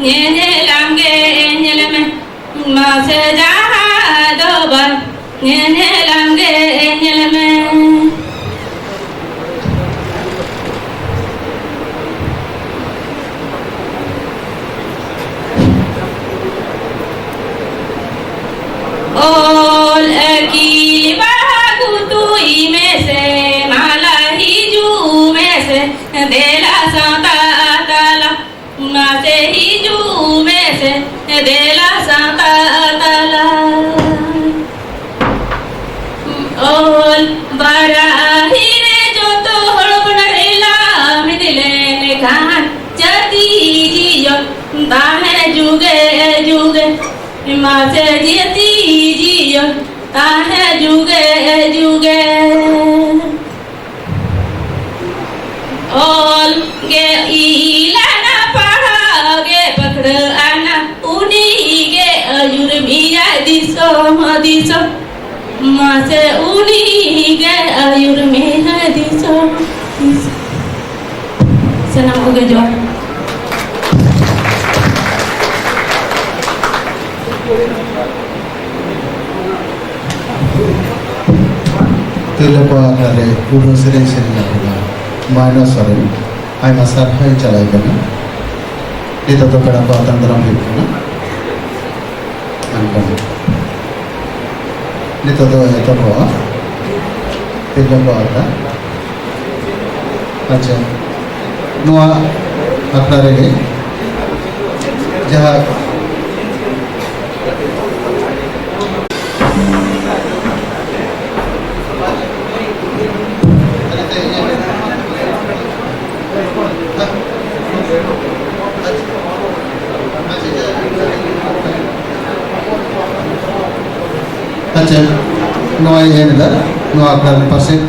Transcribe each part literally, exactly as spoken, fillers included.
ᱧᱮᱧᱮᱞᱟᱢ ᱜᱮ ᱧᱮᱞ ᱢᱮ, ᱢᱟᱥᱮ ᱡᱟᱦᱟᱸ ᱫᱚ ᱵᱟᱝ, ᱧᱮᱧᱮᱞᱟᱢ ᱜᱮ ᱧᱮᱞ ᱢᱮ᱾ ᱚᱞ ᱟᱹᱠᱤᱞ ᱵᱟᱦᱟ ᱜᱩᱛᱩᱭ ᱢᱮᱥᱮ, ᱢᱟᱞᱟ ᱦᱤᱡᱩᱜ ᱢᱮᱥᱮ, ᱫᱮᱞᱟ ᱥᱟᱶᱛᱟ ᱛᱟᱞᱟ᱾ ᱢᱟᱥᱮ ᱦᱤᱡᱩᱜ ᱢᱮᱥᱮ, ᱫᱮᱞᱟ ᱥᱟᱶᱛᱟ ᱛᱟᱞᱟ᱾ ᱚᱞ ᱵᱟᱨᱟᱦᱤ ᱨᱮ ᱡᱚᱛᱚ ᱦᱚᱲ ᱵᱚᱱ ᱨᱮᱞᱟ ᱢᱤᱫ ᱞᱮᱱᱠᱷᱟᱱ, ᱡᱟᱹᱛᱤ ᱡᱤᱭᱚᱱ ᱛᱟᱦᱮᱸ ᱡᱩᱜᱮ ᱡᱩᱜᱮ᱾ ᱢᱟᱥᱮ ᱡᱟᱹᱛᱤ ᱡᱤᱭᱚᱱ ᱛᱟᱦᱮᱸ ᱡᱩᱜᱮ ᱡᱩᱜᱮ᱾ ᱚᱞ ᱜᱮ ᱤᱞᱟᱱᱟ, ᱯᱟᱲᱦᱟᱣ ᱜᱮ ᱯᱟᱹᱠᱷᱲᱟᱹ ᱟᱱᱟ, ᱩᱱᱤ ᱜᱮ ᱟᱹᱭᱩᱨ ᱢᱮᱭᱟᱭ ᱫᱤᱥᱚᱢ ᱫᱤᱥᱚᱢ᱾ ᱢᱟᱥᱮ ᱩᱱᱤ ᱜᱮ ᱟᱹᱭᱩᱨ ᱢᱮᱭᱟᱭ ᱫᱤᱥᱚᱢ ᱫᱤᱥᱚᱢ᱾ ᱥᱟᱱᱟᱢ ᱠᱚᱜᱮ ᱡᱚᱦᱟᱨ᱾ ᱛᱤᱨᱞᱟᱹ ᱠᱚ ᱟᱠᱷᱲᱟ ᱨᱮ ᱩᱰᱷᱟᱹᱣ ᱥᱮᱨᱮᱧ ᱥᱮᱨᱮᱧ ᱟᱠᱟᱫᱟ ᱢᱟᱭᱱᱟ ᱥᱚᱨᱮᱱ, ᱟᱭᱢᱟ ᱥᱟᱨᱦᱟᱣ ᱪᱟᱞᱟᱭ ᱠᱟᱱᱟ᱾ ᱱᱤᱛᱚᱜ ᱫᱚ ᱯᱮᱲᱟ ᱠᱚ ᱟᱛᱟᱝ ᱫᱟᱨᱟᱢ ᱦᱩᱭᱩᱜ ᱠᱟᱱᱟ᱾ ᱮᱱᱠᱷᱟᱱ ᱱᱤᱛᱚᱜ ᱫᱚ ᱮᱛᱚᱦᱚᱵᱚᱜᱼᱟ ᱛᱤᱨᱞᱟᱹ ᱠᱚ ᱟᱠᱷᱲᱟ᱾ ᱟᱪᱪᱷᱟ, ᱱᱚᱣᱟ ᱟᱠᱷᱲᱟ ᱨᱮᱜᱮ ᱡᱟᱦᱟᱸ ᱟᱪᱪᱷᱟ, ᱱᱚᱣᱟᱭ ᱮᱢ ᱮᱫᱟ, ᱱᱚᱣᱟ ᱟᱠᱷᱲᱟ ᱨᱮ ᱯᱟᱥᱮᱡ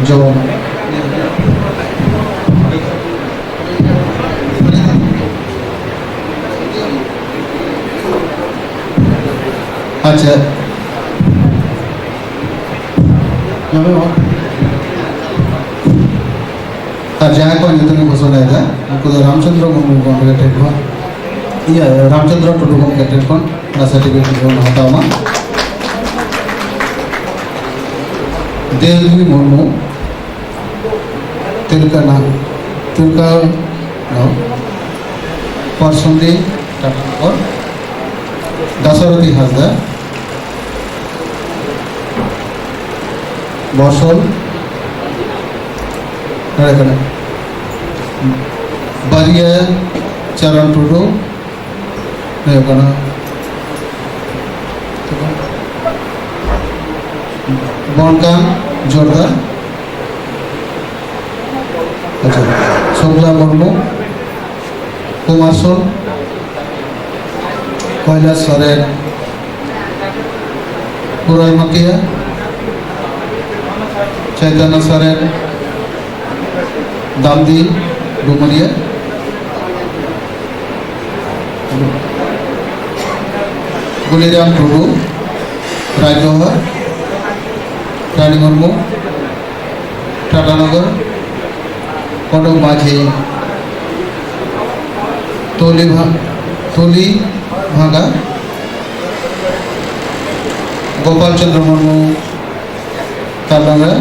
ᱡᱚᱢ᱾ ᱟᱪᱪᱷᱟ᱾ ᱟᱨ ᱡᱟᱦᱟᱸᱭ ᱠᱚ ᱧᱩᱛᱩᱢ ᱤᱧ ᱜᱷᱳᱥᱚᱱᱟᱭᱮᱫᱟ, ᱨᱟᱢᱪᱚᱸᱫᱽᱨᱚ ᱢᱩᱨᱢᱩ ᱜᱚᱢᱠᱮ ᱴᱷᱮᱱ ᱠᱷᱚᱱ, ᱤᱭᱟᱹ, ᱨᱟᱢᱪᱚᱸᱫᱽᱨᱚ ᱴᱩᱰᱩ ᱜᱚᱢᱠᱮ ᱴᱷᱮᱱ ᱠᱷᱚᱱ ᱚᱱᱟ ᱥᱟᱨᱴᱤᱯᱷᱤᱠᱮᱴ ᱵᱚᱱ ᱦᱟᱛᱟᱣ ᱢᱟ᱾ ᱫᱮᱣᱜᱤᱨᱤ ᱢᱩᱨᱢᱩ, ᱛᱤᱞᱠᱟᱹ ᱱᱟ-, ᱛᱤᱞᱠᱟᱹ ᱱᱚ-, ᱯᱟᱨᱥᱚᱱᱫᱤ ᱴᱟᱴᱟᱱᱚᱜᱚᱨ, ᱫᱟᱥᱚᱨᱚᱛᱷᱤ ᱦᱟᱸᱥᱫᱟ, ᱵᱚᱥᱚᱞ, ᱱᱚᱰᱮ ᱠᱟᱱᱟ᱾ ᱵᱟᱨᱤᱭᱟ ᱪᱟᱨᱟᱱ ᱴᱩᱰᱩ, ᱦᱩᱭᱩᱜ ᱠᱟᱱᱟ ᱵᱚᱱᱠᱟᱱ ᱡᱳᱨᱫᱟᱨ, ᱟᱪᱪᱷᱟ, ᱥᱚᱵᱞᱟ ᱢᱩᱨᱢᱩ, ᱠᱩᱢᱟᱨ ᱥᱳᱞ, ᱠᱚᱭᱞᱟᱥ ᱥᱚᱨᱮᱱ, ᱯᱩᱨᱟᱭ ᱢᱟᱛᱤᱭᱟ, ᱪᱟᱭᱛᱟᱱᱟ ᱥᱚᱨᱮᱱ, ᱫᱟᱢᱫᱤ ᱰᱩᱢᱩᱨᱤᱭᱟ, ᱜᱩᱞᱤᱨᱟᱢ ᱴᱩᱰᱩ, ᱨᱟᱡᱽᱰᱚᱦᱟ, ᱨᱟᱱᱤ ᱢᱩᱨᱢᱩ, ᱴᱟᱴᱟᱱᱚᱜᱚᱨ, ᱠᱚᱰᱚ ᱢᱟᱹᱡᱷᱤ, ᱛᱩᱞᱤ ᱵᱷᱟ-, ᱛᱩᱞᱤ ᱵᱷᱟᱸᱜᱟ, ᱜᱳᱯᱟᱞ ᱪᱚᱸᱫᱽᱨᱚ ᱢᱩᱨᱢᱩ, ᱛᱟᱞᱰᱟᱝᱜᱟ,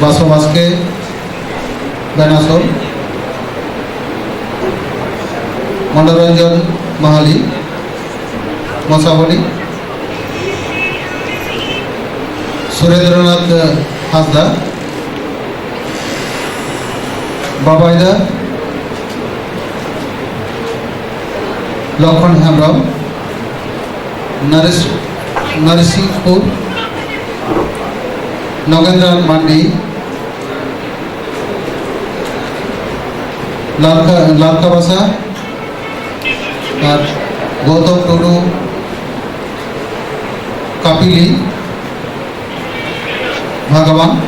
ᱵᱟᱥᱚ ᱵᱟᱥᱠᱮ, ᱵᱮᱱᱟᱥᱚᱞ, ᱢᱚᱱᱳᱨᱚᱧᱡᱚᱱ ᱢᱟᱦᱟᱞᱤ, ᱢᱚᱥᱟᱵᱚᱱᱤ, ᱥᱩᱨᱮᱱᱫᱨᱚᱱᱟᱛᱷ ᱦᱟᱸᱥᱫᱟ, ᱵᱟᱵᱟᱭᱫᱟ, ᱞᱚᱠᱷᱚᱱ ᱦᱮᱢᱵᱨᱚᱢ, ᱱᱟᱨᱤᱥ-, ᱱᱟᱨᱤᱥᱤᱝᱯᱩᱨ, ᱱᱚᱜᱮᱱᱫᱨᱚᱱᱟᱛᱷ ᱢᱟᱱᱰᱤ, ᱞᱟᱞᱠᱟ, ᱞᱟᱞᱠᱟ ᱵᱟᱥᱟ, ᱟᱨ ᱜᱚᱣᱛᱚᱢ ᱴᱩᱰᱩ, ᱠᱟᱯᱤᱞᱤ, ᱵᱷᱟᱜᱽᱣᱟᱱ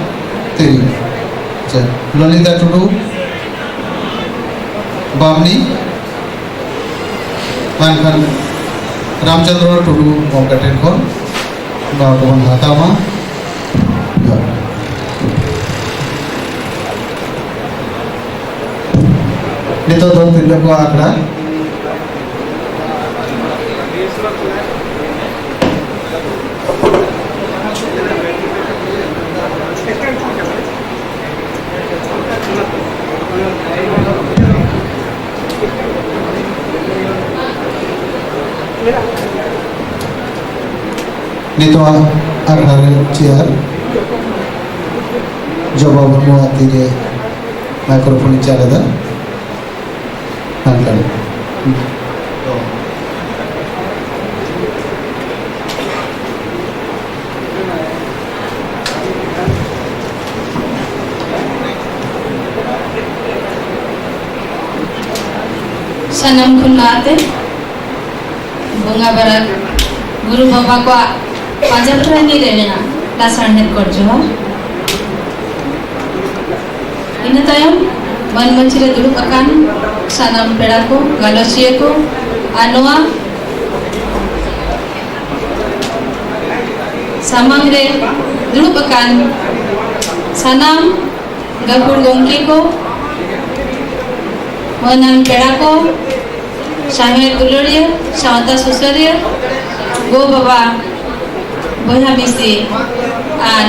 ᱛᱤᱨᱤ᱾ ᱟᱪᱪᱷᱟ, ᱞᱚᱞᱤᱛᱟ ᱴᱩᱰᱩ, ᱵᱟᱢᱱᱤ, ᱢᱮᱱᱠᱷᱟᱱ ᱨᱟᱢᱪᱚᱸᱫᱽᱨᱚ ᱴᱩᱰᱩ ᱜᱚᱢᱠᱮ ᱴᱷᱮᱱ ᱠᱷᱚᱱ ᱱᱚᱣᱟ ᱠᱚᱵᱚᱱ ᱦᱟᱛᱟᱣᱟ᱾ ᱡᱚᱦᱟᱨ᱾ ᱱᱤᱛᱚᱜ ᱫᱚ ᱛᱤᱨᱞᱟᱹ ᱠᱚᱣᱟᱜ ᱟᱠᱷᱲᱟ᱾ ᱱᱤᱛᱚᱜ ᱟᱠᱷᱲᱟ ᱨᱮ ᱪᱮᱭᱟᱨ ᱡᱚᱵᱟ ᱢᱩᱨᱢᱩᱣᱟᱜ ᱛᱤᱨᱮ ᱢᱟᱭᱠᱨᱳᱯᱷᱳᱱ ᱤᱧ ᱪᱟᱞ ᱮᱫᱟ᱾ ᱦᱟᱱᱛᱮ᱾ ᱥᱟᱱᱟᱢ ᱠᱷᱚᱱ ᱞᱟᱦᱟᱛᱮ ᱵᱚᱸᱜᱟ ᱵᱟᱨᱟ ᱜᱩᱨᱩ ᱵᱟᱵᱟ ᱠᱚᱣᱟᱜ ᱯᱟᱸᱡᱟ ᱯᱷᱮᱨᱟᱱᱤ ᱨᱮ ᱢᱮᱱᱟᱜ ᱞᱟᱥᱟᱲᱦᱮᱫ ᱜᱚᱰ ᱡᱚᱦᱟᱨ᱾ ᱤᱱᱟᱹ ᱛᱟᱭᱚᱢ ᱢᱟᱹᱱ ᱢᱟᱹᱪᱷᱤ ᱨᱮ ᱫᱩᱲᱩᱵ ᱟᱠᱟᱱ ᱥᱟᱱᱟᱢ ᱯᱮᱲᱟ ᱠᱚ, ᱜᱟᱞᱚᱪᱤᱭᱟᱹ ᱠᱚ ᱟᱨ ᱱᱚᱣᱟ ᱥᱟᱢᱟᱝ ᱨᱮ ᱫᱩᱲᱩᱵ ᱟᱠᱟᱱ ᱥᱟᱱᱟᱢ ᱜᱟᱹᱠᱷᱩᱲ ᱜᱚᱢᱠᱮ ᱠᱚ, ᱢᱟᱹᱱᱟᱱ ᱯᱮᱲᱟ ᱠᱚ, ᱥᱟᱶᱦᱮᱫ ᱫᱩᱞᱟᱹᱲᱤᱭᱟᱹ, ᱥᱟᱶᱛᱟ ᱥᱩᱥᱟᱹᱨᱤᱭᱟᱹ, ᱜᱚ ᱵᱟᱵᱟ, ᱵᱚᱭᱦᱟ ᱢᱤᱥᱤ ᱟᱨ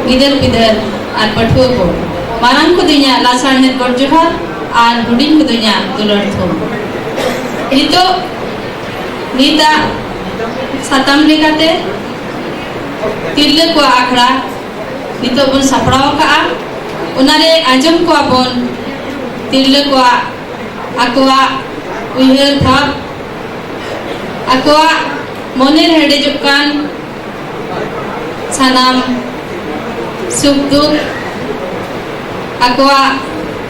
ᱜᱤᱫᱟᱹᱨ ᱯᱤᱫᱟᱹᱨ ᱟᱨ ᱯᱟᱹᱴᱷᱩᱣᱟᱹ ᱠᱚ, ᱢᱟᱨᱟᱝ ᱠᱚᱫᱚ ᱤᱧᱟᱹᱜ ᱞᱟᱥᱟᱲᱦᱮᱫ ᱜᱚᱰ ᱡᱚᱦᱟᱨ ᱟᱨ ᱦᱩᱰᱤᱧ ᱠᱚᱫᱚ ᱤᱧᱟᱹᱜ ᱫᱩᱞᱟᱹᱲ ᱛᱷᱩᱢ᱾ ᱱᱤᱛᱚᱜ ᱱᱤᱛᱟᱜ ᱥᱟᱛᱟᱢ ᱞᱮᱠᱟᱛᱮ ᱛᱤᱨᱞᱟᱹ ᱠᱚᱣᱟᱜ ᱟᱠᱷᱲᱟ ᱱᱤᱛᱚᱜ ᱵᱚᱱ ᱥᱟᱯᱲᱟᱣ ᱟᱠᱟᱫᱼᱟ᱾ ᱚᱱᱟᱨᱮ ᱟᱸᱡᱚᱢ ᱠᱚᱣᱟ ᱵᱚᱱ ᱛᱤᱨᱞᱟᱹ ᱠᱚᱣᱟᱜ ᱟᱠᱚᱣᱟᱜ ᱩᱭᱦᱟᱹᱨ ᱵᱷᱟᱵᱽ, ᱟᱠᱚᱣᱟᱜ ᱢᱚᱱᱮ ᱨᱮ ᱦᱮᱰᱮᱡᱚᱜ ᱠᱟᱱ ᱥᱟᱱᱟᱢ ᱥᱩᱠ ᱫᱩᱠ, ᱟᱠᱚᱣᱟᱜ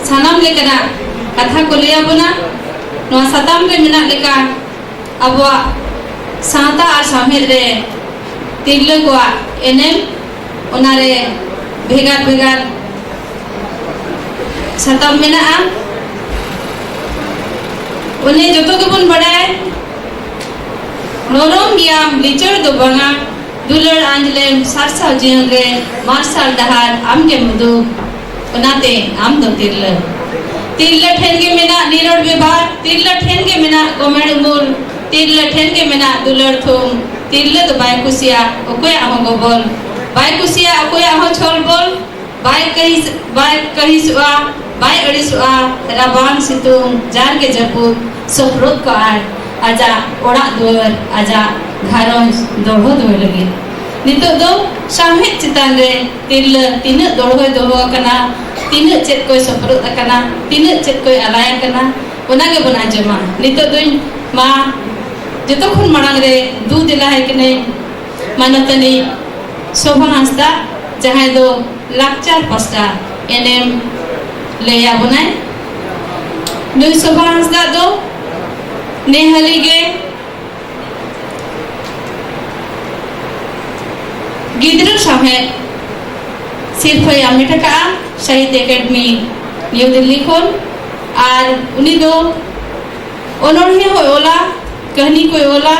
ᱥᱟᱱᱟᱢ ᱞᱮᱠᱟᱱᱟᱜ ᱠᱟᱛᱷᱟ ᱠᱚ ᱞᱟᱹᱭ ᱟᱵᱚᱱᱟ᱾ ᱱᱚᱣᱟ ᱥᱟᱛᱟᱢ ᱨᱮ ᱢᱮᱱᱟᱜ ᱞᱮᱠᱟ ᱟᱵᱚᱣᱟᱜ ᱥᱟᱶᱛᱟ ᱟᱨ ᱥᱟᱶᱦᱮᱫ ᱨᱮ ᱛᱤᱨᱞᱟᱹ ᱠᱚᱣᱟᱜ ᱮᱱᱮᱢ, ᱚᱱᱟᱨᱮ ᱵᱷᱮᱜᱟᱨ ᱵᱷᱮᱜᱟᱨ ᱥᱟᱛᱟᱢ ᱢᱮᱱᱟᱜᱼᱟ᱾ ᱚᱱᱮ ᱡᱚᱛᱚ ᱜᱮᱵᱚᱱ ᱵᱟᱲᱟᱭ, ᱱᱚᱨᱚᱢ ᱜᱮᱭᱟᱢ ᱞᱤᱪᱟᱹᱲ ᱫᱚ ᱵᱟᱝᱟ, ᱫᱩᱞᱟᱹᱲ ᱟᱸᱡᱽᱞᱮᱢ ᱥᱟᱨᱥᱟᱣ ᱡᱤᱭᱚᱱ ᱨᱮ ᱢᱟᱨᱥᱟᱞ ᱰᱟᱦᱟᱨ ᱟᱢᱜᱮᱢ ᱩᱫᱩᱜ, ᱚᱱᱟᱛᱮ ᱟᱢ ᱫᱚ ᱛᱤᱨᱞᱟᱹ᱾ ᱛᱤᱨᱞᱟᱹ ᱴᱷᱮᱱ ᱜᱮ ᱢᱮᱱᱟᱜ ᱱᱤᱨᱚᱲ ᱵᱮᱵᱷᱟᱨ, ᱛᱤᱨᱞᱟᱹ ᱴᱷᱮᱱ ᱜᱮ ᱢᱮᱱᱟᱜ ᱜᱚᱢᱮᱲ ᱩᱢᱩᱞ, ᱛᱤᱨᱞᱟᱹ ᱴᱷᱮᱱ ᱜᱮ ᱢᱮᱱᱟᱜ ᱫᱩᱞᱟᱹᱲ ᱛᱷᱩᱢ᱾ ᱛᱤᱨᱞᱟᱹ ᱫᱚ ᱵᱟᱭ ᱠᱩᱥᱤᱭᱟᱜ ᱚᱠᱚᱭᱟᱜ ᱦᱚᱸ ᱜᱚᱵᱚᱞ, ᱵᱟᱭ ᱠᱩᱥᱤᱭᱟᱜ ᱚᱠᱚᱭᱟᱜ ᱦᱚᱸ ᱪᱷᱚᱞ ᱵᱚᱞ, ᱵᱟᱭ ᱠᱟᱹᱦᱤᱥ, ᱵᱟᱭ ᱠᱟᱹᱦᱤᱥᱚᱜᱼᱟ, ᱵᱟᱭ ᱟᱹᱲᱤᱥᱚᱜᱼᱟ᱾ ᱨᱟᱵᱟᱝ ᱥᱤᱛᱩᱝ ᱡᱟᱨᱜᱮ ᱡᱟᱹᱯᱩᱫ, ᱥᱚᱯᱨᱚᱫ ᱠᱚᱜᱼᱟᱭ ᱟᱡᱟᱜ ᱚᱲᱟᱜ ᱫᱩᱣᱟᱹᱨ, ᱟᱡᱟᱜ ᱜᱷᱟᱨᱚᱸᱡᱽ ᱫᱚᱦᱚ ᱫᱚᱦᱚᱭ ᱞᱟᱹᱜᱤᱫ᱾ ᱱᱤᱛᱚᱜ ᱫᱚ ᱥᱟᱶᱦᱮᱫ ᱪᱮᱛᱟᱱ ᱨᱮ ᱛᱤᱨᱞᱟᱹ ᱛᱤᱱᱟᱹᱜ ᱫᱚᱲᱦᱚᱭ ᱫᱚᱦᱚ ᱟᱠᱟᱱᱟ, ᱛᱤᱱᱟᱹᱜ ᱪᱮᱫ ᱠᱚᱭ ᱥᱚᱯᱨᱚᱫ ᱟᱠᱟᱱᱟ, ᱛᱤᱱᱟᱹᱜ ᱪᱮᱫ ᱠᱚᱭ ᱟᱞᱟᱭ ᱟᱠᱟᱱᱟ, ᱚᱱᱟ ᱜᱮᱵᱚᱱ ᱟᱸᱡᱚᱢᱟ᱾ ᱱᱤᱛᱚᱜ ᱫᱚᱧ ᱢᱟ ᱡᱚᱛᱚ ᱠᱷᱚᱱ ᱢᱟᱲᱟᱝ ᱨᱮ ᱫᱩ ᱫᱮᱞᱟ ᱟᱭ ᱠᱟᱹᱱᱟᱹᱧ ᱢᱟᱱᱚᱛᱟᱱᱤ ᱥᱳᱵᱷᱟ ᱦᱟᱸᱥᱫᱟ, ᱡᱟᱦᱟᱸᱭ ᱫᱚ ᱞᱟᱠᱪᱟᱨ ᱯᱟᱥᱴᱟ ᱮᱱᱮᱢ ᱞᱟᱹᱭ ᱟᱵᱚᱱᱟᱭ᱾ ᱱᱩᱭ ᱥᱳᱵᱷᱟ ᱦᱟᱸᱥᱫᱟ ᱫᱚ ᱱᱮᱦᱟᱹᱞᱤ ᱜᱮ ᱜᱤᱫᱽᱨᱟᱹ ᱥᱟᱶᱦᱮᱫ ᱥᱤᱨᱯᱷᱟᱹᱭ ᱦᱟᱢᱮᱴ ᱟᱠᱟᱫᱼᱟ ᱥᱟᱦᱤᱛᱭᱚ ᱮᱠᱟᱰᱮᱢᱤ ᱱᱤᱭᱩ ᱫᱤᱞᱞᱤ ᱠᱷᱚᱱ᱾ ᱟᱨ ᱩᱱᱤ ᱫᱚ ᱚᱱᱚᱬᱦᱮ ᱦᱚᱸᱭ ᱚᱞᱟ, ᱠᱟᱹᱦᱱᱤ ᱠᱚᱭ ᱚᱞᱟ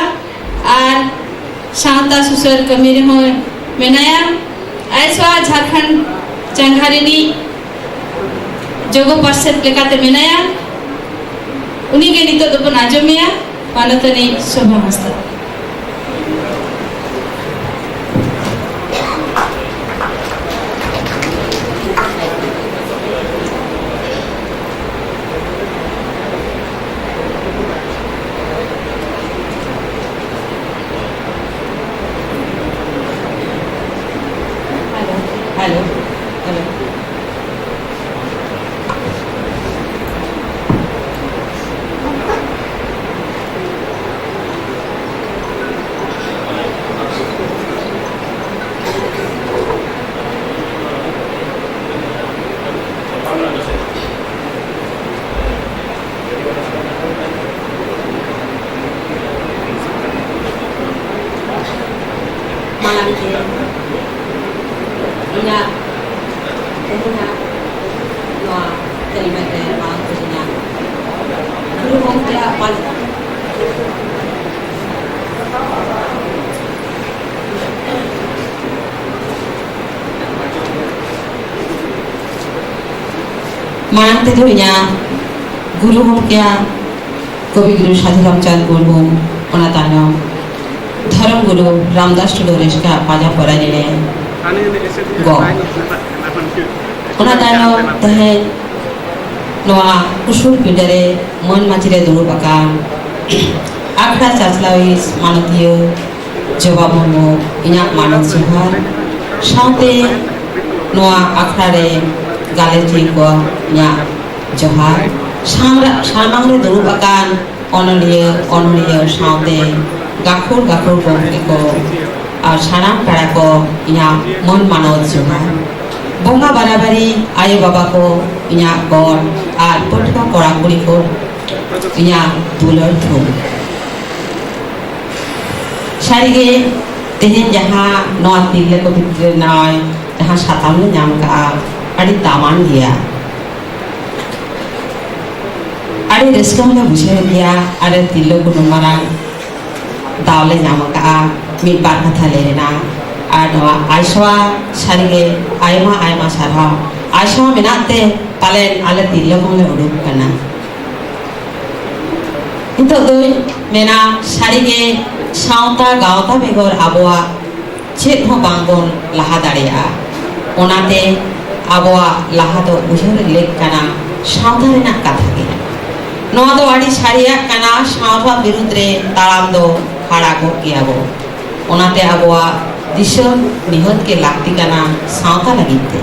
ᱟᱨ ᱥᱟᱶᱛᱟ ᱥᱩᱥᱟᱹᱨ ᱠᱟᱹᱢᱤ ᱨᱮᱦᱚᱸ ᱢᱮᱱᱟᱭᱟ᱾ ᱟᱭᱮᱥᱣᱟ ᱡᱷᱟᱲᱠᱷᱚᱸᱰ ᱪᱟᱸᱜᱟ ᱨᱤᱱᱤᱡ ᱡᱚᱜᱚ ᱯᱟᱨᱥᱮᱛ ᱞᱮᱠᱟᱛᱮ ᱢᱮᱱᱟᱭᱟ᱾ ᱩᱱᱤᱜᱮ ᱱᱤᱛᱚᱜ ᱫᱚᱵᱚᱱ ᱟᱸᱡᱚᱢᱮᱭᱟ, ᱢᱟᱱᱚᱛᱟᱱᱤ ᱥᱳᱵᱷᱟ ᱦᱟᱸᱥᱫᱟ᱾ Hello, hello, hello. ᱛᱮᱫᱚ ᱤᱧᱟᱹᱜ ᱜᱩᱨᱩ ᱜᱚᱢᱠᱮᱭᱟᱜ ᱠᱚᱵᱤ ᱜᱩᱨᱩ ᱥᱟᱹᱫᱷᱩ ᱨᱟᱢᱪᱟᱸᱫᱽ ᱢᱩᱨᱢᱩ, ᱚᱱᱟ ᱛᱟᱭᱱᱚᱢ ᱫᱷᱚᱨᱚᱢ ᱜᱩᱨᱩ ᱨᱟᱢᱫᱟᱥ ᱴᱩᱰᱩ ᱨᱮᱥᱠᱟ ᱯᱟᱸᱡᱟ ᱯᱚᱨᱟᱭ ᱨᱮ ᱜᱚ᱾ ᱚᱱᱟ ᱛᱟᱭᱱᱚᱢ ᱛᱮᱦᱮᱧ ᱱᱚᱣᱟ ᱩᱥᱩᱞ ᱯᱤᱸᱰᱟᱹ ᱨᱮ ᱢᱟᱹᱱ ᱢᱟᱹᱪᱤ ᱨᱮ ᱫᱩᱲᱩᱵ ᱟᱠᱟᱱ ᱟᱠᱷᱲᱟ ᱪᱟᱪᱞᱟᱣᱤᱡ ᱢᱟᱱᱚᱛᱤᱭᱟᱹ ᱡᱚᱵᱟ ᱢᱩᱨᱢᱩ, ᱤᱧᱟᱹᱜ ᱢᱟᱱᱚᱛ ᱡᱚᱦᱟᱨ᱾ ᱥᱟᱶᱛᱮ ᱱᱚᱣᱟ ᱟᱠᱷᱲᱟ ᱨᱮ ᱜᱟᱞᱚᱪᱤᱭᱟᱹ ᱠᱚ, ᱤᱧᱟᱹᱜ ᱡᱚᱦᱟᱨ᱾ ᱥᱟᱢᱨᱟ-, ᱥᱟᱢᱟᱝ ᱨᱮ ᱫᱩᱲᱩᱵ ᱟᱠᱟᱱ ᱚᱱᱚᱞᱤᱭᱟᱹ, ᱚᱱᱚᱞᱤᱭᱟᱹ ᱥᱟᱶᱛᱮ ᱜᱟᱹᱠᱷᱩᱲ, ᱜᱟᱹᱠᱷᱩᱲ ᱜᱚᱢᱠᱮ ᱠᱚ ᱟᱨ ᱥᱟᱱᱟᱢ ᱯᱮᱲᱟ ᱠᱚ, ᱤᱧᱟᱹᱜ ᱢᱟᱹᱱ ᱢᱟᱱᱚᱛ ᱡᱚᱦᱟᱨ᱾ ᱵᱚᱸᱜᱟ ᱵᱟᱨᱟᱵᱟᱨᱤ ᱟᱭᱳ ᱵᱟᱵᱟ ᱠᱚ, ᱤᱧᱟᱹᱜ ᱜᱚᱰ ᱟᱨ ᱯᱟᱹᱴᱷᱩᱣᱟᱹ ᱠᱚᱲᱟ ᱠᱩᱲᱤ ᱠᱚ, ᱤᱧᱟᱹᱜ ᱫᱩᱞᱟᱹᱲ ᱛᱷᱩᱢ᱾ ᱥᱟᱹᱨᱤᱜᱮ ᱛᱮᱦᱮᱧ ᱡᱟᱦᱟᱸ ᱱᱚᱣᱟ ᱛᱤᱨᱞᱟᱹ ᱠᱚ ᱵᱷᱤᱛᱨᱤ ᱨᱮ ᱱᱚᱜᱼᱚᱭ ᱡᱟᱦᱟᱸ ᱥᱟᱛᱟᱢ ᱞᱮ ᱧᱟᱢ ᱠᱟᱜᱼᱟ, ᱟᱹᱰᱤ ᱫᱟᱢᱟᱱ ᱜᱮᱭᱟ᱾ ᱟᱹᱰᱤ ᱨᱟᱹᱥᱠᱟᱹ ᱦᱚᱸᱞᱮ ᱵᱩᱡᱷᱟᱹᱣᱮᱫ ᱜᱮᱭᱟ, ᱟᱞᱮ ᱛᱤᱨᱞᱟᱹ ᱠᱚ ᱱᱩᱱ ᱢᱟᱨᱟᱝ ᱫᱟᱣ ᱞᱮ ᱧᱟᱢ ᱟᱠᱟᱫᱼᱟ ᱢᱤᱫ ᱵᱟᱨ ᱠᱟᱛᱷᱟ ᱞᱟᱹᱭ ᱨᱮᱱᱟᱜ᱾ ᱟᱨ ᱱᱚᱣᱟ ᱟᱭᱥᱚᱣᱟ ᱥᱟᱹᱨᱤᱜᱮ ᱟᱭᱢᱟ ᱟᱭᱢᱟ ᱥᱟᱨᱦᱟᱣ᱾ ᱟᱭᱥᱚᱣᱟ ᱢᱮᱱᱟᱜ ᱛᱮ ᱯᱟᱞᱮᱱ ᱟᱞᱮ ᱛᱤᱨᱞᱟᱹ ᱠᱚᱦᱚᱸᱞᱮ ᱩᱰᱩᱠ ᱠᱟᱱᱟ᱾ ᱱᱤᱛᱚᱜ ᱫᱚᱧ ᱢᱮᱱᱟ, ᱥᱟᱹᱨᱤᱜᱮ ᱥᱟᱶᱛᱟ ᱜᱟᱶᱛᱟ ᱵᱮᱜᱚᱨ ᱟᱵᱚᱣᱟᱜ ᱪᱮᱫ ᱦᱚᱸ ᱵᱟᱝᱵᱚᱱ ᱞᱟᱦᱟ ᱫᱟᱲᱮᱭᱟᱜᱼᱟ᱾ ᱚᱱᱟᱛᱮ ᱟᱵᱚᱣᱟᱜ ᱞᱟᱦᱟ ᱫᱚ ᱩᱭᱦᱟᱹᱨ ᱞᱮᱠ ᱠᱟᱱᱟ ᱥᱟᱶᱛᱟ ᱨᱮᱱᱟᱜ ᱠᱟᱛᱷᱟ ᱜᱮ᱾ ᱱᱚᱣᱟ ᱫᱚ ᱟᱹᱰᱤ ᱥᱟᱹᱨᱤᱭᱟᱜ ᱠᱟᱱᱟ, ᱥᱟᱶᱛᱟ ᱵᱤᱨᱩᱫᱽ ᱨᱮ ᱛᱟᱲᱟᱢ ᱫᱚ ᱦᱟᱲᱟᱜᱚᱜ ᱜᱮᱭᱟ ᱵᱚ᱾ ᱚᱱᱟᱛᱮ ᱟᱵᱚᱣᱟᱜ ᱫᱤᱥᱚᱢ ᱱᱤᱦᱟᱹᱛ ᱜᱮ ᱞᱟᱹᱠᱛᱤ ᱠᱟᱱᱟ ᱥᱟᱶᱛᱟ ᱞᱟᱹᱜᱤᱫ ᱛᱮ᱾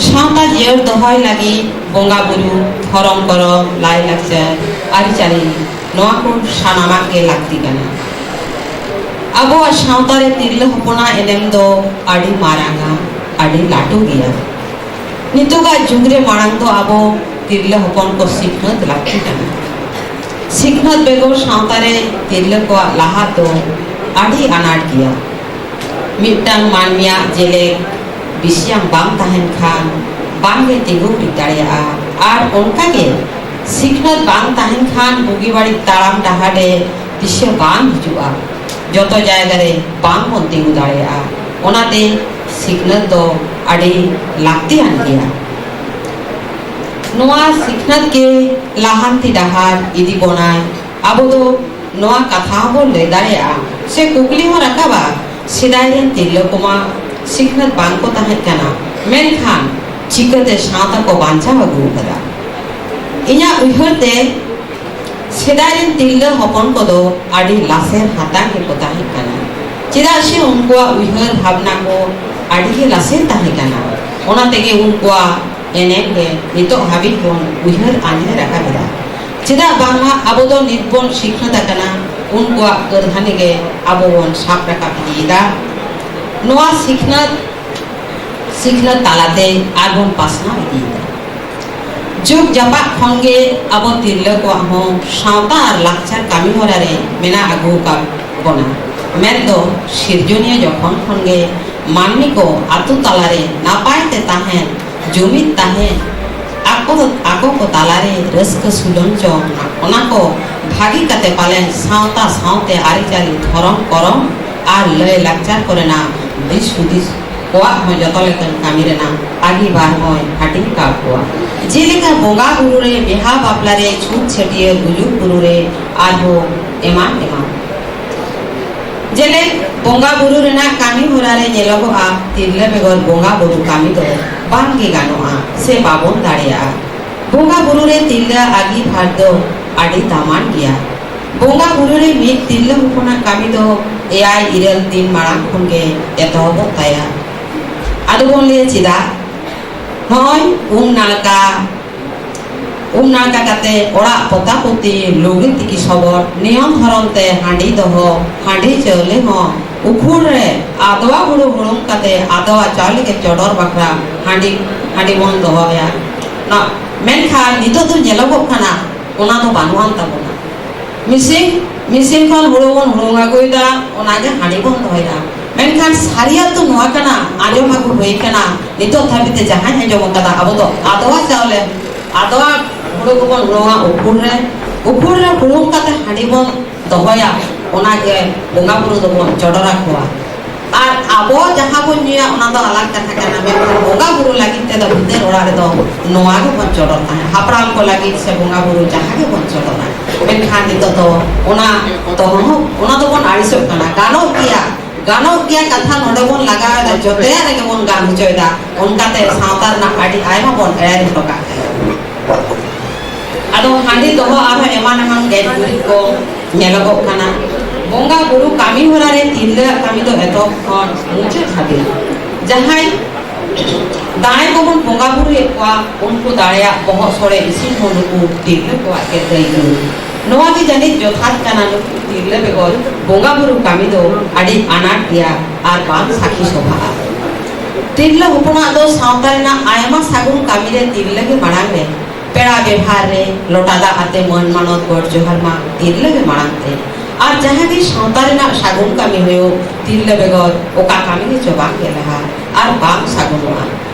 ᱥᱟᱶᱛᱟ ᱡᱤᱭᱟᱹᱲ ᱫᱚᱦᱚᱭ ᱞᱟᱹᱜᱤᱫ ᱵᱚᱸᱜᱟ ᱵᱩᱨᱩ, ᱫᱷᱚᱨᱚᱢ ᱠᱚᱨᱚᱢ, ᱞᱟᱭ ᱞᱟᱠᱪᱟᱨ, ᱟᱹᱨᱤᱪᱟᱹᱞᱤ, ᱱᱚᱣᱟ ᱠᱚ ᱥᱟᱱᱟᱢᱟᱜ ᱜᱮ ᱞᱟᱹᱠᱛᱤ ᱠᱟᱱᱟ᱾ ᱟᱵᱚᱣᱟᱜ ᱥᱟᱶᱛᱟ ᱨᱮ ᱛᱤᱨᱞᱟᱹ ᱦᱚᱯᱚᱱᱟᱜ ᱮᱱᱮᱢ ᱫᱚ ᱟᱹᱰᱤ ᱢᱟᱨᱟᱝᱟ, ᱟᱹᱰᱤ ᱞᱟᱹᱴᱩ ᱜᱮᱭᱟ᱾ ᱱᱤᱛᱚᱜᱟᱜ ᱡᱩᱜᱽ ᱨᱮ ᱢᱟᱲᱟᱝ ᱫᱚ ᱟᱵᱚ ᱛᱤᱨᱞᱟᱹ ᱦᱚᱯᱚᱱ ᱠᱚ ᱥᱤᱠᱷᱱᱟᱹᱛ ᱞᱟᱹᱠᱛᱤ ᱠᱟᱱᱟ᱾ ᱥᱤᱠᱷᱱᱟᱹᱛ ᱵᱮᱜᱚᱨ ᱥᱟᱶᱛᱟ ᱨᱮ ᱛᱤᱨᱞᱟᱹ ᱠᱚᱣᱟᱜ ᱞᱟᱦᱟᱜ ᱫᱚ ᱟᱹᱰᱤ ᱟᱱᱟᱴ ᱜᱮᱭᱟ᱾ ᱢᱤᱫᱴᱟᱝ ᱢᱟᱹᱱᱢᱤᱭᱟᱜ ᱡᱮᱞᱮᱠ ᱵᱤᱥᱤᱭᱟᱝ ᱵᱟᱝ ᱛᱟᱦᱮᱱ ᱠᱷᱟᱱ ᱵᱟᱝᱜᱮ ᱛᱤᱸᱜᱩ ᱠᱮᱴᱮᱡ ᱫᱟᱲᱮᱭᱟᱜᱼᱟ᱾ ᱟᱨ ᱚᱱᱠᱟᱜᱮ ᱥᱤᱠᱷᱱᱟᱹᱛ ᱵᱟᱝ ᱛᱟᱦᱮᱱ ᱠᱷᱟᱱ ᱵᱩᱜᱤ ᱵᱟᱹᱲᱤᱡ ᱛᱟᱲᱟᱢ ᱰᱟᱦᱟᱨ ᱨᱮ ᱫᱤᱥᱟᱹ ᱵᱟᱝ ᱦᱤᱡᱩᱜᱼᱟ᱾ ᱡᱚᱛᱚ ᱡᱟᱭᱜᱟ ᱨᱮ ᱵᱟᱝ ᱵᱚᱱ ᱛᱤᱸᱜᱩ ᱫᱟᱲᱮᱭᱟᱜᱼᱟ᱾ ᱚᱱᱟᱛᱮ ᱥᱤᱠᱷᱱᱟᱹᱛ ᱫᱚ ᱟᱹᱰᱤ ᱞᱟᱹᱠᱛᱤᱭᱟᱱ ᱜᱮᱭᱟ᱾ ᱱᱚᱣᱟ ᱥᱤᱠᱷᱱᱟᱹᱛ ᱜᱮ ᱞᱟᱦᱟᱱᱛᱤ ᱰᱟᱦᱟᱨ ᱤᱫᱤ ᱵᱚᱱᱟᱭ᱾ ᱟᱵᱚ ᱫᱚ ᱱᱚᱣᱟ ᱠᱟᱛᱷᱟ ᱦᱚᱸᱵᱚᱱ ᱞᱟᱹᱭ ᱫᱟᱲᱮᱭᱟᱜᱼᱟ ᱥᱮ ᱠᱩᱠᱞᱤ ᱦᱚᱸ ᱨᱟᱠᱟᱵᱟ, ᱥᱮᱫᱟᱭ ᱨᱮᱱ ᱛᱤᱨᱞᱟᱹ ᱠᱚᱢᱟ ᱥᱤᱠᱷᱱᱟᱹᱛ ᱵᱟᱝ ᱠᱚ ᱛᱟᱦᱮᱸ ᱠᱟᱱᱟ, ᱢᱮᱱᱠᱷᱟᱱ ᱪᱤᱠᱟᱹᱛᱮ ᱥᱟᱶᱛᱟ ᱠᱚ ᱵᱟᱧᱪᱟᱣ ᱟᱹᱜᱩ ᱟᱠᱟᱫᱟ? ᱤᱧᱟᱹᱜ ᱩᱭᱦᱟᱹᱨ ᱛᱮ ᱥᱮᱫᱟᱭ ᱨᱮᱱ ᱛᱤᱨᱞᱟᱹ ᱦᱚᱯᱚᱱ ᱠᱚᱫᱚ ᱟᱹᱰᱤ ᱞᱟᱥᱮᱨ ᱦᱟᱛᱟᱝ ᱜᱮᱠᱚ ᱛᱟᱦᱮᱸ ᱠᱟᱱᱟ᱾ ᱪᱮᱫᱟᱜ ᱥᱮ ᱩᱱᱠᱩᱣᱟᱜ ᱩᱭᱦᱟᱹᱨ ᱵᱷᱟᱵᱽᱱᱟ ᱠᱚ ᱟᱹᱰᱤ ᱜᱮ ᱞᱟᱥᱮᱨ ᱛᱟᱦᱮᱸ ᱠᱟᱱᱟ᱾ ᱚᱱᱟ ᱛᱮᱜᱮ ᱩᱱᱠᱩᱣᱟᱜ ᱮᱱᱮᱢ ᱜᱮ ᱱᱤᱛᱚᱜ ᱦᱟᱹᱵᱤᱡ ᱵᱚᱱ ᱩᱭᱦᱟᱹᱨ ᱟᱸᱡᱮᱨ ᱟᱠᱟᱫᱟ᱾ ᱪᱮᱫᱟᱜ ᱵᱟᱝᱢᱟ ᱟᱵᱚ ᱫᱚ ᱱᱤᱛ ᱵᱚᱱ ᱥᱤᱠᱷᱱᱟᱹᱛ ᱟᱠᱟᱱᱟ, ᱩᱱᱠᱩᱣᱟᱜ ᱠᱟᱹᱨᱫᱷᱟᱹᱱᱤ ᱜᱮ ᱟᱵᱚ ᱵᱚᱱ ᱥᱟᱵ ᱨᱟᱠᱟᱵ ᱤᱫᱤᱭᱮᱫᱟ᱾ ᱱᱚᱣᱟ ᱥᱤᱠᱷᱱᱟᱹᱛ ᱥᱤᱠᱷᱱᱟᱹᱛ ᱛᱟᱞᱟᱛᱮ ᱟᱨᱵᱚᱱ ᱯᱟᱥᱱᱟᱣ ᱤᱫᱤᱭᱮᱫᱟ᱾ ᱡᱩᱜᱽ ᱡᱟᱯᱟᱜ ᱠᱷᱚᱱᱜᱮ ᱟᱵᱚ ᱛᱤᱨᱞᱟᱹ ᱠᱚᱣᱟᱜ ᱦᱚᱸ ᱥᱟᱶᱛᱟ ᱟᱨ ᱞᱟᱠᱪᱟᱨ ᱠᱟᱹᱢᱤ ᱦᱚᱨᱟ ᱨᱮ ᱢᱮᱱᱟᱜ ᱟᱹᱜᱩ ᱟᱠᱟᱫ ᱵᱚᱱᱟ᱾ ᱢᱮᱱᱫᱚ ᱥᱤᱨᱡᱚᱱᱤᱭᱟᱹ ᱡᱚᱠᱷᱚᱱ ᱠᱷᱚᱱᱜᱮ ᱢᱟᱹᱱᱢᱤ ᱠᱚ ᱟᱛᱳ ᱛᱟᱞᱟᱨᱮ ᱱᱟᱯᱟᱭ ᱛᱮ ᱛᱟᱦᱮᱸ, ᱡᱩᱢᱤᱫ ᱛᱟᱦᱮᱸ, ᱟᱠᱚ, ᱟᱠᱚ ᱠᱚ ᱛᱟᱞᱟᱨᱮ ᱨᱟᱹᱥᱠᱟᱹ ᱥᱩᱞᱟᱹᱢ ᱡᱚᱝ, ᱚᱱᱟ ᱠᱚ ᱵᱷᱟᱹᱜᱤ ᱠᱟᱛᱮ ᱯᱟᱞᱮᱱ ᱥᱟᱶᱛᱟ ᱥᱟᱶᱛᱮ ᱟᱹᱨᱤᱪᱟᱹᱞᱤ, ᱫᱷᱚᱨᱚᱢ ᱠᱚᱨᱚᱢ ᱟᱨ ᱞᱟᱹᱭ ᱞᱟᱠᱪᱟᱨ ᱠᱚᱨᱮᱱᱟᱜ ᱫᱤᱥ ᱦᱩᱫᱤᱥ ᱠᱚᱣᱟᱜ ᱦᱚᱸ ᱡᱚᱛᱚ ᱞᱮᱠᱟᱱ ᱠᱟᱹᱢᱤ ᱨᱮᱱᱟᱜ ᱟᱹᱜᱤᱵᱷᱟᱨ ᱦᱚᱸᱭ ᱦᱟᱹᱴᱤᱧ ᱟᱠᱟᱫ ᱠᱚᱣᱟ᱾ ᱡᱮᱞᱮᱠᱟ ᱵᱚᱸᱜᱟ ᱵᱩᱨᱩ ᱨᱮ, ᱵᱤᱦᱟ ᱵᱟᱯᱞᱟ ᱨᱮ, ᱪᱷᱩᱛ ᱪᱷᱟᱹᱴᱭᱟᱹᱨ, ᱜᱩᱡᱩᱜ ᱵᱩᱨᱩ ᱨᱮ, ᱟᱨᱦᱚᱸ ᱮᱢᱟᱱ ᱮᱢᱟᱱ᱾ ᱡᱮᱞᱮᱠ ᱵᱚᱸᱜᱟ ᱵᱩᱨᱩ ᱨᱮᱱᱟᱜ ᱠᱟᱹᱢᱤ ᱦᱚᱨᱟ ᱨᱮ ᱧᱮᱞᱚᱜᱚᱜᱼᱟ, ᱛᱤᱨᱞᱟᱹ ᱵᱮᱜᱚᱨ ᱵᱚᱸᱜᱟ ᱵᱩᱨᱩ ᱠᱟᱹᱢᱤ ᱫᱚ ᱵᱟᱝ ᱜᱮ ᱜᱟᱱᱚᱜᱼᱟ ᱥᱮ ᱵᱟᱵᱚᱱ ᱫᱟᱲᱮᱭᱟᱜᱼᱟ᱾ ᱵᱚᱸᱜᱟ ᱵᱩᱨᱩ ᱨᱮ ᱛᱤᱨᱞᱟᱹ ᱟᱹᱜᱤᱵᱷᱟᱨ ᱫᱚ ᱟᱹᱰᱤ ᱫᱟᱢᱟᱱ ᱜᱮᱭᱟ᱾ ᱵᱚᱸᱜᱟ ᱵᱩᱨᱩ ᱨᱮ ᱢᱤᱫ ᱛᱤᱨᱞᱟᱹ ᱦᱚᱯᱚᱱᱟᱜ ᱠᱟᱹᱢᱤ ᱫᱚ ᱮᱭᱟᱭ ᱤᱨᱟᱹᱞ ᱫᱤᱱ ᱢᱟᱲᱟᱝ ᱠᱷᱚᱱ ᱜᱮ ᱮᱛᱚᱦᱚᱵᱚᱜ ᱛᱟᱭᱟ᱾ ᱟᱫᱚ ᱵᱚᱱ ᱞᱟᱹᱭᱟ ᱪᱮᱫᱟᱜ? ᱱᱚᱜᱼᱚᱭ ᱩᱢ ᱱᱟᱲᱠᱟ, ᱩᱢ ᱱᱟᱲᱠᱟ ᱠᱟᱛᱮ ᱚᱲᱟᱜ ᱯᱚᱛᱟ ᱯᱚᱛᱤ, ᱞᱩᱜᱽᱲᱤ ᱛᱤᱠᱤ ᱥᱚᱵᱚᱨ, ᱱᱤᱭᱚᱢ ᱫᱷᱚᱨᱚᱢ ᱛᱮ ᱦᱟᱺᱰᱤ ᱫᱚᱦᱚ, ᱦᱟᱺᱰᱤ ᱪᱟᱣᱞᱮ ᱦᱚᱸ ᱩᱠᱷᱩᱲ ᱨᱮ ᱟᱫᱣᱟ ᱦᱩᱲᱩ ᱦᱩᱲᱩᱝ ᱠᱟᱛᱮ ᱟᱫᱣᱟ ᱪᱟᱣᱞᱮ ᱜᱮ ᱪᱚᱰᱚᱨ ᱵᱟᱠᱷᱨᱟ ᱦᱟᱺᱰᱤ, ᱦᱟᱺᱰᱤ ᱵᱚᱱ ᱫᱚᱦᱚᱭᱟ᱾ ᱱᱚ-, ᱢᱮᱱᱠᱷᱟᱱ ᱱᱤᱛᱚᱜ ᱫᱚ ᱧᱮᱞᱚᱜᱚᱜ ᱠᱟᱱᱟ, ᱚᱱᱟ ᱫᱚ ᱵᱟᱹᱱᱩᱜ ᱟᱱ ᱛᱟᱵᱚᱱᱟ᱾ ᱢᱮᱥᱤᱱ, ᱢᱮᱥᱤᱱ ᱠᱷᱚᱱ ᱦᱩᱲᱩ ᱵᱚᱱ ᱦᱩᱲᱩᱝ ᱟᱹᱜᱩᱭᱮᱫᱟ, ᱚᱱᱟᱜᱮ ᱦᱟᱺᱰᱤ ᱵᱚᱱ ᱫᱚᱦᱚᱭᱮᱫᱟ᱾ ᱢᱮᱱᱠᱷᱟᱱ ᱥᱟᱹᱨᱤᱭᱟᱜ ᱫᱚ ᱱᱚᱣᱟ ᱠᱟᱱᱟ, ᱟᱸᱡᱚᱢ ᱟᱹᱜᱩ ᱦᱩᱭ ᱠᱟᱱᱟ, ᱱᱤᱛᱚᱜ ᱫᱷᱟᱹᱵᱤᱡ ᱛᱮ ᱡᱟᱦᱟᱸᱧ ᱟᱸᱡᱚᱢ ᱟᱠᱟᱫᱟ, ᱟᱵᱚ ᱫᱚ ᱟᱫᱣᱟ ᱪᱟᱣᱞᱮ, ᱟᱫᱣᱟ ᱦᱩᱲᱩ ᱠᱚᱵᱚᱱ ᱦᱩᱲᱩᱝᱟ ᱩᱠᱷᱩᱲ ᱨᱮ, ᱩᱠᱷᱩᱲ ᱨᱮ ᱦᱩᱲᱩᱝ ᱠᱟᱛᱮ ᱦᱟᱺᱰᱤ ᱵᱚᱱ ᱫᱚᱦᱚᱭᱟ, ᱚᱱᱟᱜᱮ ᱵᱚᱸᱜᱟ ᱵᱩᱨᱩ ᱫᱚᱵᱚᱱ ᱪᱚᱰᱚᱨ ᱟᱠᱚᱣᱟ᱾ ᱟᱨ ᱟᱵᱚ ᱡᱟᱦᱟᱸ ᱵᱚᱱ ᱧᱩᱭᱟ, ᱚᱱᱟ ᱫᱚ ᱟᱞᱟᱜᱽ ᱠᱟᱛᱷᱟ ᱠᱟᱱᱟ, ᱢᱮᱱᱠᱷᱟᱱ ᱵᱚᱸᱜᱟ ᱵᱩᱨᱩ ᱞᱟᱹᱜᱤᱫ ᱛᱮᱫᱚ ᱵᱷᱤᱛᱟᱹᱨ ᱚᱲᱟᱜ ᱨᱮᱫᱚ ᱱᱚᱣᱟ ᱜᱮᱵᱚᱱ ᱪᱚᱰᱚᱨ ᱛᱟᱦᱮᱸᱫ᱾ ᱦᱟᱯᱲᱟᱢ ᱠᱚ ᱞᱟᱹᱜᱤᱫ ᱥᱮ ᱵᱚᱸᱜᱟ ᱵᱩᱨᱩ ᱡᱟᱦᱟᱸ ᱜᱮᱵᱚᱱ ᱪᱚᱰᱚᱨᱟ, ᱢᱮᱱᱠᱷᱟᱱ ᱱᱤᱛᱚᱜ ᱫᱚ ᱚᱱᱟ ᱫᱚ ᱚᱱᱟ ᱫᱚᱵᱚᱱ ᱟᱹᱲᱤᱥᱚᱜ ᱠᱟᱱᱟ᱾ ᱜᱟᱱᱚᱜ ᱜᱮᱭᱟ, ᱜᱟᱱᱚᱜ ᱜᱮᱭᱟ ᱠᱟᱛᱷᱟ ᱱᱚᱰᱮ ᱵᱚᱱ ᱞᱟᱜᱟᱣ ᱮᱫᱟ, ᱡᱚᱛᱚᱭᱟᱜ ᱨᱮᱜᱮ ᱵᱚᱱ ᱜᱟᱱ ᱦᱚᱪᱚᱭᱮᱫᱟ᱾ ᱚᱱᱠᱟᱛᱮ ᱥᱟᱶᱛᱟ ᱨᱮᱱᱟᱜ ᱟᱹᱰᱤ ᱟᱭᱢᱟ ᱵᱚᱱ ᱮᱲᱮ ᱦᱚᱴᱚ ᱠᱟᱜ ᱠᱟᱱᱟ᱾ ᱟᱫᱚ ᱦᱟᱺᱰᱤ ᱫᱚᱦᱚ ᱟᱨᱦᱚᱸ ᱮᱢᱟᱱ ᱮᱢᱟᱱ ᱜᱮᱡ ᱜᱩᱨᱤᱡ ᱠᱚ ᱧᱮᱞᱚᱜᱚᱜ ᱠᱟᱱᱟ᱾ ᱵᱚᱸᱜᱟ ᱵᱩᱨᱩ ᱠᱟᱹᱢᱤ ᱦᱚᱨᱟ ᱨᱮ ᱛᱤᱨᱞᱟᱹᱣᱟᱜ ᱠᱟᱹᱢᱤ ᱫᱚ ᱮᱛᱚᱦᱚᱵ ᱠᱷᱚᱱ ᱢᱩᱪᱟᱹᱫ ᱦᱟᱹᱵᱤᱡ ᱡᱟᱦᱟᱸᱭ ᱫᱟᱲᱮ ᱠᱚᱵᱚᱱ ᱵᱚᱸᱜᱟ ᱵᱩᱨᱩᱭᱮᱫ ᱠᱚᱣᱟ, ᱩᱱᱠᱩ ᱫᱟᱲᱮᱭᱟᱜ ᱵᱚᱦᱚᱜ ᱥᱚᱲᱮ ᱤᱥᱤᱱ ᱦᱚᱸ ᱱᱩᱠᱩ ᱛᱤᱨᱞᱟᱹ ᱠᱚᱣᱟᱜ ᱜᱮ ᱫᱟᱹᱭᱠᱟᱹ᱾ ᱱᱚᱣᱟ ᱜᱮ ᱡᱟᱹᱱᱤᱡ ᱡᱚᱛᱷᱟᱛ ᱠᱟᱱᱟ, ᱱᱩᱠᱩ ᱛᱤᱨᱞᱟᱹ ᱵᱮᱜᱚᱨ ᱵᱚᱸᱜᱟ ᱵᱩᱨᱩ ᱠᱟᱹᱢᱤ ᱫᱚ ᱟᱹᱰᱤ ᱟᱱᱟᱴ ᱜᱮᱭᱟ ᱟᱨ ᱵᱟᱝ ᱥᱟᱹᱠᱷᱤ ᱥᱚᱵᱷᱟᱜᱼᱟ᱾ ᱛᱤᱨᱞᱟᱹ ᱦᱚᱯᱚᱱᱟᱜ ᱫᱚ ᱥᱟᱶᱛᱟ ᱨᱮᱱᱟᱜ ᱟᱭᱢᱟ ᱥᱟᱹᱜᱩᱱ ᱠᱟᱹᱢᱤ ᱨᱮ ᱛᱤᱨᱞᱟᱹ ᱜᱮ ᱢᱟᱲᱟᱝ ᱨᱮ, ᱯᱮᱲᱟ ᱵᱮᱵᱷᱟᱨ ᱨᱮ, ᱞᱚᱴᱟ ᱫᱟᱜ ᱟᱛᱮ ᱢᱟᱹᱱ ᱢᱟᱱᱚᱛ ᱜᱚᱰ ᱡᱚᱦᱟᱨ ᱢᱟ ᱛᱤᱨᱞᱟᱹ ᱜᱮ ᱢᱟᱲᱟᱝ ᱛᱮ᱾ ᱟᱨ ᱡᱟᱦᱟᱸ ᱜᱮ ᱥᱟᱶᱛᱟ ᱨᱮᱱᱟᱜ ᱥᱟᱹᱜᱩᱱ ᱠᱟᱹᱢᱤ ᱦᱩᱭᱩᱜ, ᱛᱤᱨᱞᱟᱹ ᱵᱮᱜᱚᱨ ᱚᱠᱟ ᱠᱟᱹᱢᱤ ᱜᱮ ᱪᱚ ᱵᱟᱝ ᱜᱮ ᱞᱟᱦᱟ ᱟᱨ ᱵᱟᱝ ᱥᱟᱹᱜᱩᱱᱚᱜᱼᱟ᱾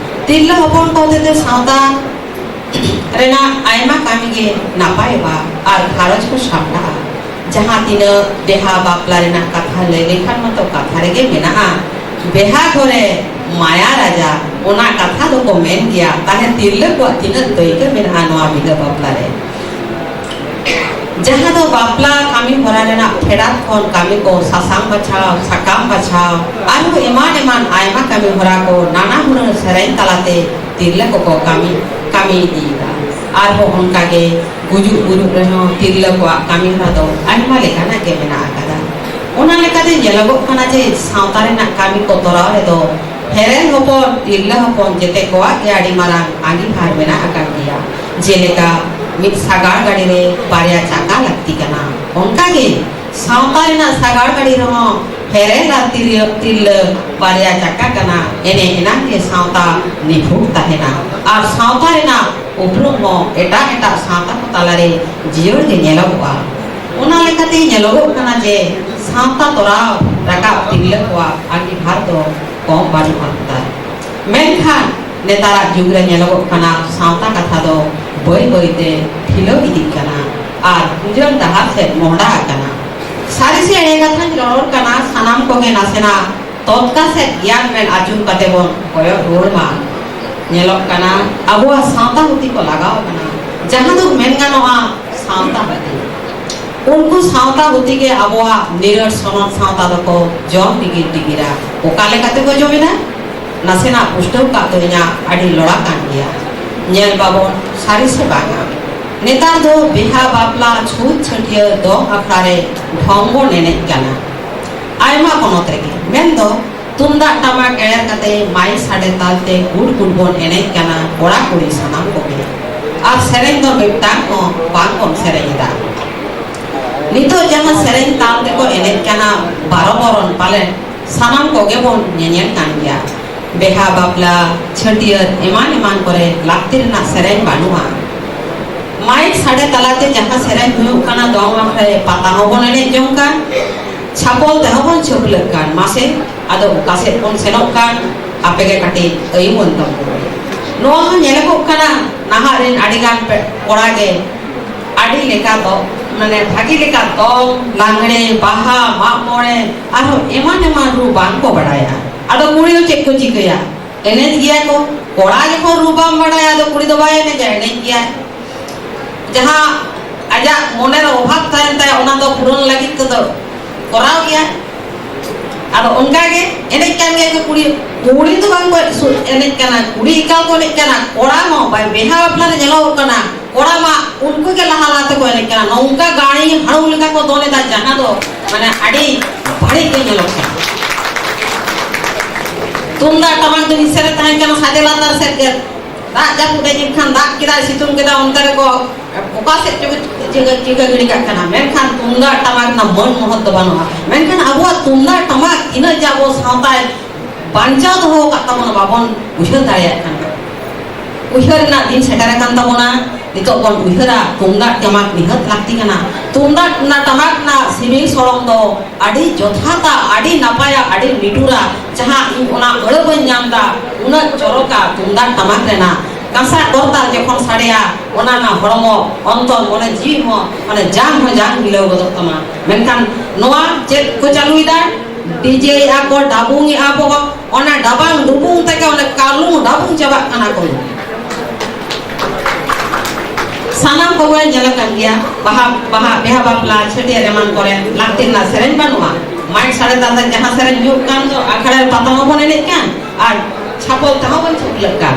ᱛᱤᱨᱞᱟᱹ ᱦᱚᱯᱚᱱ ᱠᱚ ᱦᱚᱛᱮᱛᱮ ᱥᱟᱶᱛᱟ ᱨᱮᱱᱟᱜ ᱟᱭᱢᱟ ᱠᱟᱹᱢᱤ ᱜᱮ ᱱᱟᱯᱟᱭᱚᱜᱼᱟ ᱟᱨ ᱜᱷᱟᱨᱚᱸᱡᱽ ᱠᱚ ᱥᱟᱢᱴᱟᱜᱼᱟ᱾ ᱡᱟᱦᱟᱸ ᱛᱤᱱᱟᱹᱜ ᱵᱮᱦᱟ ᱵᱟᱯᱞᱟ ᱨᱮᱱᱟᱜ ᱠᱟᱛᱷᱟ ᱞᱟᱹᱭ ᱞᱮᱠᱷᱟᱱ ᱢᱟᱛᱚ ᱠᱟᱛᱷᱟ ᱨᱮᱜᱮ ᱢᱮᱱᱟᱜᱼᱟ, ᱵᱮᱦᱟ ᱜᱷᱚᱨᱮ ᱢᱟᱭᱟ ᱨᱟᱡᱟ, ᱚᱱᱟ ᱠᱟᱛᱷᱟ ᱫᱚᱠᱚ ᱢᱮᱱ ᱜᱮᱭᱟ᱾ ᱛᱟᱦᱮᱸ ᱛᱤᱨᱞᱟᱹ ᱠᱚᱣᱟᱜ ᱛᱤᱱᱟᱹᱜ ᱫᱟᱹᱭᱠᱟᱹ ᱢᱮᱱᱟᱜᱼᱟ ᱱᱚᱣᱟ ᱵᱤᱦᱟᱹ ᱵᱟᱯᱞᱟ ᱨᱮ᱾ ᱡᱟᱦᱟᱸ ᱫᱚ ᱵᱟᱯᱞᱟ ᱠᱟᱹᱢᱤ ᱦᱚᱨᱟ ᱨᱮᱱᱟᱜ ᱯᱷᱮᱰᱟᱛ ᱠᱷᱚᱱ ᱠᱟᱹᱢᱤ ᱠᱚ, ᱥᱟᱥᱟᱝ ᱵᱟᱪᱷᱟᱣ, ᱥᱟᱠᱟᱢ ᱵᱟᱪᱷᱟᱣ, ᱟᱨᱦᱚᱸ ᱮᱢᱟᱱ ᱮᱢᱟᱱ ᱟᱭᱢᱟ ᱠᱟᱹᱢᱤ ᱦᱚᱨᱟ ᱠᱚ ᱱᱟᱱᱟ ᱦᱩᱱᱟᱹᱨ ᱥᱮᱨᱮᱧ ᱛᱟᱞᱟᱛᱮ ᱛᱤᱨᱞᱟᱹ ᱠᱚᱠᱚ ᱠᱟᱹᱢᱤ, ᱠᱟᱹᱢᱤ ᱤᱫᱤᱭᱮᱫᱟ᱾ ᱟᱨᱦᱚᱸ ᱚᱱᱠᱟᱜᱮ ᱜᱩᱡᱩᱜ ᱜᱩᱨᱩᱜ ᱨᱮᱦᱚᱸ ᱛᱤᱨᱞᱟᱹ ᱠᱚᱣᱟᱜ ᱠᱟᱹᱢᱤ ᱦᱚᱨᱟ ᱫᱚ ᱟᱭᱢᱟ ᱞᱮᱠᱟᱱᱟᱜ ᱜᱮ ᱢᱮᱱᱟᱜ ᱟᱠᱟᱫᱟ᱾ ᱚᱱᱟ ᱞᱮᱠᱟᱛᱮ ᱧᱮᱞᱚᱜᱚᱜ ᱠᱟᱱᱟ ᱡᱮ ᱥᱟᱶᱛᱟ ᱨᱮᱱᱟᱜ ᱠᱟᱹᱢᱤ ᱠᱚ ᱛᱚᱨᱟᱣ ᱨᱮᱫᱚ ᱯᱷᱮᱨᱮᱞ ᱦᱚᱯᱚᱱ, ᱛᱤᱨᱞᱟᱹ ᱦᱚᱯᱚᱱ ᱡᱮᱛᱮ ᱠᱚᱣᱟᱜ ᱜᱮ ᱟᱹᱰᱤ ᱢᱟᱨᱟᱝ ᱟᱸᱜᱤᱵᱷᱟᱨ ᱢᱮᱱᱟᱜ ᱟᱠᱟᱫ ᱜᱮᱭᱟ᱾ ᱡᱮᱞᱮᱠᱟ ᱢᱤᱫ ᱥᱟᱜᱟᱲ ᱜᱟᱹᱰᱤ ᱨᱮ ᱵᱟᱨᱭᱟ ᱪᱟᱠᱟ ᱞᱟᱹᱠᱛᱤ ᱠᱟᱱᱟ, ᱚᱱᱠᱟᱜᱮ ᱥᱟᱶᱛᱟ ᱨᱮᱱᱟᱜ ᱥᱟᱜᱟᱲ ᱜᱟᱹᱰᱤ ᱨᱮᱦᱚᱸ ᱯᱷᱮᱨᱮᱞ ᱟᱨ ᱛᱤᱨᱭᱳ-, ᱛᱤᱨᱞᱟᱹ ᱵᱟᱨᱭᱟ ᱪᱟᱠᱟ ᱠᱟᱱᱟ, ᱮᱱᱮ ᱮᱱᱟᱝ ᱜᱮ ᱥᱟᱶᱛᱟ ᱱᱤᱯᱷᱩᱴ ᱛᱟᱦᱮᱱᱟ ᱟᱨ ᱥᱟᱶᱛᱟ ᱨᱮᱱᱟᱜ ᱩᱯᱨᱩᱢ ᱦᱚᱸ ᱮᱴᱟᱜ ᱮᱴᱟᱜ ᱥᱟᱶᱛᱟ ᱠᱚ ᱛᱟᱞᱟᱨᱮ ᱡᱤᱭᱟᱹᱲ ᱜᱮ ᱧᱮᱞᱚᱜᱚᱜᱼᱟ᱾ ᱚᱱᱟ ᱞᱮᱠᱟᱛᱮ ᱧᱮᱞᱚᱜᱚᱜ ᱠᱟᱱᱟ ᱡᱮ ᱥᱟᱶᱛᱟ ᱛᱚᱨᱟᱣ ᱨᱟᱠᱟᱵ ᱛᱤᱨᱞᱟᱹ ᱠᱚᱣᱟᱜ ᱟᱸᱜᱤᱵᱷᱟᱨ ᱫᱚ ᱠᱚᱢ ᱵᱟᱹᱱᱩᱜ ᱟᱱ ᱛᱟᱭ᱾ ᱢᱮᱱᱠᱷᱟᱱ ᱱᱮᱛᱟᱨᱟᱜ ᱡᱩᱜᱽ ᱨᱮ ᱧᱮᱞᱚᱜᱚᱜ ᱠᱟᱱᱟ, ᱥᱟᱶᱛᱟ ᱠᱟᱛᱷᱟ ᱫᱚ ᱵᱟᱹᱭ ᱵᱟᱹᱭᱛᱮ ᱰᱷᱤᱞᱟᱹᱣ ᱤᱫᱤᱜ ᱠᱟᱱᱟ ᱟᱨ ᱩᱡᱟᱹᱲ ᱰᱟᱦᱟᱨ ᱥᱮᱫ ᱢᱚᱦᱰᱟ ᱟᱠᱟᱱᱟ᱾ ᱥᱟᱹᱨᱤ ᱥᱮ ᱮᱲᱮ ᱠᱟᱛᱷᱟᱧ ᱨᱚᱲ ᱠᱟᱱᱟ, ᱥᱟᱱᱟᱢ ᱠᱚᱜᱮ ᱱᱟᱥᱮᱱᱟᱜ ᱛᱚᱛᱠᱟ ᱥᱮᱫ ᱜᱮᱭᱟᱱ ᱢᱮᱫ ᱟᱹᱪᱩᱨ ᱠᱟᱛᱮ ᱵᱚᱱ ᱠᱚᱭᱚᱜ ᱨᱩᱣᱟᱹᱲ ᱢᱟ᱾ ᱧᱮᱞᱚᱜ ᱠᱟᱱᱟ ᱟᱵᱚᱣᱟᱜ ᱥᱟᱶᱛᱟ ᱦᱩᱛᱤ ᱠᱚ ᱞᱟᱜᱟᱣ ᱟᱠᱟᱱᱟ, ᱡᱟᱦᱟᱸ ᱫᱚ ᱢᱮᱱ ᱜᱟᱱᱚᱜᱼᱟ ᱥᱟᱶᱛᱟ ᱦᱩᱛᱤ᱾ ᱩᱱᱠᱩ ᱥᱟᱶᱛᱟ ᱦᱩᱛᱤ ᱜᱮ ᱟᱵᱚᱣᱟᱜ ᱱᱤᱨᱟᱹᱲ ᱥᱚᱱᱚᱛ ᱥᱟᱶᱛᱟ ᱫᱚᱠᱚ ᱡᱚᱢ ᱰᱤᱜᱤᱨ ᱰᱤᱜᱤᱨᱟ᱾ ᱚᱠᱟ ᱞᱮᱠᱟ ᱛᱮᱠᱚ ᱡᱚᱢ ᱮᱫᱟ? ᱱᱟᱥᱮᱱᱟᱜ ᱯᱩᱥᱴᱟᱹᱣ ᱠᱟᱜ ᱫᱚ ᱤᱧᱟᱹᱜ ᱟᱹᱰᱤ ᱞᱚᱲᱟ ᱠᱟᱱ ᱜᱮᱭᱟ᱾ ᱧᱮᱞ ᱵᱟᱵᱚᱱ ᱥᱟᱹᱨᱤ ᱥᱮ ᱵᱟᱝᱟ᱾ ᱱᱮᱛᱟᱨ ᱫᱚ ᱵᱤᱦᱟ ᱵᱟᱯᱞᱟ, ᱪᱷᱩᱛ ᱪᱷᱟᱹᱴᱭᱟᱹᱨ, ᱫᱚᱝ ᱟᱠᱷᱲᱟ ᱨᱮ ᱰᱷᱚᱝ ᱵᱚᱱ ᱮᱱᱮᱡ ᱠᱟᱱᱟ᱾ ᱟᱭᱢᱟ ᱯᱚᱱᱚᱛ ᱨᱮᱜᱮ, ᱢᱮᱱᱫᱚ ᱛᱩᱢᱫᱟᱜ ᱴᱟᱢᱟᱠ ᱮᱲᱮᱨ ᱠᱟᱛᱮ ᱢᱟᱭᱤᱠ ᱥᱟᱰᱮ ᱛᱟᱞᱛᱮ ᱜᱩᱰ ᱜᱩᱰ ᱵᱚᱱ ᱮᱱᱮᱡ ᱠᱟᱱᱟ ᱠᱚᱲᱟ ᱠᱩᱲᱤ ᱥᱟᱱᱟᱢ ᱠᱚᱜᱮ᱾ ᱟᱨ ᱥᱮᱨᱮᱧ ᱫᱚ ᱢᱤᱫᱴᱟᱝ ᱦᱚᱸ ᱵᱟᱝ ᱵᱚᱱ ᱥᱮᱨᱮᱧ ᱮᱫᱟ᱾ ᱱᱤᱛᱚᱜ ᱡᱟᱦᱟᱸ ᱥᱮᱨᱮᱧ ᱛᱟᱞ ᱛᱮᱠᱚ ᱮᱱᱮᱡ ᱠᱟᱱᱟ ᱵᱟᱨᱚ ᱵᱚᱨᱚᱱ, ᱯᱟᱞᱮᱱ ᱥᱟᱱᱟᱢ ᱠᱚᱜᱮ ᱵᱚᱱ ᱧᱮᱧᱮᱞ ᱠᱟᱱ ᱜᱮᱭᱟ᱾ ᱵᱮᱦᱟ ᱵᱟᱯᱞᱟ, ᱪᱷᱟᱹᱴᱭᱟᱹᱨ ᱮᱢᱟᱱ ᱮᱢᱟᱱ ᱠᱚᱨᱮ ᱞᱟᱹᱠᱛᱤ ᱨᱮᱱᱟᱜ ᱥᱮᱨᱮᱧ ᱵᱟᱹᱱᱩᱜᱼᱟ᱾ ᱢᱟᱭᱤᱠ ᱥᱟᱰᱮ ᱛᱟᱞᱟᱛᱮ ᱡᱟᱦᱟᱸ ᱥᱮᱨᱮᱧ ᱦᱩᱭᱩᱜ ᱠᱟᱱᱟ, ᱫᱚᱝ ᱟᱠᱷᱲᱟ ᱨᱮ ᱯᱟᱛᱟ ᱦᱚᱸᱵᱚᱱ ᱮᱱᱮᱡ ᱡᱚᱝ ᱠᱟᱱ, ᱪᱷᱟᱯᱚᱞ ᱛᱮᱦᱚᱸ ᱵᱚᱱ ᱪᱷᱟᱹᱯᱞᱟᱹᱜ ᱠᱟᱱ᱾ ᱢᱟᱥᱮ, ᱟᱫᱚ ᱚᱠᱟ ᱥᱮᱫ ᱵᱚᱱ ᱥᱮᱱᱚᱜ ᱠᱟᱱ, ᱟᱯᱮ ᱜᱮ ᱠᱟᱹᱴᱤᱡ ᱟᱹᱭᱩᱵᱚᱱ ᱛᱟᱵᱚᱱ᱾ ᱱᱚᱣᱟ ᱦᱚᱸ ᱧᱮᱞᱚᱜᱚᱜ ᱠᱟᱱᱟ, ᱱᱟᱦᱟᱜ ᱨᱮᱱ ᱟᱹᱰᱤ ᱜᱟᱱ ᱯᱮ-, ᱠᱚᱲᱟ ᱜᱮ ᱟᱹᱰᱤ ᱞᱮᱠᱟ ᱫᱚ, ᱢᱟᱱᱮ ᱵᱷᱟᱹᱜᱤ ᱞᱮᱠᱟ ᱫᱚᱝ, ᱞᱟᱜᱽᱬᱮ, ᱵᱟᱦᱟ, ᱢᱟᱜ ᱢᱚᱬᱮ, ᱟᱨᱦᱚᱸ ᱮᱢᱟᱱ ᱮᱢᱟᱱ ᱨᱩ ᱵᱟᱝ ᱠᱚ ᱵᱟᱲᱟᱭᱟ᱾ ᱟᱫᱚ ᱠᱩᱲᱤ ᱫᱚ ᱪᱮᱫ ᱠᱚ ᱪᱤᱠᱟᱹᱭᱟ? ᱮᱱᱮᱡ ᱜᱮᱭᱟ ᱠᱚ᱾ ᱠᱚᱲᱟ ᱡᱚᱠᱷᱚᱱ ᱨᱩ ᱵᱟᱢ ᱵᱟᱲᱟᱭᱟ, ᱟᱫᱚ ᱠᱩᱲᱤ ᱫᱚ ᱵᱟᱭ ᱮᱱᱮᱡᱟ, ᱮᱱᱮᱡ ᱜᱮᱭᱟᱭ᱾ ᱡᱟᱦᱟᱸ ᱟᱡᱟᱜ ᱢᱚᱱᱮ ᱨᱮ ᱚᱵᱷᱟᱵ ᱛᱟᱦᱮᱱ ᱛᱟᱭᱟ, ᱚᱱᱟ ᱫᱚ ᱯᱩᱨᱚᱱ ᱞᱟᱹᱜᱤᱫ ᱛᱮᱫᱚ ᱠᱚᱨᱟᱣ ᱜᱮᱭᱟᱭ᱾ ᱟᱫᱚ ᱚᱱᱠᱟ ᱜᱮ ᱮᱱᱮᱡ ᱠᱟᱱ ᱜᱮᱭᱟ ᱠᱚ ᱠᱩᱲᱤ᱾ ᱠᱩᱲᱤ ᱫᱚ ᱵᱟᱝ ᱠᱚ ᱥᱩ-, ᱮᱱᱮᱡ ᱠᱟᱱᱟ, ᱠᱩᱲᱤ ᱮᱠᱟᱞ ᱠᱚ ᱮᱱᱮᱡ ᱠᱟᱱᱟ, ᱠᱚᱲᱟ ᱦᱚᱸ᱾ ᱵᱟ-, ᱵᱮᱦᱟ ᱵᱟᱯᱞᱟ ᱨᱮ ᱧᱮᱞᱚᱜᱚᱜ ᱠᱟᱱᱟ, ᱠᱚᱲᱟ ᱢᱟ ᱩᱱᱠᱩ ᱜᱮ ᱞᱟᱦᱟ ᱞᱟᱦᱟ ᱛᱮᱠᱚ ᱮᱱᱮᱡ ᱠᱟᱱᱟ᱾ ᱱᱚᱝᱠᱟ ᱜᱟᱹᱲᱤ ᱦᱟᱹᱲᱩ ᱞᱮᱠᱟ ᱠᱚ ᱫᱚᱱ ᱮᱫᱟ, ᱡᱟᱦᱟᱸ ᱫᱚ ᱢᱟᱱᱮ ᱟᱹᱰᱤ ᱵᱟᱹᱲᱤᱡ ᱜᱮ ᱧᱮᱞᱚᱜ ᱠᱟᱱᱟ᱾ ᱛᱩᱢᱫᱟᱜ ᱴᱟᱢᱟᱠ ᱫᱚ ᱢᱤᱫ ᱥᱮᱫ ᱨᱮ ᱛᱟᱦᱮᱸ ᱠᱟᱱᱟ, ᱥᱟᱰᱮ ᱞᱟᱛᱟᱨ ᱥᱮᱫ ᱜᱮ ᱫᱟᱜ ᱡᱟᱹᱯᱩᱫ ᱮ ᱧᱩᱨ ᱠᱷᱟᱱ ᱫᱟᱜ ᱠᱮᱫᱟᱭ, ᱥᱤᱛᱩᱝ ᱠᱮᱫᱟ, ᱚᱱᱛᱮ ᱨᱮᱠᱚ ᱚᱠᱟ ᱥᱮᱫ ᱪᱚᱠᱚ ᱪᱤᱠᱟᱹ, ᱪᱤᱠᱟᱹ ᱜᱤᱰᱤ ᱠᱟᱜ ᱠᱟᱱᱟ᱾ ᱢᱮᱱᱠᱷᱟᱱ ᱛᱩᱢᱫᱟᱜ ᱴᱟᱢᱟᱠ ᱨᱮᱱᱟᱜ ᱢᱟᱹᱱ ᱢᱚᱦᱚᱛ ᱫᱚ ᱵᱟᱹᱱᱩᱜᱼᱟ᱾ ᱢᱮᱱᱠᱷᱟᱱ ᱟᱵᱚᱣᱟᱜ ᱛᱩᱢᱫᱟᱜ ᱴᱟᱢᱟᱠ ᱛᱤᱱᱟᱹᱜ ᱡᱮ ᱟᱵᱚ ᱥᱟᱶᱛᱟᱭ ᱵᱟᱧᱪᱟᱣ ᱫᱚᱦᱚ ᱟᱠᱟᱫ ᱛᱟᱵᱚᱱᱟ, ᱵᱟᱵᱚᱱ ᱩᱭᱦᱟᱹᱨ ᱫᱟᱲᱮᱭᱟᱜ ᱠᱟᱱᱟ᱾ ᱩᱭᱦᱟᱹᱨ ᱨᱮᱱᱟᱜ ᱫᱤᱱ ᱥᱮᱴᱮᱨ ᱟᱠᱟᱱ ᱛᱟᱵᱚᱱᱟ᱾ ᱱᱤᱛᱚᱜ ᱵᱚᱱ ᱩᱭᱦᱟᱹᱨᱟ, ᱛᱩᱢᱫᱟᱜ ᱴᱟᱢᱟᱠ ᱱᱤᱦᱟᱹᱛ ᱞᱟᱹᱠᱛᱤ ᱠᱟᱱᱟ᱾ ᱛᱩᱢᱫᱟᱜ ᱨᱮᱱᱟᱜ, ᱴᱟᱢᱟᱠ ᱨᱮᱱᱟᱜ ᱥᱤᱵᱤᱞ ᱥᱚᱲᱚᱢ ᱫᱚ ᱟᱹᱰᱤ ᱡᱚᱛᱷᱟᱛᱟ, ᱟᱹᱰᱤ ᱱᱟᱯᱟᱭᱟ, ᱟᱹᱰᱤ ᱱᱤᱴᱩᱨᱟ᱾ ᱡᱟᱦᱟᱸ ᱤᱧ ᱚᱱᱟ ᱟᱹᱲᱟᱹ ᱵᱟᱹᱧ ᱧᱟᱢ ᱮᱫᱟ, ᱩᱱᱟᱹᱜ ᱪᱚᱨᱚᱠᱟ ᱛᱩᱢᱫᱟᱜ ᱴᱟᱢᱟᱠ ᱨᱮᱱᱟᱜ ᱠᱟᱸᱥᱟ ᱠᱚᱨᱛᱟᱞ ᱡᱚᱠᱷᱚᱱ ᱥᱟᱰᱮᱭᱟ, ᱚᱱᱟ ᱨᱮᱱᱟᱜ ᱦᱚᱲᱢᱚ, ᱚᱱᱛᱚᱨ, ᱢᱚᱱᱮ ᱡᱤᱣᱤ ᱦᱚᱸ, ᱢᱟᱱᱮ ᱡᱟᱝ ᱦᱚᱸ ᱡᱟᱝ ᱦᱤᱞᱟᱹᱣ ᱜᱚᱫᱚᱜ ᱛᱟᱢᱟ᱾ ᱢᱮᱱᱠᱷᱟᱱ ᱱᱚᱣᱟ ᱪᱮᱫ ᱠᱚ ᱪᱟᱹᱞᱩᱭᱮᱫᱟ? ᱰᱤᱡᱮᱭᱮᱜᱼᱟ ᱠᱚ, ᱰᱟᱵᱩᱝᱮᱜᱼᱟ ᱵᱚ, ᱚᱱᱟ ᱰᱟᱵᱟᱝ ᱰᱩᱵᱩᱝ ᱛᱮᱜᱮ ᱚᱱᱟ ᱠᱟᱞᱩᱝ ᱰᱟᱵᱩᱝ ᱪᱟᱵᱟᱜ ᱠᱟᱱᱟ ᱠᱚ᱾ ᱥᱟᱱᱟᱢ ᱠᱚᱜᱮ ᱧᱮᱞ ᱟᱠᱟᱱ ᱜᱮᱭᱟ, ᱵᱟᱦᱟ, ᱵᱟᱦᱟ, ᱵᱤᱦᱟ ᱵᱟᱯᱞᱟ, ᱪᱷᱟᱹᱴᱭᱟᱹᱨ ᱮᱢᱟᱱ ᱠᱚᱨᱮ ᱞᱟᱹᱠᱛᱤ ᱨᱮᱱᱟᱜ ᱥᱮᱨᱮᱧ ᱵᱟᱹᱱᱩᱜᱼᱟ᱾ ᱢᱟᱭᱤᱠ ᱥᱟᱰᱮ ᱛᱟᱞᱟᱛᱮ ᱡᱟᱦᱟᱸ ᱥᱮᱨᱮᱧ ᱦᱩᱭᱩᱜ ᱠᱟᱱ ᱫᱚ, ᱟᱠᱷᱲᱟ ᱨᱮ ᱯᱟᱛᱟ ᱦᱚᱸᱵᱚᱱ ᱮᱱᱮᱡ ᱠᱟᱱ ᱟᱨ ᱪᱷᱟᱯᱚᱞ ᱛᱮᱦᱚᱸ ᱵᱚᱱ ᱪᱷᱩᱴᱞᱟᱹᱜ ᱠᱟᱱ᱾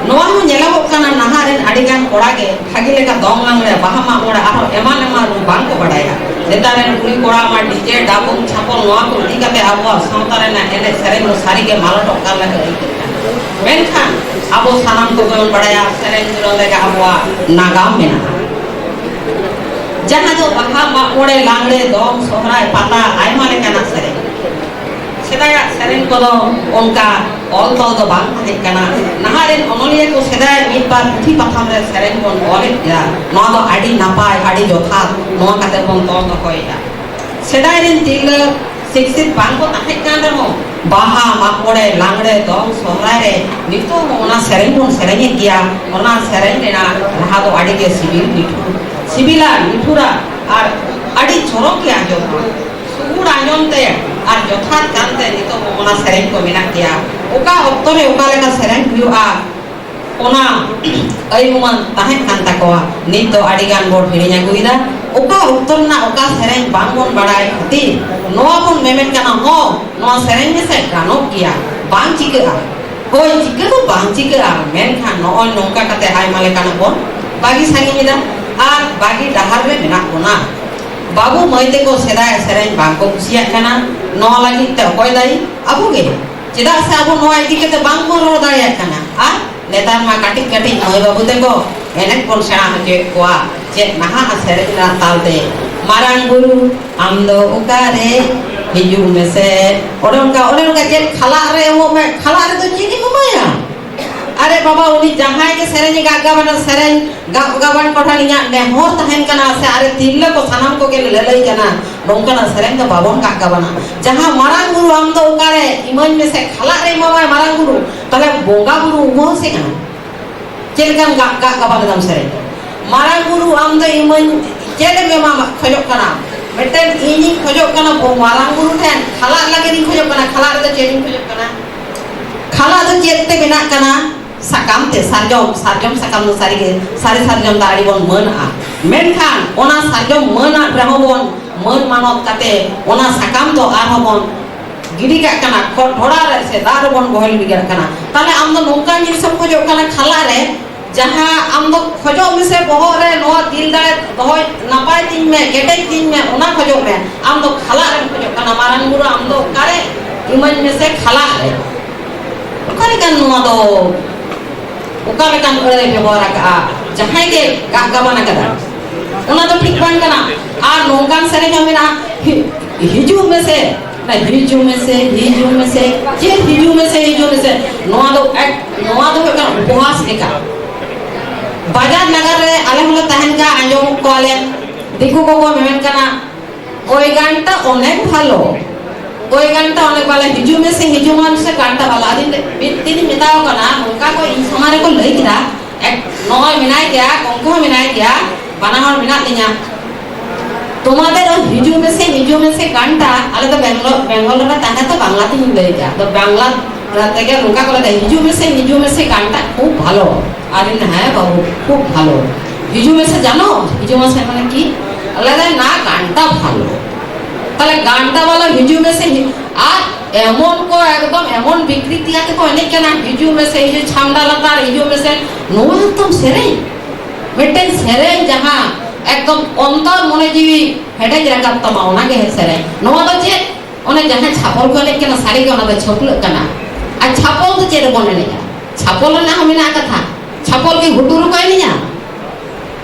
ᱱᱚᱣᱟ ᱦᱚᱸ ᱧᱮᱞᱚᱜᱚᱜ ᱠᱟᱱᱟ, ᱱᱟᱦᱟᱜ ᱨᱮᱱ ᱟᱹᱰᱤ ᱜᱟᱱ ᱠᱚᱲᱟ ᱜᱮ ᱵᱷᱟᱹᱜᱤ ᱞᱮᱠᱟ ᱫᱚᱝ ᱞᱟᱜᱽᱬᱮ, ᱵᱟᱦᱟ ᱢᱟᱜ ᱢᱚᱬᱮ, ᱟᱨᱦᱚᱸ ᱮᱢᱟᱱ ᱮᱢᱟᱱ ᱨᱩ ᱵᱟᱝ ᱠᱚ ᱵᱟᱰᱟᱭᱟ᱾ ᱱᱮᱛᱟᱨ ᱨᱮᱱ ᱠᱩᱲᱤ ᱠᱚᱲᱟ ᱢᱟ ᱰᱤᱡᱮ, ᱰᱟᱵᱩᱝ, ᱪᱷᱟᱯᱚᱞ ᱱᱚᱣᱟ ᱠᱚ ᱤᱫᱤ ᱠᱟᱛᱮ ᱟᱵᱚᱣᱟᱜ ᱥᱟᱶᱛᱟ ᱨᱮᱱᱟᱜ ᱮᱱᱮᱡ ᱥᱮᱨᱮᱧ ᱫᱚ ᱥᱟᱹᱨᱤ ᱜᱮ ᱢᱟᱞᱚᱴᱚᱜ ᱠᱟᱱ ᱞᱮᱠᱟ ᱟᱹᱭᱠᱟᱹᱜ ᱠᱟᱱᱟ᱾ ᱢᱮᱱᱠᱷᱟᱱ ᱟᱵᱚ ᱥᱟᱱᱟᱢ ᱠᱚᱜᱮ ᱵᱚᱱ ᱵᱟᱰᱟᱭᱟ, ᱥᱮᱨᱮᱧ ᱫᱩᱨᱟᱹᱝ ᱨᱮᱜᱮ ᱟᱵᱚᱣᱟᱜ ᱱᱟᱜᱟᱢ ᱢᱮᱱᱟᱜᱼᱟ᱾ ᱡᱟᱦᱟᱸ ᱫᱚ ᱵᱟᱦᱟ, ᱢᱟᱜ ᱢᱚᱬᱮ, ᱞᱟᱜᱽᱬᱮ, ᱫᱚᱝ, ᱥᱚᱦᱨᱟᱭ, ᱯᱟᱛᱟ, ᱟᱭᱢᱟ ᱞᱮᱠᱟᱱᱟᱜ ᱥᱮᱨᱮᱧ᱾ ᱥᱮᱫᱟᱭᱟᱜ ᱥᱮᱨᱮᱧ ᱠᱚᱫᱚ ᱚᱱᱠᱟ ᱚᱞ ᱛᱚᱞ ᱫᱚ ᱵᱟᱝ ᱛᱟᱦᱮᱸ ᱠᱟᱱᱟ᱾ ᱱᱟᱦᱟᱜ ᱨᱮᱱ ᱚᱱᱚᱞᱤᱭᱟᱹ ᱠᱚ ᱥᱮᱫᱟᱭ ᱢᱤᱫ ᱵᱟᱨ ᱯᱩᱛᱷᱤ ᱯᱟᱛᱷᱟᱢ ᱨᱮ ᱥᱮᱨᱮᱧ ᱵᱚᱱ ᱚᱞᱮᱫ ᱜᱮᱭᱟ, ᱱᱚᱣᱟ ᱫᱚ ᱟᱹᱰᱤ ᱱᱟᱯᱟᱭ, ᱟᱹᱰᱤ ᱡᱚᱛᱷᱟᱛ, ᱱᱚᱣᱟ ᱠᱟᱛᱮ ᱵᱚᱱ ᱛᱚᱞ ᱫᱚᱦᱚᱭᱮᱫᱟ᱾ ᱥᱮᱫᱟᱭ ᱨᱮᱱ ᱛᱤᱨᱞᱟᱹ ᱥᱤᱠᱥᱤᱛ ᱵᱟᱝ ᱠᱚ ᱛᱟᱦᱮᱸ ᱠᱟᱱ ᱨᱮᱦᱚᱸ, ᱵᱟᱦᱟ, ᱢᱟᱜ ᱢᱚᱬᱮ, ᱞᱟᱜᱽᱬᱮ, ᱫᱚᱝ, ᱥᱚᱦᱨᱟᱭ ᱨᱮ ᱱᱤᱛᱚᱜ ᱦᱚᱸ ᱚᱱᱟ ᱥᱮᱨᱮᱧ ᱵᱚᱱ ᱥᱮᱨᱮᱧᱮᱫ ᱜᱮᱭᱟ᱾ ᱚᱱᱟ ᱥᱮᱨᱮᱧ ᱨᱮᱱᱟᱜ ᱨᱟᱦᱟ ᱫᱚ ᱟᱹᱰᱤ ᱜᱮ ᱥᱤᱵᱤᱞ ᱢᱤᱴᱷᱩ, ᱥᱤᱵᱤᱞᱟ, ᱢᱤᱴᱷᱩᱨᱟ, ᱟᱨ ᱟᱹᱰᱤ ᱪᱚᱨᱚᱠ ᱜᱮ ᱟᱸᱡᱚᱢᱚᱜᱼᱟ᱾ ᱥᱩᱜᱩᱲ ᱟᱸᱡᱚᱢ ᱛᱮ ᱟᱨ ᱡᱚᱛᱷᱟᱛ ᱜᱟᱱᱛᱮ ᱱᱤᱛᱚᱜ ᱦᱚᱸ ᱚᱱᱟ ᱥᱮᱨᱮᱧ ᱠᱚ ᱢᱮᱱᱟᱜ ᱜᱮᱭᱟ᱾ ᱚᱠᱟ ᱚᱠᱛᱚ ᱨᱮ ᱚᱠᱟ ᱞᱮᱠᱟ ᱥᱮᱨᱮᱧ ᱦᱩᱭᱩᱜᱼᱟ, ᱚᱱᱟ ᱟᱹᱭᱩᱢᱟᱹᱱ ᱛᱟᱦᱮᱸ ᱠᱟᱱ ᱛᱟᱠᱚᱣᱟ᱾ ᱱᱤᱛ ᱫᱚ ᱟᱹᱰᱤ ᱜᱟᱱ ᱵᱚᱱ ᱦᱤᱲᱤᱧ ᱟᱹᱜᱩᱭᱮᱫᱟ᱾ ᱚᱠᱟ ᱚᱠᱛᱚ ᱨᱮᱱᱟᱜ ᱚᱠᱟ ᱥᱮᱨᱮᱧ ᱵᱟᱝ ᱵᱚᱱ ᱵᱟᱲᱟᱭ ᱠᱷᱟᱹᱛᱤᱨ ᱱᱚᱣᱟ ᱵᱚᱱ ᱢᱮᱢᱮᱱ ᱠᱟᱱᱟ, "ᱦᱚᱸ, ᱱᱚᱣᱟ ᱥᱮᱨᱮᱧ ᱢᱮᱥᱮ, ᱜᱟᱱᱚᱜ ᱜᱮᱭᱟ, ᱵᱟᱝ ᱪᱤᱠᱟᱹᱜᱼᱟ, ᱦᱳᱭ, ᱪᱤᱠᱟᱹ ᱫᱚ ᱵᱟᱝ ᱪᱤᱠᱟᱹᱜᱼᱟ", ᱢᱮᱱᱠᱷᱟᱱ ᱱᱚᱜᱼᱚᱭ ᱱᱚᱝᱠᱟ ᱠᱟᱛᱮ ᱟᱭᱢᱟ ᱞᱮᱠᱟᱱᱟᱜ ᱵᱚᱱ ᱵᱟᱹᱜᱤ ᱥᱟᱺᱜᱤᱧ ᱮᱫᱟ ᱟᱨ ᱵᱟᱹᱜᱤ ᱰᱟᱦᱟᱨ ᱨᱮ ᱢᱮᱱᱟᱜ ᱵᱚᱱᱟ᱾ ᱵᱟᱹᱵᱩ ᱢᱟᱹᱭ ᱛᱮᱠᱚ ᱥᱮᱫᱟᱭᱟᱜ ᱥᱮᱨᱮᱧ ᱵᱟᱝ ᱠᱚ ᱠᱩᱥᱤᱭᱟᱜ ᱠᱟᱱᱟ᱾ ᱱᱚᱣᱟ ᱞᱟᱹᱜᱤᱫ ᱛᱮ ᱚᱠᱚᱭ ᱫᱟᱭᱤ? ᱟᱵᱚ ᱜᱮ᱾ ᱪᱮᱫᱟᱜ ᱥᱮ ᱟᱵᱚ ᱱᱚᱣᱟ ᱤᱫᱤ ᱠᱟᱛᱮ ᱵᱟᱝ ᱵᱚᱱ ᱨᱚᱲ ᱫᱟᱲᱮᱭᱟᱜ ᱠᱟᱱᱟ᱾ ᱟᱨ ᱱᱮᱛᱟᱨ ᱢᱟ ᱠᱟᱹᱴᱤᱡ ᱠᱟᱹᱴᱤᱡ ᱢᱟᱹᱭ ᱵᱟᱹᱵᱩ ᱛᱮᱠᱚ ᱮᱱᱮᱡ ᱵᱚᱱ ᱥᱮᱬᱟ ᱦᱚᱪᱚᱭᱮᱫ ᱠᱚᱣᱟ᱾ ᱪᱮᱫ ᱱᱟᱦᱟᱜ ᱥᱮᱨᱮᱧ ᱨᱮᱱᱟᱜ ᱛᱟᱞ ᱛᱮ, "ᱢᱟᱨᱟᱝ ᱵᱩᱨᱩ ᱟᱢ ᱫᱚ ᱚᱠᱟᱨᱮ, ᱦᱤᱡᱩᱜ ᱢᱮᱥᱮ", ᱚᱱᱮ ᱚᱱᱠᱟ, ᱚᱱᱮ ᱚᱱᱠᱟ ᱪᱮᱫ ᱠᱷᱟᱞᱟᱜ ᱨᱮ ᱮᱢᱚᱜ ᱢᱮ, ᱠᱷᱟᱞᱟᱜ ᱨᱮᱫᱚ ᱪᱮᱫ ᱮᱢ ᱮᱢᱟᱭᱟ? ᱟᱨᱮ ᱵᱟᱵᱟ, ᱩᱱᱤ ᱡᱟᱦᱟᱸᱭ ᱜᱮ ᱥᱮᱨᱮᱧ ᱜᱟᱜ ᱜᱟᱵᱟᱱᱟ, ᱥᱮᱨᱮᱧ ᱜᱟᱜ ᱜᱟᱵᱟᱱ ᱠᱚ ᱴᱷᱮᱱ ᱤᱧᱟᱹᱜ ᱱᱮᱦᱚᱨ ᱛᱟᱦᱮᱱ ᱠᱟᱱᱟ, ᱥᱮ ᱟᱨᱮ ᱛᱤᱨᱞᱟᱹ ᱠᱚ ᱥᱟᱱᱟᱢ ᱠᱚᱜᱮ ᱞᱟᱹᱞᱟᱹᱭ ᱠᱟᱱᱟ, ᱱᱚᱝᱠᱟᱱᱟᱜ ᱥᱮᱨᱮᱧ ᱫᱚ ᱵᱟᱵᱚᱱ ᱜᱟᱜ ᱜᱟᱵᱟᱱᱟ᱾ ᱡᱟᱦᱟᱸ "ᱢᱟᱨᱟᱝ ᱵᱩᱨᱩ ᱟᱢ ᱫᱚ ᱚᱠᱟᱨᱮ", ᱤᱢᱟᱹᱧ ᱢᱮᱥᱮ, ᱠᱷᱟᱞᱟᱜ ᱨᱮ ᱮᱢᱟᱢᱟᱭ ᱢᱟᱨᱟᱝ ᱵᱩᱨᱩ, ᱛᱟᱦᱞᱮ ᱵᱚᱸᱜᱟ ᱵᱩᱨᱩ ᱩᱱᱠᱩ ᱦᱚᱸ ᱥᱮ ᱠᱟᱱᱟ᱾ ᱪᱮᱫ ᱞᱮᱠᱟᱢ ᱜᱟᱜ, ᱜᱟᱜ ᱜᱟᱵᱟᱱ ᱮᱫᱟᱢ ᱥᱮᱨᱮᱧ? "ᱢᱟᱨᱟᱝ ᱵᱩᱨᱩ ᱟᱢ ᱫᱚ ᱤᱢᱟᱹᱧ", ᱪᱮᱫ ᱮᱢ ᱮᱢᱟ ᱠᱷᱚᱡᱚᱜ ᱠᱟᱱᱟ? ᱢᱤᱫᱴᱮᱱ ᱤᱧᱤᱧ ᱠᱷᱚᱡᱚᱜ ᱠᱟᱱᱟ ᱵᱚ-, ᱢᱟᱨᱟᱝ ᱵᱩᱨᱩ ᱴᱷᱮᱱ ᱠᱷᱟᱞᱟᱜ ᱞᱟᱹᱜᱤᱫ ᱤᱧ ᱠᱷᱚᱡᱚᱜ ᱠᱟᱱᱟ᱾ ᱠᱷᱟᱞᱟᱜ ᱨᱮᱫᱚ ᱪᱮᱫ ᱤᱧ ᱠᱷᱚᱡᱚᱜ ᱠᱟᱱᱟ? ᱠᱷᱟᱞᱟᱜ ᱫᱚ ᱪᱮᱫ ᱛᱮ ᱵᱮᱱᱟᱜ ᱠᱟᱱᱟ? ᱥᱟᱠᱟᱢ ᱛᱮ, ᱥᱟᱨᱡᱚᱢ, ᱥᱟᱨᱡᱚᱢ ᱥᱟᱠᱟᱢ ᱫᱚ ᱥᱟᱹᱨᱤᱜᱮ, ᱥᱟᱹᱨᱤ ᱥᱟᱨᱡᱚᱢ ᱫᱚ ᱟᱹᱰᱤ ᱵᱚᱱ ᱢᱟᱹᱱᱟᱜᱼᱟ᱾ ᱢᱮᱱᱠᱷᱟᱱ ᱚᱱᱟ ᱥᱟᱨᱡᱚᱢ ᱢᱟᱹᱱᱟᱜ ᱨᱮᱦᱚᱸ ᱵᱚᱱ, ᱢᱟᱹᱱ ᱢᱟᱱᱚᱛ ᱠᱟᱛᱮ ᱚᱱᱟ ᱥᱟᱠᱟᱢ ᱫᱚ ᱟᱨᱦᱚᱸ ᱵᱚᱱ ᱜᱤᱰᱤ ᱠᱟᱜ ᱠᱟᱱᱟ, ᱠᱷᱚᱲ ᱰᱷᱚᱲᱟ ᱨᱮ ᱥᱮ ᱫᱟᱜ ᱨᱮᱵᱚᱱ ᱵᱚᱦᱮᱞ ᱜᱤᱰᱤ ᱠᱟᱜ ᱠᱟᱱᱟ᱾ ᱛᱟᱦᱞᱮ ᱟᱢ ᱫᱚ ᱱᱚᱝᱠᱟᱱ ᱡᱤᱱᱤᱥ ᱮᱢ ᱠᱷᱚᱡᱚᱜ ᱠᱟᱱᱟ ᱠᱷᱟᱞᱟᱜ ᱨᱮ, ᱡᱟᱦᱟᱸ ᱟᱢ ᱫᱚ ᱠᱷᱚᱡᱚᱜ ᱢᱮᱥᱮ ᱵᱚᱦᱚᱜ ᱨᱮ ᱱᱚᱣᱟ ᱫᱤᱞ ᱫᱟᱲᱮ ᱫᱚᱦᱚᱭ ᱱᱟᱯᱟᱭ ᱛᱤᱧ ᱢᱮ, ᱠᱮᱴᱮᱡ ᱛᱤᱧ ᱢᱮ, ᱚᱱᱟ ᱠᱷᱚᱡᱚᱜ ᱢᱮ᱾ ᱟᱢ ᱫᱚ ᱠᱷᱟᱞᱟᱜ ᱨᱮᱢ ᱠᱷᱚᱡᱚᱜ ᱠᱟᱱᱟ, ᱢᱟᱨᱟᱝ ᱵᱩᱨᱩ ᱟᱢ ᱫᱚ ᱚᱠᱟᱨᱮ ᱤᱢᱟᱹᱧ ᱢᱮᱥᱮ ᱠᱷᱟᱞᱟᱜ ᱨᱮ᱾ ᱚᱠᱟ ᱞᱮᱠᱟᱱ ᱱᱚᱣᱟ ᱫᱚ, ᱚᱠᱟ ᱞᱮᱠᱟᱱ ᱟᱹᱲᱟᱹᱭ ᱵᱮᱵᱚᱦᱟᱨ ᱟᱠᱟᱫᱼᱟ? ᱡᱟᱦᱟᱸᱭ ᱜᱮ ᱜᱟᱜ ᱜᱟᱵᱟᱱ ᱟᱠᱟᱫᱟ, ᱚᱱᱟ ᱫᱚ ᱴᱷᱤᱠ ᱵᱟᱝ ᱠᱟᱱᱟ᱾ ᱟᱨ ᱱᱚᱝᱠᱟᱱ ᱥᱮᱨᱮᱧ ᱦᱚᱸ ᱢᱮᱱᱟᱜᱼᱟ, ᱦᱤ-, ᱦᱤᱡᱩᱜ ᱢᱮᱥᱮ, ᱚᱱᱟ ᱦᱤᱡᱩᱜ ᱢᱮᱥᱮ, ᱦᱤᱡᱩᱜ ᱢᱮᱥᱮ, ᱪᱮᱫ ᱦᱤᱡᱩᱜ ᱢᱮᱥᱮ, ᱦᱤᱡᱩᱜ ᱢᱮᱥᱮ? ᱱᱚᱣᱟ ᱫᱚ ᱮᱠ-, ᱱᱚᱣᱟ ᱫᱚ ᱦᱩᱭᱩᱜ ᱠᱟᱱᱟ ᱩᱯᱚᱦᱟᱥ ᱞᱮᱠᱟ᱾ ᱵᱟᱡᱟᱨ ᱱᱟᱜᱟᱨ ᱨᱮ ᱟᱞᱮ ᱦᱚᱸᱞᱮ ᱛᱟᱦᱮᱱ ᱠᱟᱱᱟ, ᱟᱸᱡᱚᱢ ᱠᱚᱣᱟᱞᱮ, ᱫᱤᱠᱩ ᱠᱚᱠᱚ ᱢᱮᱢᱮᱱ ᱠᱟᱱᱟ, "ᱳᱭ ᱜᱟᱱᱴᱟ ᱚᱱᱮᱠ ᱵᱷᱟᱞᱚ, ᱳᱭ ᱜᱟᱱᱴᱟ ᱚᱱᱮᱠ ᱵᱷᱟᱞᱚ, ᱦᱤᱡᱩᱜ ᱢᱮᱥᱮ, ᱦᱤᱡᱩᱜ ᱢᱮᱥᱮ ᱜᱟᱱᱴᱟ ᱵᱷᱟᱞᱚ᱾" ᱟᱫᱚᱧ ᱞᱟᱹᱭ-, ᱢᱤᱫ ᱫᱤᱱᱤᱧ ᱢᱮᱛᱟᱣ ᱠᱟᱱᱟ, ᱱᱚᱝᱠᱟ ᱠᱚ ᱤᱧ ᱥᱟᱢᱟᱝ ᱨᱮᱠᱚ ᱞᱟᱹᱭ ᱠᱮᱫᱟ, ᱮᱠ-, ᱱᱚᱜᱼᱚᱭ ᱢᱮᱱᱟᱭ ᱜᱮᱭᱟ, ᱜᱚᱝᱠᱮ ᱦᱚᱸ ᱢᱮᱱᱟᱭ ᱜᱮᱭᱟ, ᱵᱟᱱᱟ ᱦᱚᱲ ᱢᱮᱱᱟᱜ ᱞᱤᱧᱟ᱾ তোমাদের ওই হিজু মেসে, হিজু মেসে গানটা, ᱟᱞᱮ ᱫᱚ ᱵᱮᱝᱜᱟᱞᱳᱨ, ᱵᱮᱝᱜᱚᱞ ᱨᱮᱞᱮ ᱛᱟᱦᱮᱸ ᱛᱚ, ᱵᱟᱝᱞᱟ ᱛᱮᱧ ᱞᱟᱹᱭ ᱮᱫᱟ᱾ ᱟᱫᱚ ᱵᱟᱝᱞᱟ ᱛᱮᱜᱮ ᱱᱚᱝᱠᱟ ᱠᱚ ᱞᱟᱹᱭ ᱮᱫᱟ, "হিজু মেসে, হিজু মেসে গানটা খুব ভালো।" ᱟᱨ ᱤᱧ, "ᱦᱮᱸ ᱵᱟᱹᱵᱩ, খুব ভালো।" হিজু মেসে জানো? হিজু মেসে মানে কি? ᱟᱞᱮ ᱫᱚ ᱱᱟ গানটা ভালো᱾ ᱛᱟᱦᱞᱮ ᱜᱟᱱᱴᱟ ᱵᱟᱞᱟ ᱦᱤᱡᱩᱜ ᱢᱮᱥᱮ, ᱦᱤ-, ᱟᱨ ᱮᱢᱚᱱ ᱠᱚ ᱮᱠᱫᱚᱢ ᱮᱢᱚᱱ ᱵᱤᱠᱨᱤᱛᱤ ᱟᱛᱮ ᱠᱚ ᱮᱱᱮᱡ ᱠᱟᱱᱟ, "ᱦᱤᱡᱩᱜ ᱢᱮᱥᱮ, ᱦᱤᱡᱩᱜ ᱪᱷᱟᱢᱰᱟ ᱞᱟᱛᱟᱨ, ᱦᱤᱡᱩᱜ ᱢᱮᱥᱮ", ᱱᱚᱣᱟ ᱮᱠᱫᱚᱢ ᱥᱮᱨᱮᱧ? ᱢᱤᱫᱴᱮᱱ ᱥᱮᱨᱮᱧ ᱡᱟᱦᱟᱸ ᱮᱠᱫᱚᱢ ᱚᱱᱛᱚᱨ ᱢᱚᱱᱮ ᱡᱤᱣᱤ ᱦᱮᱰᱮᱡ ᱨᱟᱠᱟᱵ ᱛᱟᱢᱟ, ᱚᱱᱟᱜᱮ ᱥᱮᱨᱮᱧ᱾ ᱱᱚᱣᱟ ᱫᱚ ᱪᱮᱫ? ᱚᱱᱮ ᱡᱟᱦᱟᱸᱭ ᱪᱷᱟᱯᱚᱞ ᱠᱚ ᱮᱱᱮᱡ ᱠᱟᱱᱟ, ᱥᱟᱹᱨᱤᱜᱮ ᱚᱱᱟ ᱫᱚ ᱪᱷᱟᱹᱯᱞᱟᱹᱜ ᱠᱟᱱᱟ᱾ ᱟᱨ ᱪᱷᱟᱯᱚᱞ ᱫᱚ ᱪᱮᱫ ᱨᱮᱵᱚᱱ ᱮᱱᱮᱡᱼᱟ? ᱪᱷᱟᱯᱚᱞ ᱨᱮᱱᱟᱜ ᱦᱚᱸ ᱢᱮᱱᱟᱜ ᱠᱟᱛᱷᱟ᱾ ᱪᱷᱟᱯᱚᱞ ᱠᱤ ᱜᱷᱩᱴᱩ ᱨᱮᱠᱚ ᱮᱱᱮᱡᱼᱟ?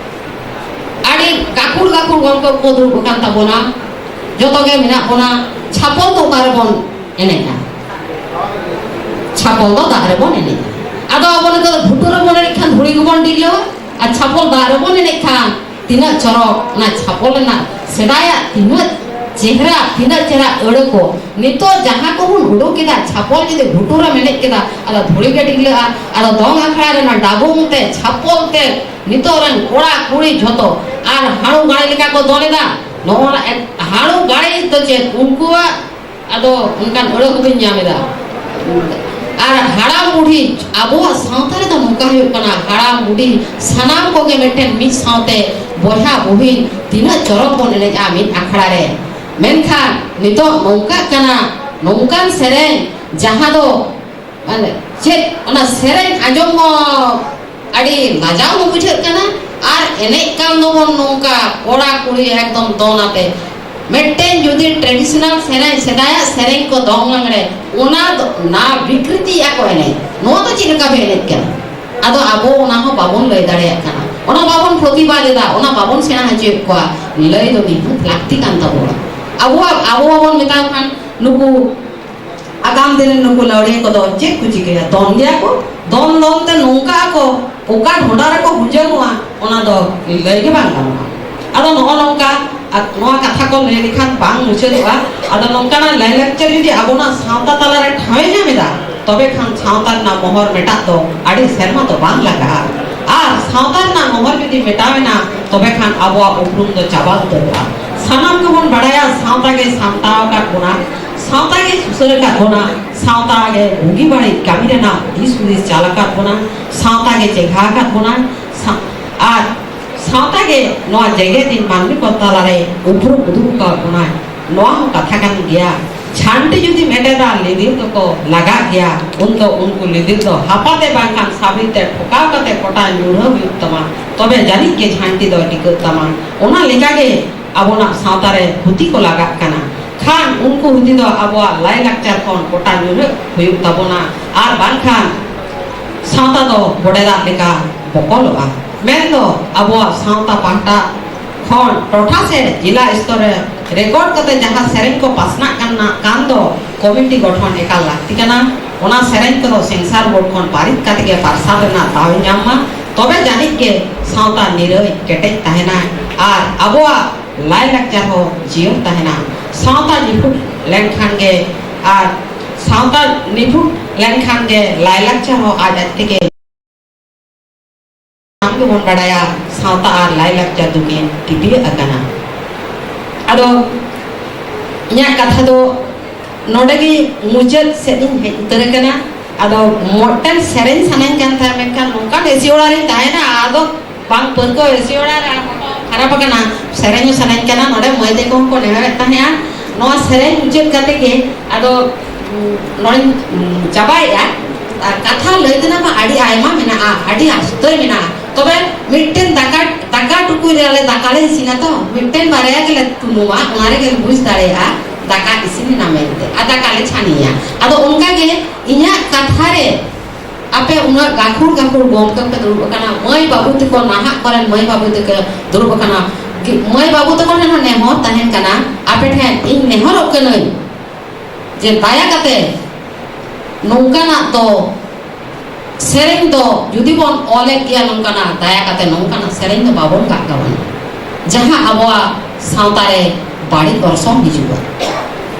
ᱟᱹᱰᱤ ᱜᱟᱹᱠᱷᱩᱲ ᱜᱟᱹᱠᱷᱩᱲ ᱜᱚᱢᱠᱮ ᱠᱚ ᱫᱩᱲᱩᱵ ᱟᱠᱟᱱ ᱛᱟᱵᱚᱱᱟ, ᱡᱚᱛᱚ ᱜᱮ ᱢᱮᱱᱟᱜ ᱵᱚᱱᱟ᱾ ᱪᱷᱟᱯᱚᱞ ᱫᱚ ᱚᱠᱟ ᱨᱮᱵᱚᱱ ᱮᱱᱮᱡᱼᱟ? ᱪᱷᱟᱯᱚᱞ ᱫᱚ ᱫᱟᱜ ᱨᱮᱵᱚᱱ ᱮᱱᱮᱡᱼᱟ᱾ ᱟᱫᱚ ᱟᱵᱚ ᱱᱤᱛᱚᱜ ᱫᱚ ᱜᱷᱩᱴᱩ ᱨᱮᱵᱚᱱ ᱮᱱᱮᱡ ᱠᱷᱟᱱ ᱫᱷᱩᱲᱤ ᱜᱮᱵᱚᱱ ᱰᱤᱜᱞᱟᱹᱣᱟ᱾ ᱟᱨ ᱪᱷᱟᱯᱚᱞ ᱫᱟᱜ ᱨᱮᱵᱚᱱ ᱮᱱᱮᱡ ᱠᱷᱟᱱ ᱛᱤᱱᱟᱹᱜ ᱪᱚᱨᱚᱠ, ᱚᱱᱟ ᱪᱷᱟᱯᱚᱞ ᱨᱮᱱᱟᱜ ᱥᱮᱫᱟᱭᱟᱜ ᱛᱤᱱᱟᱹᱜ ᱪᱮᱦᱨᱟ, ᱛᱤᱱᱟᱹᱜ ᱪᱮᱦᱨᱟ ᱟᱹᱲᱟᱹ ᱠᱚ᱾ ᱱᱤᱛᱚᱜ ᱡᱟᱦᱟᱸ ᱠᱚᱵᱚᱱ ᱩᱰᱩᱠ ᱮᱫᱟ, ᱪᱷᱟᱯᱚᱞ ᱡᱩᱫᱤ ᱜᱷᱩᱴᱩ ᱨᱮᱢ ᱮᱱᱮᱡ ᱠᱮᱫᱟ, ᱟᱫᱚ ᱫᱷᱩᱲᱤ ᱜᱮ ᱰᱤᱜᱞᱟᱹᱜᱼᱟ᱾ ᱟᱫᱚ ᱫᱚᱝ ᱟᱠᱷᱲᱟ ᱨᱮᱱᱟᱜ ᱰᱟᱵᱩᱝ ᱛᱮ, ᱪᱷᱟᱯᱚᱞ ᱛᱮ ᱱᱤᱛᱚᱜ ᱨᱮᱱ ᱠᱚᱲᱟ ᱠᱩᱲᱤ ᱡᱷᱚᱛᱚ ᱟᱨ ᱦᱟᱹᱲᱩ ᱜᱟᱹᱲᱤ ᱞᱮᱠᱟ ᱠᱚ ᱫᱚᱱ ᱮᱫᱟ᱾ ᱱᱚᱣᱟ ᱮᱴ-, ᱦᱟᱲᱩ ᱜᱟᱲᱤ ᱫᱚ ᱪᱮᱫ? ᱩᱱᱠᱩᱣᱟᱜ ᱟᱫᱚ ᱚᱱᱠᱟᱱ ᱟᱹᱲᱟᱹ ᱠᱚᱵᱤᱱ ᱧᱟᱢ ᱮᱫᱟ᱾ ᱟᱨ ᱦᱟᱲᱟᱢ ᱵᱩᱰᱷᱤ, ᱟᱵᱚᱣᱟᱜ ᱥᱟᱶᱛᱟ ᱨᱮᱫᱚ ᱱᱚᱝᱠᱟ ᱦᱩᱭᱩᱜ ᱠᱟᱱᱟ, ᱦᱟᱲᱟᱢ ᱵᱩᱰᱷᱤ ᱥᱟᱱᱟᱢ ᱠᱚᱜᱮ ᱢᱤᱫᱴᱮᱱ ᱢᱤᱫ ᱥᱟᱶᱛᱮ ᱵᱚᱭᱦᱟ ᱵᱩᱦᱤᱱ ᱛᱤᱱᱟᱹᱜ ᱪᱚᱨᱚᱠ ᱵᱚᱱ ᱮᱱᱮᱡᱼᱟ ᱢᱤᱫ ᱟᱠᱷᱲᱟ ᱨᱮ᱾ ᱢᱮᱱᱠᱷᱟᱱ ᱱᱤᱛᱚᱜ ᱱᱚᱝᱠᱟᱜ ᱠᱟᱱᱟ, ᱱᱚᱝᱠᱟᱱ ᱥᱮᱨᱮᱧ ᱡᱟᱦᱟᱸ ᱫᱚ ᱢᱟᱱᱮ ᱪᱮᱫ ᱚᱱᱟ ᱥᱮᱨᱮᱧ ᱟᱸᱡᱚᱢ ᱦᱚᱸ ᱟᱹᱰᱤ ᱞᱟᱡᱟᱣ ᱦᱚᱸ ᱵᱩᱡᱷᱟᱹᱜ ᱠᱟᱱᱟ, ᱟᱨ ᱮᱱᱮᱡ ᱠᱟᱱ ᱫᱚᱵᱚᱱ ᱱᱚᱝᱠᱟ ᱠᱚᱲᱟ ᱠᱩᱲᱤ ᱮᱠᱫᱚᱢ ᱫᱚᱱ ᱟᱛᱮ᱾ ᱢᱤᱫᱴᱮᱱ ᱡᱩᱫᱤ traditional ᱥᱮᱨᱮᱧ, ᱥᱮᱫᱟᱭᱟᱜ ᱥᱮᱨᱮᱧ ᱠᱚ ᱫᱚᱝ ᱞᱟᱜᱽᱲᱮ, ᱚᱱᱟ ᱫᱚ, ᱚᱱᱟ ᱵᱤᱠᱨᱤᱛᱤᱭᱮᱫᱼᱟ ᱠᱚ ᱮᱱᱮᱡ, ᱱᱚᱣᱟ ᱫᱚ ᱪᱮᱫ ᱞᱮᱠᱟ ᱯᱮ ᱮᱱᱮᱡ ᱠᱟᱱᱟ? ᱟᱫᱚ ᱟᱵᱚ ᱚᱱᱟ ᱦᱚᱸ ᱵᱟᱵᱚᱱ ᱞᱟᱹᱭ ᱫᱟᱲᱮᱭᱟᱜ ᱠᱟᱱᱟ, ᱚᱱᱟ ᱵᱟᱵᱚᱱ ᱯᱨᱚᱛᱤᱵᱟᱫ ᱮᱫᱟ, ᱚᱱᱟ ᱵᱟᱵᱚᱱ ᱥᱮᱬᱟ ᱦᱚᱪᱚᱭᱮᱫ ᱠᱚᱣᱟ᱾ ᱞᱟᱹᱭ ᱫᱚ ᱱᱤᱦᱟᱹᱛ ᱞᱟᱹᱠᱛᱤ ᱠᱟᱱ ᱛᱟᱵᱚᱱᱟ᱾ ᱟᱵᱚᱣᱟᱜ, ᱟᱵᱚ ᱵᱟᱵᱚᱱ ᱢᱮᱛᱟ ᱠᱚ ᱠᱷᱟᱱ ᱱᱩᱠᱩ ᱟᱜᱟᱢ ᱫᱤᱱ ᱨᱮᱱ ᱱᱩᱠᱩ ᱞᱟᱹᱣᱲᱤᱭᱟᱹ ᱠᱚᱫᱚ ᱪᱮᱫ ᱠᱚ ᱪᱤᱠᱟᱹᱭᱟ? ᱫᱚᱱ ᱜᱮᱭᱟ ᱠᱚ, ᱫᱚᱱ ᱫᱚᱱ ᱛᱮ ᱱᱚᱝᱠᱟ ᱟᱠᱚ, ᱚᱠᱟ ᱰᱷᱚᱸᱰᱟ ᱨᱮᱠᱚ ᱦᱩᱡᱟᱹᱢᱚᱜᱼᱟ, ᱚᱱᱟ ᱫᱚ ᱞᱟᱹᱭ ᱜᱮ ᱵᱟᱝ ᱜᱟᱱᱚᱜᱼᱟ᱾ ᱟᱫᱚ ᱱᱚᱜᱼᱚ ᱱᱚᱝᱠᱟ, ᱟ-, ᱱᱚᱣᱟ ᱠᱟᱛᱷᱟ ᱠᱚ ᱞᱟᱹᱭ ᱞᱮᱠᱷᱟᱱ ᱵᱟᱝ ᱢᱩᱪᱟᱹᱫᱚᱜᱼᱟ᱾ ᱟᱫᱚ ᱱᱚᱝᱠᱟᱱᱟᱜ ᱞᱟᱭᱼᱞᱟᱠᱪᱟᱨ ᱡᱩᱫᱤ ᱟᱵᱚᱱᱟᱜ ᱥᱟᱶᱛᱟ ᱛᱟᱞᱟᱨᱮ ᱴᱷᱟᱶ ᱮ ᱧᱟᱢ ᱮᱫᱟ, ᱛᱚᱵᱮ ᱠᱷᱟᱱ ᱥᱟᱶᱛᱟ ᱨᱮᱱᱟᱜ ᱢᱚᱦᱚᱨ ᱢᱮᱴᱟᱜ ᱫᱚ ᱟᱹᱰᱤ ᱥᱮᱨᱢᱟ ᱫᱚ ᱵᱟᱝ ᱞᱟᱜᱟᱜᱼᱟ᱾ ᱟᱨ ᱥᱟᱶᱛᱟ ᱨᱮᱱᱟᱜ ᱢᱚᱦᱚᱨ ᱡᱩᱫᱤ ᱢᱮᱴᱟᱣ ᱮᱱᱟ, ᱛᱚᱵᱮ ᱠᱷᱟᱱ ᱟᱵᱚᱣᱟᱜ ᱩᱯᱨᱩᱢ ᱫᱚ ᱪᱟᱵᱟ ᱩᱛᱟᱹᱨᱚᱜᱼᱟ᱾ ᱥᱟᱱᱟᱢ ᱜᱮᱵᱚᱱ ᱵᱟᱲᱟᱭᱟ, ᱥᱟᱶᱛᱟ ᱜᱮ ᱥᱟᱢᱴᱟᱣ ᱟᱠᱟᱫ ᱵᱚᱱᱟ, ᱥᱟᱶᱛᱟ ᱜᱮ ᱥᱩᱥᱟᱹᱨ ᱟᱠᱟᱫ ᱵᱚᱱᱟ, ᱥᱟᱶᱛᱟ ᱜᱮ ᱵᱩᱜᱤ ᱵᱟᱹᱲᱤᱡ ᱠᱟᱹᱢᱤ ᱨᱮᱱᱟᱜ ᱫᱤᱥ ᱦᱩᱫᱤᱥ ᱪᱟᱞ ᱟᱠᱟᱫ ᱵᱚᱱᱟ, ᱥᱟᱶᱛᱟ ᱜᱮ ᱪᱮᱸᱜᱷᱟ ᱟᱠᱟᱫ ᱵᱚᱱᱟ, ᱥᱟ-, ᱟᱨ ᱥᱟᱶᱛᱟ ᱜᱮ ᱱᱚᱣᱟ ᱡᱮᱜᱮᱛ ᱨᱤᱱ ᱢᱟᱹᱱᱢᱤ ᱠᱚ ᱛᱟᱞᱟᱨᱮ ᱩᱯᱨᱩᱢ ᱩᱫᱩᱜ ᱟᱠᱟᱫ ᱵᱚᱱᱟᱭ᱾ ᱱᱚᱣᱟ ᱦᱚᱸ ᱠᱟᱛᱷᱟ ᱠᱟᱱ ᱜᱮᱭᱟ᱾ ᱡᱷᱟᱱᱴᱤ ᱡᱩᱫᱤ ᱢᱮᱴᱮᱫᱟ, ᱞᱤᱫᱤᱨ ᱫᱚᱠᱚ ᱞᱟᱜᱟᱜ ᱜᱮᱭᱟ᱾ ᱩᱱ ᱫᱚ ᱩᱱᱠᱩ ᱞᱤᱫᱤᱨ ᱫᱚ ᱦᱟᱯᱟ ᱛᱮ ᱵᱟᱝᱠᱷᱟᱱ ᱥᱟᱵᱤᱨ ᱛᱮ ᱴᱷᱚᱠᱟᱣ ᱠᱟᱛᱮ ᱠᱚᱴᱟ ᱧᱩᱨᱦᱟᱹ ᱦᱩᱭᱩᱜ ᱛᱟᱢᱟ, ᱛᱚᱵᱮ ᱡᱟᱹᱱᱤᱡ ᱜᱮ ᱡᱷᱟᱱᱴᱤ ᱫᱚ ᱴᱤᱠᱟᱹᱜ ᱛᱟᱢᱟ᱾ ᱚᱱᱟ ᱞᱮᱠᱟᱜᱮ ᱟᱵᱚᱱᱟᱜ ᱥᱟᱶᱛᱟ ᱨᱮ ᱦᱩᱛᱤ ᱠᱚ ᱞᱟᱜᱟᱜ ᱠᱟᱱᱟ᱾ ᱠᱷᱟᱱ ᱩᱱᱠᱩ ᱦᱩᱛᱤ ᱫᱚ ᱟᱵᱚᱣᱟᱜ ᱞᱟᱭᱼᱞᱟᱠᱪᱟᱨ ᱠᱷᱚᱱ ᱠᱚᱴᱟ ᱧᱩᱨᱦᱟᱹᱜ ᱦᱩᱭᱩᱜ ᱛᱟᱵᱚᱱᱟ, ᱟᱨ ᱵᱟᱝᱠᱷᱟᱱ ᱥᱟᱶᱛᱟ ᱫᱚ ᱵᱚᱰᱮ ᱫᱟᱜ ᱞᱮᱠᱟ ᱵᱚᱠᱚᱞᱚᱜᱼᱟ᱾ ᱢᱮᱱᱫᱚ ᱟᱵᱚᱣᱟᱜ ᱥᱟᱶᱛᱟ ᱯᱟᱦᱴᱟ ᱠᱷᱚᱱ ᱴᱚᱴᱷᱟ ᱥᱮ ᱡᱮᱞᱟ ᱥᱛᱚᱨ ᱨᱮ ᱨᱮᱠᱚᱨᱰ ᱠᱟᱛᱮ ᱡᱟᱦᱟᱸ ᱥᱮᱨᱮᱧ ᱠᱚ ᱯᱟᱥᱱᱟᱜ ᱠᱟᱱᱟ, ᱠᱟᱱ ᱫᱚ ᱠᱚᱢᱤᱴᱤ ᱜᱚᱴᱷᱚᱱ ᱮᱠᱟᱞ ᱞᱟᱹᱠᱛᱤ ᱠᱟᱱᱟ᱾ ᱚᱱᱟ ᱥᱮᱨᱮᱧ ᱠᱚᱫᱚ ᱥᱮᱱᱥᱟᱨ ᱵᱳᱨᱰ ᱠᱷᱚᱱ ᱯᱟᱨᱤᱛ ᱠᱟᱛᱮ ᱜᱮ ᱯᱟᱨᱥᱟᱞ ᱨᱮᱱᱟᱜ ᱫᱟᱣ ᱮ ᱧᱟᱢ ᱢᱟ, ᱛᱚᱵᱮ ᱡᱟᱹᱱᱤᱡ ᱜᱮ ᱥᱟᱶᱛᱟ ᱱᱤᱨᱟᱹᱭ ᱠᱮᱴᱮᱡ ᱛᱟᱦᱮᱱᱟ ᱟᱨ ᱟᱵᱚᱣᱟᱜ ᱞᱟᱭᱼᱞᱟᱠᱪᱟᱨ ᱦᱚᱸ ᱡᱤᱭᱟᱹᱲ ᱛᱟᱦᱮᱱᱟ᱾ ᱥᱟᱶᱛᱟ ᱱᱤᱯᱷᱩᱴ ᱞᱮᱱᱠᱷᱟᱱ ᱜᱮ ᱟᱨ ᱥᱟᱶᱛᱟ ᱱᱤᱯᱷᱩᱴ ᱞᱮᱱᱠᱷᱟᱱ ᱜᱮ ᱞᱟᱭᱼᱞᱟᱠᱪᱟᱨ ᱦᱚᱸ ᱟᱡ ᱟᱡ ᱛᱮᱜᱮ᱾ ᱥᱟᱱᱟᱢ ᱜᱮᱵᱚᱱ ᱵᱟᱲᱟᱭᱟ, ᱥᱟᱶᱛᱟ ᱟᱨ ᱞᱟᱭᱼᱞᱟᱠᱪᱟᱨ ᱫᱚᱠᱤᱱ ᱴᱤᱯᱤᱭᱟᱹ ᱟᱠᱟᱱᱟ᱾ ᱟᱫᱚ ᱤᱧᱟᱹᱜ ᱠᱟᱛᱷᱟ ᱫᱚ ᱱᱚᱰᱮ ᱜᱮ ᱢᱩᱪᱟᱹᱫ ᱥᱮᱫ ᱤᱧ ᱦᱮᱡ ᱩᱛᱟᱹᱨ ᱟᱠᱟᱱᱟ᱾ ᱟᱫᱚ ᱢᱤᱫᱴᱮᱱ ᱥᱮᱨᱮᱧ ᱥᱟᱱᱟᱧ ᱠᱟᱱ ᱛᱟᱦᱮᱸ, ᱢᱮᱱᱠᱷᱟᱱ ᱱᱚᱝᱠᱟᱱ ᱮᱥᱤ ᱚᱲᱟᱜ ᱨᱤᱧ ᱛᱟᱦᱮᱱᱟ, ᱟᱫᱚ ᱵᱟᱝ ᱯᱟᱹᱨᱠᱟᱹᱣ, ᱮᱥᱤ ᱚᱲᱟᱜ ᱨᱮ ᱟᱨ ᱦᱚᱸ ᱠᱷᱟᱨᱟᱯ ᱟᱠᱟᱱᱟ᱾ ᱥᱮᱨᱮᱧ ᱦᱚᱸ ᱥᱟᱱᱟᱧ ᱠᱟᱱᱟ, ᱱᱚᱰᱮ ᱢᱟᱹᱭ ᱛᱟᱠᱚ ᱦᱚᱸᱠᱚ ᱱᱮᱦᱚᱨᱮᱫ ᱛᱟᱦᱮᱸᱜᱼᱟ᱾ ᱱᱚᱣᱟ ᱥᱮᱨᱮᱧ ᱢᱩᱪᱟᱹᱫ ᱠᱟᱛᱮ ᱜᱮ ᱟᱫᱚ, ᱩᱸ, ᱱᱚᱰᱮᱧ, ᱩᱸ, ᱪᱟᱵᱟᱭᱮᱫᱼᱟ᱾ ᱟᱨ ᱠᱟᱛᱷᱟ ᱞᱟᱹᱭ ᱛᱮᱱᱟᱜ ᱢᱟ ᱟᱹᱰᱤ ᱟᱭᱢᱟ ᱢᱮᱱᱟᱜᱼᱟ, ᱟᱹᱰᱤ ᱟᱥᱛᱟᱹᱭ ᱢᱮᱱᱟᱜᱼᱟ᱾ ᱛᱚᱵᱮ ᱢᱤᱫᱴᱮᱱ ᱫᱟᱠᱟ, ᱫᱟᱠᱟ ᱴᱩᱠᱩᱡ ᱨᱮ ᱟᱞᱮ ᱫᱟᱠᱟ ᱞᱮ ᱤᱥᱤᱱᱟ ᱛᱚ, ᱢᱤᱫᱴᱮᱱ ᱵᱟᱨᱭᱟ ᱜᱮᱞᱮ ᱛᱩᱱᱩᱢᱟ, ᱚᱱᱟ ᱨᱮᱜᱮᱢ ᱵᱩᱡᱽ ᱫᱟᱲᱮᱭᱟᱜᱼᱟ ᱫᱟᱠᱟ ᱤᱥᱤᱱ ᱮᱱᱟ ᱢᱮᱱᱛᱮ᱾ ᱟᱨ ᱫᱟᱠᱟ ᱞᱮ ᱪᱷᱟᱱᱤᱭᱟ᱾ ᱟᱫᱚ ᱚᱱᱠᱟ ᱜᱮ ᱤᱧᱟᱹᱜ ᱠᱟᱛᱷᱟ ᱨᱮ ᱟᱯᱮ ᱩᱱᱟᱹᱜ ᱜᱟᱹᱠᱷᱩᱲ ᱜᱟᱹᱠᱷᱩᱲ ᱜᱚᱢᱠᱮ ᱯᱮ ᱫᱩᱲᱩᱵ ᱟᱠᱟᱱᱟ, ᱢᱟᱹᱭ ᱵᱟᱹᱵᱩ ᱛᱟᱠᱚ, ᱱᱟᱦᱟᱜ ᱠᱚᱨᱮᱱ ᱢᱟᱹᱭ ᱵᱟᱹᱵᱩ ᱛᱟᱠᱚ ᱫᱩᱲᱩᱵ ᱟᱠᱟᱱᱟ, ᱜᱤ-, ᱢᱟᱹᱭ ᱵᱟᱹᱵᱩ ᱛᱟᱠᱚ ᱴᱷᱮᱱ ᱦᱚᱸ ᱱᱮᱦᱚᱨ ᱛᱟᱦᱮᱱ ᱠᱟᱱᱟ, ᱟᱯᱮ ᱴᱷᱮᱱ ᱤᱧ ᱱᱮᱦᱚᱨᱚᱜ ᱠᱟᱹᱱᱟᱹᱧ ᱡᱮ ᱫᱟᱭᱟ ᱠᱟᱛᱮ ᱱᱚᱝᱠᱟᱱᱟᱜ ᱫᱚ ᱥᱮᱨᱮᱧ ᱫᱚ ᱡᱩᱫᱤ ᱵᱚᱱ ᱚᱞᱮᱫ ᱜᱮᱭᱟ ᱱᱚᱝᱠᱟᱱᱟᱜ, ᱫᱟᱭᱟ ᱠᱟᱛᱮ ᱱᱚᱝᱠᱟᱱᱟᱜ ᱥᱮᱨᱮᱧ ᱫᱚ ᱵᱟᱵᱚᱱ ᱜᱟᱜ ᱜᱟᱵᱟᱱᱟ, ᱡᱟᱦᱟᱸ ᱟᱵᱚᱣᱟᱜ ᱥᱟᱶᱛᱟ ᱨᱮ ᱵᱟᱹᱲᱤᱡ ᱚᱨᱥᱚᱝ ᱦᱤᱡᱩᱜᱼᱟ᱾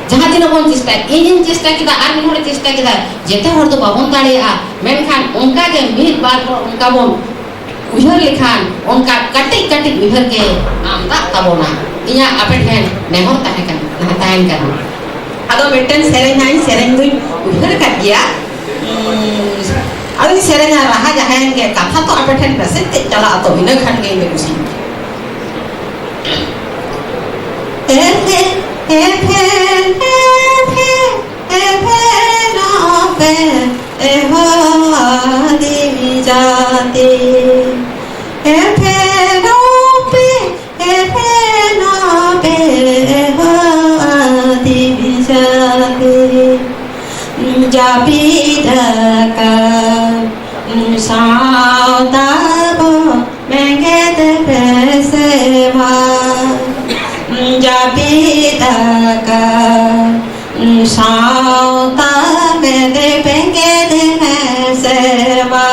ᱡᱟᱦᱟᱸ ᱛᱤᱱᱟᱹᱜ ᱵᱚᱱ ᱪᱮᱥᱴᱟᱭᱟ, ᱤᱧᱤᱧ ᱪᱮᱥᱴᱟ ᱠᱮᱫᱟ, ᱟᱨ ᱢᱤᱫ ᱦᱚᱲᱮ ᱪᱮᱥᱴᱟ ᱠᱮᱫᱟ, ᱡᱮᱛᱮ ᱦᱚᱲ ᱫᱚ ᱵᱟᱵᱚᱱ ᱫᱟᱲᱮᱭᱟᱜᱼᱟ, ᱢᱮᱱᱠᱷᱟᱱ ᱚᱱᱠᱟ ᱜᱮ ᱢᱤᱫ ᱵᱟᱨ ᱦᱚᱲ ᱚᱱᱠᱟ ᱵᱚᱱ ᱩᱭᱦᱟᱹᱨ ᱞᱮᱠᱷᱟᱱ, ᱚᱱᱠᱟ ᱠᱟᱹᱴᱤᱡ ᱠᱟᱹᱴᱤᱡ ᱩᱭᱦᱟᱹᱨ ᱜᱮ ᱟᱢᱫᱟᱜ ᱛᱟᱵᱚᱱᱟ᱾ ᱤᱧᱟᱹᱜ ᱟᱯᱮ ᱴᱷᱮᱱ ᱱᱮᱦᱚᱨ ᱛᱟᱦᱮᱸ ᱠᱟᱱᱟ, ᱛᱟᱦᱮᱸ ᱠᱟᱱᱟ᱾ ᱟᱫᱚ ᱢᱤᱫᱴᱮᱱ ᱥᱮᱨᱮᱧ ᱦᱟᱸᱜ ᱤᱧ ᱥᱮᱨᱮᱧ ᱫᱩᱧ ᱩᱭᱦᱟᱹᱨ ᱟᱠᱟᱫ ᱜᱮᱭᱟ᱾ ᱩᱸ, ᱟᱫᱚᱧ ᱥᱮᱨᱮᱧᱟ, ᱨᱟᱦᱟ ᱡᱟᱦᱟᱸᱭᱮᱱ ᱜᱮ, ᱠᱟᱛᱷᱟ ᱛᱚ ᱟᱯᱮ ᱴᱷᱮᱱ ᱢᱮᱥᱮᱡᱽ ᱛᱮ ᱪᱟᱞᱟᱜᱼᱟ, ᱛᱚ ᱤᱱᱟᱹ ᱠᱷᱟᱱ ᱜᱮ ᱤᱧ ᱫᱚ ᱠᱩᱥᱤ᱾ ᱮ ᱯᱷᱮ, ᱮ ᱯᱷᱮ, ᱮ ᱯᱷᱮ, ᱮ ᱯᱷᱮ ᱱᱚ ᱯᱮ, ᱮ ᱦᱚ ᱟᱹᱫᱤᱢ ᱡᱟᱹᱛᱤ᱾ ᱮ ᱯᱷᱮ ᱱᱚ ᱯᱮ, ᱮ ᱯᱷᱮ ᱱᱚ ᱯᱮ, ᱮ ᱦᱚ ᱟᱹᱫᱤᱢ ᱡᱟᱹᱛᱤ᱾ ᱡᱟᱹᱯᱤᱫ ᱟᱠᱟᱫ ᱥᱟᱶᱛᱟ ᱵᱚ ᱵᱮᱸᱜᱮᱫ ᱯᱮᱥᱮ ᱢᱟ᱾ ᱡᱟᱹᱯᱤᱫ ᱟᱠᱟᱫ ᱥᱟᱶᱛᱟ ᱢᱮᱫ ᱵᱮᱸᱜᱮᱫ ᱯᱮᱥᱮ ᱢᱟ᱾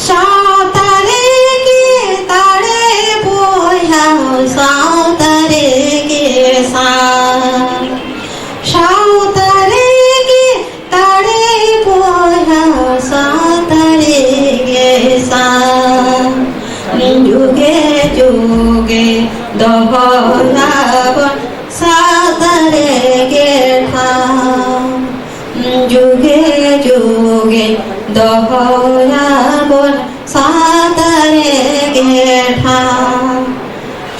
ᱥᱟᱶᱛᱟ ᱨᱮᱜᱮ ᱫᱟᱲᱮ ᱵᱚᱭᱦᱟ, ᱥᱟᱶᱛᱟ ᱨᱮᱜᱮ ᱥᱟᱶ᱾ ᱥᱟᱶᱛᱟ ᱨᱮᱜᱮ ᱫᱟᱲᱮ ᱵᱚᱭᱦᱟ, ᱥᱟᱶᱛᱟ ᱨᱮᱜᱮ ᱥᱟᱶ᱾ ᱡᱩᱜᱮ ᱡᱩᱜᱮ ᱫᱚᱦᱚᱭᱟᱵᱚᱱ ᱥᱟᱶᱛᱟ ᱨᱮᱜᱮ ᱴᱷᱟᱶ᱾ ᱡᱩᱜᱮ ᱡᱩᱜᱮ ᱫᱚᱦᱚᱭᱟᱵᱚᱱ ᱥᱟᱶᱛᱟ ᱨᱮᱜᱮ ᱴᱷᱟᱶ᱾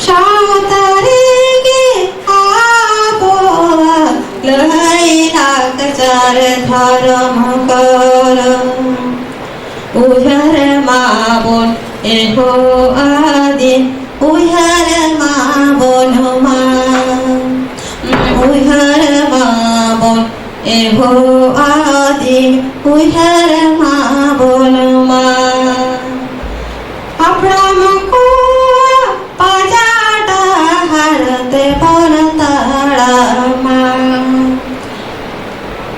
ᱥᱟᱶᱛᱟ ᱨᱮᱜᱮ ᱟᱵᱚᱣᱟᱜ ᱞᱟᱹᱭ ᱞᱟᱠᱪᱟᱨ ᱫᱷᱚᱨᱚᱢ ᱠᱚᱨᱚᱢ᱾ ᱩᱭᱦᱟᱹᱨ ᱢᱟᱵᱚᱱ ᱮᱦᱚ ᱟᱹᱫᱤᱢ, ᱩᱭᱦᱟᱹᱨ ᱢᱟᱵᱚᱱ ᱢᱟ᱾ ᱩᱭᱦᱟᱹᱨ ᱢᱟᱵᱚᱱ ᱮᱦᱚ ᱟᱹᱫᱤᱢ, ᱩᱭᱦᱟᱹᱨ ᱢᱟᱵᱚᱱ ᱢᱟ᱾ ᱦᱟᱯᱲᱟᱢ ᱠᱚᱣᱟᱜ ᱯᱟᱸᱡᱟ ᱰᱟᱦᱟᱨ ᱛᱮᱵᱚᱱ ᱛᱟᱲᱟᱢᱟ᱾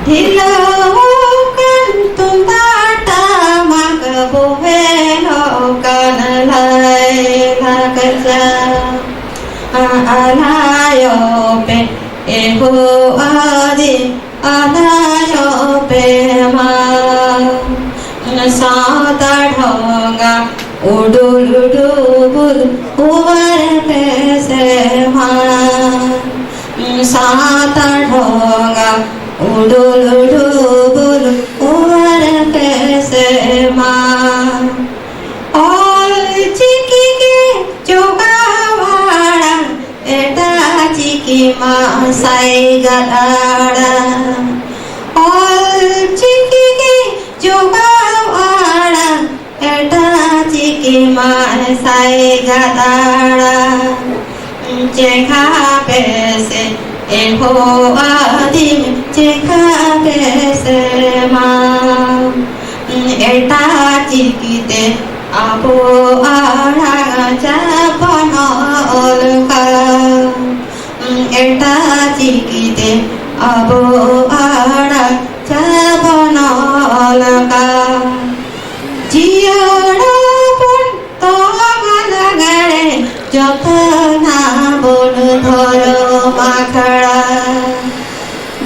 ᱰᱷᱤᱞᱟᱹᱣ ᱟᱠᱟᱱ ᱛᱩᱢᱫᱟᱜ ᱴᱟᱢᱟᱠ, ᱵᱚᱦᱮᱞ ᱟᱠᱟᱱ ᱞᱟᱭ ᱞᱟᱠᱪᱟᱨ᱾ ᱟᱞᱟᱭᱚ ᱯᱮ ᱮᱦᱚ ᱟᱹᱫᱤᱢ, ᱟᱞᱟᱭᱚ ᱯᱮ ᱢᱟ᱾ ᱥᱟᱶᱛᱟ ᱰᱷᱚᱸᱜᱟ ᱩᱰᱩᱞ ᱰᱩᱵᱩᱞ ᱚᱣᱟᱨ ᱯᱮ ᱥᱮ ᱢᱟ᱾ ᱥᱟᱶᱛᱟ ᱰᱷᱚᱸᱜᱟ ᱩᱰᱩᱞ ᱰᱩᱵᱩᱞ ᱚᱣᱟᱨ ᱯᱮ ᱥᱮ ᱢᱟ᱾ ᱚᱞ ᱪᱤᱠᱤ ᱜᱮ ᱡᱚᱜᱟᱣ ᱟᱲᱟᱝ, ᱮᱴᱟᱜ ᱪᱤᱠᱤ ᱢᱟ ᱥᱟᱭᱜᱟᱫ ᱟᱲᱟᱝ᱾ ᱚᱞ ᱪᱤᱠᱤ ᱜᱮ ᱡᱚᱜᱟᱣ ᱟᱲᱟᱝ, ᱮᱴᱟᱜ ᱪᱤᱠᱤ ᱢᱟ ᱥᱟᱭᱜᱟᱫ ᱟᱲᱟᱝ᱾ ᱪᱮᱸᱜᱷᱟ ᱯᱮ ᱥᱮ ᱮᱦᱚ ᱟᱹᱫᱤᱢ, ᱪᱮᱸᱜᱷᱟ ᱯᱮ ᱥᱮ ᱢᱟ᱾ ᱮᱴᱟᱜ ᱪᱤᱠᱤᱛᱮ ᱟᱵᱚ ᱟᱲᱟᱝ ᱪᱟᱵᱚᱱ ᱚᱞ ᱠᱟᱜ᱾ ᱮᱴᱟᱜ ᱪᱤᱠᱤᱛᱮ ᱟᱵᱚ ᱟᱲᱟᱝ ᱪᱟᱵᱚᱱ ᱚᱞ ᱠᱟᱜ᱾ ᱡᱤᱭᱟᱹᱲ ᱵᱚᱱ ᱛᱚᱞ ᱞᱟᱜᱟᱲᱮ, ᱡᱚᱛᱚᱱᱟ ᱵᱚᱱ ᱫᱷᱚᱨᱚᱢ ᱟᱠᱷᱲᱟ᱾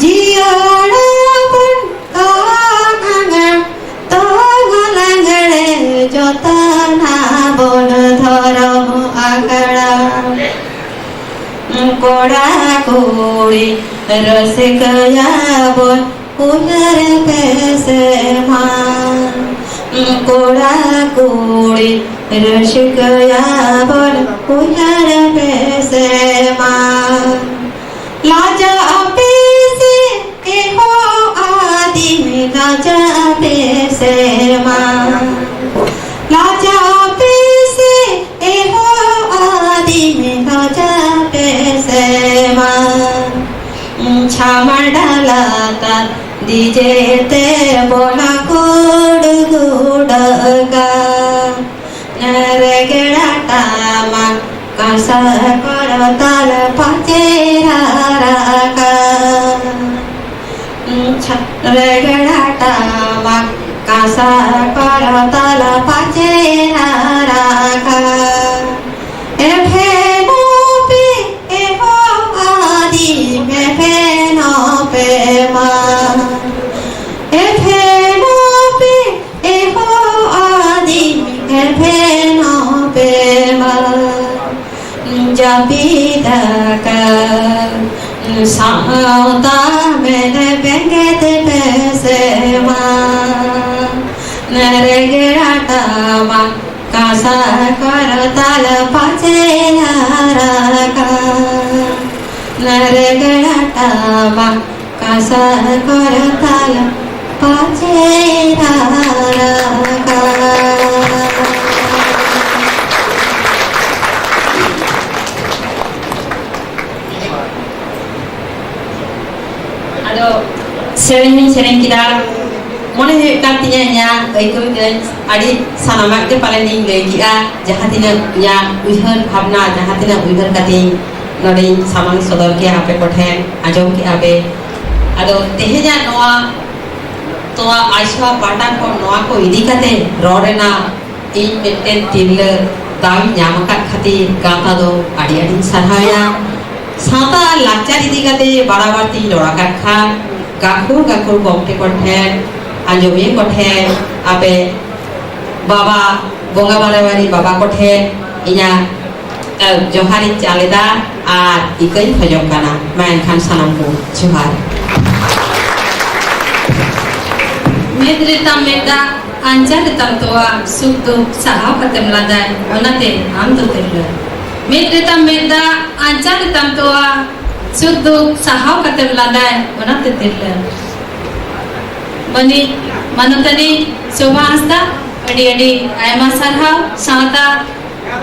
ᱡᱤᱭᱟᱹᱲ ᱵᱚᱱ ᱛᱚᱞ ᱞᱟᱜᱟᱲ, ᱛᱚᱞ ᱞᱟᱜᱟᱲᱮ, ᱡᱚᱛᱚᱱᱟ ᱵᱚᱱ ᱫᱷᱚᱨᱚᱢ ᱠᱚᱲᱟ ᱠᱩᱲᱤ ᱨᱟᱹᱥᱠᱟᱹᱭᱟᱵᱚᱱ ᱩᱭᱦᱟᱹᱨ ᱯᱮ ᱥᱮ ᱢᱟ᱾ ᱠᱚᱲᱟ ᱠᱩᱲᱤ ᱨᱟᱹᱥᱠᱟᱹᱭᱟᱵᱚᱱ ᱩᱭᱦᱟᱹᱨ ᱯᱮ ᱥᱮ ᱢᱟ᱾ ᱞᱟᱡᱟᱜ ᱟᱯᱮ ᱥᱮ ᱮᱦᱚ ᱟᱹᱫᱤᱢ ᱞᱟᱡᱟᱜ ᱟᱯᱮ ᱥᱮ ᱢᱟ᱾ ᱞᱟᱡᱟᱜ ᱟᱯᱮ ᱥᱮ ᱮᱦᱚ ᱟᱹᱫᱤᱢ ᱞᱟᱡᱟᱜ ᱟᱯᱮ ᱥᱮ ᱢᱟ᱾ ᱪᱷᱟᱢᱰᱟ ᱞᱟᱛᱟᱨ ᱰᱤᱡᱮ ᱛᱮ ᱵᱚᱱ ᱜᱩᱰᱜᱩᱰᱟᱹᱜᱟ᱾ ᱨᱮᱜᱮᱲᱟ ᱴᱟᱢᱟᱠ ᱠᱟᱸᱥᱟ ᱠᱚᱨᱛᱟᱞ ᱯᱟᱪᱮ ᱨᱟᱨᱟᱜᱟ᱾ ᱨᱮᱜᱮᱲᱟ ᱴᱟᱢᱟᱠ ᱠᱟᱸᱥᱟ ᱠᱚᱨᱛᱟᱞ ᱯᱟᱪᱮ ᱨᱟᱨᱟᱜᱟ᱾ ᱮᱵᱷᱮᱱᱚ ᱯᱮ ᱮᱦᱚ ᱟᱹᱫᱤᱢ ᱮᱵᱷᱮᱱᱚ ᱯᱮ ᱢᱟ᱾ ᱮᱵᱷᱮᱱᱚ ᱯᱮ ᱮᱦᱚ ᱟᱹᱫᱤᱢ ᱮᱵᱷᱮᱱᱚ ᱯᱮ ᱢᱟ᱾ ᱡᱟᱹᱯᱤᱫ ᱟᱠᱟᱫ ᱥᱟᱶᱛᱟ ᱢᱮᱱ ᱵᱮᱸᱜᱮᱫ ᱯᱮ ᱥᱮ ᱢᱟ᱾ ᱨᱮᱜᱮᱲᱟ ᱴᱟᱢᱟᱠ ᱠᱟᱸᱥᱟ ᱠᱚᱨᱛᱟᱞ ᱯᱟᱪᱮ ᱨᱟᱨᱟᱜᱟ᱾ ᱨᱮᱜᱮᱲᱟ ᱴᱟᱢᱟᱠ ᱠᱟᱸᱥᱟ ᱠᱚᱨᱛᱟᱞ ᱯᱟᱪᱮ ᱨᱟᱨᱟᱜᱟ᱾ ᱟᱫᱚ ᱥᱮᱨᱮᱧ ᱦᱚᱸᱧ ᱥᱮᱨᱮᱧ ᱠᱮᱫᱟ, ᱢᱚᱱᱮ ᱦᱩᱭᱩᱜ ᱠᱟᱱ ᱛᱤᱧᱟᱹ ᱤᱧᱟᱹᱜ ᱟᱹᱭᱠᱟᱹᱣ ᱛᱤᱧ ᱟᱹᱰᱤ ᱥᱟᱱᱟᱢᱟᱜ ᱜᱮ ᱯᱟᱞᱮᱱ ᱤᱧ ᱞᱟᱹᱭ ᱠᱮᱜᱼᱟ, ᱡᱟᱦᱟᱸ ᱛᱤᱱᱟᱹᱜ ᱤᱧᱟᱹᱜ ᱩᱭᱦᱟᱹᱨ ᱵᱷᱟᱵᱽᱱᱟ, ᱡᱟᱦᱟᱸ ᱛᱤᱱᱟᱹᱜ ᱩᱭᱦᱟᱹᱨ ᱠᱟᱛᱮᱧ ᱱᱚᱰᱮᱧ ᱥᱟᱢᱟᱝ ᱥᱚᱫᱚᱨ ᱠᱮᱜᱼᱟ ᱟᱯᱮ ᱠᱚᱴᱷᱮᱱ, ᱟᱸᱡᱚᱢ ᱠᱮᱜᱼᱟ ᱯᱮ᱾ ᱟᱫᱚ ᱛᱮᱦᱮᱧᱟᱜ ᱱᱚᱣᱟ ᱛᱚᱣᱟ ᱟᱡᱷᱣᱟ ᱯᱟᱦᱴᱟ ᱠᱷᱚᱱ ᱱᱚᱣᱟ ᱠᱚ ᱤᱫᱤ ᱠᱟᱛᱮ ᱨᱚᱲ ᱨᱮᱱᱟᱜ ᱤᱧ ᱢᱤᱫᱴᱮᱱ ᱛᱤᱨᱞᱟᱹ ᱫᱟᱣ ᱤᱧ ᱧᱟᱢ ᱟᱠᱟᱫ ᱠᱷᱟᱹᱛᱤᱨ ᱜᱟᱶᱛᱟ ᱫᱚ ᱟᱹᱰᱤ ᱟᱹᱰᱤᱧ ᱥᱟᱨᱦᱟᱣᱮᱭᱟ᱾ ᱥᱟᱶᱛᱟ ᱟᱨ ᱞᱟᱠᱪᱟᱨ ᱤᱫᱤ ᱠᱟᱛᱮ ᱵᱟᱨᱟᱵᱟᱨ ᱛᱤᱧ ᱨᱚᱲ ᱟᱠᱟᱫ ᱠᱷᱟᱱ ᱜᱟᱹᱠᱷᱩᱲ ᱜᱟᱹᱠᱷᱩᱲ ᱜᱚᱢᱠᱮ ᱠᱚᱴᱷᱮᱱ, ᱟᱸᱡᱚᱢᱤᱭᱟᱹ ᱠᱚᱴᱷᱮᱱ, ᱟᱯᱮ ᱵᱟᱵᱟ, ᱵᱚᱸᱜᱟ ᱵᱟᱨᱟᱵᱟᱨᱤ ᱵᱟᱵᱟ ᱠᱚᱴᱷᱮᱱ ᱤᱧᱟᱹᱜ ᱡᱚᱦᱟᱨᱤᱧ ᱪᱟᱞ ᱮᱫᱟ ᱟᱨ ᱤᱠᱟᱹᱧ ᱠᱷᱚᱡᱚᱜ ᱠᱟᱱᱟ᱾ ᱢᱟ ᱮᱱᱠᱷᱟᱱ ᱥᱟᱱᱟᱢ ᱠᱚ ᱡᱚᱦᱟᱨ᱾ ᱢᱮᱫ ᱨᱮ ᱛᱟᱢ ᱢᱮᱫ ᱫᱟᱜ, ᱟᱧᱪᱟᱨ ᱨᱮ ᱛᱟᱢ ᱛᱚᱣᱟ, ᱥᱩᱠ ᱫᱩᱠ ᱥᱟᱦᱟᱣ ᱠᱟᱛᱮᱢ ᱞᱟᱸᱫᱟᱭ, ᱚᱱᱟᱛᱮ ᱟᱢ ᱫᱚ ᱛᱤᱨᱞᱟᱹ᱾ ᱢᱮᱫ ᱨᱮ ᱛᱟᱢ ᱢᱮᱫ ᱫᱟᱜ, ᱟᱧᱪᱟᱨ ᱨᱮ ᱛᱟᱢ ᱛᱚᱣᱟ, ᱥᱩᱠ ᱫᱩᱠ ᱥᱟᱦᱟᱣ ᱠᱟᱛᱮᱢ ᱞᱟᱸᱫᱟᱭ, ᱚᱱᱟᱛᱮ ᱛᱤᱨᱞᱟᱹ᱾ ᱢᱟᱹᱱᱤᱡ ᱢᱟᱱᱚᱛᱟᱱᱤ ᱥᱳᱵᱷᱟ ᱦᱟᱸᱥᱫᱟ, ᱟᱹᱰᱤ ᱟᱹᱰᱤ ᱟᱭᱢᱟ ᱥᱟᱨᱦᱟᱣ᱾ ᱥᱟᱶᱛᱟ,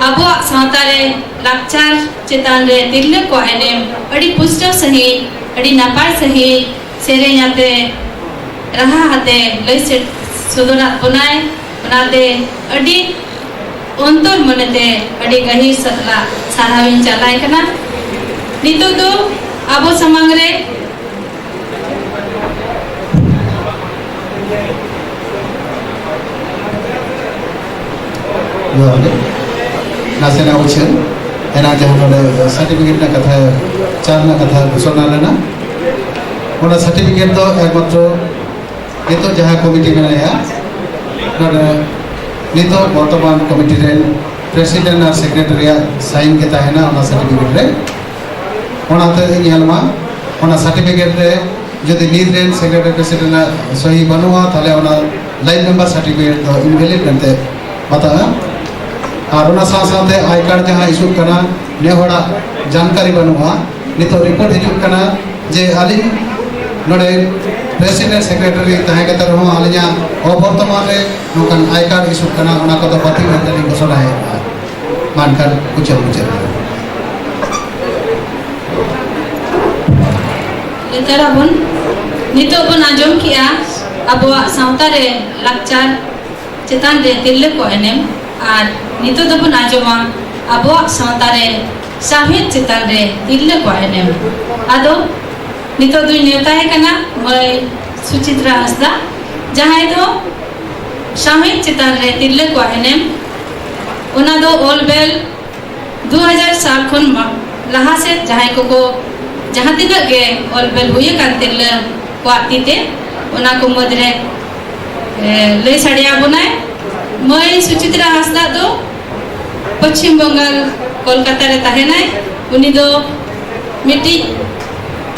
ᱟᱵᱚᱣᱟᱜ ᱥᱟᱶᱛᱟ ᱨᱮ ᱞᱟᱠᱪᱟᱨ ᱪᱮᱛᱟᱱ ᱨᱮ ᱛᱤᱨᱞᱟᱹ ᱠᱚᱣᱟᱜ ᱮᱱᱮᱢ ᱟᱹᱰᱤ ᱯᱩᱥᱴᱟᱹᱣ ᱥᱟᱺᱦᱤᱡ, ᱟᱹᱰᱤ ᱱᱟᱯᱟᱭ ᱥᱟᱺᱦᱤᱡ ᱥᱮᱨᱮᱧ ᱟᱛᱮ, ᱨᱟᱦᱟ ᱟᱛᱮ ᱞᱟᱹᱭ ᱥᱮ-, ᱥᱚᱫᱚᱨᱟᱫ ᱵᱚᱱᱟᱭ᱾ ᱚᱱᱟᱛᱮ ᱟᱹᱰᱤ ᱚᱱᱛᱚᱨ ᱢᱚᱱᱮᱛᱮ ᱟᱹᱰᱤ ᱜᱟᱹᱦᱤᱨ ᱥᱟᱛᱞᱟᱜ ᱥᱟᱨᱦᱟᱣᱤᱧ ᱪᱟᱞᱟᱭ ᱠᱟᱱᱟ᱾ ᱱᱤᱛᱚᱜ ᱫᱚ ᱟᱵᱚ ᱥᱟᱢᱟᱝ ᱨᱮ ᱡᱚᱦᱟᱨ ᱜᱮ᱾ ᱱᱟᱥᱮᱱᱟᱜ ᱩᱪᱷᱟᱹᱱ, ᱮᱱᱟᱝ ᱡᱟᱦᱟᱸ ᱱᱚᱰᱮ certificate ᱨᱮᱱᱟᱜ ᱠᱟᱛᱷᱟ, ᱪᱟᱞ ᱨᱮᱱᱟᱜ ᱠᱟᱛᱷᱟ ᱜᱷᱳᱥᱚᱱᱟ ᱞᱮᱱᱟ, ᱚᱱᱟ certificate ᱫᱚ ᱮᱠᱢᱟᱛᱨᱚ ᱱᱤᱛᱚᱜ ᱡᱟᱦᱟᱸ committee ᱢᱮᱱᱟᱭᱟ, ᱱᱚᱰᱮ ᱱᱤᱛᱚᱜ ᱵᱚᱨᱛᱚᱢᱟᱱ committee ᱨᱮᱱ president ᱟᱨ secretary ᱟᱜ sign ᱜᱮ ᱛᱟᱦᱮᱱᱟ ᱚᱱᱟ certificate ᱨᱮ᱾ ᱚᱱᱟᱛᱮ ᱧᱮᱞ ᱢᱟ, ᱚᱱᱟ certificate ᱨᱮ ᱡᱩᱫᱤ ᱱᱤᱛ ᱨᱮᱱ secretary president ᱟᱜ ᱥᱚᱦᱤ ᱵᱟᱹᱱᱩᱜᱼᱟ, ᱛᱟᱦᱞᱮ ᱚᱱᱟ life member certificate ᱫᱚ invalid ᱢᱮᱱᱛᱮ ᱵᱟᱛᱟᱜᱼᱟ᱾ ᱟᱨ ᱚᱱᱟ ᱥᱟᱶ ᱥᱟᱶᱛᱮ I card ᱡᱟᱦᱟᱸ issue ᱠᱟᱱᱟ, ᱱᱮ ᱦᱚᱲᱟᱜ ᱡᱟᱱᱠᱟᱨᱤ ᱵᱟᱹᱱᱩᱜᱼᱟ᱾ ᱱᱤᱛᱚᱜ report ᱦᱤᱡᱩᱜ ᱠᱟᱱᱟ ᱡᱮ ᱟᱹᱞᱤᱧ ᱱᱚᱰᱮ president secretary ᱛᱟᱦᱮᱸ ᱠᱟᱛᱮ ᱨᱮᱦᱚᱸ ᱟᱹᱞᱤᱧᱟᱜ ᱚᱵᱚᱨᱛᱚᱢᱟᱱ ᱨᱮ ᱱᱚᱝᱠᱟᱱ I card issue ᱠᱟᱱᱟ, ᱚᱱᱟ ᱠᱚᱫᱚ ᱵᱟᱹᱛᱤᱞ ᱢᱮᱱᱛᱮ ᱞᱤᱧ ᱜᱷᱳᱥᱚᱱᱟᱭᱮᱫᱼᱟ᱾ ᱢᱟ ᱮᱱᱠᱷᱟᱱ ᱩᱪᱟᱹᱲ ᱢᱩᱪᱟᱹᱫ᱾ ᱞᱮᱛᱟᱲ ᱟᱵᱚᱱ, ᱱᱤᱛᱚᱜ ᱵᱚᱱ ᱟᱸᱡᱚᱢ ᱠᱮᱜᱼᱟ ᱟᱵᱚᱣᱟᱜ ᱥᱟᱶᱛᱟ ᱨᱮ ᱞᱟᱠᱪᱟᱨ ᱪᱮᱛᱟᱱ ᱨᱮ ᱛᱤᱨᱞᱟᱹ ᱠᱚ ᱮᱱᱮᱢ, ᱟᱨ ᱱᱤᱛᱚᱜ ᱫᱚᱵᱚᱱ ᱟᱸᱡᱚᱢᱟ ᱟᱵᱚᱣᱟᱜ ᱥᱟᱶᱛᱟ ᱨᱮ ᱥᱟᱶᱦᱮᱫ ᱪᱮᱛᱟᱱ ᱨᱮ ᱛᱤᱨᱞᱟᱹ ᱠᱚᱣᱟᱜ ᱮᱱᱮᱢ᱾ ᱟᱫᱚ ᱱᱤᱛᱚᱜ ᱫᱚᱧ ᱱᱮᱣᱛᱟᱭᱮ ᱠᱟᱱᱟ ᱢᱟᱹᱭ ᱥᱩᱪᱤᱛᱨᱟ ᱦᱟᱸᱥᱫᱟ, ᱡᱟᱦᱟᱸᱭ ᱫᱚ ᱥᱟᱶᱦᱮᱫ ᱪᱮᱛᱟᱱ ᱨᱮ ᱛᱤᱨᱞᱟᱹ ᱠᱚᱣᱟᱜ ᱮᱱᱮᱢ, ᱚᱱᱟ ᱫᱚ ᱚᱞ ᱵᱮᱞ ᱫᱩ ᱦᱟᱡᱟᱨ ᱥᱟᱞ ᱠᱷᱚᱱ ᱢᱟ-, ᱞᱟᱦᱟ ᱥᱮᱫ ᱡᱟᱦᱟᱸᱭ ᱠᱚᱠᱚ, ᱡᱟᱦᱟᱸ ᱛᱤᱱᱟᱹᱜ ᱜᱮ ᱚᱞ ᱵᱮᱞ ᱦᱩᱭ ᱟᱠᱟᱱ ᱛᱤᱨᱞᱟᱹ ᱠᱚᱣᱟᱜ ᱛᱤ ᱛᱮ, ᱚᱱᱟ ᱠᱚ ᱢᱩᱫᱽ ᱨᱮ, ᱮ, ᱞᱟᱹᱭ ᱥᱟᱰᱮ ᱟᱵᱚᱱᱟᱭ ᱢᱟᱹᱭ ᱥᱩᱪᱤᱛᱨᱟ ᱦᱟᱸᱥᱫᱟ ᱫᱚ ᱯᱚᱪᱷᱤᱢ ᱵᱟᱝᱜᱟᱞ ᱠᱳᱞᱠᱟᱛᱟ ᱨᱮ ᱛᱟᱦᱮᱱᱟᱭ᱾ ᱩᱱᱤ ᱫᱚ ᱢᱤᱫᱴᱤᱡ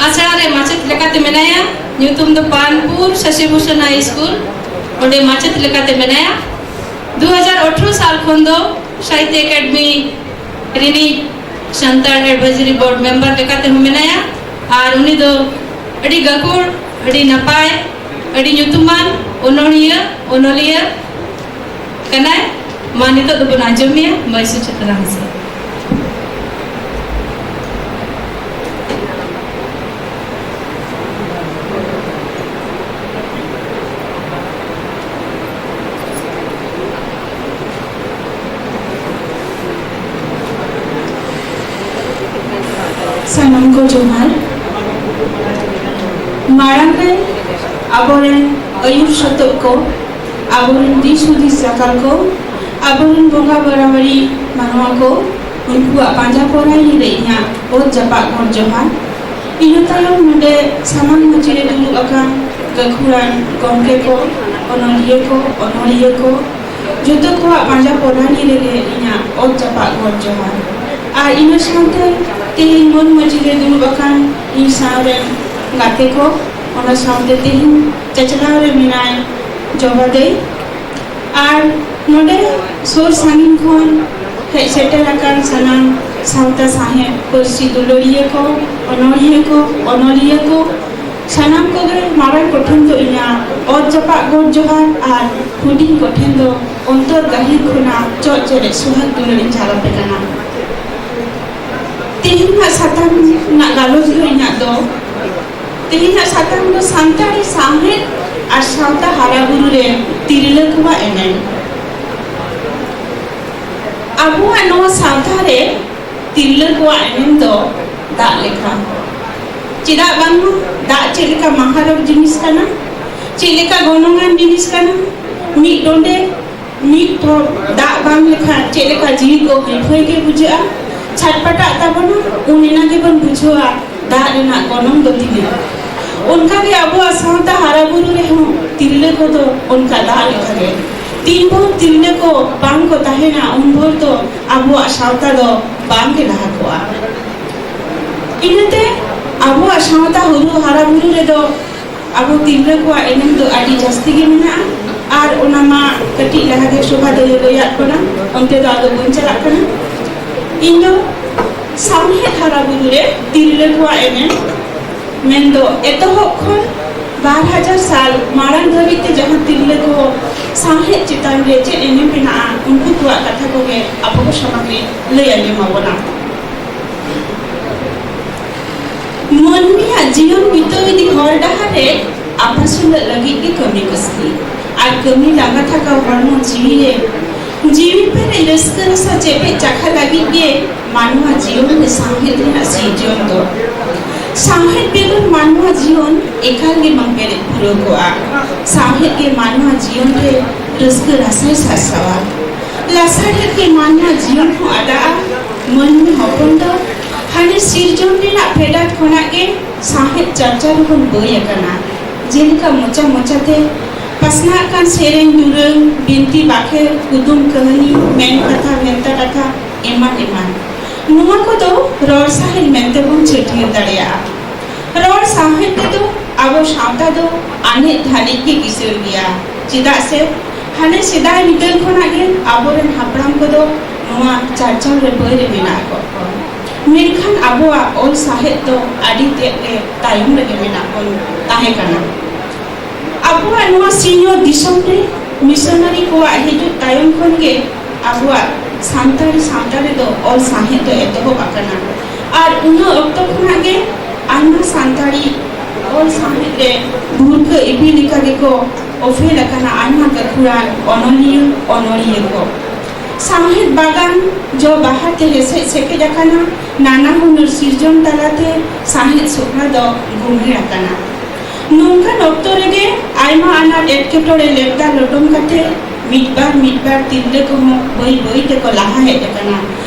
ᱟᱥᱲᱟ ᱨᱮ ᱢᱟᱪᱮᱫ ᱞᱮᱠᱟᱛᱮ ᱢᱮᱱᱟᱭᱟ, ᱧᱩᱛᱩᱢ ᱫᱚ ᱯᱟᱱᱯᱩᱨ ᱥᱟᱥᱤᱵᱷᱩᱥᱚᱱ ᱦᱟᱭ ᱥᱠᱩᱞ, ᱚᱸᱰᱮ ᱢᱟᱪᱮᱫ ᱞᱮᱠᱟᱛᱮ ᱢᱮᱱᱟᱭᱟ᱾ ᱫᱩ ᱦᱟᱡᱟᱨ ᱟᱴᱷᱨᱚ ᱥᱟᱞ ᱠᱷᱚᱱ ᱫᱚ ᱥᱟᱦᱤᱛᱭᱚ ᱮᱠᱟᱰᱮᱢᱤ ᱨᱤᱱᱤᱡ ᱥᱟᱱᱛᱟᱲ ᱮᱰᱵᱷᱟᱭᱡᱟᱨᱤ ᱵᱳᱨᱰ ᱢᱮᱢᱵᱟᱨ ᱞᱮᱠᱟᱛᱮ ᱦᱚᱸ ᱢᱮᱱᱟᱭᱟ᱾ ᱟᱨ ᱩᱱᱤ ᱫᱚ ᱟᱹᱰᱤ ᱜᱟᱹᱠᱷᱩᱲ, ᱟᱹᱰᱤ ᱱᱟᱯᱟᱭ, ᱟᱹᱰᱤ ᱧᱩᱛᱩᱢᱟᱱ ᱚᱱᱚᱬᱦᱤᱭᱟᱹ, ᱚᱱᱚᱞᱤᱭᱟᱹ ᱠᱟᱱᱟᱭ᱾ ᱢᱟ ᱱᱤᱛᱚᱜ ᱫᱚᱵᱚᱱ ᱟᱸᱡᱚᱢᱮᱭᱟ ᱢᱟᱹᱭ ᱥᱩᱪᱮᱛᱱᱟ ᱦᱟᱸᱥᱫᱟ᱾ ᱥᱟᱱᱟᱢ ᱠᱚ ᱡᱚᱦᱟᱨ᱾ ᱢᱟᱲᱟᱝ ᱨᱮ ᱟᱵᱚᱨᱮᱱ ᱟᱹᱭᱩᱨ ᱥᱚᱛᱚᱜ ᱠᱚ, ᱟᱵᱚᱨᱮᱱ ᱫᱤᱥ ᱦᱩᱫᱤᱥ ᱨᱟᱠᱟᱞ ᱠᱚ, ᱟᱵᱚᱨᱮᱱ ᱵᱚᱸᱜᱟ ᱵᱟᱨᱟᱵᱟᱨᱤ ᱢᱟᱱᱣᱟ ᱠᱚ, ᱩᱱᱠᱩᱣᱟᱜ ᱯᱟᱸᱡᱟ ᱯᱚᱨᱟᱭ ᱨᱮ ᱤᱧᱟᱹᱜ ᱚᱛ ᱡᱟᱯᱟᱜ ᱜᱚᱰ ᱡᱚᱦᱟᱨ᱾ ᱤᱱᱟᱹ ᱛᱟᱭᱚᱢ ᱱᱚᱰᱮ ᱥᱟᱢᱟᱝ ᱢᱟᱹᱪᱤ ᱨᱮ ᱫᱩᱲᱩᱵ ᱟᱠᱟᱱ ᱜᱟᱹᱠᱷᱩᱲᱟᱱ ᱜᱚᱢᱠᱮ ᱠᱚ, ᱚᱱᱚᱞᱤᱭᱟᱹ ᱠᱚ, ᱚᱱᱚᱲᱦᱤᱭᱟᱹ ᱠᱚ, ᱡᱚᱛᱚ ᱠᱚᱣᱟᱜ ᱯᱟᱸᱡᱟ ᱯᱚᱨᱟᱭ ᱨᱮᱜᱮ ᱤᱧᱟᱹᱜ ᱚᱛ ᱡᱟᱯᱟᱜ ᱜᱚᱰ ᱡᱚᱦᱟᱨ᱾ ᱟᱨ ᱤᱱᱟᱹ ᱥᱟᱶᱛᱮ ᱛᱮᱦᱮᱧ ᱢᱟᱹᱱ ᱢᱟᱹᱪᱤ ᱨᱮ ᱫᱩᱲᱩᱵ ᱟᱠᱟᱱ ᱤᱧ ᱥᱟᱶ ᱨᱮᱱ ᱜᱟᱛᱮ ᱠᱚ, ᱚᱱᱟ ᱥᱟᱶᱛᱮ ᱛᱮᱦᱮᱧ ᱪᱟᱪᱞᱟᱣ ᱨᱮ ᱢᱮᱱᱟᱭ ᱡᱚᱵᱟ ᱫᱟᱹᱭ, ᱟᱨ ᱱᱚᱰᱮ ᱥᱩᱨ ᱥᱟᱺᱜᱤᱧ ᱠᱷᱚᱱ ᱦᱮᱡ ᱥᱮᱴᱮᱨ ᱟᱠᱟᱱ ᱥᱟᱱᱟᱢ ᱥᱟᱶᱛᱟ ᱥᱟᱶᱦᱮᱫ ᱯᱟᱹᱨᱥᱤ ᱫᱩᱞᱟᱹᱲᱤᱭᱟᱹ ᱠᱚ, ᱚᱱᱚᱲᱦᱤᱭᱟᱹ ᱠᱚ, ᱚᱱᱚᱞᱤᱭᱟᱹ ᱠᱚ, ᱥᱟᱱᱟᱢ ᱠᱚᱜᱮ ᱢᱟᱨᱟᱝ ᱠᱚᱴᱷᱮᱱ ᱫᱚ ᱤᱧᱟᱹᱜ ᱚᱛ ᱡᱟᱯᱟᱜ ᱜᱚᱰ ᱡᱚᱦᱟᱨ ᱟᱨ ᱦᱩᱰᱤᱧ ᱠᱚᱴᱷᱮᱱ ᱫᱚ ᱚᱱᱛᱚᱨ ᱜᱟᱹᱦᱤᱨ ᱠᱷᱚᱱᱟᱜ ᱪᱚᱜ ᱪᱮᱨᱮᱡ ᱥᱚᱦᱟᱜ ᱫᱩᱞᱟᱹᱲ ᱤᱧ ᱪᱟᱞ ᱟᱯᱮ ᱠᱟᱱᱟ᱾ ᱛᱮᱦᱮᱧᱟᱜ ᱥᱟᱛᱟᱢ ᱨᱮᱱᱟᱜ ᱜᱟᱞᱚᱪ ᱫᱚ ᱤᱧᱟᱹᱜ ᱫᱚ ᱛᱮᱦᱮᱧᱟᱜ ᱥᱟᱛᱟᱢ ᱫᱚ ᱥᱟᱱᱛᱟᱲᱤ ᱥᱟᱶᱦᱮᱫ ᱟᱨ ᱥᱟᱶᱛᱟ ᱦᱟᱨᱟᱵᱩᱨᱩ ᱨᱮ ᱛᱤᱨᱞᱟᱹ ᱠᱚᱣᱟᱜ ᱮᱱᱮᱢ᱾ ᱟᱵᱚᱣᱟᱜ ᱱᱚᱣᱟ ᱥᱟᱶᱛᱟ ᱨᱮ ᱛᱤᱨᱞᱟᱹ ᱠᱚᱣᱟᱜ ᱮᱱᱮᱢ ᱫᱚ ᱫᱟᱜ ᱞᱮᱠᱟ᱾ ᱪᱮᱫᱟᱜ ᱵᱟᱝᱢᱟ ᱫᱟᱜ ᱪᱮᱫ ᱞᱮᱠᱟ ᱢᱟᱦᱟᱨᱚᱠ ᱡᱤᱱᱤᱥ ᱠᱟᱱᱟ, ᱪᱮᱫ ᱞᱮᱠᱟ ᱜᱚᱱᱚᱝᱟᱱ ᱡᱤᱱᱤᱥ ᱠᱟᱱᱟ, ᱢᱤᱫ ᱰᱚᱸᱰᱮ ᱢᱤᱫ ᱴᱷᱚᱯ ᱫᱟᱜ ᱵᱟᱝ ᱞᱮᱠᱷᱟᱱ ᱪᱮᱫ ᱞᱮᱠᱟ ᱡᱤᱣᱤ ᱠᱚ ᱦᱟᱹᱭᱯᱷᱟᱹᱭ ᱜᱮ ᱵᱩᱡᱷᱟᱹᱜᱼᱟ, ᱪᱷᱟᱴᱯᱟᱴᱟᱜ ᱛᱟᱵᱚᱱᱟ, ᱩᱱ ᱮᱱᱟ ᱜᱮᱵᱚᱱ ᱵᱩᱡᱷᱟᱹᱣᱟ ᱫᱟᱜ ᱨᱮᱱᱟᱜ ᱜᱚᱱᱚᱝ ᱫᱚ ᱛᱤᱱᱟᱹᱜ᱾ ᱚᱱᱠᱟᱜᱮ ᱟᱵᱚᱣᱟᱜ ᱥᱟᱶᱛᱟ ᱦᱟᱨᱟ ᱵᱩᱨᱩ ᱨᱮᱦᱚᱸ ᱛᱤᱨᱞᱟᱹ ᱠᱚᱫᱚ ᱚᱱᱠᱟ ᱫᱟᱜ ᱞᱮᱠᱟᱜᱮ᱾ ᱛᱤᱱ ᱵᱷᱳᱨ ᱛᱤᱨᱞᱟᱹ ᱠᱚ ᱵᱟᱝ ᱠᱚ ᱛᱟᱦᱮᱱᱟ, ᱩᱱ ᱵᱷᱳᱨ ᱫᱚ ᱟᱵᱚᱣᱟᱜ ᱥᱟᱶᱛᱟ ᱫᱚ ᱵᱟᱝ ᱜᱮ ᱞᱟᱦᱟ ᱠᱚᱜᱼᱟ᱾ ᱤᱱᱟᱹᱛᱮ ᱟᱵᱚᱣᱟᱜ ᱥᱟᱶᱛᱟ ᱦᱩᱲᱩ ᱦᱟᱨᱟ ᱵᱩᱨᱩ ᱨᱮᱫᱚ ᱟᱵᱚ ᱛᱤᱨᱞᱟᱹ ᱠᱚᱣᱟᱜ ᱮᱱᱮᱢ ᱫᱚ ᱟᱹᱰᱤ ᱡᱟᱹᱥᱛᱤ ᱜᱮ ᱢᱮᱱᱟᱜᱼᱟ᱾ ᱟᱨ ᱚᱱᱟ ᱢᱟ ᱠᱟᱹᱴᱤᱡ ᱞᱟᱦᱟ ᱜᱮ ᱥᱳᱵᱷᱟ ᱫᱟᱹᱭ ᱞᱟᱹᱭᱟᱫ ᱵᱚᱱᱟ, ᱚᱱᱛᱮ ᱫᱚ ᱟᱫᱚ ᱵᱟᱹᱧ ᱪᱟᱞᱟᱜ ᱠᱟᱱᱟ᱾ ᱤᱧ ᱫᱚ ᱥᱟᱶᱦᱮᱫ ᱦᱟᱨᱟ ᱵᱩᱨᱩ ᱨᱮ ᱛᱤᱨᱞᱟᱹ ᱠᱚᱣᱟᱜ ᱮᱱᱮᱢ, ᱢᱮᱱᱫᱚ ᱮᱛᱚᱦᱚᱵ ᱠᱷᱚᱱ ᱵᱟᱨ ᱦᱟᱡᱟᱨ ᱥᱟᱞ ᱢᱟᱲᱟᱝ ᱫᱷᱟᱹᱵᱤᱡ ᱛᱮ ᱡᱟᱦᱟᱸ ᱛᱤᱨᱞᱟᱹ ᱠᱚ ᱥᱟᱶᱦᱮᱫ ᱪᱮᱛᱟᱱ ᱨᱮ ᱪᱮᱫ ᱮᱱᱮᱢ ᱢᱮᱱᱟᱜᱼᱟ, ᱩᱱᱠᱩ ᱠᱚᱣᱟᱜ ᱠᱟᱛᱷᱟ ᱠᱚᱜᱮ ᱟᱵᱚ ᱠᱚ ᱥᱟᱢᱟᱝ ᱨᱮ ᱞᱟᱹᱭ ᱟᱸᱡᱚᱢ ᱟᱵᱚᱱᱟ᱾ ᱢᱟᱹᱱᱢᱤᱭᱟᱜ ᱡᱤᱭᱚᱱ ᱵᱤᱛᱟᱹᱣ ᱤᱫᱤ ᱦᱚᱨ ᱰᱟᱦᱟᱨ ᱨᱮ ᱟᱯᱟᱥᱩᱞᱚᱜ ᱞᱟᱹᱜᱤᱫ ᱜᱮ ᱠᱟᱹᱢᱤ ᱠᱟᱹᱥᱱᱤ ᱟᱨ ᱠᱟᱹᱢᱤ ᱞᱟᱸᱜᱟ ᱛᱷᱟᱠᱟᱣ ᱦᱚᱲᱢᱚ ᱡᱤᱣᱤ ᱨᱮ ᱡᱤᱣᱤ ᱯᱮᱨᱮᱡ ᱨᱟᱹᱥᱠᱟᱹ ᱨᱚᱥᱟ ᱪᱮᱯᱮᱡ ᱪᱟᱠᱷᱟ ᱞᱟᱹᱜᱤᱫ ᱜᱮ ᱢᱟᱱᱣᱟ ᱡᱤᱭᱚᱱ ᱨᱮ ᱥᱟᱶᱦᱮᱫ ᱨᱮᱱᱟᱜ ᱥᱤᱨᱡᱚᱱ ᱫᱚ᱾ ᱥᱟᱶᱦᱮᱫ ᱵᱮᱜᱚᱨ ᱢᱟᱱᱣᱟ ᱡᱤᱭᱚᱱ ᱮᱠᱟᱞ ᱜᱮ ᱵᱟᱝ ᱯᱮᱨᱮᱡ ᱯᱩᱨᱟᱹᱣ ᱠᱚᱜᱼᱟ᱾ ᱥᱟᱶᱦᱮᱫ ᱜᱮ ᱢᱟᱱᱣᱟ ᱡᱤᱭᱚᱱ ᱨᱮ ᱨᱟᱹᱥᱠᱟᱹ ᱨᱟᱥᱟᱭ ᱥᱟᱨᱥᱟᱣᱟ᱾ ᱞᱟᱥᱟᱲᱦᱮᱫ ᱜᱮ ᱢᱟᱱᱣᱟ ᱡᱤᱭᱚᱱ ᱦᱚᱸ ᱟᱰᱟᱜᱼᱟ᱾ ᱢᱟᱹᱱᱢᱤ ᱦᱚᱯᱚᱱ ᱫᱚ ᱦᱟᱱᱮ ᱥᱤᱨᱡᱚᱱ ᱨᱮᱱᱟᱜ ᱯᱷᱮᱰᱟᱛ ᱠᱷᱚᱱᱟᱜ ᱜᱮ ᱥᱟᱶᱦᱮᱫ ᱪᱟᱨᱪᱟ ᱨᱮᱵᱚᱱ ᱵᱟᱹᱭ ᱟᱠᱟᱱᱟ᱾ ᱡᱮᱞᱮᱠᱟ ᱢᱚᱪᱟ ᱢᱚᱪᱟᱛᱮ ᱯᱟᱥᱱᱟᱜ ᱠᱟᱱ ᱥᱮᱨᱮᱧ, ᱫᱩᱨᱟᱹᱝ, ᱵᱤᱱᱛᱤ, ᱵᱟᱠᱷᱮᱲ, ᱠᱩᱫᱩᱢ, ᱠᱟᱹᱦᱱᱤ, ᱢᱮᱱ ᱠᱟᱛᱷᱟ, ᱵᱷᱮᱱᱛᱟ ᱠᱟᱛᱷᱟ, ᱮᱢᱟᱱ ᱮᱢᱟᱱ᱾ ᱱᱚᱣᱟ ᱠᱚᱫᱚ ᱨᱚᱲ ᱥᱟᱶᱦᱮᱫ ᱢᱮᱱᱛᱮ ᱵᱚᱱ ᱪᱷᱟᱹᱴᱭᱟᱹᱨ ᱫᱟᱲᱮᱭᱟᱜᱼᱟ᱾ ᱨᱚᱲ ᱥᱟᱶᱦᱮᱫ ᱛᱮᱫᱚ ᱟᱵᱚ ᱥᱟᱶᱛᱟ ᱫᱚ ᱟᱱᱮᱡ ᱫᱷᱟᱱᱮᱡ ᱜᱮ ᱠᱤᱥᱟᱹᱬ ᱜᱮᱭᱟ᱾ ᱪᱮᱫᱟᱜ ᱥᱮ ᱦᱟᱱᱮ ᱥᱮᱫᱟᱭ ᱵᱤᱫᱟᱹᱞ ᱠᱷᱚᱱᱟᱜ ᱜᱮ ᱟᱵᱚᱨᱮᱱ ᱦᱟᱯᱲᱟᱢ ᱠᱚᱫᱚ ᱱᱚᱣᱟ ᱪᱟᱨᱪᱟᱣ ᱨᱮ ᱵᱟᱹᱭ ᱨᱮ ᱢᱮᱱᱟᱜ ᱟᱠᱟᱫ ᱠᱚᱣᱟ᱾ ᱢᱮᱱᱠᱷᱟᱱ ᱟᱵᱚᱣᱟᱜ ᱚᱞ ᱥᱟᱶᱦᱮᱫ ᱫᱚ ᱟᱹᱰᱤ ᱛᱮᱫ ᱜᱮ ᱛᱟᱭᱚᱢ ᱨᱮᱜᱮ ᱢᱮᱱᱟᱜ ᱵᱚᱱ ᱛᱟᱦᱮᱸ ᱠᱟᱱᱟ᱾ ᱟᱵᱚᱣᱟᱜ ᱱᱚᱣᱟ ᱥᱤᱧᱚᱛ ᱫᱤᱥᱚᱢ ᱨᱮ ᱢᱤᱥᱚᱱᱟᱨᱤ ᱠᱚᱣᱟᱜ ᱦᱤᱡᱩᱜ ᱛᱟᱭᱚᱢ ᱠᱷᱚᱱ ᱜᱮ ᱟᱵᱚᱣᱟᱜ ᱥᱟᱱᱛᱟᱲᱤ ᱥᱟᱶᱛᱟ ᱨᱮᱫᱚ ᱚᱞ ᱥᱟᱶᱦᱮᱫ ᱫᱚ ᱮᱛᱚᱦᱚᱵ ᱟᱠᱟᱱᱟ᱾ ᱟᱨ ᱩᱱᱟᱹᱜ ᱚᱠᱛᱚ ᱠᱷᱚᱱᱟᱜ ᱜᱮ ᱟᱭᱢᱟ ᱥᱟᱱᱛᱟᱲᱤ ᱚᱞ ᱥᱟᱶᱦᱮᱫ ᱨᱮ ᱵᱷᱩᱨᱠᱟᱹ ᱤᱯᱤ ᱞᱮᱠᱟ ᱜᱮᱠᱚ ᱚᱯᱮᱞ ᱟᱠᱟᱱᱟ ᱟᱭᱢᱟ ᱜᱟᱹᱠᱷᱩᱲᱟᱱ ᱚᱱᱚᱞᱤᱭᱟᱹ, ᱚᱱᱚᱲᱦᱤᱭᱟᱹ ᱠᱚ᱾ ᱥᱟᱶᱦᱮᱫ ᱵᱟᱜᱟᱱ ᱡᱚ ᱵᱟᱦᱟ ᱛᱮ ᱦᱮᱥᱮᱡ ᱥᱮᱠᱮᱡ ᱟᱠᱟᱱᱟ᱾ ᱱᱟᱱᱟ ᱦᱩᱱᱟᱹᱨ ᱥᱤᱨᱡᱚᱱ ᱛᱟᱞᱟᱛᱮ ᱥᱟᱶᱦᱮᱫ ᱥᱚᱠᱲᱟ ᱫᱚ ᱜᱳᱢᱦᱮᱲ ᱟᱠᱟᱱᱟ᱾ ᱱᱚᱝᱠᱟᱱ ᱚᱠᱛᱚ ᱨᱮᱜᱮ ᱟᱭᱢᱟ ᱟᱱᱟᱴ ᱮᱴᱠᱮᱴᱚᱬᱮ ᱞᱮᱵᱫᱟ ᱞᱚᱴᱚᱢ ᱠᱟᱛᱮ ᱢᱤᱫ ᱵᱟᱨ ᱢᱤᱫ ᱵᱟᱨ ᱛᱤᱨᱞᱟᱹ ᱠᱚᱦᱚᱸ ᱵᱟᱹᱭ ᱵᱟᱹᱭ ᱛᱮᱠᱚ ᱞᱟᱦᱟ ᱦᱮᱡ ᱟᱠᱟᱱᱟ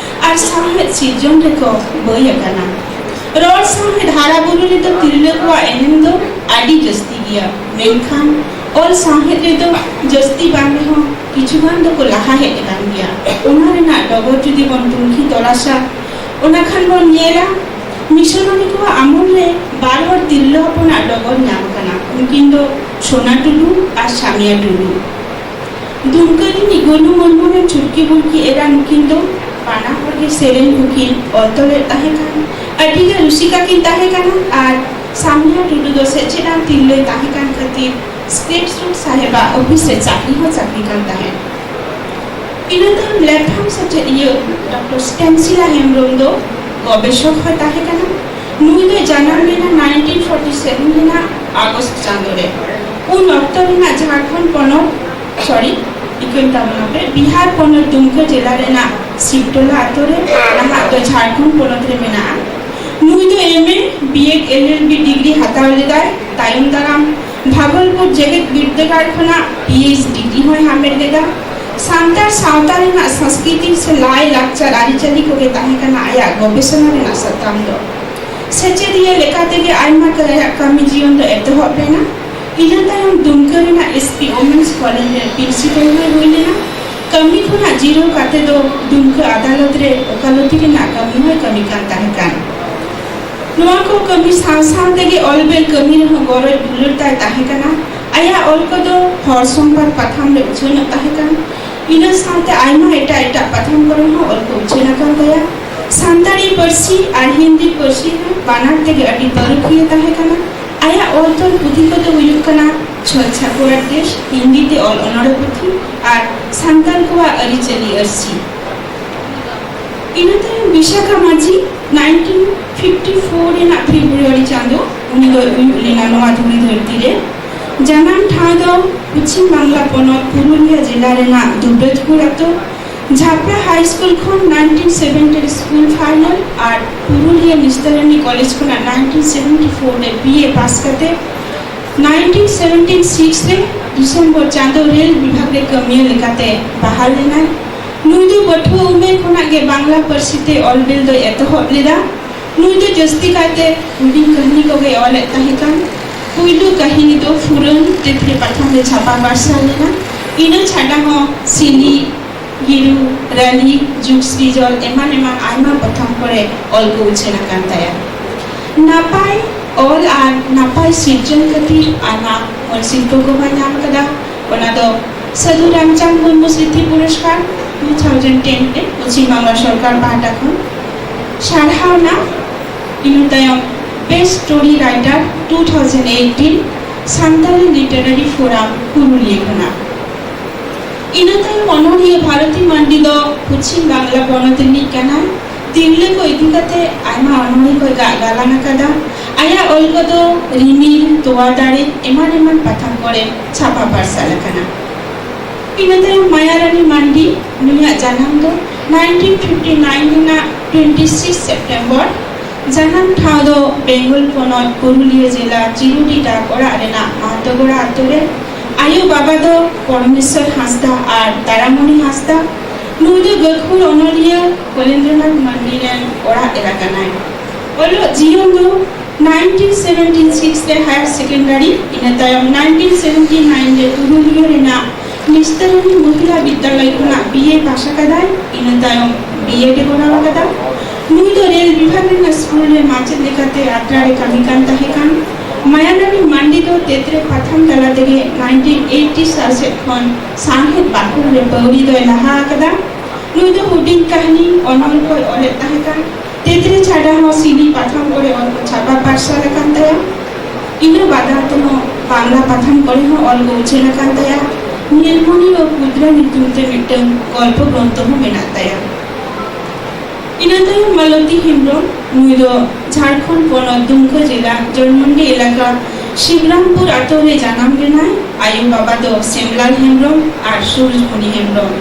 ᱟᱨ ᱥᱟᱶᱦᱮᱫ ᱥᱤᱨᱡᱚᱱ ᱨᱮᱠᱚ ᱵᱟᱹᱭ ᱟᱠᱟᱱᱟ᱾ ᱨᱚᱲ ᱥᱟᱶᱦᱮᱫ ᱦᱟᱨᱟ ᱵᱩᱨᱩ ᱨᱮᱫᱚ ᱛᱤᱨᱞᱟᱹ ᱠᱚᱣᱟᱜ ᱮᱱᱮᱢ ᱫᱚ ᱟᱹᱰᱤ ᱡᱟᱹᱥᱛᱤ ᱜᱮᱭᱟ, ᱢᱮᱱᱠᱷᱟᱱ ᱚᱞ ᱥᱟᱶᱦᱮᱫ ᱨᱮᱫᱚ ᱡᱟᱹᱥᱛᱤ ᱵᱟᱝ ᱨᱮᱦᱚᱸ ᱠᱤᱪᱷᱩ ᱜᱟᱱ ᱫᱚᱠᱚ ᱞᱟᱦᱟ ᱦᱮᱡ ᱟᱠᱟᱱ ᱜᱮᱭᱟ᱾ ᱚᱱᱟ ᱨᱮᱱᱟᱜ ᱰᱚᱜᱚᱨ ᱡᱩᱫᱤ ᱵᱚᱱ ᱛᱩᱱᱠᱷᱤ ᱛᱚᱞᱟᱥᱟ, ᱚᱱᱟ ᱠᱷᱟᱱ ᱵᱚᱱ ᱧᱮᱞᱟ ᱢᱤᱥᱚᱱᱟᱨᱤ ᱠᱚᱣᱟᱜ ᱟᱢᱚᱞ ᱨᱮ ᱵᱟᱨ ᱦᱚᱲ ᱛᱤᱨᱞᱟᱹ ᱦᱚᱯᱚᱱᱟᱜ ᱰᱚᱜᱚᱨ ᱧᱟᱢ ᱟᱠᱟᱱᱟ᱾ ᱩᱱᱠᱤᱱ ᱫᱚ ᱥᱳᱱᱟ ᱴᱩᱰᱩ ᱟᱨ ᱥᱟᱢᱤᱭᱟ ᱴᱩᱰᱩ᱾ ᱫᱩᱢᱠᱟᱹ ᱨᱤᱱᱤᱡ ᱜᱳᱞᱩ ᱢᱩᱨᱢᱩ ᱨᱮᱱ ᱪᱷᱩᱴᱠᱤ ᱵᱩᱲᱠᱤ ᱮᱨᱟ ᱱᱩᱠᱤᱱ ᱫᱚ ᱵᱟᱱᱟ ᱦᱚᱲ ᱜᱮ ᱥᱮᱨᱮᱧ ᱠᱚᱠᱤᱱ ᱚᱞ ᱛᱚᱞᱮᱫ ᱛᱟᱦᱮᱸ ᱠᱟᱱ᱾ ᱟᱹᱰᱤ ᱜᱮ ᱨᱩᱥᱤᱠᱟ ᱠᱤᱱ ᱛᱟᱦᱮᱸ ᱠᱟᱱᱟ ᱟᱨ ᱥᱟᱢᱤᱭᱟ ᱴᱩᱰᱩ ᱫᱚ ᱥᱮᱪᱮᱫ ᱟᱱ ᱛᱤᱨᱞᱟᱹᱭ ᱛᱟᱦᱮᱸ ᱠᱟᱱ ᱠᱷᱟᱹᱛᱤᱨ ᱥᱠᱨᱮᱯᱥ ᱨᱳᱰ ᱥᱟᱦᱮᱵᱟᱜ ᱚᱯᱷᱤᱥ ᱨᱮ ᱪᱟᱹᱠᱨᱤ ᱦᱚᱸ ᱪᱟᱹᱠᱨᱤ ᱠᱟᱱ ᱛᱟᱦᱮᱸᱫ᱾ ᱤᱱᱟᱹ ᱛᱟᱭᱚᱢ ᱞᱮᱯᱷᱟᱝ ᱥᱮᱪᱮᱫᱤᱭᱟᱹ ᱰᱚᱠᱴᱚᱨ ᱥᱴᱮᱱᱥᱤᱞᱟ ᱦᱮᱢᱵᱨᱚᱢ ᱫᱚ ᱜᱚᱵᱮᱥᱚᱠ ᱦᱚᱸᱭ ᱛᱟᱦᱮᱸ ᱠᱟᱱᱟ᱾ ᱱᱩᱭ ᱫᱚ ᱡᱟᱱᱟᱢ ᱞᱮᱱᱟ ᱱᱟᱭᱤᱱᱴᱤᱱ ᱯᱷᱳᱨᱴᱤ ᱥᱮᱵᱷᱮᱱ ᱨᱮᱱᱟᱜ ᱟᱜᱚᱥᱴ ᱪᱟᱸᱫᱳ ᱨᱮ᱾ ᱩᱱ ᱚᱠᱛᱚ ᱨᱮᱱᱟᱜ ᱡᱷᱟᱲᱠᱷᱚᱸᱰ ᱯᱚᱱᱚᱛ, ᱥᱚᱨᱤ, ᱤᱠᱟᱹᱧ ᱛᱟᱵᱚᱱᱟ ᱯᱮ, ᱵᱤᱦᱟᱨ ᱯᱚᱱᱚᱛ ᱫᱩᱢᱠᱟᱹ ᱡᱮᱞᱟ ᱨᱮᱱᱟᱜ ᱥᱤᱵᱴᱚᱞᱟ ᱟᱛᱳ ᱨᱮ, ᱱᱟᱦᱟᱜ ᱫᱚ ᱡᱷᱟᱲᱠᱷᱚᱸᱰ ᱯᱚᱱᱚᱛ ᱨᱮ ᱢᱮᱱᱟᱜᱼᱟ᱾ ᱱᱩᱭ ᱫᱚ M A, B Ed, L L B degree ᱦᱟᱛᱟᱣ ᱞᱮᱫᱟᱭ᱾ ᱛᱟᱭᱚᱢ ᱫᱟᱨᱟᱢ ᱵᱷᱟᱜᱚᱞᱯᱩᱨ ᱡᱮᱜᱮᱛ ᱵᱤᱨᱫᱟᱹᱜᱟᱲ ᱠᱷᱚᱱᱟᱜ ᱯᱤ ᱮᱭᱤᱪ ᱰᱤᱜᱽᱨᱤ ᱦᱚᱸᱭ ᱦᱟᱢᱮᱴ ᱞᱮᱫᱟ᱾ ᱥᱟᱱᱛᱟᱲ ᱥᱟᱶᱛᱟ ᱨᱮᱱᱟᱜ ᱥᱚᱝᱥᱠᱨᱤᱛᱤ ᱥᱮ ᱞᱟᱭ ᱞᱟᱠᱪᱟᱨ ᱟᱹᱨᱤᱪᱟᱹᱞᱤ ᱠᱚᱜᱮ ᱛᱟᱦᱮᱸ ᱠᱟᱱᱟ ᱟᱭᱟᱜ ᱜᱚᱵᱮᱥᱚᱱᱟ ᱨᱮᱱᱟᱜ ᱥᱟᱛᱟᱢ ᱫᱚ᱾ ᱥᱮᱪᱮᱫᱤᱭᱟᱹ ᱞᱮᱠᱟ ᱛᱮᱜᱮ ᱟᱭᱢᱟ ᱠᱟᱹ-, ᱟᱭᱟᱜ ᱠᱟᱹᱢᱤ ᱡᱤᱭᱚᱱ ᱫᱚ ᱮᱛᱚᱦᱚᱵ ᱞᱮᱱᱟ᱾ ᱤᱱᱟᱹ ᱛᱟᱭᱚᱢ ᱫᱩᱢᱠᱟᱹ ᱨᱮᱱᱟᱜ ᱮᱥ ᱯᱤ ᱣᱩᱢᱮᱱᱥ ᱠᱚᱞᱮᱡᱽ ᱨᱮ ᱯᱨᱤᱱᱥᱤᱯᱟᱞ ᱦᱚᱸᱭ ᱦᱩᱭ ᱞᱮᱱᱟ᱾ ᱠᱟᱹᱢᱤ ᱠᱷᱚᱱᱟᱜ ᱡᱤᱨᱟᱹᱣ ᱠᱟᱛᱮ ᱫᱚ ᱫᱩᱢᱠᱟᱹ ᱟᱫᱟᱞᱚᱛ ᱨᱮ ᱳᱠᱟᱞᱚᱛᱤ ᱨᱮᱱᱟᱜ ᱠᱟᱹᱢᱤ ᱦᱚᱸᱭ ᱠᱟᱹᱢᱤ ᱠᱟᱱ ᱛᱟᱦᱮᱸ ᱠᱟᱱ᱾ ᱱᱚᱣᱟ ᱠᱚ ᱠᱟᱹᱢᱤ ᱥᱟᱶ ᱥᱟᱶ ᱛᱮᱜᱮ ᱚᱞ ᱵᱮᱞ ᱠᱟᱹᱢᱤ ᱨᱮᱦᱚᱸ ᱜᱚᱨᱚᱡ ᱫᱩᱞᱟᱹᱲ ᱛᱟᱭ ᱛᱟᱦᱮᱸ ᱠᱟᱱᱟ᱾ ᱟᱭᱟᱜ ᱚᱞ ᱠᱚᱫᱚ ᱦᱚᱲ ᱥᱚᱢᱵᱟᱫ ᱯᱟᱛᱷᱟᱢ ᱨᱮ ᱩᱪᱷᱟᱹᱱᱚᱜ ᱛᱟᱦᱮᱸ ᱠᱟᱱᱟ᱾ ᱤᱱᱟᱹ ᱥᱟᱶᱛᱮ ᱟᱭᱢᱟ ᱮᱴᱟᱜ ᱮᱴᱟᱜ ᱯᱟᱛᱷᱟᱢ ᱠᱚᱨᱮ ᱦᱚᱸ ᱚᱞ ᱠᱚ ᱩᱪᱷᱟᱹᱱ ᱟᱠᱟᱱ ᱛᱟᱭᱟ᱾ ᱥᱟᱱᱛᱟᱲᱤ ᱯᱟᱹᱨᱥᱤ ᱟᱨ ᱦᱤᱱᱫᱤ ᱯᱟᱹᱨᱥᱤ ᱦᱚᱸ ᱵᱟᱱᱟᱨ ᱛᱮᱜᱮ ᱟᱹᱰᱤ ᱯᱟᱹᱨᱩᱠᱷᱤᱭᱟᱹ ᱛᱟᱦᱮᱸ ᱠᱟᱱᱟ᱾ ᱟᱭᱟᱜ ᱚᱞ ᱛᱚᱞ ᱯᱩᱛᱷᱤ ᱠᱚᱫᱚ ᱦᱩᱭᱩᱜ ᱠᱟᱱᱟ ᱪᱷᱚᱞ ᱪᱷᱟᱠᱩᱣᱟᱨ ᱫᱮᱥ, ᱦᱤᱱᱫᱤ ᱛᱮ ᱚᱞ ᱚᱱᱚᱬᱦᱮ ᱯᱩᱛᱷᱤ, ᱟᱨ ᱥᱟᱱᱛᱟᱲ ᱠᱚᱣᱟᱜ ᱟᱹᱨᱤᱪᱟᱹᱞᱤ ᱟᱹᱨᱥᱤ᱾ ᱤᱱᱟᱹ ᱛᱟᱭᱚᱢ ᱵᱤᱥᱟᱠᱷᱟ ᱢᱟᱹᱡᱷᱤ ᱱᱟᱭᱤᱱᱴᱤᱱ ᱯᱷᱤᱯᱴᱤ ᱯᱷᱳᱨ ᱨᱮᱱᱟᱜ ᱯᱷᱮᱵᱽᱨᱩᱣᱟᱨᱤ ᱪᱟᱸᱫᱳ ᱩᱱᱤ ᱫᱚᱭ ᱩᱭᱩᱜ ᱞᱮᱱᱟ ᱱᱚᱣᱟ ᱫᱷᱩᱲᱤ ᱫᱷᱟᱹᱨᱛᱤ ᱨᱮ᱾ ᱡᱟᱱᱟᱢ ᱴᱷᱟᱶ ᱫᱚ ᱯᱚᱪᱷᱤᱢ ᱵᱟᱝᱞᱟ ᱯᱚᱱᱚᱛ ᱯᱩᱨᱩᱞᱤᱭᱟᱹ ᱡᱮᱞᱟ ᱨᱮᱱᱟᱜ ᱫᱩᱵᱨᱟᱡᱽᱯᱩᱨ ᱟᱛᱳ᱾ ᱡᱷᱟᱯᱲᱟ ᱦᱟᱭ ᱥᱠᱩᱞ ᱠᱷᱚᱱ ᱱᱟᱭᱤᱱᱴᱤᱱ ᱥᱮᱵᱷᱮᱱᱴᱤ ᱨᱮ ᱥᱠᱩᱞ ᱯᱷᱟᱭᱱᱟᱞ ᱟᱨ ᱯᱩᱨᱩᱞᱤᱭᱟᱹ ᱱᱤᱥᱛᱟᱨᱟᱱᱤ ᱠᱚᱞᱮᱡᱽ ᱠᱷᱚᱱᱟᱜ ᱱᱟᱭᱤᱱᱴᱤᱱ ᱥᱮᱵᱷᱮᱱᱴᱤ ᱯᱷᱳᱨ ᱨᱮ ᱵᱤ ᱮ ᱯᱟᱥ ᱠᱟᱛᱮ ᱱᱟᱭᱤᱱᱴᱤᱱ ᱥᱮᱵᱷᱮᱱᱴᱤ ᱥᱤᱠᱥ ᱨᱮ ᱰᱤᱥᱮᱢᱵᱚᱨ ᱪᱟᱸᱫᱳ ᱨᱮᱞ ᱵᱤᱵᱷᱟᱜᱽ ᱨᱮ ᱠᱟᱹᱢᱤᱭᱟᱹ ᱞᱮᱠᱟᱛᱮ ᱵᱟᱦᱟᱞ ᱞᱮᱱᱟᱭ᱾ ᱱᱩᱭ ᱫᱚ ᱯᱟᱹᱴᱷᱩᱣᱟᱹ ᱩᱢᱮᱨ ᱠᱷᱚᱱᱟᱜ ᱜᱮ ᱵᱟᱝᱞᱟ ᱯᱟᱹᱨᱥᱤ ᱛᱮ ᱚᱞᱵᱮᱞ ᱫᱚᱭ ᱮᱛᱚᱦᱚᱵ ᱞᱮᱫᱟ᱾ ᱱᱩᱭ ᱫᱚ ᱡᱟᱹᱥᱛᱤ ᱠᱟᱭᱛᱮ ᱦᱩᱰᱤᱧ ᱠᱟᱹᱦᱱᱤ ᱠᱚᱜᱮ ᱚᱞᱮᱫ ᱛᱟᱦᱮᱸ ᱠᱟᱱ᱾ ᱯᱩᱭᱞᱩ ᱠᱟᱹᱦᱱᱤ ᱫᱚ ᱯᱷᱩᱨᱟᱹᱱ ᱛᱤᱛᱨᱤ ᱯᱟᱛᱷᱟᱢ ᱨᱮ ᱪᱷᱟᱯᱟ ᱯᱟᱨᱥᱟᱞ ᱞᱮᱱᱟ᱾ ᱤᱱᱟᱹ ᱪᱷᱟᱰᱟ ᱦᱚᱸ ᱥᱤᱞᱤ, ᱜᱤᱨᱩ, ᱨᱟᱹᱞᱤ, ᱡᱩᱜᱽ ᱥᱨᱤᱡᱚᱞ ᱮᱢᱟᱱ ᱮᱢᱟᱱ ᱟᱭᱢᱟ ᱯᱟᱛᱷᱟᱢ ᱠᱚᱨᱮ ᱚᱞ ᱠᱚ ᱩᱪᱷᱟᱹᱱ ᱟᱠᱟᱱ ᱛᱟᱭᱟ᱾ ᱱᱟᱯᱟᱭ ᱚᱞ ᱟᱨ ᱱᱟᱯᱟᱭ ᱥᱤᱨᱡᱚᱱ ᱠᱷᱟᱹᱛᱤᱨ ᱟᱭᱢᱟ ᱢᱚᱬᱮ ᱥᱤᱨᱯᱟᱹ ᱠᱚᱦᱚᱸᱭ ᱧᱟᱢ ᱠᱟᱫᱟ᱾ ᱚᱱᱟ ᱫᱚ ᱥᱟᱹᱫᱷᱩ ᱨᱟᱢᱪᱟᱸᱫᱽ ᱢᱩᱨᱢᱩ ᱥᱨᱤᱛᱤ ᱯᱩᱨᱚᱥᱠᱟᱨ ᱴᱩ ᱛᱷᱟᱣᱡᱮᱱᱰ ᱴᱮᱱ ᱨᱮ ᱯᱚᱪᱷᱤᱢ ᱵᱟᱝᱞᱟ ᱥᱚᱨᱠᱟᱨ ᱯᱟᱦᱴᱟ ᱠᱷᱚᱱ ᱥᱟᱨᱦᱟᱣᱱᱟ᱾ ᱤᱱᱟᱹ ᱛᱟᱭᱚᱢ Best Story Writer two thousand eighteen Santali Literary Forum Purulia ᱠᱷᱚᱱᱟᱜ᱾ ᱤᱱᱟᱹ ᱛᱟᱭᱚᱢ ᱚᱱᱚᱬᱦᱤᱭᱟᱹ ᱵᱷᱟᱨᱚᱛᱤ ᱢᱟᱱᱰᱤ ᱫᱚ ᱯᱚᱪᱷᱤᱢ ᱵᱟᱝᱞᱟ ᱯᱚᱱᱚᱛ ᱨᱤᱱᱤᱡ ᱠᱟᱱᱟᱭ᱾ ᱛᱤᱨᱞᱟᱹ ᱠᱚ ᱤᱫᱤ ᱠᱟᱛᱮ ᱟᱭᱢᱟ ᱚᱱᱚᱬᱦᱮ ᱠᱚᱭ ᱜᱟᱜ ᱜᱟᱞᱟᱝ ᱟᱠᱟᱫᱟ᱾ ᱟᱭᱟᱜ ᱚᱞ ᱠᱚᱫᱚ ᱨᱤᱢᱤᱞ, ᱛᱚᱣᱟ ᱫᱟᱨᱮ ᱮᱢᱟᱱ ᱮᱢᱟᱱ ᱯᱟᱛᱷᱟᱢ ᱠᱚᱨᱮ ᱪᱷᱟᱯᱟ ᱯᱟᱨᱥᱟᱞ ᱟᱠᱟᱱᱟ᱾ ᱤᱱᱟᱹ ᱛᱟᱭᱚᱢ ᱢᱟᱭᱟᱨᱟᱱᱤ ᱢᱟᱱᱰᱤ, ᱱᱩᱭᱟᱜ ᱡᱟᱱᱟᱢ ᱫᱚ ᱱᱟᱭᱤᱱᱴᱤᱱ ᱯᱷᱤᱯᱴᱤ ᱱᱟᱭᱤᱱ ᱨᱮᱱᱟᱜ ᱴᱩᱭᱮᱱᱴᱤ ᱥᱤᱠᱥ ᱥᱮᱯᱴᱮᱢᱵᱚᱨ᱾ ᱡᱟᱱᱟᱢ ᱴᱷᱟᱶ ᱫᱚ ᱵᱮᱝᱜᱚᱞ ᱯᱚᱱᱚᱛ ᱯᱩᱨᱩᱞᱤᱭᱟᱹ ᱡᱮᱞᱟ ᱪᱤᱨᱩᱰᱤ ᱰᱟᱠ ᱚᱲᱟᱜ ᱨᱮᱱᱟᱜ ᱢᱟᱦᱛᱚᱜᱚᱲᱟ ᱟᱛᱳ ᱨᱮ᱾ ᱟᱭᱳ ᱵᱟᱵᱟ ᱫᱚ ᱯᱚᱨᱢᱮᱥᱣᱚᱨ ᱦᱟᱸᱥᱫᱟ ᱟᱨ ᱛᱟᱨᱟᱢᱚᱱᱤ ᱦᱟᱸᱥᱫᱟ᱾ ᱱᱩᱭ ᱫᱚ ᱜᱟᱹᱠᱷᱩᱲ ᱚᱱᱚᱞᱤᱭᱟᱹ ᱠᱚᱞᱮᱱᱫᱨᱚᱱᱟᱛᱷ ᱢᱟᱱᱰᱤ ᱨᱮᱱ ᱚᱲᱟᱜ ᱮᱨᱟ ᱠᱟᱱᱟᱭ᱾ ᱚᱞᱚᱜ ᱡᱤᱭᱚᱱ ᱫᱚ ᱱᱟᱭᱤᱱᱴᱤᱱ ᱥᱮᱵᱷᱮᱱᱴᱤ ᱥᱤᱠᱥ ᱨᱮ ᱦᱟᱭᱟᱨ ᱥᱮᱠᱮᱱᱰᱟᱨᱤ, ᱤᱱᱟᱹ ᱛᱟᱭᱚᱢ ᱱᱟᱭᱤᱱᱴᱤᱱ ᱥᱮᱵᱷᱮᱱᱴᱤ ᱱᱟᱭᱤᱱ ᱨᱮ ᱯᱩᱨᱩᱞᱤᱭᱟᱹ ᱨᱮᱱᱟᱜ ᱱᱤᱥᱛᱟᱨᱤᱱᱤ ᱢᱚᱦᱤᱞᱟ ᱵᱤᱫᱽᱫᱟᱞᱚᱭ ᱠᱷᱚᱱᱟᱜ ᱵᱤ ᱮ ᱯᱟᱥ ᱟᱠᱟᱫᱟᱭ᱾ ᱤᱱᱟᱹ ᱛᱟᱭᱚᱢ ᱵᱤ ᱮᱰ ᱮ ᱠᱚᱨᱟᱣ ᱟᱠᱟᱫᱟ᱾ ᱱᱩᱭ ᱫᱚ ᱨᱮᱞ ᱵᱤᱵᱷᱟᱜᱽ ᱨᱮᱱᱟᱜ ᱥᱠᱩᱞ ᱨᱮ ᱢᱟᱪᱮᱫ ᱞᱮᱠᱟᱛᱮ ᱟᱛᱨᱟ ᱨᱮ ᱠᱟᱹᱢᱤ ᱠᱟᱱ ᱛᱟᱦᱮᱸ ᱠᱟᱱ᱾ ᱢᱟᱭᱟᱨᱟᱱᱤ ᱢᱟᱱᱰᱤ ᱫᱚ ᱛᱮᱛᱨᱮ ᱯᱟᱛᱷᱟᱢ ᱛᱟᱞᱟ ᱛᱮᱜᱮ ᱱᱟᱭᱤᱱᱴᱤᱱ ᱮᱭᱤᱴᱤ ᱥᱟᱞ ᱥᱮᱫ ᱠᱷᱚᱱ ᱥᱟᱶᱦᱮᱫ ᱵᱟᱠᱷᱳᱞ ᱨᱮ ᱯᱟᱹᱣᱲᱤ ᱫᱚᱭ ᱞᱟᱦᱟ ᱟᱠᱟᱫᱟ᱾ ᱱᱩᱭ ᱫᱚ ᱦᱩᱰᱤᱧ ᱠᱟᱹᱦᱱᱤ, ᱚᱱᱚᱞ ᱠᱚᱭ ᱚᱞᱮᱫ ᱛᱟᱦᱮᱸ ᱠᱟᱱ᱾ ᱛᱮᱛᱨᱮ ᱪᱷᱟᱰᱟ ᱦᱚᱸ ᱥᱤᱞᱤ ᱯᱟᱛᱷᱟᱢ ᱠᱚᱨᱮ ᱚᱞ ᱠᱚ ᱪᱷᱟᱯᱟ ᱯᱟᱨᱥᱟᱞ ᱟᱠᱟᱱ ᱛᱟᱭᱟ᱾ ᱤᱱᱟᱹ ᱵᱟᱫᱟ ᱛᱮᱦᱚᱸ ᱵᱟᱝᱞᱟ ᱯᱟᱛᱷᱟᱢ ᱠᱚᱨᱮ ᱦᱚᱸ ᱚᱞ ᱠᱚ ᱩᱪᱷᱟᱹᱱ ᱟᱠᱟᱱ ᱛᱟᱭᱟ᱾ ᱧᱮᱞᱢᱚᱱᱤ ᱚ ᱠᱩᱫᱨᱟ ᱧᱩᱛᱩᱢ ᱛᱮ ᱢᱤᱫᱴᱟᱝ ᱜᱚᱞᱯᱚ ᱜᱨᱚᱱᱛᱷᱚ ᱦᱚᱸ ᱢᱮᱱᱟᱜ ᱛᱟᱭᱟ᱾ ᱤᱱᱟᱹ ᱛᱟᱭᱚᱢ ᱢᱟᱞᱚᱛᱤ ᱦᱮᱢᱵᱨᱚᱢ, ᱱᱩᱭ ᱫᱚ ᱡᱷᱟᱲᱠᱷᱚᱸᱰ ᱯᱚᱱᱚᱛ ᱫᱩᱢᱠᱟᱹ ᱡᱮᱞᱟ ᱡᱚᱱᱢᱚᱱᱰᱤ ᱮᱞᱟᱠᱟ ᱥᱤᱵᱨᱟᱢᱯᱩᱨ ᱟᱛᱳ ᱨᱮ ᱡᱟᱱᱟᱢ ᱞᱮᱱᱟᱭ᱾ ᱟᱭᱳ ᱵᱟᱵᱟ ᱫᱚ ᱥᱮᱢᱞᱟᱞ ᱦᱮᱢᱵᱨᱚᱢ ᱟᱨ ᱥᱩᱨᱩᱡᱽᱢᱩᱱᱤ ᱦᱮᱢᱵᱨᱚᱢ᱾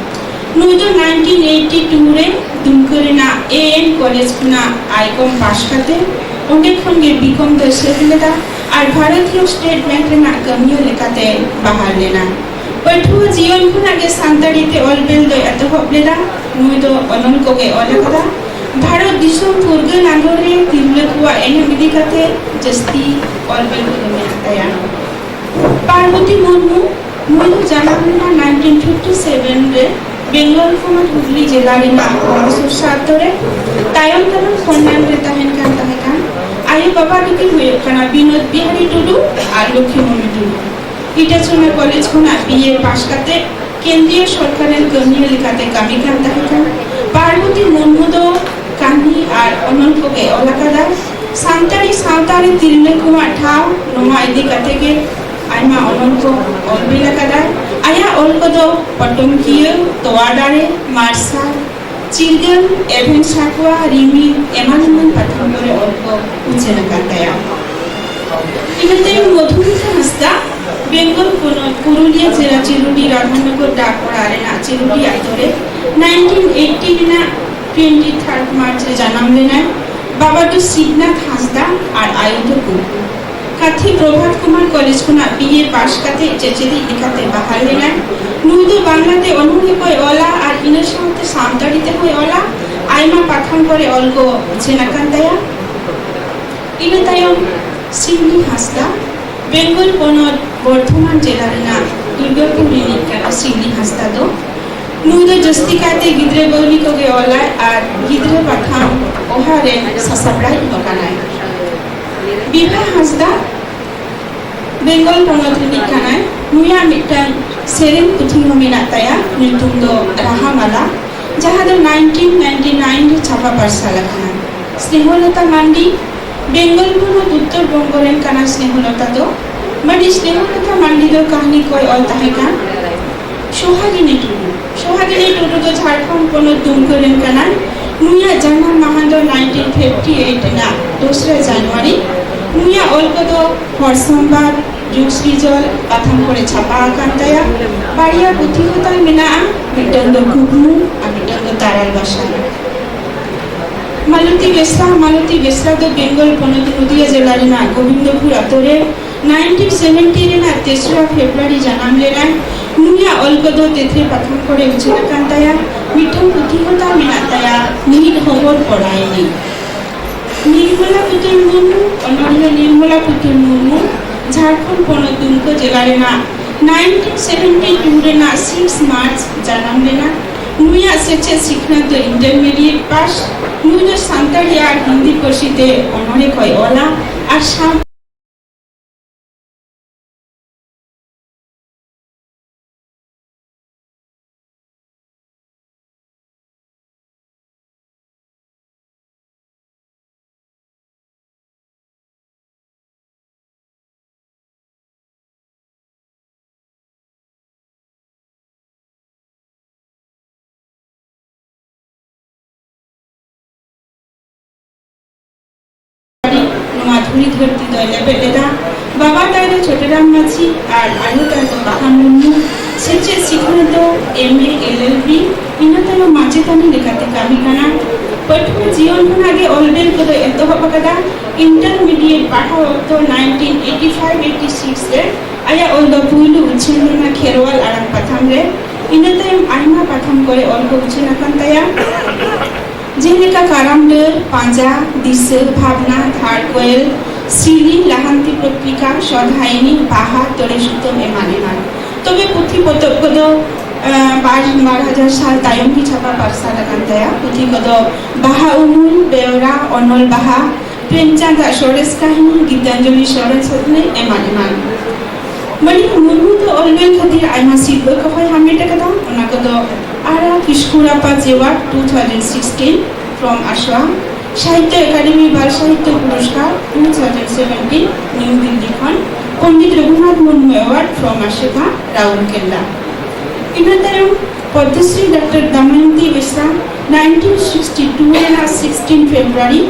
ᱱᱩᱭ ᱫᱚ ᱱᱟᱭᱤᱱᱴᱤᱱ ᱮᱭᱤᱴᱤ ᱴᱩ ᱨᱮ ᱫᱩᱢᱠᱟᱹ ᱨᱮᱱᱟᱜ ᱮ ᱮᱱ ᱠᱚᱞᱮᱡᱽ ᱠᱷᱚᱱᱟᱜ ᱟᱭ ᱠᱚᱢ ᱯᱟᱥ ᱠᱟᱛᱮ ᱚᱸᱰᱮ ᱠᱷᱚᱱ ᱜᱮ ᱵᱤ ᱠᱚᱢ ᱫᱚᱭ ᱥᱟᱹᱛ ᱞᱮᱫᱟ ᱟᱨ ᱵᱷᱟᱨᱚᱛᱤᱭᱚ ᱥᱴᱮᱴ ᱵᱮᱝᱠ ᱨᱮᱱᱟᱜ ᱠᱟᱹᱢᱤᱭᱟᱹ ᱞᱮᱠᱟᱛᱮ ᱵᱟᱦᱟᱞ ᱞᱮᱱᱟ᱾ ᱯᱟᱹᱴᱷᱩᱣᱟᱹ ᱡᱤᱭᱚᱱ ᱠᱷᱚᱱᱟᱜ ᱜᱮ ᱥᱟᱱᱛᱟᱲᱤ ᱛᱮ ᱚᱞ ᱵᱮᱞ ᱫᱚᱭ ᱮᱛᱚᱦᱚᱵ ᱞᱮᱫᱟ᱾ ᱱᱩᱭ ᱫᱚ ᱚᱱᱚᱞ ᱠᱚᱜᱮ ᱚᱞ ᱟᱠᱟᱫᱟ᱾ ᱵᱷᱟᱨᱚᱛ ᱫᱤᱥᱚᱢ ᱯᱷᱩᱨᱜᱟᱹᱞ ᱟᱸᱫᱳᱲ ᱨᱮ ᱛᱤᱨᱞᱟᱹ ᱠᱚᱣᱟᱜ ᱮᱱᱮᱢ ᱤᱫᱤ ᱠᱟᱛᱮ ᱡᱟᱹᱥᱛᱤ ᱚᱞ ᱵᱮᱞ ᱠᱚᱫᱚ ᱢᱮᱱᱟᱜ ᱛᱟᱭᱟ᱾ ᱯᱟᱨᱵᱚᱛᱤ ᱢᱩᱨᱢᱩ, ᱱᱩᱭ ᱫᱚ ᱡᱟᱱᱟᱢ ᱞᱮᱱᱟ ᱱᱟᱭᱤᱱᱴᱤᱱ ᱯᱷᱤᱯᱴᱤ ᱥᱮᱵᱷᱮᱱ ᱨᱮ ᱵᱮᱝᱜᱚᱞ ᱯᱚᱱᱚᱛ ᱦᱩᱜᱽᱞᱤ ᱡᱮᱞᱟ ᱨᱮᱱᱟᱜ ᱵᱚᱲᱚᱥᱚᱨ ᱥᱟᱛ ᱨᱮ᱾ ᱛᱟᱭᱚᱢ ᱫᱟᱨᱟᱢ ᱠᱷᱚᱱᱰᱟᱱ ᱨᱮ ᱛᱟᱦᱮᱱ ᱠᱟᱱ ᱛᱟᱦᱮᱸ ᱠᱟᱱ᱾ ᱟᱭᱳ ᱵᱟᱵᱟ ᱫᱚᱠᱤᱱ ᱦᱩᱭᱩᱜ ᱠᱟᱱᱟ ᱵᱤᱱᱳᱫ ᱵᱤᱦᱟᱨᱤ ᱴᱩᱰᱩ ᱟᱨ ᱞᱚᱠᱠᱷᱤᱢᱚᱱᱤ ᱴᱩᱰᱩ᱾ ᱤᱴᱟᱪᱩᱱᱟ ᱠᱚᱞᱮᱡᱽ ᱠᱷᱚᱱᱟᱜ ᱵᱤ ᱮ ᱯᱟᱥ ᱠᱟᱛᱮ ᱠᱮᱱᱫᱨᱤᱭᱚ ᱥᱚᱨᱠᱟᱨ ᱨᱮᱱ ᱠᱟᱹᱢᱤᱭᱟᱹ ᱞᱮᱠᱟᱛᱮ ᱠᱟᱹᱢᱤ ᱠᱟᱱ ᱛᱟᱦᱮᱸ ᱠᱟᱱᱟ᱾ ᱯᱟᱨᱵᱚᱛᱤ ᱢᱩᱨᱢᱩ ᱫᱚ ᱠᱟᱹᱦᱱᱤ ᱟᱨ ᱚᱱᱚᱞ ᱠᱚᱜᱮ ᱚᱞ ᱟᱠᱟᱫᱟᱭ᱾ ᱥᱟᱱᱛᱟᱲᱤ ᱥᱟᱶᱛᱟ ᱨᱮ ᱛᱤᱨᱞᱟᱹ ᱠᱚᱣᱟᱜ ᱴᱷᱟᱶ, ᱱᱚᱣᱟ ᱤᱫᱤ ᱠᱟᱛᱮ ᱜᱮ ᱟᱭᱢᱟ ᱚᱱᱚᱞ ᱠᱚ ᱚᱞ ᱵᱮᱞ ᱟᱠᱟᱫᱟᱭ᱾ ᱟᱭᱟᱜ ᱚᱞ ᱠᱚᱫᱚ ᱯᱚᱴᱚᱢ ᱠᱤᱭᱟᱹ, ᱛᱚᱣᱟ ᱫᱟᱨᱮ, ᱢᱟᱨᱥᱟᱞ, ᱪᱤᱨᱜᱟᱹᱞ, ᱮᱵᱷᱮᱱ ᱥᱟᱠᱣᱟ, ᱨᱤᱢᱤᱞ ᱮᱢᱟᱱ ᱮᱢᱟᱱ ᱯᱟᱛᱷᱟᱢ ᱠᱚᱨᱮ ᱚᱞ ᱠᱚ ᱩᱪᱷᱟᱹᱱ ᱟᱠᱟᱱ ᱛᱟᱭᱟ᱾ ᱤᱱᱟᱹ ᱛᱟᱭᱚᱢ ᱢᱚᱫᱷᱩᱢᱤᱛᱟ ᱦᱟᱸᱥᱫᱟ ᱵᱮᱝᱜᱚᱞ ᱯᱚᱱᱚᱛ ᱯᱩᱨᱩᱞᱤᱭᱟᱹ ᱡᱮᱞᱟ ᱪᱤᱨᱩᱰᱤ ᱨᱟᱫᱷᱟᱱᱚᱜᱚᱨ ᱰᱟᱠ ᱚᱲᱟᱜ ᱨᱮᱱᱟᱜ ᱪᱤᱨᱩᱰᱤ ᱟᱛᱳ ᱨᱮ ᱱᱟᱭᱤᱱᱴᱤᱱ ᱮᱭᱤᱴᱤ ᱨᱮᱱᱟᱜ ᱴᱩᱭᱮᱱᱴᱤ ᱛᱷᱟᱨᱰ ᱢᱟᱨᱪ ᱨᱮ ᱡᱟᱱᱟᱢ ᱞᱮᱱᱟᱭ᱾ ᱵᱟᱵᱟ ᱫᱚ ᱥᱤᱵᱱᱟᱛᱷ ᱦᱟᱸᱥᱫᱟ ᱟᱨ ᱟᱭᱳ ᱫᱚ ᱠᱩᱠᱩ᱾ ᱠᱟᱛᱷᱤ ᱯᱨᱚᱵᱷᱟᱛ ᱠᱩᱢᱟᱨ ᱠᱚᱞᱮᱡᱽ ᱠᱷᱚᱱᱟᱜ ᱵᱤ ᱮ ᱯᱟᱥ ᱠᱟᱛᱮ ᱪᱮᱪᱮᱫᱤᱡ ᱞᱮᱠᱟᱛᱮ ᱵᱟᱦᱟᱞ ᱞᱮᱱᱟᱭ᱾ ᱱᱩᱭ ᱫᱚ ᱵᱟᱝᱞᱟᱛᱮ ᱚᱱᱚᱬᱦᱮ ᱠᱚᱭ ᱚᱞᱟ ᱟᱨ ᱤᱱᱟᱹ ᱥᱟᱶᱛᱮ ᱥᱟᱱᱛᱟᱲᱤ ᱛᱮᱦᱚᱸᱭ ᱚᱞᱟ᱾ ᱟᱭᱢᱟ ᱯᱟᱛᱷᱟᱢ ᱠᱚᱨᱮ ᱚᱞ ᱠᱚ ᱩᱪᱷᱟᱹᱱ ᱟᱠᱟᱱ ᱛᱟᱭᱟ᱾ ᱤᱱᱟᱹ ᱛᱟᱭᱚᱢ ᱥᱤᱣᱞᱤ ᱦᱟᱸᱥᱫᱟ, ᱵᱮᱝᱜᱚᱞ ᱯᱚᱱᱚᱛ ᱵᱚᱨᱫᱷᱚᱢᱟᱱ ᱡᱮᱞᱟ ᱨᱮᱱᱟᱜ ᱫᱩᱨᱜᱟᱯᱩᱨ ᱨᱤᱱᱤᱡ ᱠᱟᱱᱟ ᱥᱤᱣᱞᱤ ᱦᱟᱸᱥᱫᱟ ᱫᱚ᱾ ᱱᱩᱭ ᱫᱚ ᱡᱟᱹᱥᱛᱤ ᱠᱟᱭᱛᱮ ᱜᱤᱫᱽᱨᱟᱹ ᱵᱟᱹᱣᱞᱤ ᱠᱚᱜᱮ ᱚᱞᱟᱭ ᱟᱨ ᱜᱤᱫᱽᱨᱟᱹ ᱯᱟᱛᱷᱟᱢ ᱚᱦᱟ ᱨᱮ ᱥᱟᱥᱟᱯᱲᱟᱣᱤᱡ ᱦᱚᱸ ᱠᱟᱱᱟᱭ᱾ ᱵᱤᱵᱷᱟ ᱦᱟᱸᱥᱫᱟ ᱵᱮᱝᱜᱚᱞ ᱯᱚᱱᱚᱛ ᱨᱤᱱᱤᱡ ᱠᱟᱱᱟᱭ᱾ ᱱᱩᱭᱟᱜ ᱢᱤᱫᱴᱟᱝ ᱥᱮᱨᱮᱧ ᱯᱩᱛᱷᱤ ᱦᱚᱸ ᱢᱮᱱᱟᱜ ᱛᱟᱭᱟ, ᱧᱩᱛᱩᱢ ᱫᱚ ᱨᱟᱦᱟ ᱢᱟᱞᱟ, ᱡᱟᱦᱟᱸ ᱫᱚ ᱱᱟᱭᱤᱱᱴᱤᱱ ᱱᱟᱭᱤᱱᱴᱤ ᱱᱟᱭᱤᱱ ᱨᱮ ᱪᱷᱟᱯᱟ ᱯᱟᱨᱥᱟᱞ ᱟᱠᱟᱱᱟ᱾ ᱥᱱᱮᱦᱚᱞᱚᱛᱟ ᱢᱟᱱᱰᱤ ᱵᱮᱝᱜᱚᱞ ᱯᱚᱱᱚᱛ ᱩᱛᱛᱚᱨ ᱵᱚᱝᱜᱚ ᱨᱮᱱ ᱠᱟᱱᱟ ᱥᱱᱮᱦᱚᱞᱚᱛᱟ ᱫᱚ᱾ ᱢᱟᱹᱱᱤᱡ ᱥᱱᱮᱦᱚᱞᱚᱛᱟ ᱢᱟᱱᱰᱤ ᱫᱚ ᱠᱟᱹᱦᱱᱤ ᱠᱚᱭ ᱚᱞ ᱛᱟᱦᱮᱸ ᱠᱟᱱ᱾ ᱥᱳᱦᱟᱜᱤᱱᱤ ᱴᱩᱰᱩ᱾ ᱥᱳᱦᱟᱜᱤᱱᱤ ᱴᱩᱰᱩ ᱫᱚ ᱡᱷᱟᱲᱠᱷᱚᱸᱰ ᱯᱚᱱᱚᱛ ᱫᱩᱢᱠᱟᱹ ᱨᱮᱱ ᱠᱟᱱᱟᱭ᱾ ᱱᱩᱭᱟᱜ ᱡᱟᱱᱟᱢ ᱢᱟᱦᱟ ᱫᱚ ᱱᱟᱭᱤᱱᱴᱤᱱ ᱯᱷᱤᱯᱴᱤ ᱮᱭᱤᱴ ᱨᱮᱱᱟᱜ ᱫᱚᱥᱨᱟ ᱡᱟᱱᱩᱣᱟᱨᱤ᱾ ᱱᱩᱭᱟᱜ ᱚᱞ ᱠᱚᱫᱚ ᱦᱚᱲ ᱥᱚᱢᱵᱟᱫ, ᱡᱩᱜᱽ ᱥᱤᱨᱡᱚᱱ ᱯᱟᱛᱷᱟᱢ ᱠᱚᱨᱮ ᱪᱷᱟᱯᱟ ᱟᱠᱟᱱ ᱛᱟᱭᱟ᱾ ᱵᱟᱨᱭᱟ ᱯᱩᱛᱷᱤ ᱦᱚᱸ ᱛᱟᱭ ᱢᱮᱱᱟᱜᱼᱟ, ᱢᱤᱫᱴᱟᱝ ᱫᱚ ᱠᱩᱠᱢᱩ ᱟᱨ ᱢᱤᱫᱴᱟᱝ ᱫᱚ ᱛᱟᱨᱟᱞ ᱵᱟᱥᱟ᱾ ᱢᱟᱞᱚᱛᱤ ᱵᱮᱥᱨᱟ᱾ ᱢᱟᱞᱚᱛᱤ ᱵᱮᱥᱨᱟ ᱫᱚ ᱵᱮᱝᱜᱚᱞ ᱯᱚᱱᱚᱛ ᱱᱚᱫᱤᱭᱟ ᱡᱮᱞᱟ ᱨᱮᱱᱟᱜ ᱜᱳᱵᱤᱱᱫᱚᱯᱩᱨ ᱟᱛᱳ ᱨᱮ ᱱᱟᱭᱤᱱᱴᱤᱱ ᱥᱮᱵᱷᱮᱱᱴᱤ ᱨᱮᱱᱟᱜ ᱛᱮᱥᱨᱟ ᱯᱷᱮᱵᱽᱨᱩᱣᱟᱨᱤ ᱡᱟᱱᱟᱢ ᱞᱮᱱᱟᱭ᱾ ᱱᱩᱭᱟᱜ ᱚᱞ ᱠᱚᱫᱚ ᱛᱮᱛᱨᱮ ᱯᱟᱛᱷᱟᱢ ᱠᱚᱨᱮ ᱩᱪᱷᱟᱹᱱ ᱟᱠᱟᱱ ᱛᱟᱭᱟ᱾ ᱢᱤᱫᱴᱟᱝ ᱯᱩᱛᱷᱤ ᱦᱚᱸ ᱛᱟᱭ ᱢᱮᱱᱟᱜ ᱛᱟᱭᱟ, ᱢᱤᱫ ᱦᱚᱵᱚᱨ ᱯᱚᱲᱟᱭ ᱢᱮ᱾ ᱱᱤᱨᱢᱚᱞᱟ ᱯᱩᱛᱩᱞ ᱢᱩᱨᱢᱩ, ᱚᱱᱚᱞᱤᱭᱟᱹ ᱱᱤᱨᱢᱚᱞᱟ ᱯᱩᱛᱩᱞ ᱢᱩᱨᱢᱩ, ᱡᱷᱟᱲᱠᱷᱚᱸᱰ ᱯᱚᱱᱚᱛ ᱫᱩᱢᱠᱟᱹ ᱡᱮᱞᱟ ᱨᱮᱱᱟᱜ ᱱᱟᱭᱤᱱᱴᱤᱱ ᱥᱮᱵᱷᱮᱱᱴᱤ ᱴᱩ ᱨᱮᱱᱟᱜ ᱥᱤᱠᱥ ᱢᱟᱨᱪ ᱡᱟᱱᱟᱢ ᱞᱮᱱᱟ᱾ ᱱᱩᱭᱟᱜ ᱥᱮᱪᱮᱫ ᱥᱤᱠᱷᱱᱟᱹᱛ ᱫᱚ ᱤᱱᱴᱟᱨᱢᱤᱰᱤᱭᱮᱴ ᱯᱟᱥ᱾ ᱱᱩᱭ ᱫᱚ ᱥᱟᱱᱛᱟᱲᱤ ᱟᱨ ᱦᱤᱱᱫᱤ ᱯᱟᱹᱨᱥᱤ ᱛᱮ ᱚᱱᱚᱬᱦᱮ ᱠᱚᱭ ᱚᱞᱟ ᱟᱨ ᱥᱟᱶ ᱱᱚᱣᱟ ᱫᱷᱩᱲᱤ ᱫᱷᱟᱹᱨᱛᱤ ᱫᱚᱭ ᱞᱮᱵᱮᱫ ᱞᱮᱫᱟ᱾ ᱵᱟᱵᱟ ᱛᱟᱭ ᱫᱚ ᱪᱷᱳᱴᱮᱨᱟᱢ ᱢᱟᱹᱡᱷᱤ ᱟᱨ ᱟᱭᱳ ᱛᱟᱭ ᱫᱚ ᱵᱟᱦᱟ ᱢᱩᱨᱢᱩ᱾ ᱥᱮᱪᱮᱫ ᱥᱤᱠᱷᱱᱟᱹᱛ ᱫᱚ ᱮᱢ ᱮ, ᱮᱞ ᱮᱞ ᱵᱤ, ᱤᱱᱟᱹ ᱛᱟᱭᱚᱢ ᱢᱟᱪᱮᱛᱟᱹᱱᱤ ᱞᱮᱠᱟᱛᱮ ᱠᱟᱹᱢᱤ ᱠᱟᱱᱟ᱾ ᱯᱟᱹᱴᱷᱩᱣᱟᱹ ᱡᱤᱭᱚᱱ ᱠᱷᱚᱱᱟᱜ ᱜᱮ ᱚᱞ ᱵᱮᱞ ᱠᱚᱫᱚᱭ ᱮᱛᱚᱦᱚᱵ ᱟᱠᱟᱫᱟ᱾ ᱤᱱᱴᱟᱨᱢᱤᱰᱤᱭᱮᱴ ᱯᱟᱲᱦᱟᱣ ᱚᱠᱛᱚ nineteen eighty five eighty six ᱨᱮ ᱟᱭᱟᱜ ᱚᱞ ᱫᱚ ᱯᱩᱭᱞᱩ ᱩᱪᱷᱟᱹᱱ ᱞᱮᱱᱟ ᱠᱷᱮᱨᱣᱟᱞ ᱟᱲᱟᱝ ᱯᱟᱛᱷᱟᱢ ᱨᱮ᱾ ᱤᱱᱟᱹ ᱛᱟᱭᱚᱢ ᱟᱭᱢᱟ ᱯᱟᱛᱷᱟᱢ ᱠᱚᱨᱮ ᱚᱞ ᱠᱚ ᱩᱪᱷᱟᱹᱱ ᱟᱠᱟᱱ ᱛᱟᱭᱟ, ᱡᱮᱞᱮᱠᱟ ᱠᱟᱨᱟᱢ ᱰᱟᱹᱨ, ᱯᱟᱸᱡᱟ, ᱫᱤᱥᱟᱹ, ᱵᱷᱟᱵᱽᱱᱟ, ᱫᱷᱟᱲ ᱠᱚᱭᱮᱞ, ᱥᱤᱞᱤ, ᱞᱟᱦᱟᱱᱛᱤ ᱯᱚᱛᱨᱤᱠᱟ, ᱥᱚᱫᱷᱟᱭᱤᱱᱤ, ᱵᱟᱦᱟ, ᱛᱚᱲᱮ ᱥᱩᱛᱟᱹᱢ ᱮᱢᱟᱱ ᱮᱢᱟᱱ᱾ ᱛᱚᱵᱮ ᱯᱩᱛᱷᱤ ᱯᱚᱛᱚᱵ ᱠᱚᱫᱚ, ᱟᱸ, ᱵᱟᱨ, ᱵᱟᱨ ᱦᱟᱡᱟᱨ ᱥᱟᱞ ᱛᱟᱭᱚᱢ ᱜᱮ ᱪᱷᱟᱯᱟ ᱯᱟᱨᱥᱟᱞ ᱟᱠᱟᱱ ᱛᱟᱭᱟ᱾ ᱯᱩᱛᱷᱤ ᱠᱚᱫᱚ ᱵᱟᱦᱟ ᱩᱢᱩᱞ, ᱵᱮᱣᱨᱟ, ᱚᱱᱚᱞ ᱵᱟᱦᱟ, ᱯᱨᱮᱢᱪᱟᱸᱫᱽ ᱟᱜ ᱥᱚᱨᱮᱥ ᱠᱟᱹᱦᱱᱤ, ᱜᱤᱛᱟᱧᱡᱚᱞᱤ ᱥᱚᱨᱮᱥ ᱥᱚᱛᱱᱮ ᱮᱢᱟᱱ ᱮᱢᱟᱱ᱾ ᱢᱟᱹᱱᱤᱡ ᱢᱩᱨᱢᱩ ᱫᱚ ᱚᱞ ᱵᱮᱞ ᱠᱷᱟᱹᱛᱤᱨ ᱟᱭᱢᱟ ᱥᱤᱨᱯᱟᱹ ᱠᱚᱦᱚᱸᱭ ᱦᱟᱢᱮᱴ ᱟᱠᱟᱫᱟ᱾ ᱚᱱᱟ ᱠᱚᱫᱚ ᱟᱨ ᱟᱨ ᱠᱤᱥᱠᱩᱨᱟᱯᱯᱟ ᱡᱮᱣᱟᱨᱰ ᱴᱩ ᱛᱷᱟᱣᱡᱮᱱᱰ ᱥᱤᱠᱥᱴᱤᱱ from ᱟᱥᱣᱟ, Sahitya Akademi Bal Sahitya Puraskar two thousand seventeen, new Delhi ᱠᱷᱚᱱ ᱯᱚᱱᱰᱤᱛ ᱨᱚᱜᱷᱩᱱᱟᱛᱷ ᱢᱩᱨᱢᱩ ᱮᱣᱟᱨᱰ from ᱟᱥᱮᱠᱟ, ᱨᱟᱣᱩᱨᱠᱮᱞᱞᱟ᱾ ᱤᱱᱟᱹ ᱛᱟᱭᱚᱢ Padmashri doctor Damayanti Beshra nineteen sixty two ᱨᱮᱱᱟᱜ ᱥᱤᱠᱥᱴᱤᱱ ᱯᱷᱮᱵᱽᱨᱩᱣᱟᱨᱤ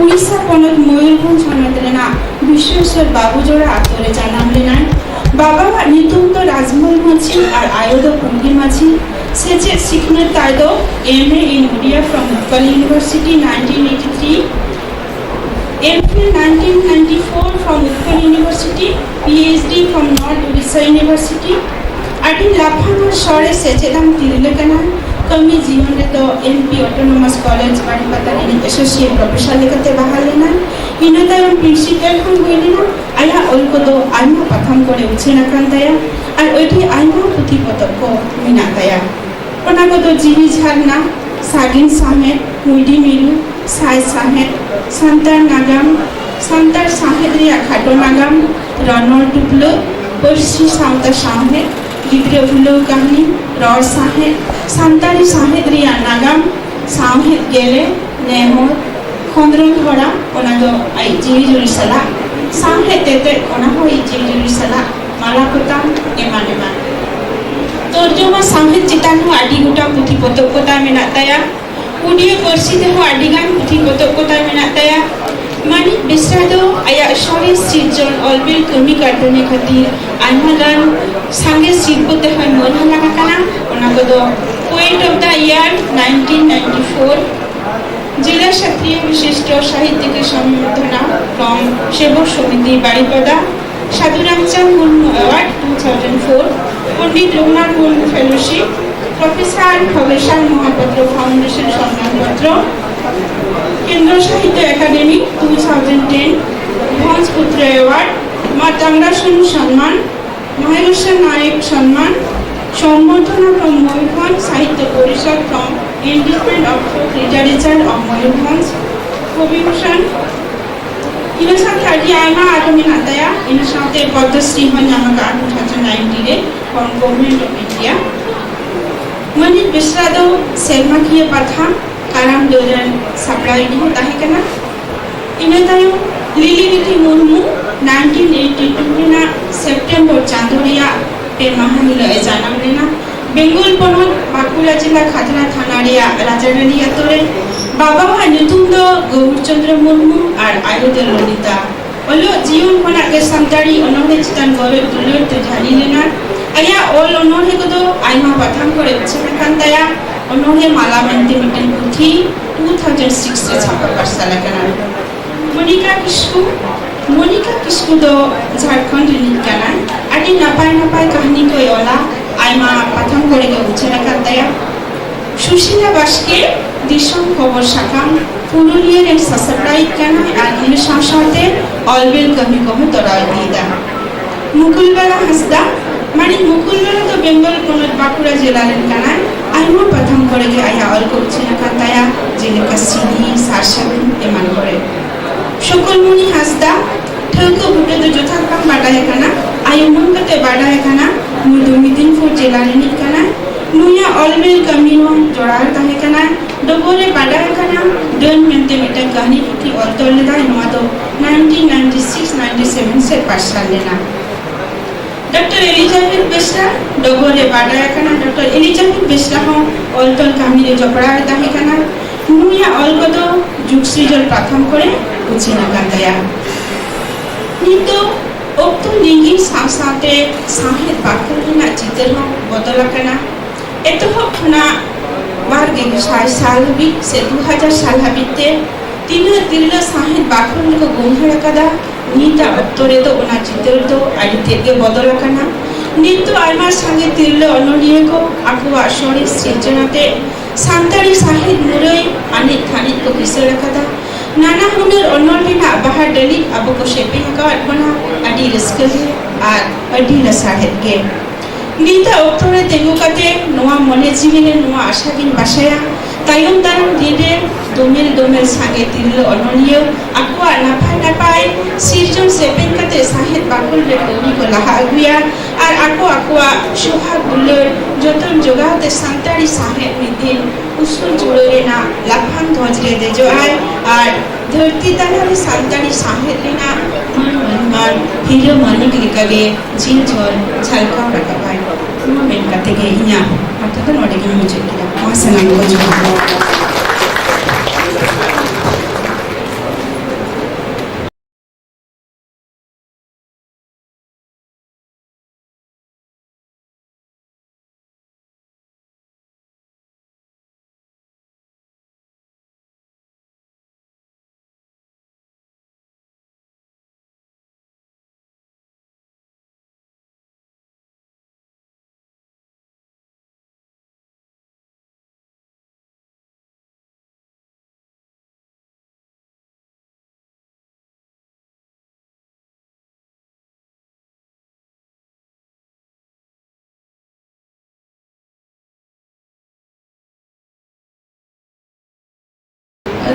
ᱩᱲᱤᱥᱥᱟ ᱯᱚᱱᱚᱛ ᱢᱚᱭᱩᱨᱵᱷᱚᱸᱡᱽ ᱦᱚᱱᱚᱛ ᱨᱮᱱᱟᱜ ᱵᱤᱥᱣᱮᱥᱣᱚᱨ ᱵᱟᱵᱩᱡᱚᱲᱟ ᱟᱛᱳ ᱨᱮ ᱡᱟᱱᱟᱢ ᱞᱮᱱᱟᱭ᱾ ᱵᱟᱵᱟᱣᱟᱜ ᱧᱩᱛᱩᱢ ᱫᱚ ᱨᱟᱡᱽᱢᱚᱞ ᱢᱟᱹᱡᱷᱤ ᱟᱨ ᱟᱭᱳ ᱫᱚ ᱯᱩᱸᱰᱤ ᱢᱟᱹᱡᱷᱤ᱾ ᱥᱮᱪᱮᱫ ᱥᱤᱠᱷᱱᱟᱹᱛ ᱛᱟᱭ ᱫᱚ M A in Odia from Utkal University nineteen eighty-three, M Phil nineteen ninety-four from Utkal University, P H D from North Odisha University᱾ ᱟᱹᱰᱤ ᱞᱟᱯᱷᱟᱝ ᱟᱨ ᱥᱚᱨᱮᱥ ᱥᱮᱪᱮᱫᱟᱱ ᱛᱤᱨᱞᱟᱹ ᱠᱟᱱᱟᱭ᱾ ᱠᱟᱹᱢᱤ ᱡᱤᱭᱚᱱ ᱨᱮᱫᱚ M P Autonomous College ᱵᱟᱲᱤᱯᱟᱫᱟ ᱨᱤᱱᱤᱡ associate professor ᱞᱮᱠᱟᱛᱮ ᱵᱟᱦᱟᱞ ᱞᱮᱱᱟᱭ᱾ ᱤᱱᱟᱹ ᱛᱟᱭᱚᱢ ᱯᱤᱞᱪᱤ ᱛᱮᱞ ᱦᱚᱸ ᱦᱩᱭ ᱞᱮᱱᱟ᱾ ᱟᱭᱟᱜ ᱚᱞ ᱠᱚᱫᱚ ᱟᱭᱢᱟ ᱯᱟᱛᱷᱟᱢ ᱠᱚᱨᱮ ᱩᱪᱷᱟᱹᱱ ᱟᱠᱟᱱ ᱛᱟᱭᱟ ᱟᱨ ᱟᱹᱰᱤ ᱟᱭᱢᱟ ᱯᱩᱛᱷᱤ ᱯᱚᱛᱚᱵ ᱠᱚ ᱢᱮᱱᱟᱜ ᱛᱟᱭᱟ᱾ ᱚᱱᱟ ᱠᱚᱫᱚ ᱡᱤᱣᱤ ᱡᱷᱟᱨᱱᱟ, ᱥᱟᱜᱮᱱ ᱥᱟᱶᱦᱮᱫ, ᱠᱩᱸᱭᱰᱤ ᱢᱤᱨᱩ, ᱥᱟᱭ ᱥᱟᱶᱦᱮᱫ, ᱥᱟᱱᱛᱟᱲ ᱱᱟᱜᱟᱢ, ᱥᱟᱱᱛᱟᱲ ᱥᱟᱶᱦᱮᱫ ᱨᱮᱭᱟᱜ ᱠᱷᱟᱴᱚ ᱱᱟᱜᱟᱢ, ᱨᱚᱱᱚᱲ ᱴᱩᱯᱞᱟᱹᱜ, ᱯᱟᱹᱨᱥᱤ ᱥᱟᱶᱛᱟ ᱥᱟᱶᱦᱮᱫ, ᱜᱤᱫᱽᱨᱟᱹ ᱩᱞᱟᱹᱣ ᱠᱟᱹᱦᱱᱤ, ᱨᱚᱲ ᱥᱟᱶᱦᱮᱫ, ᱥᱟᱱᱛᱟᱲᱤ ᱥᱟᱶᱦᱮᱫ ᱨᱮᱭᱟᱜ ᱱᱟᱜᱟᱢ, ᱥᱟᱶᱦᱮᱫ ᱜᱮᱞᱮ, ᱱᱮᱦᱚᱨ, ᱠᱷᱚᱸᱫᱽᱨᱚᱸᱫᱽ ᱦᱚᱨᱟ, ᱚᱱᱟ ᱫᱚ ᱟᱡ ᱡᱤᱣᱤ ᱡᱩᱨᱤ ᱥᱟᱞᱟᱜ, ᱥᱟᱶᱦᱮᱫ ᱛᱮᱛᱮᱫ, ᱚᱱᱟ ᱦᱚᱸ ᱟᱡ ᱡᱤᱣᱤ ᱡᱩᱨᱤ ᱥᱟᱞᱟᱜ, ᱢᱟᱞᱟ ᱯᱚᱛᱟᱢ, ᱮᱢᱟᱱ ᱮᱢᱟᱱ᱾ ᱛᱚᱨᱡᱚᱢᱟ ᱥᱟᱶᱦᱮᱫ ᱪᱮᱛᱟᱱ ᱦᱚᱸ ᱟᱹᱰᱤ ᱜᱚᱴᱟᱝ ᱯᱩᱛᱷᱤ ᱯᱚᱛᱚᱵ ᱠᱚ ᱛᱟᱭ ᱢᱮᱱᱟᱜ ᱛᱟᱭᱟ᱾ ᱩᱰᱤᱭᱟ ᱯᱟᱹᱨᱥᱤ ᱛᱮᱦᱚᱸ ᱟᱹᱰᱤ ᱜᱟᱱ ᱯᱩᱛᱷᱤ ᱯᱚᱛᱚᱵ ᱠᱚ ᱛᱟᱭ ᱢᱮᱱᱟᱜ ᱛᱟᱭᱟ᱾ ᱢᱟᱹᱱᱤᱡ ᱵᱮᱥᱨᱟ ᱫᱚ ᱟᱭᱟᱜ ᱥᱚᱨᱮᱥ ᱥᱤᱨᱡᱚᱱ ᱚᱞ ᱵᱤᱞ ᱠᱟᱹᱢᱤ ᱠᱟᱹᱨᱫᱷᱟᱹᱱᱤ ᱠᱷᱟᱹᱛᱤᱨ ᱟᱭᱢᱟ ᱜᱟᱱ ᱥᱟᱸᱜᱮ ᱥᱤᱨᱯᱟᱹ ᱛᱮᱦᱚᱸᱭ ᱢᱟᱹᱱ ᱦᱟᱞᱟᱝ ᱟᱠᱟᱱᱟ᱾ ᱚᱱᱟ ᱠᱚᱫᱚ Poet of the Year nineteen ninety-four, ᱡᱮᱞᱟ ᱥᱟᱛᱨᱤᱭᱚ ᱵᱤᱥᱤᱥᱴᱚ ᱥᱟᱦᱤᱛᱭᱚ ᱥᱚᱢᱵᱚᱨᱫᱷᱚᱱᱟ from ᱥᱮᱵᱚᱠ ᱥᱚᱢᱤᱛᱤ ᱵᱟᱨᱤᱯᱟᱫᱟ, Sadhu Ramchand Murmu Award two thousand four, Pandit Raghunath Murmu Fellowship, ᱯᱨᱚফᱮᱥᱚᱨ ᱠᱷᱚᱜᱮᱥᱚᱨ ᱢᱚᱦᱟᱯᱟᱛᱨ Foundation ᱥᱚᱱᱢᱟᱱ ᱯᱚᱛᱨᱚ, Kendra Sahitya Akademi two thousand ten, ᱵᱷᱚᱸᱡᱽ ᱯᱩᱛᱨᱚ Award, ᱢᱟ ᱪᱟᱝᱜᱽᱲᱟ ᱥᱚᱱᱩ ᱥᱚᱱᱢᱟᱱ, ᱢᱚᱦᱮᱥᱚᱨ ᱱᱟᱭᱚᱠ ᱥᱚᱱᱢᱟᱱ, ᱥᱚᱢᱵᱚᱨᱫᱷᱚᱱᱟ from Mayurbhanj Sahitya ᱯᱚᱨᱤᱥᱚᱫ from Endorsement of Folk Literature of Mayurbhanj, ᱠᱚᱵᱤ ᱵᱷᱩᱥᱚᱱ, ᱤᱱᱟᱹ ᱥᱟᱶᱛᱮ ᱟᱹᱰᱤ ᱟᱭᱢᱟ ᱟᱨᱦᱚᱸ ᱢᱮᱱᱟᱜ ᱛᱟᱭᱟ᱾ ᱤᱱᱟᱹ ᱥᱟᱶᱛᱮ ᱯᱚᱫᱽᱢᱚᱥᱨᱤ ᱦᱚᱸ ᱧᱟᱢ ᱟᱠᱟᱫᱼᱟ two thousand nineteen ᱨᱮ from Government of India᱾ ᱢᱟᱹᱱᱤᱡ ᱵᱮᱥᱨᱟ ᱫᱚ ᱥᱮᱨᱢᱟᱠᱤᱭᱟᱹ ᱯᱟᱛᱷᱟᱢ ᱠᱟᱨᱟᱢ ᱰᱟᱹᱨ ᱨᱮᱱ ᱥᱟᱯᱲᱟᱣᱤᱡ ᱦᱚᱸ ᱛᱟᱦᱮᱸ ᱠᱟᱱᱟ᱾ ᱤᱱᱟᱹ ᱛᱟᱭᱚᱢ ᱞᱤᱞᱤ ᱵᱤᱴᱤ ᱢᱩᱨᱢᱩ nineteen eighty two ᱨᱮᱱᱟᱜ ᱥᱮᱯᱴᱮᱢᱵᱚᱨ ᱪᱟᱸᱫᱳ ᱨᱮᱭᱟᱜ ᱯᱮ ᱢᱟᱦᱟ ᱦᱤᱞᱳᱜ ᱮ ᱡᱟᱱᱟᱢ ᱞᱮᱱᱟ᱾ ᱵᱮᱝᱜᱚᱞ ᱯᱚᱱᱚᱛ ᱵᱟᱸᱠᱩᱲᱟ ᱡᱮᱞᱟ ᱠᱷᱟᱛᱲᱟ ᱛᱷᱟᱱᱟ ᱨᱮᱭᱟᱜ ᱨᱟᱡᱟᱨᱟᱱᱤ ᱟᱛᱳ ᱨᱮ᱾ ᱵᱟᱵᱟᱣᱟᱜ ᱧᱩᱛᱩᱢ ᱫᱚ ᱜᱳᱣᱩᱨ ᱪᱚᱸᱫᱽᱨᱚ ᱢᱩᱨᱢᱩ ᱟᱨ ᱟᱭᱳ ᱫᱚ ᱞᱚᱞᱤᱛᱟ᱾ ᱚᱞᱚᱜ ᱡᱤᱭᱚᱱ ᱠᱷᱚᱱᱟᱜ ᱜᱮ ᱥᱟᱱᱛᱟᱲᱤ ᱚᱱᱚᱬᱦᱮ ᱪᱮᱛᱟᱱ ᱜᱚᱨᱚᱡ ᱫᱩᱞᱟᱹᱲ ᱛᱮ ᱡᱷᱟᱹᱞᱤ ᱞᱮᱱᱟ᱾ ᱟᱭᱟᱜ ᱚᱞ ᱚᱱᱚᱬᱦᱮ ᱠᱚᱫᱚ ᱟᱭᱢᱟ ᱯᱟᱛᱷᱟᱢ ᱠᱚᱨᱮ ᱩᱪᱷᱟᱹᱱ ᱟᱠᱟᱱ ᱛᱟᱭᱟ᱾ ᱚᱱᱚᱬᱦᱮ ᱢᱟᱞᱟ ᱢᱮᱱᱛᱮ ᱢᱤᱫᱴᱮᱱ ᱯᱩᱛᱷᱤ two thousand six ᱨᱮ ᱪᱷᱟᱯᱟ ᱯᱟᱨᱥᱟᱞ ᱟᱠᱟᱱᱟ᱾ ᱢᱚᱱᱤᱠᱟ ᱠᱤᱥᱠᱩ, ᱢᱚᱱᱤᱠᱟ ᱠᱤᱥᱠᱩ ᱫᱚ ᱡᱷᱟᱲᱠᱷᱚᱸᱰ ᱨᱤᱱᱤᱡ ᱠᱟᱱᱟᱭ᱾ ᱟᱹᱰᱤ ᱱᱟᱯᱟᱭ ᱱᱟᱯᱟᱭ ᱠᱟᱹᱦᱱᱤ ᱠᱚᱭ ᱚᱞᱟ, ᱟᱭᱢᱟ ᱯᱟᱛᱷᱟᱢ ᱠᱚᱨᱮ ᱜᱮ ᱩᱪᱷᱟᱹᱱ ᱟᱠᱟᱱ ᱛᱟᱭᱟ᱾ ᱥᱩᱥᱤᱞᱟ ᱵᱟᱥᱠᱮ, ᱫᱤᱥᱚᱢ ᱠᱷᱚᱵᱚᱨ ᱥᱟᱠᱟᱢ ᱯᱩᱨᱩᱞᱤᱭᱟᱹ ᱨᱮᱱ ᱥᱟᱥᱟᱯᱲᱟᱣᱤᱡ ᱠᱟᱱᱟᱭ ᱟᱨ ᱩᱱᱤ ᱥᱟᱶ ᱥᱟᱶᱛᱮ ᱚᱞᱵᱮᱞ ᱠᱟᱹᱢᱤ ᱠᱚᱦᱚᱸ ᱛᱚᱨᱟᱣ ᱤᱫᱤᱭᱮᱫᱟ᱾ ᱢᱩᱠᱩᱞ ᱵᱟᱞᱟ ᱦᱟᱸᱥᱫᱟ, ᱢᱟᱹᱱᱤᱡ ᱢᱩᱠᱩᱞ ᱵᱟᱞᱟ ᱫᱚ ᱵᱮᱝᱜᱚᱞ ᱯᱚᱱᱚᱛ ᱵᱟᱸᱠᱩᱲᱟ ᱡᱮᱞᱟ ᱨᱮᱱ ᱠᱟᱱᱟᱭ᱾ ᱟᱭᱢᱟ ᱯᱟᱛᱷᱟᱢ ᱠᱚᱨᱮ ᱜᱮ ᱟᱭᱟᱜ ᱚᱞ ᱠᱚ ᱩᱪᱷᱟᱹᱱ ᱟᱠᱟᱱ ᱛᱟᱭᱟ, ᱡᱮᱞᱮᱠᱟ ᱥᱤᱫᱷᱤ, ᱥᱟᱨᱥᱟᱹᱜᱩᱱ ᱮᱢᱟᱱ ᱠᱚᱨᱮ᱾ ᱥᱩᱠᱚᱞᱢᱩᱱᱤ ᱦᱟᱸᱥᱫᱟ, ᱴᱷᱟᱹᱣᱠᱟᱹ ᱵᱩᱴᱟᱹ ᱫᱚ ᱡᱚᱛᱷᱟᱛ ᱵᱟᱝ ᱵᱟᱰᱟᱭ ᱟᱠᱟᱱᱟ᱾ ᱟᱭᱳ ᱢᱟᱹᱱ ᱠᱟᱛᱮ ᱵᱟᱰᱟᱭ ᱟᱠᱟᱱᱟ᱾ ᱱᱩᱭ ᱫᱚ ᱢᱮᱫᱤᱱᱯᱩᱨ ᱡᱮᱞᱟ ᱨᱤᱱᱤᱡ ᱠᱟᱱᱟᱭ᱾ ᱱᱩᱭᱟᱜ ᱚᱞ ᱵᱮᱞ ᱠᱟᱹᱢᱤ ᱦᱚᱸ ᱡᱚᱲᱟᱣ ᱛᱟᱦᱮᱸ ᱠᱟᱱᱟ᱾ ᱰᱚᱜᱚᱨ ᱨᱮ ᱵᱟᱰᱟᱭ ᱟᱠᱟᱱᱟ, ᱰᱟᱹᱱ ᱢᱮᱱᱛᱮ ᱢᱤᱫᱴᱟᱝ ᱠᱟᱹᱦᱱᱤ ᱯᱩᱛᱷᱤ ᱚᱞ ᱛᱚᱞ ᱞᱮᱫᱟᱭ᱾ ᱱᱚᱣᱟ ᱫᱚ nineteen ninety six ninety seven ᱥᱮᱫ ᱯᱟᱨᱥᱟᱞ ᱞᱮᱱᱟ᱾ ᱰᱚᱠᱴᱚᱨ ᱮᱞᱤᱡᱟᱵᱮᱛᱷ ᱵᱮᱥᱨᱟ, ᱰᱚᱜᱚᱨ ᱨᱮ ᱵᱟᱰᱟᱭ ᱟᱠᱟᱱᱟ, ᱰᱚᱠᱴᱚᱨ ᱮᱞᱤᱡᱟᱵᱮᱛᱷ ᱵᱮᱥᱨᱟ ᱦᱚᱸ ᱚᱞ ᱛᱚᱞ ᱠᱟᱹᱦᱱᱤ ᱨᱮ ᱡᱚᱯᱲᱟᱣ ᱮ ᱛᱟᱦᱮᱸ ᱠᱟᱱᱟ᱾ ᱱᱩᱭᱟᱜ ᱚᱞ ᱠᱚᱫᱚ ᱡᱩᱜᱽ ᱥᱨᱤᱡᱚᱱ ᱯᱟᱛᱷᱟᱢ ᱠᱚᱨᱮ ᱩᱪᱷᱟᱹᱱ ᱟᱠᱟᱱ ᱛᱟᱭᱟ᱾ ᱱᱤᱛᱚᱜ ᱚᱠᱛᱚ ᱞᱤᱸᱜᱤᱱ ᱥᱟᱶ ᱥᱟᱶᱛᱮ ᱥᱟᱶᱦᱮᱫ ᱵᱟᱠᱷᱳᱞ ᱨᱮᱱᱟᱜ ᱪᱤᱛᱟᱹᱨ ᱦᱚᱸ ᱵᱚᱫᱚᱞ ᱟᱠᱟᱱᱟ᱾ ᱮᱛᱚᱦᱚᱵ ᱠᱷᱚᱱᱟᱜ ᱵᱟᱨ ᱜᱮᱞ ᱥᱟᱭ ᱥᱟᱞ ᱦᱟᱹᱵᱤᱡ ᱥᱮ ᱫᱩ ᱦᱟᱡᱟᱨ ᱥᱟᱞ ᱦᱟᱹᱵᱤᱡ ᱛᱮ ᱛᱤᱱᱟᱹᱜ ᱛᱤᱨᱞᱟᱹ ᱥᱟᱶᱦᱮᱫ ᱵᱟᱠᱷᱳᱞ ᱨᱮᱠᱚ ᱜᱚᱦᱚᱲ ᱟᱠᱟᱫᱟ, ᱱᱤᱛᱟᱜ ᱚᱠᱛᱚ ᱨᱮᱫᱚ ᱚᱱᱟ ᱪᱤᱛᱟᱹᱨ ᱫᱚ ᱟᱹᱰᱤ ᱛᱮᱫ ᱜᱮ ᱵᱚᱫᱚᱞ ᱟᱠᱟᱱᱟ᱾ ᱱᱤᱛ ᱫᱚ ᱟᱭᱢᱟ ᱥᱟᱸᱜᱮ ᱛᱤᱨᱞᱟᱹ ᱚᱱᱚᱞᱤᱭᱟᱹ ᱠᱚ ᱟᱠᱚᱣᱟᱜ ᱥᱚᱨᱮᱥ ᱥᱤᱨᱡᱚᱱ ᱟᱛᱮ ᱥᱟᱱᱛᱟᱲᱤ ᱥᱟᱶᱦᱮᱫ ᱢᱩᱨᱟᱹᱭ ᱟᱱᱮᱡ ᱛᱷᱟᱱᱮᱡ ᱠᱚ ᱠᱤᱥᱟᱹᱬ ᱟᱠᱟᱫᱟ᱾ ᱱᱟᱱᱟ ᱦᱩᱱᱟᱹᱨ ᱚᱱᱚᱞ ᱨᱮᱱᱟᱜ ᱵᱟᱦᱟ ᱰᱟᱹᱞᱤᱡ ᱟᱵᱚ ᱠᱚ ᱥᱮᱯᱮᱧ ᱟᱠᱟᱣᱟᱫ ᱵᱚᱱᱟ, ᱟᱹᱰᱤ ᱨᱟᱹᱥᱠᱟᱹ ᱜᱮ ᱟᱨ ᱟᱹᱰᱤ ᱞᱟᱥᱟᱲᱦᱮᱫ ᱜᱮ᱾ ᱱᱤᱛᱟᱜ ᱚᱠᱛᱚ ᱨᱮ ᱛᱤᱸᱜᱩ ᱠᱟᱛᱮ ᱱᱚᱣᱟ ᱢᱚᱱᱮ ᱡᱤᱣᱤ ᱨᱮ ᱱᱚᱣᱟ ᱟᱥᱟ ᱜᱤᱧ ᱵᱟᱥᱟᱭᱟ, ᱛᱟᱭᱚᱢ ᱫᱟᱨᱟᱢ ᱫᱤᱱ ᱨᱮ ᱫᱚᱢᱮᱞ ᱫᱚᱢᱮᱞ ᱥᱟᱸᱜᱮ ᱛᱤᱨᱞᱟᱹ ᱚᱱᱚᱞᱤᱭᱟᱹ ᱟᱠᱚᱣᱟᱜ ᱱᱟᱯᱟᱭ ᱱᱟᱯᱟᱭ ᱥᱤᱨᱡᱚᱱ ᱥᱮᱯᱮᱧ ᱠᱟᱛᱮ ᱥᱟᱶᱦᱮᱫ ᱵᱟᱠᱷᱳᱞ ᱨᱮ ᱠᱟᱹᱢᱤ ᱠᱚ ᱞᱟᱦᱟ ᱟᱹᱜᱩᱭᱟ ᱟᱨ ᱟᱠᱚ ᱟᱠᱚᱣᱟᱜ ᱥᱚᱦᱟᱜ ᱫᱩᱞᱟᱹᱲ ᱡᱚᱛᱚᱱ ᱡᱚᱜᱟᱣ ᱛᱮ ᱥᱟᱱᱛᱟᱲᱤ ᱥᱟᱶᱦᱮᱫ ᱢᱤᱫ ᱫᱤᱱ ᱩᱥᱩᱞ ᱪᱩᱲᱟᱹ ᱨᱮᱱᱟᱜ ᱞᱟᱯᱷᱟᱝ ᱫᱷᱚᱡᱽ ᱨᱮ ᱫᱮᱡᱚᱜ ᱟᱭ ᱟᱨ ᱫᱷᱟᱹᱨᱛᱤ ᱛᱟᱞᱟ ᱨᱮ ᱥᱟᱱᱛᱟᱲᱤ ᱥᱟᱶᱦᱮᱫ ᱨᱮᱱᱟᱜ ᱢᱟᱹᱱ ᱢᱟᱹᱱᱢᱟᱱ ᱦᱤᱨᱟᱹ ᱢᱟᱹᱱᱤᱠ ᱞᱮᱠᱟᱜᱮ ᱡᱤᱞ ᱡᱷᱚᱞ ᱡᱷᱟᱞᱠᱟᱣ ᱨᱟᱠᱟᱵ ᱟᱭ᱾ ᱱᱚᱣᱟ ᱢᱮᱱ ᱠᱟᱛᱮ ᱜᱮ ᱤᱧᱟᱹᱜ ᱠᱟᱛᱷᱟ ᱫᱚ ᱱᱚᱰᱮ ᱜᱤᱧ ᱢᱩᱪᱟᱹᱫ ᱠᱮᱫᱟ᱾ ᱢᱟ ᱥᱟᱱᱟᱢ ᱠᱚ ᱡᱚᱦᱟᱨ᱾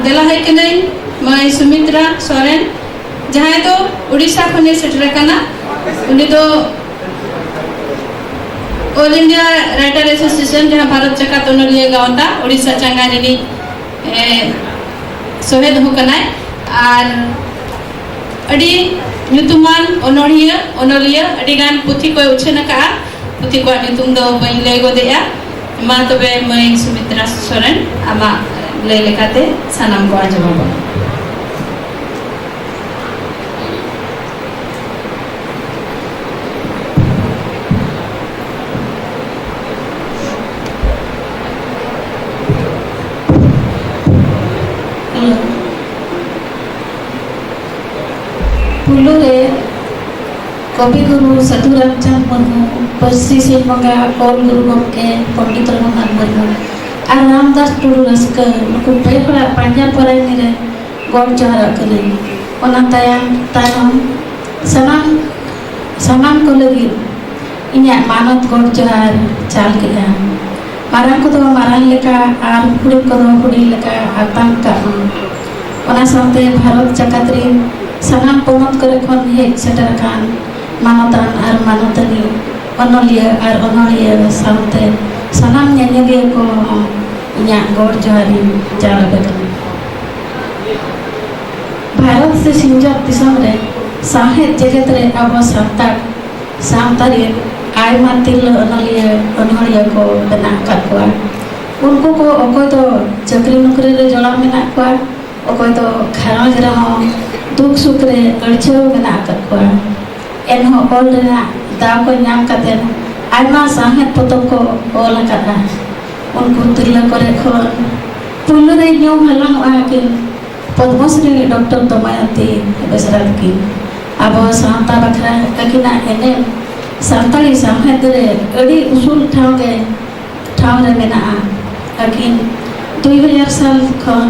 ᱛᱮᱞᱟ ᱦᱮᱡ ᱠᱟᱹᱱᱟᱹᱧ ᱢᱟᱹᱭ ᱥᱩᱢᱤᱛᱨᱟ ᱥᱚᱨᱮᱱ, ᱡᱟᱦᱟᱸᱭ ᱫᱚ ᱩᱰᱤᱥᱟ ᱠᱷᱚᱱᱮ ᱥᱮᱴᱮᱨ ᱟᱠᱟᱱᱟ᱾ ᱩᱱᱤ ᱫᱚ All India Writer Association, ᱡᱟᱦᱟᱸ ᱵᱷᱟᱨᱚᱛ ᱡᱟᱠᱟᱛ ᱚᱱᱚᱞᱤᱭᱟᱹ ᱜᱟᱶᱛᱟ ᱩᱰᱤᱥᱟ ᱪᱟᱸᱜᱟ ᱨᱤᱱᱤᱡ, ᱮ, ᱥᱚᱦᱮᱫ ᱦᱚᱸ ᱠᱟᱱᱟᱭ᱾ ᱟᱨ ᱟᱹᱰᱤ ᱧᱩᱛᱩᱢᱟᱱ ᱚᱱᱚᱲᱦᱤᱭᱟᱹ, ᱚᱱᱚᱞᱤᱭᱟᱹ, ᱟᱹᱰᱤ ᱜᱟᱱ ᱯᱩᱛᱷᱤ ᱠᱚᱭ ᱩᱪᱷᱟᱹᱱ ᱟᱠᱟᱫᱼᱟ᱾ ᱯᱩᱛᱷᱤ ᱠᱚᱣᱟᱜ ᱧᱩᱛᱩᱢ ᱫᱚ ᱵᱟᱹᱧ ᱞᱟᱹᱭ ᱜᱚᱫᱮᱜᱼᱟ᱾ ᱢᱟ ᱛᱚᱵᱮ ᱢᱟᱹᱭ ᱥᱩᱢᱤᱛᱨᱟ ᱥᱚᱨᱮᱱ, ᱟᱢᱟᱜ ᱞᱟᱹᱭ ᱞᱮᱠᱟᱛᱮ ᱥᱟᱱᱟᱢ ᱠᱚ ᱟᱸᱡᱚᱢ ᱟᱵᱚᱱ᱾ ᱦᱮᱞᱳ᱾ ᱯᱩᱭᱞᱩ ᱨᱮ ᱠᱚᱵᱤ ᱜᱩᱨᱩ ᱥᱟᱹᱫᱷᱩ ᱨᱟᱢᱪᱟᱸᱫᱽ ᱢᱩᱨᱢᱩ, ᱯᱟᱹᱨᱥᱤ ᱥᱤᱧ ᱵᱚᱸᱜᱟ, ᱚᱞ ᱜᱩᱨᱩ ᱜᱚᱢᱠᱮ ᱯᱚᱱᱰᱤᱛ ᱨᱚᱜᱷᱩᱱᱟᱛᱷ ᱢᱩᱨᱢᱩ ᱟᱨ ᱨᱟᱢᱫᱟᱥ ᱴᱩᱰᱩ ᱨᱟᱹᱥᱠᱟᱹ, ᱱᱩᱠᱩ ᱯᱮ ᱦᱚᱲᱟᱜ ᱯᱟᱸᱡᱟ ᱯᱚᱨᱟᱭᱱᱤ ᱨᱮ ᱜᱚᱰ ᱡᱚᱦᱟᱨᱚᱜ ᱠᱟᱹᱱᱟᱹᱧ᱾ ᱚᱱᱟ ᱛᱟᱭᱚᱢ, ᱛᱟᱭᱚᱢ ᱥᱟᱱᱟᱢ, ᱥᱟᱱᱟᱢ ᱠᱚ ᱞᱟᱹᱜᱤᱫ ᱤᱧᱟᱹᱜ ᱢᱟᱱᱚᱛ ᱜᱚᱰ ᱡᱚᱦᱟᱨ ᱪᱟᱞ ᱠᱮᱫᱼᱟ᱾ ᱢᱟᱨᱟᱝ ᱠᱚᱫᱚ ᱢᱟᱨᱟᱝ ᱞᱮᱠᱟ ᱟᱨ ᱦᱩᱰᱤᱧ ᱠᱚᱫᱚ ᱦᱩᱰᱤᱧ ᱞᱮᱠᱟ ᱟᱛᱟᱝ ᱠᱟᱜ ᱢᱟ᱾ ᱚᱱᱟ ᱥᱟᱶᱛᱮ ᱵᱷᱟᱨᱚᱛ ᱡᱟᱠᱟᱛ ᱨᱤᱱ ᱥᱟᱱᱟᱢ ᱯᱚᱱᱚᱛ ᱠᱚᱨᱮ ᱠᱷᱚᱱ ᱦᱮᱡ ᱥᱮᱴᱮᱨ ᱟᱠᱟᱱ ᱢᱟᱱᱚᱛᱟᱱ ᱟᱨ ᱢᱟᱱᱚᱛᱟᱹᱱᱤ, ᱚᱱᱚᱞᱤᱭᱟᱹ ᱟᱨ ᱚᱱᱚᱲᱦᱤᱭᱟᱹ ᱥᱟᱶᱛᱮ ᱥᱟᱱᱟᱢ ᱧᱮᱧᱮᱞᱤᱭᱟᱹ ᱠᱚ ᱦᱚᱸ ᱤᱧᱟᱹᱜ ᱜᱚᱰ ᱡᱚᱦᱟᱨ ᱤᱧ ᱪᱟᱞ ᱟᱯᱮ ᱠᱟᱱᱟ᱾ ᱵᱷᱟᱨᱚᱛ ᱥᱮ ᱥᱤᱧᱚᱛ ᱫᱤᱥᱚᱢ ᱨᱮ ᱥᱟᱶᱦᱮᱫ ᱡᱮᱜᱮᱛ ᱨᱮ ᱟᱵᱚ ᱥᱟᱱᱛᱟᱲ ᱥᱟᱶᱛᱟ ᱨᱮᱱ ᱟᱭᱢᱟ ᱛᱤᱨᱞᱟᱹ ᱚᱱᱚᱞᱤᱭᱟᱹ, ᱚᱱᱚᱲᱦᱤᱭᱟᱹ ᱠᱚ ᱢᱮᱱᱟᱜ ᱟᱠᱟᱫ ᱠᱚᱣᱟ᱾ ᱩᱱᱠᱩ ᱠᱚ ᱚᱠᱚᱭ ᱫᱚ ᱪᱟᱹᱠᱨᱤ ᱱᱚᱠᱨᱤ ᱨᱮ ᱡᱚᱲᱟᱣ ᱢᱮᱱᱟᱜ ᱠᱚᱣᱟ, ᱚᱠᱚᱭ ᱫᱚ ᱜᱷᱟᱨᱚᱸᱡᱽ ᱨᱮᱦᱚᱸ ᱫᱩᱠ ᱥᱩᱠ ᱨᱮ ᱟᱹᱲᱪᱷᱟᱹᱣ ᱢᱮᱱᱟᱜ ᱟᱠᱟᱫ ᱠᱚᱣᱟ᱾ ᱮᱱᱦᱚᱸ ᱚᱞ ᱨᱮᱱᱟᱜ ᱫᱟᱣ ᱠᱚ ᱧᱟᱢ ᱠᱟᱛᱮ ᱟᱭᱢᱟ ᱥᱟᱶᱦᱮᱫ ᱯᱚᱛᱚᱵ ᱠᱚ ᱚᱞ ᱟᱠᱟᱫᱼᱟ᱾ ᱩᱱᱠᱩ ᱛᱤᱨᱞᱟᱹ ᱠᱚᱨᱮ ᱠᱷᱚᱱ ᱯᱩᱭᱞᱩ ᱨᱮ ᱧᱩᱢ ᱦᱟᱞᱟᱝᱚᱜᱼᱟ ᱟᱹᱠᱤᱱ ᱯᱚᱫᱽᱢᱚᱥᱨᱤ ᱰᱚᱠᱴᱚᱨ ᱫᱚᱢᱚᱭᱚᱱᱛᱤ ᱵᱮᱥᱨᱟ ᱛᱟᱹᱠᱤᱱ᱾ ᱟᱵᱚ ᱥᱟᱶᱛᱟ ᱵᱟᱠᱷᱨᱟ ᱟᱹᱠᱤᱱᱟᱜ ᱮᱱᱮᱢ ᱥᱟᱱᱛᱟᱲᱤ ᱥᱟᱶᱦᱮᱫ ᱨᱮ ᱟᱹᱰᱤ ᱩᱥᱩᱞ ᱴᱷᱟᱶ ᱜᱮ, ᱴᱷᱟᱶ ᱨᱮ ᱢᱮᱱᱟᱜᱼᱟ᱾ ᱟᱹᱠᱤᱱ ᱫᱩᱭ ᱦᱟᱡᱟᱨ ᱥᱟᱞ ᱠᱷᱚᱱ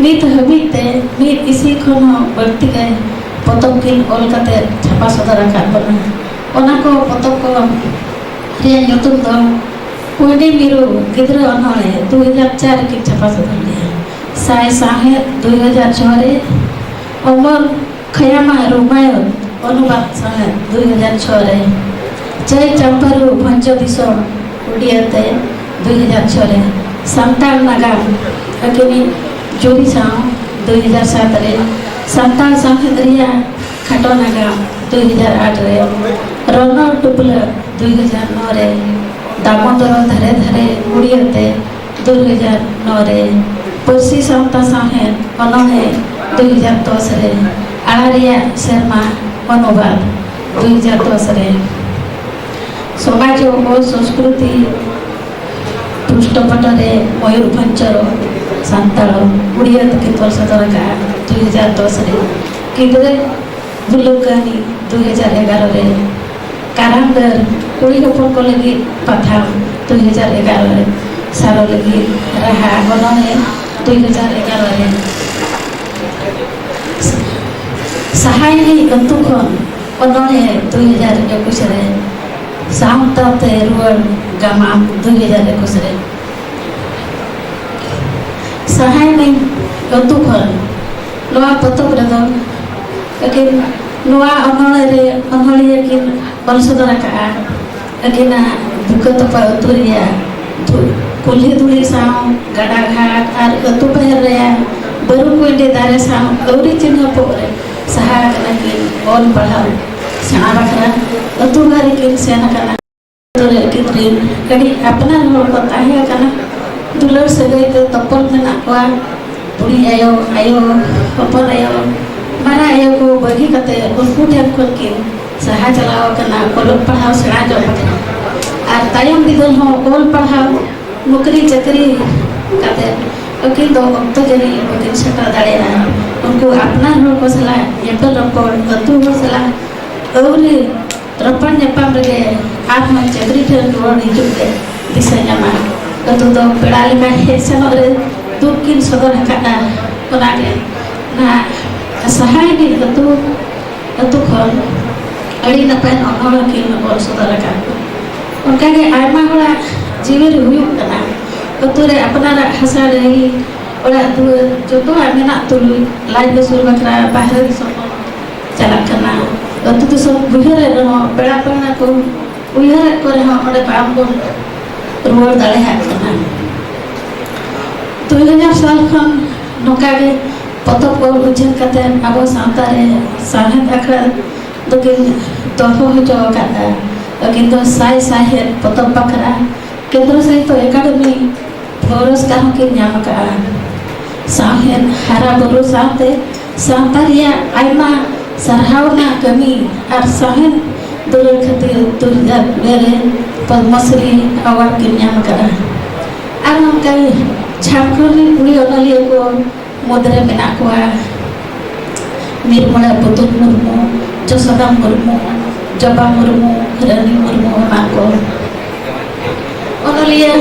ᱱᱤᱛ ᱦᱟᱹᱵᱤᱡ ᱛᱮ ᱢᱤᱫ ᱤᱥᱤ ᱠᱷᱚᱱ ᱦᱚᱸ ᱵᱟᱹᱲᱛᱤ ᱜᱮ ᱯᱚᱛᱚᱵ ᱠᱤᱱ ᱚᱞ ᱠᱟᱛᱮ ᱪᱷᱟᱯᱟ ᱥᱚᱫᱚᱨ ᱟᱠᱟᱫ ᱵᱚᱱᱟ᱾ ᱚᱱᱟ ᱠᱚ ᱯᱚᱛᱚᱵ ᱠᱚ ᱨᱮᱭᱟᱜ ᱧᱩᱛᱩᱢ ᱫᱚ ᱠᱩᱸᱭᱰᱤ ᱢᱤᱨᱩ ᱜᱤᱫᱽᱨᱟᱹ ᱚᱱᱚᱬᱦᱮ ᱫᱩ ᱦᱟᱡᱟᱨ ᱪᱟᱨ ᱨᱮᱠᱤᱱ ᱪᱷᱟᱯᱟ ᱥᱚᱫᱚᱨ ᱞᱮᱫᱼᱟ᱾ ᱥᱟᱭ ᱥᱟᱶᱦᱮᱫ ᱫᱩᱭ ᱦᱟᱡᱟᱨ ᱪᱷᱚ ᱨᱮ, ᱚᱢᱚᱞ ᱠᱷᱟᱭᱟᱢᱟᱜ ᱨᱩᱢᱟᱭᱚᱱ ᱚᱱᱩᱵᱟᱫ ᱥᱟᱶᱦᱮᱫ ᱫᱩᱭ ᱦᱟᱡᱟᱨ ᱪᱷᱚ ᱨᱮ, ᱪᱟᱹᱭ ᱪᱟᱢᱯᱟᱨᱩ ᱵᱷᱚᱸᱡᱽ ᱫᱤᱥᱚᱢ ᱩᱰᱤᱭᱟᱹ ᱛᱮ ᱫᱩᱭ ᱦᱟᱡᱟᱨ ᱪᱷᱚ ᱨᱮ, ᱥᱟᱱᱛᱟᱲ ᱱᱟᱜᱟᱢ ᱟᱹᱠᱤᱱᱤᱡ ᱡᱩᱨᱤ ᱥᱟᱶ ᱫᱩᱭ ᱦᱟᱡᱟᱨ ᱥᱟᱛ ᱨᱮ, ᱥᱟᱱᱛᱟᱲ ᱥᱟᱶᱦᱮᱫ ᱨᱮᱭᱟᱜ ᱠᱷᱟᱴᱚ ᱱᱟᱜᱟᱢ ᱫᱩᱭ ᱦᱟᱡᱟᱨ ᱟᱴ ᱨᱮ, ᱨᱚᱱᱚᱲ ᱴᱩᱯᱞᱟᱹ ᱫᱩᱭ ᱦᱟᱡᱟᱨ ᱱᱚ ᱨᱮ, ᱫᱟᱢᱳᱫᱚᱨ ᱫᱷᱟᱨᱮ ᱫᱷᱟᱨᱮ ᱩᱰᱤᱭᱟᱹ ᱛᱮ ᱫᱩᱭ ᱦᱟᱡᱟᱨ ᱱᱚ ᱨᱮ, ᱯᱟᱹᱨᱥᱤ ᱥᱟᱶᱛᱟ ᱥᱟᱶᱦᱮᱫ ᱚᱱᱚᱬᱦᱮ ᱫᱩᱭ ᱦᱟᱡᱟᱨ ᱫᱚᱥ ᱨᱮ, ᱟᱲᱟ ᱨᱮᱭᱟᱜ ᱥᱮᱨᱢᱟ ᱚᱱᱩᱵᱟᱫ ᱫᱩᱭ ᱦᱟᱡᱟᱨ ᱫᱚᱥ ᱨᱮ, ᱥᱚᱢᱟᱡᱽ ᱚ ᱥᱚᱸᱥᱠᱨᱩᱛᱤ ᱯᱨᱩᱥᱴᱚᱯᱚᱴᱚ ᱨᱮ ᱢᱚᱭᱩᱨᱵᱷᱚᱸᱡᱽ ᱪᱚᱨᱚ ᱥᱟᱱᱛᱟᱲ ᱩᱰᱤᱭᱟᱹ ᱛᱮᱠᱤᱱ ᱚᱞ ᱥᱚᱫᱚᱨ ᱟᱠᱟᱫᱼᱟ ᱫᱩᱭ ᱦᱟᱡᱟᱨ ᱫᱚᱥ ᱨᱮ᱾ ᱜᱤᱫᱽᱨᱟᱹ ᱵᱷᱩᱞᱟᱹᱣ ᱠᱟᱹᱦᱱᱤ ᱫᱩᱭ ᱦᱟᱡᱟᱨ ᱮᱜᱟᱨᱚ ᱨᱮ, ᱠᱟᱨᱟᱢ ᱰᱟᱹᱨ ᱠᱩᱲᱤ ᱦᱚᱯᱚᱱ ᱠᱚ ᱞᱟᱹᱜᱤᱫ ᱯᱟᱛᱷᱟᱢ ᱫᱩᱭ ᱦᱟᱡᱟᱨ ᱮᱜᱟᱨᱚ ᱨᱮ, ᱥᱟᱨᱚ ᱞᱟᱹᱜᱤᱫ ᱨᱟᱦᱟ ᱚᱱᱚᱬᱦᱮ ᱫᱩᱭ ᱦᱟᱡᱟᱨ ᱮᱜᱟᱨᱚ ᱨᱮ, ᱥᱟᱦᱟᱭᱱᱤ ᱟᱹᱛᱩ ᱠᱷᱚᱱ ᱚᱱᱚᱬᱦᱮ ᱫᱩᱭ ᱦᱟᱡᱟᱨ ᱮᱠᱩᱥ ᱨᱮ, ᱥᱟᱶᱛᱟ ᱛᱮ ᱨᱩᱣᱟᱹᱲ ᱜᱟᱢᱟᱢ ᱫᱩᱭ ᱦᱟᱡᱟᱨ ᱮᱠᱩᱥ ᱨᱮ᱾ ᱥᱟᱦᱟᱭᱱᱤ ᱟᱹᱛᱩ ᱠᱷᱚᱱ ᱱᱚᱣᱟ ᱯᱚᱛᱚᱵ ᱨᱮᱫᱚ ᱟᱹᱠᱤᱱ ᱱᱚᱣᱟ ᱚᱱᱚᱬᱦᱮ ᱨᱮ ᱚᱱᱚᱬᱦᱤᱭᱟᱹ ᱠᱤᱱ ᱚᱞ ᱥᱚᱫᱚᱨ ᱟᱠᱟᱫᱼᱟ᱾ ᱟᱹᱠᱤᱱᱟᱜ ᱵᱩᱠᱟᱹ ᱛᱚᱯᱟ ᱟᱹᱛᱩ ᱨᱮᱭᱟᱜ ᱫᱷᱩ-, ᱠᱩᱞᱦᱤ ᱫᱷᱩᱲᱤ ᱥᱟᱶ ᱜᱟᱰᱟ ᱜᱷᱟᱴ ᱟᱨ ᱟᱹᱛᱩ ᱵᱟᱦᱮᱨ ᱨᱮᱭᱟᱜ ᱵᱟᱹᱨᱩ ᱠᱩᱸᱭᱰᱤ ᱫᱟᱨᱮ ᱥᱟᱶ ᱟᱹᱣᱨᱤ ᱪᱤᱱᱦᱟᱹᱯᱚᱜ ᱨᱮ ᱥᱟᱦᱟ ᱟᱠᱟᱱᱟ ᱠᱤᱱ ᱚᱞ ᱯᱟᱲᱦᱟᱣ ᱥᱮᱬᱟ ᱵᱟᱠᱷᱨᱟ᱾ ᱟᱹᱛᱩ ᱵᱟᱦᱨᱮ ᱠᱤᱱ ᱥᱮᱱ ᱟᱠᱟᱱᱟ᱾ ᱟᱹᱛᱩ ᱨᱮ ᱟᱹᱠᱤᱱ ᱨᱤᱱ ᱟᱹᱰᱤ ᱟᱯᱱᱟᱨ ᱦᱚᱲ ᱠᱚ ᱛᱟᱦᱮᱸ ᱟᱠᱟᱱᱟ᱾ ᱫᱩᱞᱟᱹᱲ ᱥᱟᱹᱜᱟᱹᱭ ᱛᱮ ᱛᱚᱯᱚᱞ ᱢᱮᱱᱟᱜ ᱠᱚᱣᱟ᱾ ᱵᱩᱲᱦᱤ ᱟᱭᱳ, ᱟᱭᱳ, ᱦᱚᱯᱚᱱ ᱟᱭᱳ, ᱢᱟᱨᱟᱝ ᱟᱭᱳ ᱠᱚ ᱵᱟᱹᱜᱤ ᱠᱟᱛᱮ ᱩᱱᱠᱩ ᱴᱷᱮᱱ ᱠᱷᱚᱱ ᱠᱤᱱ ᱥᱟᱦᱟ ᱪᱟᱞᱟᱣ ᱟᱠᱟᱱᱟ ᱚᱞᱚᱜ ᱯᱟᱲᱦᱟᱣ ᱥᱮᱬᱟ ᱡᱚᱝ ᱵᱟᱠᱷᱨᱟ᱾ ᱟᱨ ᱛᱟᱭᱚᱢ ᱵᱤᱫᱟᱹᱞ ᱦᱚᱸ ᱚᱞ ᱯᱟᱲᱦᱟᱣ, ᱱᱚᱠᱨᱤ ᱪᱟᱹᱠᱨᱤ ᱠᱟᱛᱮ ᱟᱹᱠᱤᱱ ᱫᱚ ᱚᱠᱛᱚ ᱡᱟᱹᱱᱤᱡ ᱵᱟᱹᱠᱤᱱ ᱥᱮᱴᱮᱨ ᱫᱟᱲᱮᱭᱟᱜᱼᱟ᱾ ᱩᱱᱠᱩ ᱟᱯᱱᱟᱨ ᱦᱚᱲ ᱠᱚ ᱥᱟᱞᱟᱜ ᱧᱮᱯᱮᱞ ᱨᱚᱯᱚᱲ, ᱟᱹᱛᱩ ᱦᱚᱲ ᱥᱟᱞᱟᱜ ᱟᱹᱣᱨᱤ ᱨᱚᱯᱚᱲ ᱧᱟᱯᱟᱢ ᱨᱮᱜᱮ ᱟᱨᱦᱚᱸ ᱪᱟᱹᱠᱨᱤ ᱴᱷᱮᱱ ᱨᱩᱣᱟᱹᱲ ᱦᱤᱡᱩᱜ ᱜᱮ ᱫᱤᱥᱟᱹ ᱧᱟᱢᱟ᱾ ᱟᱹᱛᱩ ᱫᱚ ᱯᱮᱲᱟ ᱞᱮᱠᱟ ᱦᱮᱡ ᱥᱮᱱᱚᱜ ᱨᱮ ᱫᱩᱠ ᱠᱤᱱ ᱥᱚᱫᱚᱨ ᱟᱠᱟᱫᱼᱟ᱾ ᱚᱱᱟᱜᱮ ᱱᱟᱦᱟᱜ ᱥᱟᱦᱟᱭᱱᱤ ᱟᱹᱛᱩ, ᱟᱹᱛᱩ ᱠᱷᱚᱱ ᱟᱹᱰᱤ ᱱᱟᱯᱟᱭ ᱚᱱᱚᱬᱦᱮ ᱠᱤᱱ ᱚᱞ ᱥᱚᱫᱚᱨ ᱟᱠᱟᱫ᱾ ᱚᱱᱠᱟᱜᱮ ᱟᱭᱢᱟ ᱦᱚᱲᱟᱜ ᱡᱤᱣᱤ ᱨᱮ ᱦᱩᱭᱩᱜ ᱠᱟᱱᱟ᱾ ᱟᱹᱛᱩ ᱨᱮ ᱟᱯᱱᱟᱨᱟᱜ ᱦᱟᱥᱟ ᱰᱟᱹᱦᱤ ᱚᱲᱟᱜ ᱫᱩᱣᱟᱹᱨ ᱡᱚᱛᱚᱣᱟᱜ ᱢᱮᱱᱟᱜ ᱛᱩᱞᱩᱡ ᱞᱟᱡ ᱟᱹᱥᱩᱞ ᱵᱟᱠᱷᱨᱟ ᱵᱟᱦᱨᱮ ᱫᱤᱥᱚᱢ ᱵᱚᱱ ᱪᱟᱞᱟᱜ ᱠᱟᱱᱟ᱾ ᱟᱹᱛᱩ ᱫᱤᱥᱚᱢ ᱩᱭᱦᱟᱹᱨᱮᱫ ᱨᱮᱦᱚᱸ, ᱯᱮᱲᱟ ᱯᱟᱹᱦᱬᱟᱹ ᱠᱚ ᱩᱭᱦᱟᱹᱨᱮᱫ ᱠᱚ ᱨᱮᱦᱚᱸ ᱚᱸᱰᱮ ᱵᱟᱝ ᱵᱚᱱ ᱨᱩᱣᱟᱹᱲ ᱫᱟᱲᱮᱭᱟᱜ ᱠᱟᱱᱟ᱾ ᱫᱩᱭ ᱦᱟᱡᱟᱨ ᱥᱟᱞ ᱠᱷᱚᱱ ᱱᱚᱝᱠᱟ ᱜᱮ ᱯᱚᱛᱚᱵ ᱚᱞ ᱩᱪᱷᱟᱹᱱ ᱠᱟᱛᱮ ᱟᱵᱚ ᱥᱟᱶᱛᱟ ᱨᱮ ᱥᱟᱶᱦᱮᱫ ᱟᱠᱷᱲᱟ ᱫᱚᱠᱤᱱ ᱫᱚᱦᱚ ᱦᱚᱪᱚ ᱟᱠᱟᱫᱼᱟ᱾ ᱟᱹᱠᱤᱱ ᱫᱚ ᱥᱟᱭ ᱥᱟᱭᱦᱮᱫ ᱯᱚᱛᱚᱵ ᱵᱟᱠᱷᱨᱟ ᱠᱮᱱᱫᱨᱚ ᱥᱟᱦᱤᱛᱛᱚ ᱮᱠᱟᱰᱮᱢᱤ ᱯᱩᱨᱚᱥᱠᱟᱨ ᱦᱚᱸᱠᱤᱱ ᱧᱟᱢ ᱟᱠᱟᱫᱼᱟ᱾ ᱥᱟᱶᱦᱮᱫ ᱦᱟᱨᱟ ᱵᱩᱨᱩ ᱥᱟᱶᱛᱮ ᱥᱟᱶᱛᱟ ᱨᱮᱭᱟᱜ ᱟᱭᱢᱟ ᱥᱟᱨᱦᱟᱣ ᱨᱮᱱᱟᱜ ᱠᱟᱹᱢᱤ ᱟᱨ ᱥᱟᱶᱦᱮᱫ ᱫᱩᱞᱟᱹᱲ ᱠᱷᱟᱹᱛᱤᱨ ᱛᱩᱨᱩᱭ ᱜᱮᱞ ᱯᱮ ᱨᱮ ᱯᱚᱫᱽᱢᱚᱥᱨᱤ ᱟᱣᱟᱨᱰ ᱠᱤᱱ ᱧᱟᱢ ᱟᱠᱟᱫᱼᱟ᱾ ᱟᱨ ᱚᱱᱠᱟ ᱜᱮ ᱡᱷᱟᱲᱠᱷᱚᱸᱰ ᱨᱮᱱ ᱠᱩᱲᱤ ᱚᱱᱚᱞᱤᱭᱟᱹ ᱠᱚ ᱢᱩᱫᱽᱨᱮ ᱢᱮᱱᱟᱜ ᱠᱚᱣᱟ ᱱᱤᱨᱢᱚᱞᱟ ᱯᱩᱛᱩᱞ ᱢᱩᱨᱢᱩ, ᱡᱚᱥᱳᱫᱟ ᱢᱩᱨᱢᱩ, ᱡᱚᱵᱟ ᱢᱩᱨᱢᱩ, ᱨᱟᱱᱤ ᱢᱩᱨᱢᱩ ᱮᱢᱟᱱ ᱠᱚ᱾ ᱚᱱᱚᱞᱤᱭᱟᱹ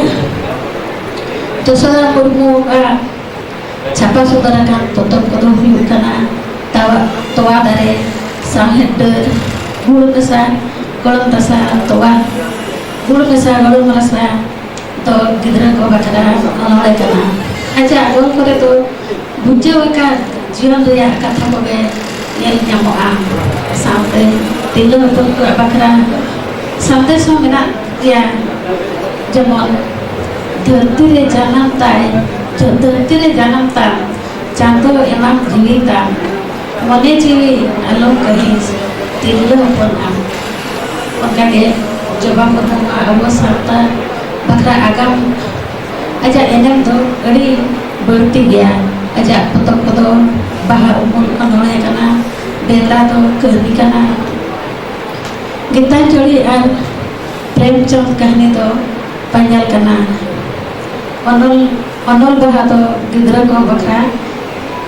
ᱡᱚᱥᱳᱫᱟ ᱢᱩᱨᱢᱩᱣᱟᱜ ᱪᱷᱟᱯᱟ ᱥᱚᱫᱚᱨ ᱟᱠᱟᱱ ᱯᱚᱛᱚᱵ ᱠᱚᱫᱚ ᱦᱩᱭᱩᱜ ᱠᱟᱱᱟ ᱛᱟᱣᱟ, ᱛᱚᱣᱟ ᱫᱟᱨᱮ, ᱥᱟᱶᱦᱮᱫ ᱰᱟᱹᱨ, ᱜᱩᱲ ᱢᱮᱥᱟ, ᱜᱚᱲᱚᱢ ᱛᱟᱥᱟ, ᱛᱚᱣᱟ, ᱜᱩᱲ ᱢᱮᱥᱟ, ᱜᱚᱲᱚᱢ ᱨᱟᱥᱟ ᱫᱚ ᱜᱤᱫᱽᱨᱟᱹ ᱠᱚ ᱵᱟᱠᱷᱨᱟ ᱚᱱᱚᱬᱦᱮ ᱠᱟᱱᱟ᱾ ᱟᱡᱟᱜ ᱚᱞ ᱠᱚᱨᱮ ᱫᱚ ᱵᱩᱡᱷᱟᱹᱣ ᱟᱠᱟᱫ ᱡᱤᱭᱚᱱ ᱨᱮᱭᱟᱜ ᱠᱟᱛᱷᱟ ᱠᱚᱜᱮ ᱧᱮᱞ ᱧᱟᱢᱚᱜᱼᱟ᱾ ᱥᱟᱶᱛᱮ ᱛᱤᱨᱞᱟᱹ ᱦᱚᱯᱚᱱ ᱠᱚᱣᱟᱜ ᱵᱟᱠᱷᱨᱟ ᱥᱟᱸᱫᱮᱥ ᱦᱚᱸ ᱢᱮᱱᱟᱜ ᱜᱮᱭᱟ, ᱡᱮᱢᱚᱱ ᱫᱷᱟᱹᱨᱛᱤ ᱨᱮ ᱡᱟᱱᱟᱢ ᱛᱟᱭ, ᱫᱷᱟᱹᱨᱛᱤ ᱨᱮ ᱡᱟᱱᱟᱢ ᱛᱟᱢ, ᱪᱟᱸᱫᱚ ᱮᱢᱟᱢ ᱡᱤᱣᱤ ᱛᱟᱢ, ᱢᱚᱱᱮ ᱡᱤᱣᱤ ᱟᱞᱚᱢ ᱠᱟᱹᱦᱤᱥ, ᱛᱤᱨᱞᱟᱹ ᱦᱚᱯᱚᱱ ᱟᱢ᱾ ᱚᱱᱠᱟᱜᱮ ᱡᱚᱵᱟ ᱢᱩᱨᱢᱩ ᱟᱵᱚ ᱥᱟᱶᱛᱟ ᱵᱟᱠᱷᱨᱟ ᱟᱜᱟᱢ, ᱟᱡᱟᱜ ᱮᱱᱮᱢ ᱫᱚ ᱟᱹᱰᱤ ᱵᱟᱹᱲᱛᱤ ᱜᱮᱭᱟ᱾ ᱟᱡᱟᱜ ᱯᱚᱛᱚᱵ ᱠᱚᱫᱚ ᱵᱟᱦᱟ ᱩᱢᱩᱞ ᱚᱱᱚᱬᱦᱮ ᱠᱟᱱᱟ, ᱵᱮᱞᱟ ᱫᱚ ᱠᱟᱹᱦᱱᱤ ᱠᱟᱱᱟ, ᱜᱤᱛᱟᱧᱡᱚᱞᱤ ᱟᱨ ᱯᱨᱮᱢᱪᱟᱸᱫᱽ ᱠᱟᱹᱦᱱᱤ ᱫᱚ ᱯᱟᱸᱡᱟᱞ ᱠᱟᱱᱟ᱾ ᱚᱱᱚᱞ, ᱚᱱᱚᱞ ᱵᱟᱦᱟ ᱫᱚ ᱜᱤᱫᱽᱨᱟᱹ ᱠᱚ ᱵᱟᱠᱷᱨᱟ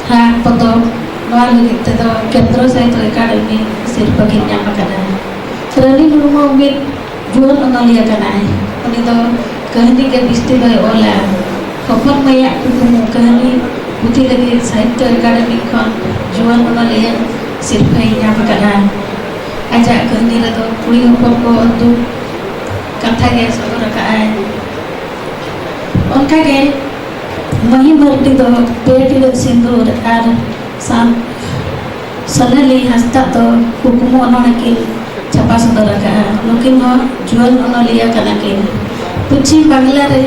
ᱦᱟᱜ ᱯᱚᱛᱚᱵ, ᱱᱚᱣᱟ ᱞᱟᱹᱜᱤᱫ ᱛᱮᱫᱚ ᱠᱮᱱᱫᱨᱚ ᱥᱟᱦᱤᱛᱛᱚ ᱮᱠᱟᱰᱮᱢᱤ ᱥᱤᱨᱯᱟᱹ ᱠᱤᱱ ᱧᱟᱢ ᱟᱠᱟᱫᱟ᱾ ᱨᱟᱱᱤ ᱢᱩᱨᱢᱩ ᱢᱤᱫ ᱡᱩᱣᱟᱹᱱ ᱚᱱᱚᱞᱤᱭᱟᱹ ᱠᱟᱱᱟᱭ᱾ ᱩᱱᱤ ᱫᱚ ᱠᱟᱹᱦᱱᱤ ᱜᱮ ᱵᱤᱥᱛᱤ ᱫᱚᱭ ᱚᱞᱟ᱾ ᱦᱚᱯᱚᱱ ᱢᱟᱹᱭᱟᱜ ᱠᱩᱠᱢᱩ ᱠᱟᱹᱦᱱᱤ ᱯᱩᱛᱷᱤ ᱞᱟᱹᱜᱤᱫ ᱥᱟᱦᱤᱛᱛᱚ ᱮᱠᱟᱰᱮᱢᱤ ᱠᱷᱚᱱ ᱡᱩᱣᱟᱹᱱ ᱚᱱᱚᱞᱤᱭᱟᱹ ᱥᱤᱨᱯᱟᱹᱭ ᱧᱟᱢ ᱟᱠᱟᱫᱼᱟ᱾ ᱟᱡᱟᱜ ᱠᱟᱹᱦᱱᱤ ᱨᱮᱫᱚ ᱠᱩᱲᱤ ᱦᱚᱯᱚᱱ ᱠᱚ ᱫᱩᱠ ᱠᱟᱛᱷᱟ ᱜᱮ ᱥᱚᱫᱚᱨ ᱟᱠᱟᱫᱼᱟᱭ᱾ ᱚᱱᱠᱟᱜᱮ ᱢᱟᱹᱦᱤ ᱢᱟᱹᱨᱰᱤ ᱫᱚ ᱯᱮ ᱴᱤᱰᱟᱹᱜ ᱥᱤᱸᱫᱩᱨ ᱟᱨ ᱥᱟᱱ ᱥᱚᱱᱟᱞᱤ ᱦᱟᱸᱥᱫᱟ ᱫᱚ ᱠᱩᱠᱢᱩ ᱚᱱᱚᱬᱦᱮ ᱠᱤᱱ ᱪᱷᱟᱯᱟ ᱥᱚᱫᱚᱨ ᱟᱠᱟᱫᱼᱟ᱾ ᱱᱩᱠᱤᱱ ᱦᱚᱸ ᱡᱩᱣᱟᱹᱱ ᱚᱱᱚᱞᱤᱭᱟᱹ ᱠᱟᱱᱟ ᱠᱤᱱ᱾ ᱯᱚᱪᱷᱤᱢ ᱵᱟᱝᱞᱟ ᱨᱮ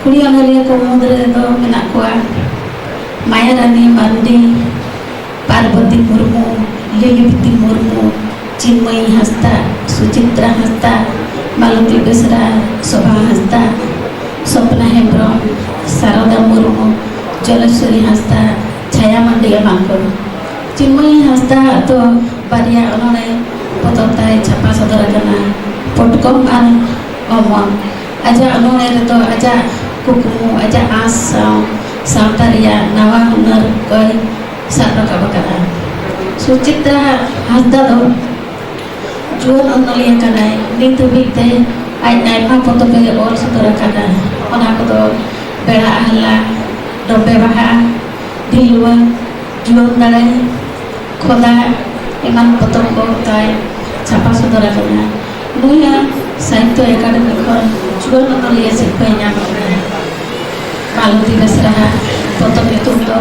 ᱠᱩᱲᱤ ᱚᱱᱚᱞᱤᱭᱟᱹ ᱠᱚ ᱢᱩᱫᱽ ᱨᱮᱫᱚ ᱢᱮᱱᱟᱜ ᱠᱚᱣᱟ ᱢᱟᱭᱟᱨᱟᱱᱤ ᱢᱟᱨᱰᱤ, ᱯᱟᱨᱵᱚᱛᱤ ᱢᱩᱨᱢᱩ, ᱞᱤᱞᱤᱵᱤᱛᱤ ᱢᱩᱨᱢᱩ, ᱪᱤᱱᱢᱚᱭᱤ ᱦᱟᱸᱥᱫᱟ, ᱥᱩᱪᱤᱛᱨᱟ ᱦᱟᱸᱥᱫᱟ, ᱢᱟᱞᱚᱛᱤ ᱵᱮᱥᱨᱟ, ᱥᱳᱵᱷᱟ ᱦᱟᱸᱥᱫᱟ, ᱥᱚᱯᱱᱟ ᱦᱮᱢᱵᱨᱚᱢ, ᱥᱟᱨᱚᱫᱟ ᱢᱩᱨᱢᱩ, ᱡᱚᱞᱮᱥᱣᱚᱨᱤ ᱦᱟᱸᱥᱫᱟ, ᱪᱷᱟᱭᱟ ᱢᱟᱱᱰᱤ ᱮᱢᱟᱱ ᱠᱚ᱾ ᱪᱤᱱᱢᱚᱭᱤ ᱦᱟᱸᱥᱫᱟ ᱫᱚ ᱵᱟᱨᱭᱟ ᱚᱱᱚᱬᱦᱮ ᱯᱚᱛᱚᱵ ᱛᱟᱭ ᱪᱷᱟᱯᱟ ᱥᱚᱫᱚᱨ ᱟᱠᱟᱱᱟ, ᱯᱚᱴᱠᱚᱢ ᱟᱨ ᱚᱢᱚᱱ᱾ ᱟᱡᱟᱜ ᱚᱱᱚᱬᱦᱮ ᱨᱮᱫᱚ ᱟᱡᱟᱜ ᱠᱩᱠᱢᱩ, ᱟᱡᱟᱜ ᱟᱸᱥ ᱥᱟᱶ ᱥᱟᱶᱛᱟ ᱨᱮᱭᱟᱜ ᱱᱟᱣᱟ ᱦᱩᱱᱟᱹᱨ ᱠᱚᱭ ᱥᱟᱵ ᱨᱟᱠᱟᱵ ᱟᱠᱟᱫᱼᱟ᱾ ᱥᱩᱪᱤᱛᱨᱟ ᱦᱟᱸᱥᱫᱟ ᱫᱚ ᱡᱩᱣᱟᱹᱱ ᱚᱱᱚᱞᱤᱭᱟᱹ ᱠᱟᱱᱟᱭ᱾ ᱱᱤᱛ ᱦᱟᱹᱵᱤᱡ ᱛᱮ ᱟᱡ ᱟᱭᱢᱟ ᱯᱚᱛᱚᱵ ᱮ ᱚᱞ ᱥᱚᱫᱚᱨ ᱟᱠᱟᱫᱼᱟ᱾ ᱚᱱᱟ ᱠᱚᱫᱚ ᱵᱮᱲᱟ ᱟᱦᱞᱟ, ᱰᱚᱸᱵᱮ ᱵᱟᱦᱟ, ᱰᱷᱤᱞᱣᱟᱹ, ᱡᱩᱣᱟᱹᱱ ᱫᱟᱲᱮ, ᱠᱷᱚᱫᱟ ᱮᱢᱟᱱ ᱯᱚᱛᱚᱵ ᱠᱚ ᱛᱟᱭ ᱪᱷᱟᱯᱟ ᱥᱚᱫᱚᱨ ᱟᱠᱟᱱᱟ᱾ ᱱᱩᱭᱟᱜ ᱥᱟᱦᱤᱛᱛᱚ ᱮᱠᱟᱰᱮᱢᱤ ᱠᱷᱚᱱ ᱡᱩᱣᱟᱹᱱ ᱚᱱᱚᱞᱤᱭᱟᱹ ᱥᱤᱨᱯᱟᱹᱭ ᱧᱟᱢ ᱟᱠᱟᱫᱟ᱾ ᱢᱟᱞᱚᱛᱤ ᱵᱮᱥᱨᱟ ᱯᱚᱛᱚᱵ ᱧᱩᱛᱩᱢ ᱫᱚ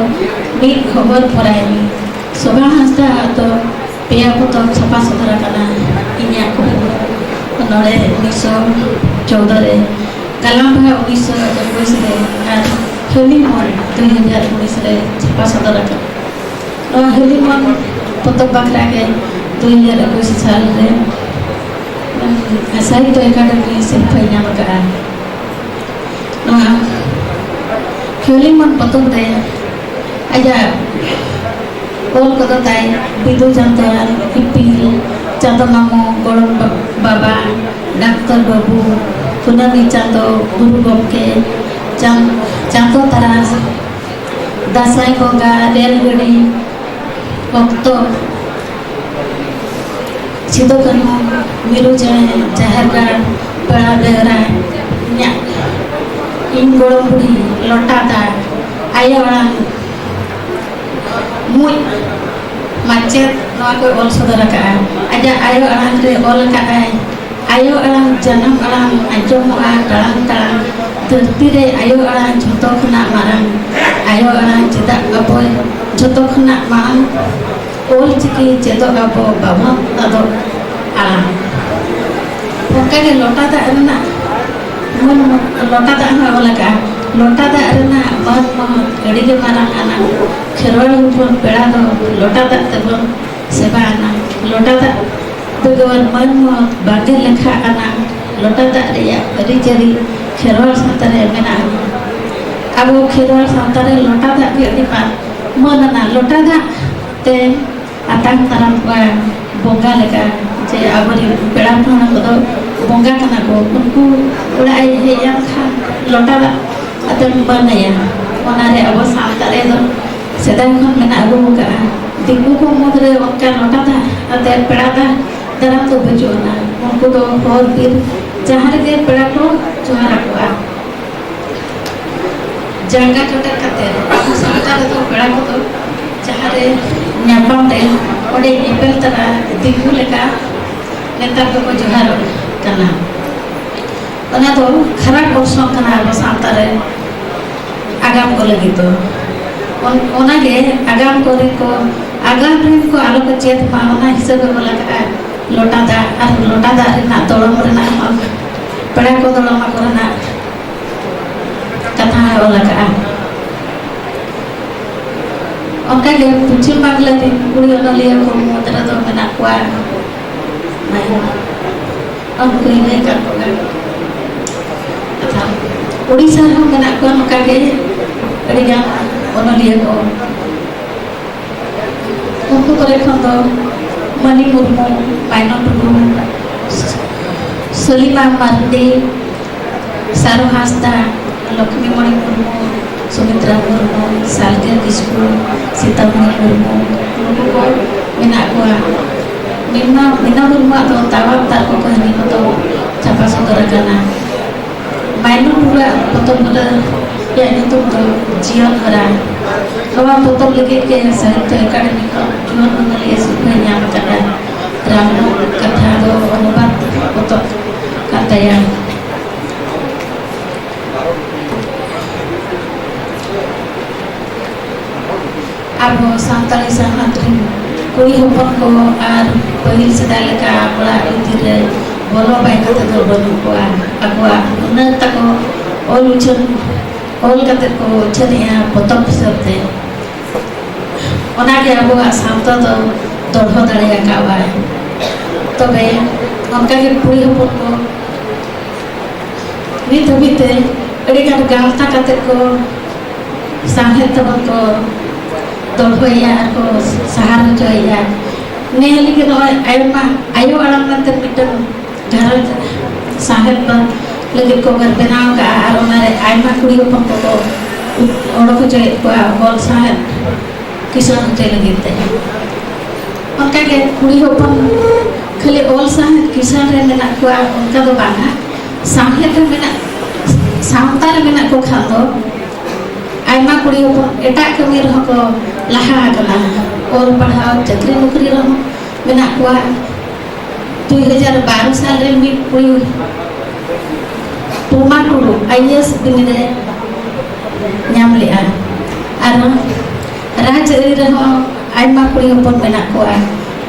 ᱢᱤᱫ ᱠᱷᱚᱵᱚᱨ ᱯᱚᱨᱟᱭ ᱢᱮ᱾ ᱥᱳᱵᱷᱟ ᱦᱟᱸᱥᱫᱟ ᱟᱜ ᱫᱚ ᱯᱮᱭᱟ ᱯᱚᱛᱚᱵ ᱪᱷᱟᱯᱟ ᱥᱚᱫᱚᱨ ᱟᱠᱟᱱᱟ, ᱤᱧᱟᱹᱜ ᱠᱩᱠᱢᱩ ᱚᱱᱚᱬᱦᱮ ᱩᱱᱤᱥᱥᱚ ᱪᱳᱣᱫᱚ ᱨᱮ, ᱠᱟᱞᱟᱢ ᱵᱟᱦᱟ ᱩᱱᱤᱥᱥᱚ ᱮᱠᱩᱥ ᱨᱮ, ᱟᱨ ᱦᱟᱹᱞᱤ ᱢᱚᱱ ᱫᱩᱭ ᱦᱟᱡᱟᱨ ᱩᱱᱤᱥ ᱨᱮ ᱪᱷᱟᱯᱟ ᱥᱚᱫᱚᱨ ᱟᱠᱟᱱᱟ᱾ ᱱᱚᱣᱟ ᱦᱟᱹᱞᱤ ᱢᱚᱱ ᱯᱚᱛᱚᱵ ᱵᱟᱠᱷᱨᱟ ᱜᱮ ᱫᱩᱭ ᱦᱟᱡᱟᱨ ᱮᱠᱩᱥ ᱥᱟᱞ ᱨᱮ, ᱩᱢ, ᱥᱟᱦᱤᱛᱛᱚ ᱮᱠᱟᱰᱮᱢᱤ ᱥᱤᱨᱯᱷᱟᱹᱭ ᱧᱟᱢ ᱟᱠᱟᱫᱼᱟ᱾ ᱱᱚᱣᱟ ᱦᱟᱹᱞᱤ ᱢᱚᱱ ᱯᱚᱛᱚᱵ ᱨᱮ ᱟᱡᱟᱜ ᱚᱞ ᱠᱚᱫᱚ ᱛᱟᱭ ᱵᱤᱫᱩ ᱪᱟᱸᱫᱟᱱ, ᱤᱯᱤᱞ, ᱪᱟᱸᱫᱚ ᱢᱟᱢᱚ, ᱜᱚᱲᱚᱢ ᱵᱟ-, ᱵᱟᱵᱟ, ᱰᱟᱠᱛᱚᱨ ᱵᱟᱹᱵᱩ, ᱠᱩᱱᱟᱹᱢᱤ ᱪᱟᱸᱫᱚ, ᱜᱩᱨᱩ ᱜᱚᱢᱠᱮ, ᱪᱟᱸ-, ᱪᱟᱸᱫᱚ ᱛᱟᱨᱟᱥ, ᱫᱟᱸᱥᱟᱭ ᱵᱚᱸᱜᱟ, ᱨᱮᱞ ᱜᱟᱹᱰᱤ, ᱚᱠᱛᱚ, ᱥᱤᱫᱩ ᱠᱟᱹᱱᱦᱩ, ᱢᱤᱨᱩ ᱪᱮᱬᱮ, ᱡᱟᱦᱮᱨ ᱜᱟᱲ, ᱯᱮᱲᱟ ᱰᱟᱹᱦᱨᱟ, ᱤᱧᱟᱜ, ᱤᱧ ᱜᱚᱲᱚᱢ ᱵᱩᱰᱷᱤ, ᱞᱚᱴᱟ ᱫᱟᱜ, ᱟᱭᱳ ᱟᱲᱟᱝ, ᱢᱩᱡ ᱢᱟᱪᱮᱫ ᱱᱚᱣᱟ ᱠᱚᱭ ᱚᱞ ᱥᱚᱫᱚᱨ ᱟᱠᱟᱫᱼᱟ᱾ ᱟᱡᱟᱜ ᱟᱭᱳ ᱟᱲᱟᱝ ᱨᱮ ᱚᱞ ᱟᱠᱟᱫᱼᱟᱭ ᱟᱭᱳ ᱟᱲᱟᱝ, ᱡᱟᱱᱟᱢ ᱟᱲᱟᱝ ᱟᱸᱡᱚᱢᱚᱜᱼᱟ ᱴᱟᱲᱟᱝ ᱴᱟᱲᱟᱝ᱾ ᱫᱷᱟᱹᱨᱛᱤ ᱨᱮ ᱟᱭᱳ ᱟᱲᱟᱝ ᱡᱷᱚᱛᱚ ᱠᱷᱚᱱᱟᱜ ᱢᱟᱨᱟᱝ᱾ ᱟᱭᱳ ᱟᱲᱟᱝ ᱪᱮᱫᱟᱜ ᱟᱵᱚᱭ ᱡᱷᱚᱛᱚ ᱠᱷᱚᱱᱟᱜ ᱢᱟᱲᱟᱝ? ᱚᱞ ᱪᱤᱠᱤ ᱪᱮᱫᱚᱜ ᱟᱵᱚ, ᱵᱟᱵᱚᱱ ᱟᱫᱚᱜ ᱟᱲᱟᱝ᱾ ᱚᱱᱠᱟᱜᱮ ᱞᱚᱴᱟ ᱫᱟᱜ ᱨᱮᱱᱟᱜ ᱢᱟᱹᱱ, ᱞᱚᱴᱟ ᱫᱟᱜ ᱦᱚᱸ ᱚᱞ ᱟᱠᱟᱫᱼᱟ᱾ ᱞᱚᱴᱟ ᱫᱟᱜ ᱨᱮᱱᱟᱜ ᱢᱟᱹᱱ ᱢᱚᱦᱚᱛ ᱟᱹᱰᱤᱜᱮ ᱢᱟᱨᱟᱝ ᱟᱱᱟ᱾ ᱠᱷᱮᱨᱣᱟᱲ ᱦᱚᱯᱚᱱ ᱯᱮᱲᱟ ᱫᱚ ᱞᱚᱴᱟ ᱫᱟᱜ ᱛᱮᱵᱚᱱ ᱥᱮᱵᱟ ᱟᱱᱟ᱾ ᱞᱚᱴᱟ ᱫᱟᱜ ᱵᱮᱜᱚᱨ ᱢᱟᱹᱱ ᱢᱚᱦᱚᱛ ᱵᱟᱝᱜᱮ ᱞᱮᱠᱷᱟ ᱟᱱᱟ᱾ ᱞᱚᱴᱟ ᱫᱟᱜ ᱨᱮᱭᱟᱜ ᱟᱹᱨᱤᱪᱟᱹᱞᱤ ᱠᱷᱮᱨᱣᱟᱲ ᱥᱟᱶᱛᱟ ᱨᱮ ᱢᱮᱱᱟᱜᱼᱟ᱾ ᱟᱵᱚ ᱠᱷᱮᱨᱣᱟᱲ ᱥᱟᱶᱛᱟ ᱨᱮ ᱞᱚᱴᱟ ᱫᱟᱜ ᱜᱮ ᱟᱹᱰᱤ ᱢᱟᱹᱱ ᱟᱱᱟ᱾ ᱞᱚᱴᱟ ᱫᱟᱜ ᱛᱮ ᱟᱛᱟᱝ ᱫᱟᱨᱟᱢ ᱠᱚᱣᱟ ᱵᱚᱸᱜᱟ ᱞᱮᱠᱟ, ᱡᱮ ᱟᱵᱚᱨᱮᱱ ᱯᱮᱲᱟ ᱯᱟᱹᱦᱬᱟᱹ ᱠᱚᱫᱚ ᱵᱚᱸᱜᱟ ᱠᱟᱱᱟ ᱠᱚ, ᱩᱱᱠᱩ ᱚᱲᱟᱜ ᱮ ᱦᱮᱡ ᱮᱱ ᱠᱷᱟᱱ ᱞᱚᱴᱟ ᱫᱟᱜ ᱟᱛᱮᱢ ᱢᱟᱹᱱ ᱟᱭᱟ᱾ ᱚᱱᱟᱨᱮ ᱟᱵᱚ ᱥᱟᱶᱛᱟ ᱨᱮᱫᱚ ᱥᱮᱫᱟᱭ ᱠᱷᱚᱱ ᱢᱮᱱᱟᱜ ᱟᱹᱜᱩ ᱟᱠᱟᱫᱼᱟ᱾ ᱫᱤᱠᱩ ᱠᱚ ᱢᱩᱫᱽᱨᱮ ᱚᱱᱠᱟ ᱞᱚᱴᱟ ᱫᱟᱜ ᱟᱛᱮ ᱯᱮᱲᱟ ᱫᱟᱜ ᱫᱟᱨᱟᱢ ᱫᱚ ᱵᱟᱹᱪᱩᱜ ᱟᱱᱟ᱾ ᱩᱱᱠᱩ ᱫᱚ ᱦᱚᱨ ᱵᱤᱨ ᱡᱟᱦᱟᱸ ᱨᱮᱜᱮ ᱯᱮᱲᱟ ᱠᱚ ᱡᱚᱦᱟᱨ ᱟᱠᱚᱣᱟ᱾ ᱡᱟᱸᱜᱟ ᱠᱟᱴᱟ ᱠᱟᱛᱮ ᱟᱵᱚ ᱥᱟᱶᱛᱟ ᱨᱮᱫᱚ ᱯᱮᱲᱟ ᱠᱚᱫᱚ ᱡᱟᱦᱟᱸ ᱨᱮ ᱧᱟᱯᱟᱢ ᱨᱮ ᱚᱸᱰᱮ ᱧᱮᱯᱮᱞ ᱛᱟᱨᱟ ᱫᱤᱠᱩ ᱞᱮᱠᱟ ᱱᱮᱛᱟᱨ ᱫᱚᱠᱚ ᱡᱚᱦᱟᱨᱚᱜ ᱠᱟᱱᱟ᱾ ᱚᱱᱟ ᱫᱚ ᱠᱷᱟᱨᱟᱯ ᱚᱨᱥᱚᱝ ᱠᱟᱱᱟ ᱟᱵᱚ ᱥᱟᱶᱛᱟ ᱨᱮ᱾ ᱟᱜᱟᱢ ᱠᱚ ᱞᱟᱹᱜᱤᱫ ᱫᱚ ᱚᱱ- ᱚᱱᱟᱜᱮ ᱟᱜᱟᱢ ᱠᱚᱨᱮ ᱠᱚ, ᱟᱜᱟᱢ ᱨᱮᱱ ᱠᱚ ᱟᱞᱚ ᱠᱚ ᱪᱮᱫ ᱢᱟ, ᱚᱱᱟ ᱦᱤᱥᱟᱹᱵ ᱮ ᱚᱞ ᱟᱠᱟᱫᱼᱟ᱾ ᱞᱚᱴᱟ ᱫᱟᱜ ᱟᱨ ᱞᱚᱴᱟ ᱫᱟᱜ ᱨᱮᱱᱟᱜ ᱫᱚᱲᱚᱢ ᱨᱮᱱᱟᱜ ᱦᱚᱸ, ᱯᱮᱲᱟ ᱠᱚ ᱫᱚᱲᱚᱢ ᱟᱠᱚ ᱨᱮᱱᱟᱜ ᱠᱟᱛᱷᱟ ᱦᱚᱸ ᱚᱞ ᱟᱠᱟᱫᱼᱟ᱾ ᱚᱱᱠᱟᱜᱮ ᱯᱚᱪᱷᱤᱢ ᱵᱟᱝᱞᱟ ᱨᱮᱱ ᱠᱩᱲᱤ ᱚᱱᱚᱞᱤᱭᱟᱹ ᱠᱚ ᱢᱩᱫᱽ ᱨᱮᱫᱚ ᱢᱮᱱᱟᱜ ᱠᱚᱣᱟ, ᱩᱱᱠᱩᱧ ᱞᱟᱹᱭ ᱟᱠᱟᱫ ᱠᱚᱣᱟ ᱠᱟᱛᱷᱟ᱾ ᱩᱲᱤᱥᱥᱟ ᱨᱮᱦᱚᱸ ᱢᱮᱱᱟᱜ ᱠᱚᱣᱟ ᱱᱚᱝᱠᱟ ᱜᱮ ᱟᱹᱰᱤᱜᱟᱱ ᱚᱱᱚᱞᱤᱭᱟᱹ ᱠᱚ᱾ ᱩᱱᱠᱩ ᱠᱚᱨᱮ ᱠᱷᱚᱱ ᱫᱚ ᱢᱟᱹᱱᱤ ᱢᱩᱨᱢᱩ, ᱢᱟᱭᱱᱚ ᱴᱩᱰᱩ, ᱥᱚᱞᱤᱢᱟ ᱢᱟᱨᱰᱤ, ᱥᱟᱨᱚ ᱦᱟᱸᱥᱫᱟ, ᱞᱚᱠᱷᱢᱤ ᱢᱚᱬᱤ ᱢᱩᱨᱢᱩ, ᱥᱩᱢᱤᱛᱨᱟ ᱢᱩᱨᱢᱩ, ᱥᱟᱞᱠᱷᱮ ᱠᱤᱥᱠᱩ, ᱥᱤᱛᱟᱢᱚᱱᱤ ᱢᱩᱨᱢᱩ, ᱱᱩᱠᱩ ᱠᱚ ᱢᱮᱱᱟᱜ ᱠᱚᱣᱟ᱾ ᱢᱤᱱᱟ, ᱢᱤᱱᱟ ᱢᱩᱨᱢᱩᱣᱟᱜ ᱫᱚ ᱛᱟᱣᱟᱵ ᱫᱟᱜ ᱠᱚ ᱠᱟᱹᱦᱱᱤ ᱠᱚᱫᱚ ᱪᱷᱟᱯᱟ ᱥᱚᱫᱚᱨ ᱟᱠᱟᱱᱟ᱾ ᱢᱟᱭᱱᱚ ᱴᱩᱰᱩᱣᱟᱜ ᱯᱚᱛᱚᱵ ᱢᱩᱨᱟᱹᱭ ᱨᱮᱭᱟᱜ ᱧᱩᱛᱩᱢ ᱫᱚ ᱡᱤᱭᱚᱱ ᱦᱚᱨᱟ᱾ ᱱᱚᱣᱟ ᱯᱚᱛᱚᱵ ᱞᱟᱹᱜᱤᱫ ᱜᱮ ᱥᱟᱦᱤᱛᱛᱚ ᱮᱠᱟᱰᱮᱢᱤ ᱠᱷᱚᱱ ᱡᱩᱣᱟᱹᱱ ᱚᱱᱚᱞᱤᱭᱟᱹ ᱥᱤᱨᱯᱷᱟᱹᱭ ᱧᱟᱢ ᱟᱠᱟᱫᱟ᱾ ᱨᱟᱢ ᱠᱟᱛᱷᱟ ᱫᱚ ᱚᱱᱩᱵᱟᱫ ᱠᱟᱱ ᱛᱟᱭᱟ᱾ ᱟᱵᱚ ᱥᱟᱱᱛᱟᱲᱤ ᱥᱟᱶᱦᱮᱫ ᱨᱮᱱ ᱠᱩᱲᱤ ᱦᱚᱯᱚᱱ ᱠᱚ ᱟᱨ ᱯᱟᱹᱦᱤᱞ ᱥᱮᱫᱟᱭ ᱞᱮᱠᱟ ᱚᱲᱟᱜ ᱵᱷᱤᱛᱤᱨ ᱨᱮ ᱵᱚᱞᱚ ᱵᱟᱭ ᱠᱟᱛᱮ ᱫᱚ ᱵᱟᱹᱱᱩᱜ ᱠᱚᱣᱟ᱾ ᱟᱠᱚᱣᱟᱜ ᱦᱩᱱᱟᱹᱨ ᱛᱟᱠᱚ ᱚᱞ ᱩᱪᱷᱟᱹᱱ, ᱚᱞ ᱠᱟᱛᱮ ᱠᱚ ᱩᱪᱷᱟᱹᱱᱮᱜᱼᱟ ᱯᱚᱛᱚᱵ ᱦᱤᱥᱟᱹᱵ ᱛᱮ᱾ ᱚᱱᱟᱜᱮ ᱟᱵᱚᱣᱟᱜ ᱥᱟᱶᱛᱟ ᱫᱚ ᱫᱚᱲᱦᱚ ᱫᱟᱲᱮ ᱟᱠᱟᱫᱼᱟᱭ᱾ ᱛᱚᱵᱮ ᱚᱱᱠᱟᱜᱮ ᱠᱩᱲᱤ ᱦᱚᱯᱚᱱ ᱠᱚ ᱱᱤᱛ ᱦᱟᱹᱵᱤᱡ ᱛᱮ ᱟᱹᱰᱤᱜᱟᱱ ᱜᱟᱶᱛᱟ ᱠᱟᱛᱮ ᱠᱚ ᱥᱟᱶᱦᱮᱫ ᱛᱟᱵᱚᱱ ᱠᱚ ᱫᱚᱲᱦᱚᱭᱟ ᱟᱨ ᱠᱚ ᱥᱟᱦᱟᱨ ᱦᱚᱪᱚᱭᱮᱫᱼᱟ᱾ ᱱᱤᱭᱟᱹ ᱞᱟᱹᱜᱤᱫ ᱱᱚᱜᱼᱚᱭ ᱟᱭᱢᱟ ᱟᱭᱳ ᱟᱲᱟᱝ ᱢᱮᱱᱛᱮ ᱢᱤᱫᱴᱟᱝ ᱜᱷᱟᱨᱚᱸᱡᱽ ᱥᱟᱶᱦᱮᱫ ᱫᱚ ᱞᱟᱹᱜᱤᱫ ᱠᱚ ᱵᱮᱱᱟᱣ ᱠᱟᱜᱼᱟ ᱟᱨ ᱚᱱᱟᱨᱮ ᱟᱭᱢᱟ ᱠᱩᱲᱤ ᱦᱚᱯᱚᱱ ᱠᱚᱠᱚ ᱚᱰᱚᱠ ᱦᱚᱪᱚᱭᱮᱫ ᱠᱚᱣᱟ ᱚᱞ ᱥᱟᱶᱦᱮᱫ ᱠᱤᱥᱟᱹᱬ ᱦᱚᱪᱚᱭ ᱞᱟᱹᱜᱤᱫ ᱛᱮ᱾ ᱚᱱᱠᱟᱜᱮ ᱠᱩᱲᱤ ᱦᱚᱯᱚᱱ ᱠᱷᱟᱹᱞᱤ ᱚᱞ ᱥᱟᱶᱦᱮᱫ ᱠᱤᱥᱟᱹᱬ ᱨᱮ ᱢᱮᱱᱟᱜ ᱠᱚᱣᱟ ᱚᱱᱠᱟ ᱫᱚ ᱵᱟᱝᱟ, ᱥᱟᱶᱦᱮᱫ ᱨᱮ ᱢᱮᱱᱟᱜ, ᱥᱟᱶᱛᱟ ᱨᱮ ᱢᱮᱱᱟᱜ ᱠᱚ ᱠᱷᱟᱱ ᱫᱚ ᱟᱭᱢᱟ ᱠᱩᱲᱤ ᱦᱚᱯᱚᱱ ᱮᱴᱟᱜ ᱠᱟᱹᱢᱤ ᱨᱮᱦᱚᱸ ᱠᱚ ᱞᱟᱦᱟ ᱟᱠᱟᱱᱟ᱾ ᱚᱞ ᱯᱟᱲᱦᱟᱣ ᱪᱟᱹᱠᱨᱤ ᱱᱚᱠᱨᱤ ᱨᱮᱦᱚᱸ ᱢᱮᱱᱟᱜ ᱠᱚᱣᱟ᱾ ᱫᱩᱭ ᱦᱟᱡᱟᱨ ᱵᱟᱨᱚ ᱥᱟᱞ ᱨᱮ ᱢᱤᱫ ᱠᱩᱲᱤ ᱯᱩᱢᱟ ᱴᱩᱰᱩ ᱟᱭ ᱮ ᱮᱥ ᱵᱤᱱᱤᱰ ᱮ ᱧᱟᱢ ᱞᱮᱜᱼᱟ᱾ ᱟᱨ ᱨᱟᱡᱽᱟᱹᱨᱤ ᱨᱮᱦᱚᱸ ᱟᱭᱢᱟ ᱠᱩᱲᱤ ᱦᱚᱯᱚᱱ ᱢᱮᱱᱟᱜ ᱠᱚᱣᱟ,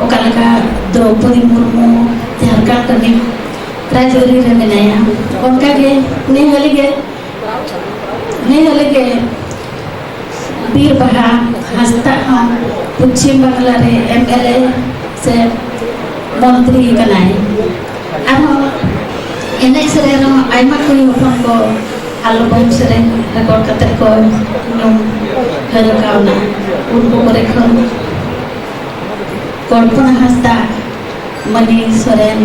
ᱚᱠᱟ ᱞᱮᱠᱟ ᱫᱨᱚᱣᱯᱚᱫᱤ ᱢᱩᱨᱢᱩ ᱡᱷᱟᱲᱠᱷᱚᱸᱰ ᱨᱤᱱᱤᱡ ᱨᱟᱡᱽᱟᱹᱨᱤ ᱨᱮ ᱢᱮᱱᱟᱭᱟ᱾ ᱚᱱᱠᱟᱜᱮ ᱱᱮ ᱦᱟᱹᱞᱤ ᱜᱮ ᱱᱮ ᱦᱟᱹᱞᱤ ᱜᱮ ᱵᱤᱨ ᱵᱟᱦᱟ ᱦᱟᱸᱥᱫᱟᱜ ᱦᱚᱸ ᱯᱚᱪᱷᱤᱢ ᱵᱟᱝᱞᱟ ᱨᱮ ᱮᱢ ᱮᱞ ᱮ ᱥᱮ ᱢᱚᱱᱛᱨᱤ ᱠᱟᱱᱟᱭ᱾ ᱟᱨᱦᱚᱸ ᱮᱱᱮᱡ ᱥᱮᱨᱮᱧ ᱨᱮᱦᱚᱸ ᱟᱭᱢᱟ ᱠᱩᱲᱤ ᱦᱚᱯᱚᱱ ᱠᱚ ᱟᱞᱵᱚᱢ ᱥᱮᱨᱮᱧ ᱨᱮᱠᱚᱨᱰ ᱠᱟᱛᱮ ᱠᱚ ᱧᱩᱢ ᱦᱟᱹᱨ ᱠᱟᱣᱱᱟ᱾ ᱩᱱᱠᱩ ᱠᱚᱨᱮ ᱠᱷᱚᱱ ᱠᱚᱞᱯᱚᱱᱟ ᱦᱟᱸᱥᱫᱟ, ᱢᱟᱹᱱᱤ ᱥᱚᱨᱮᱱ,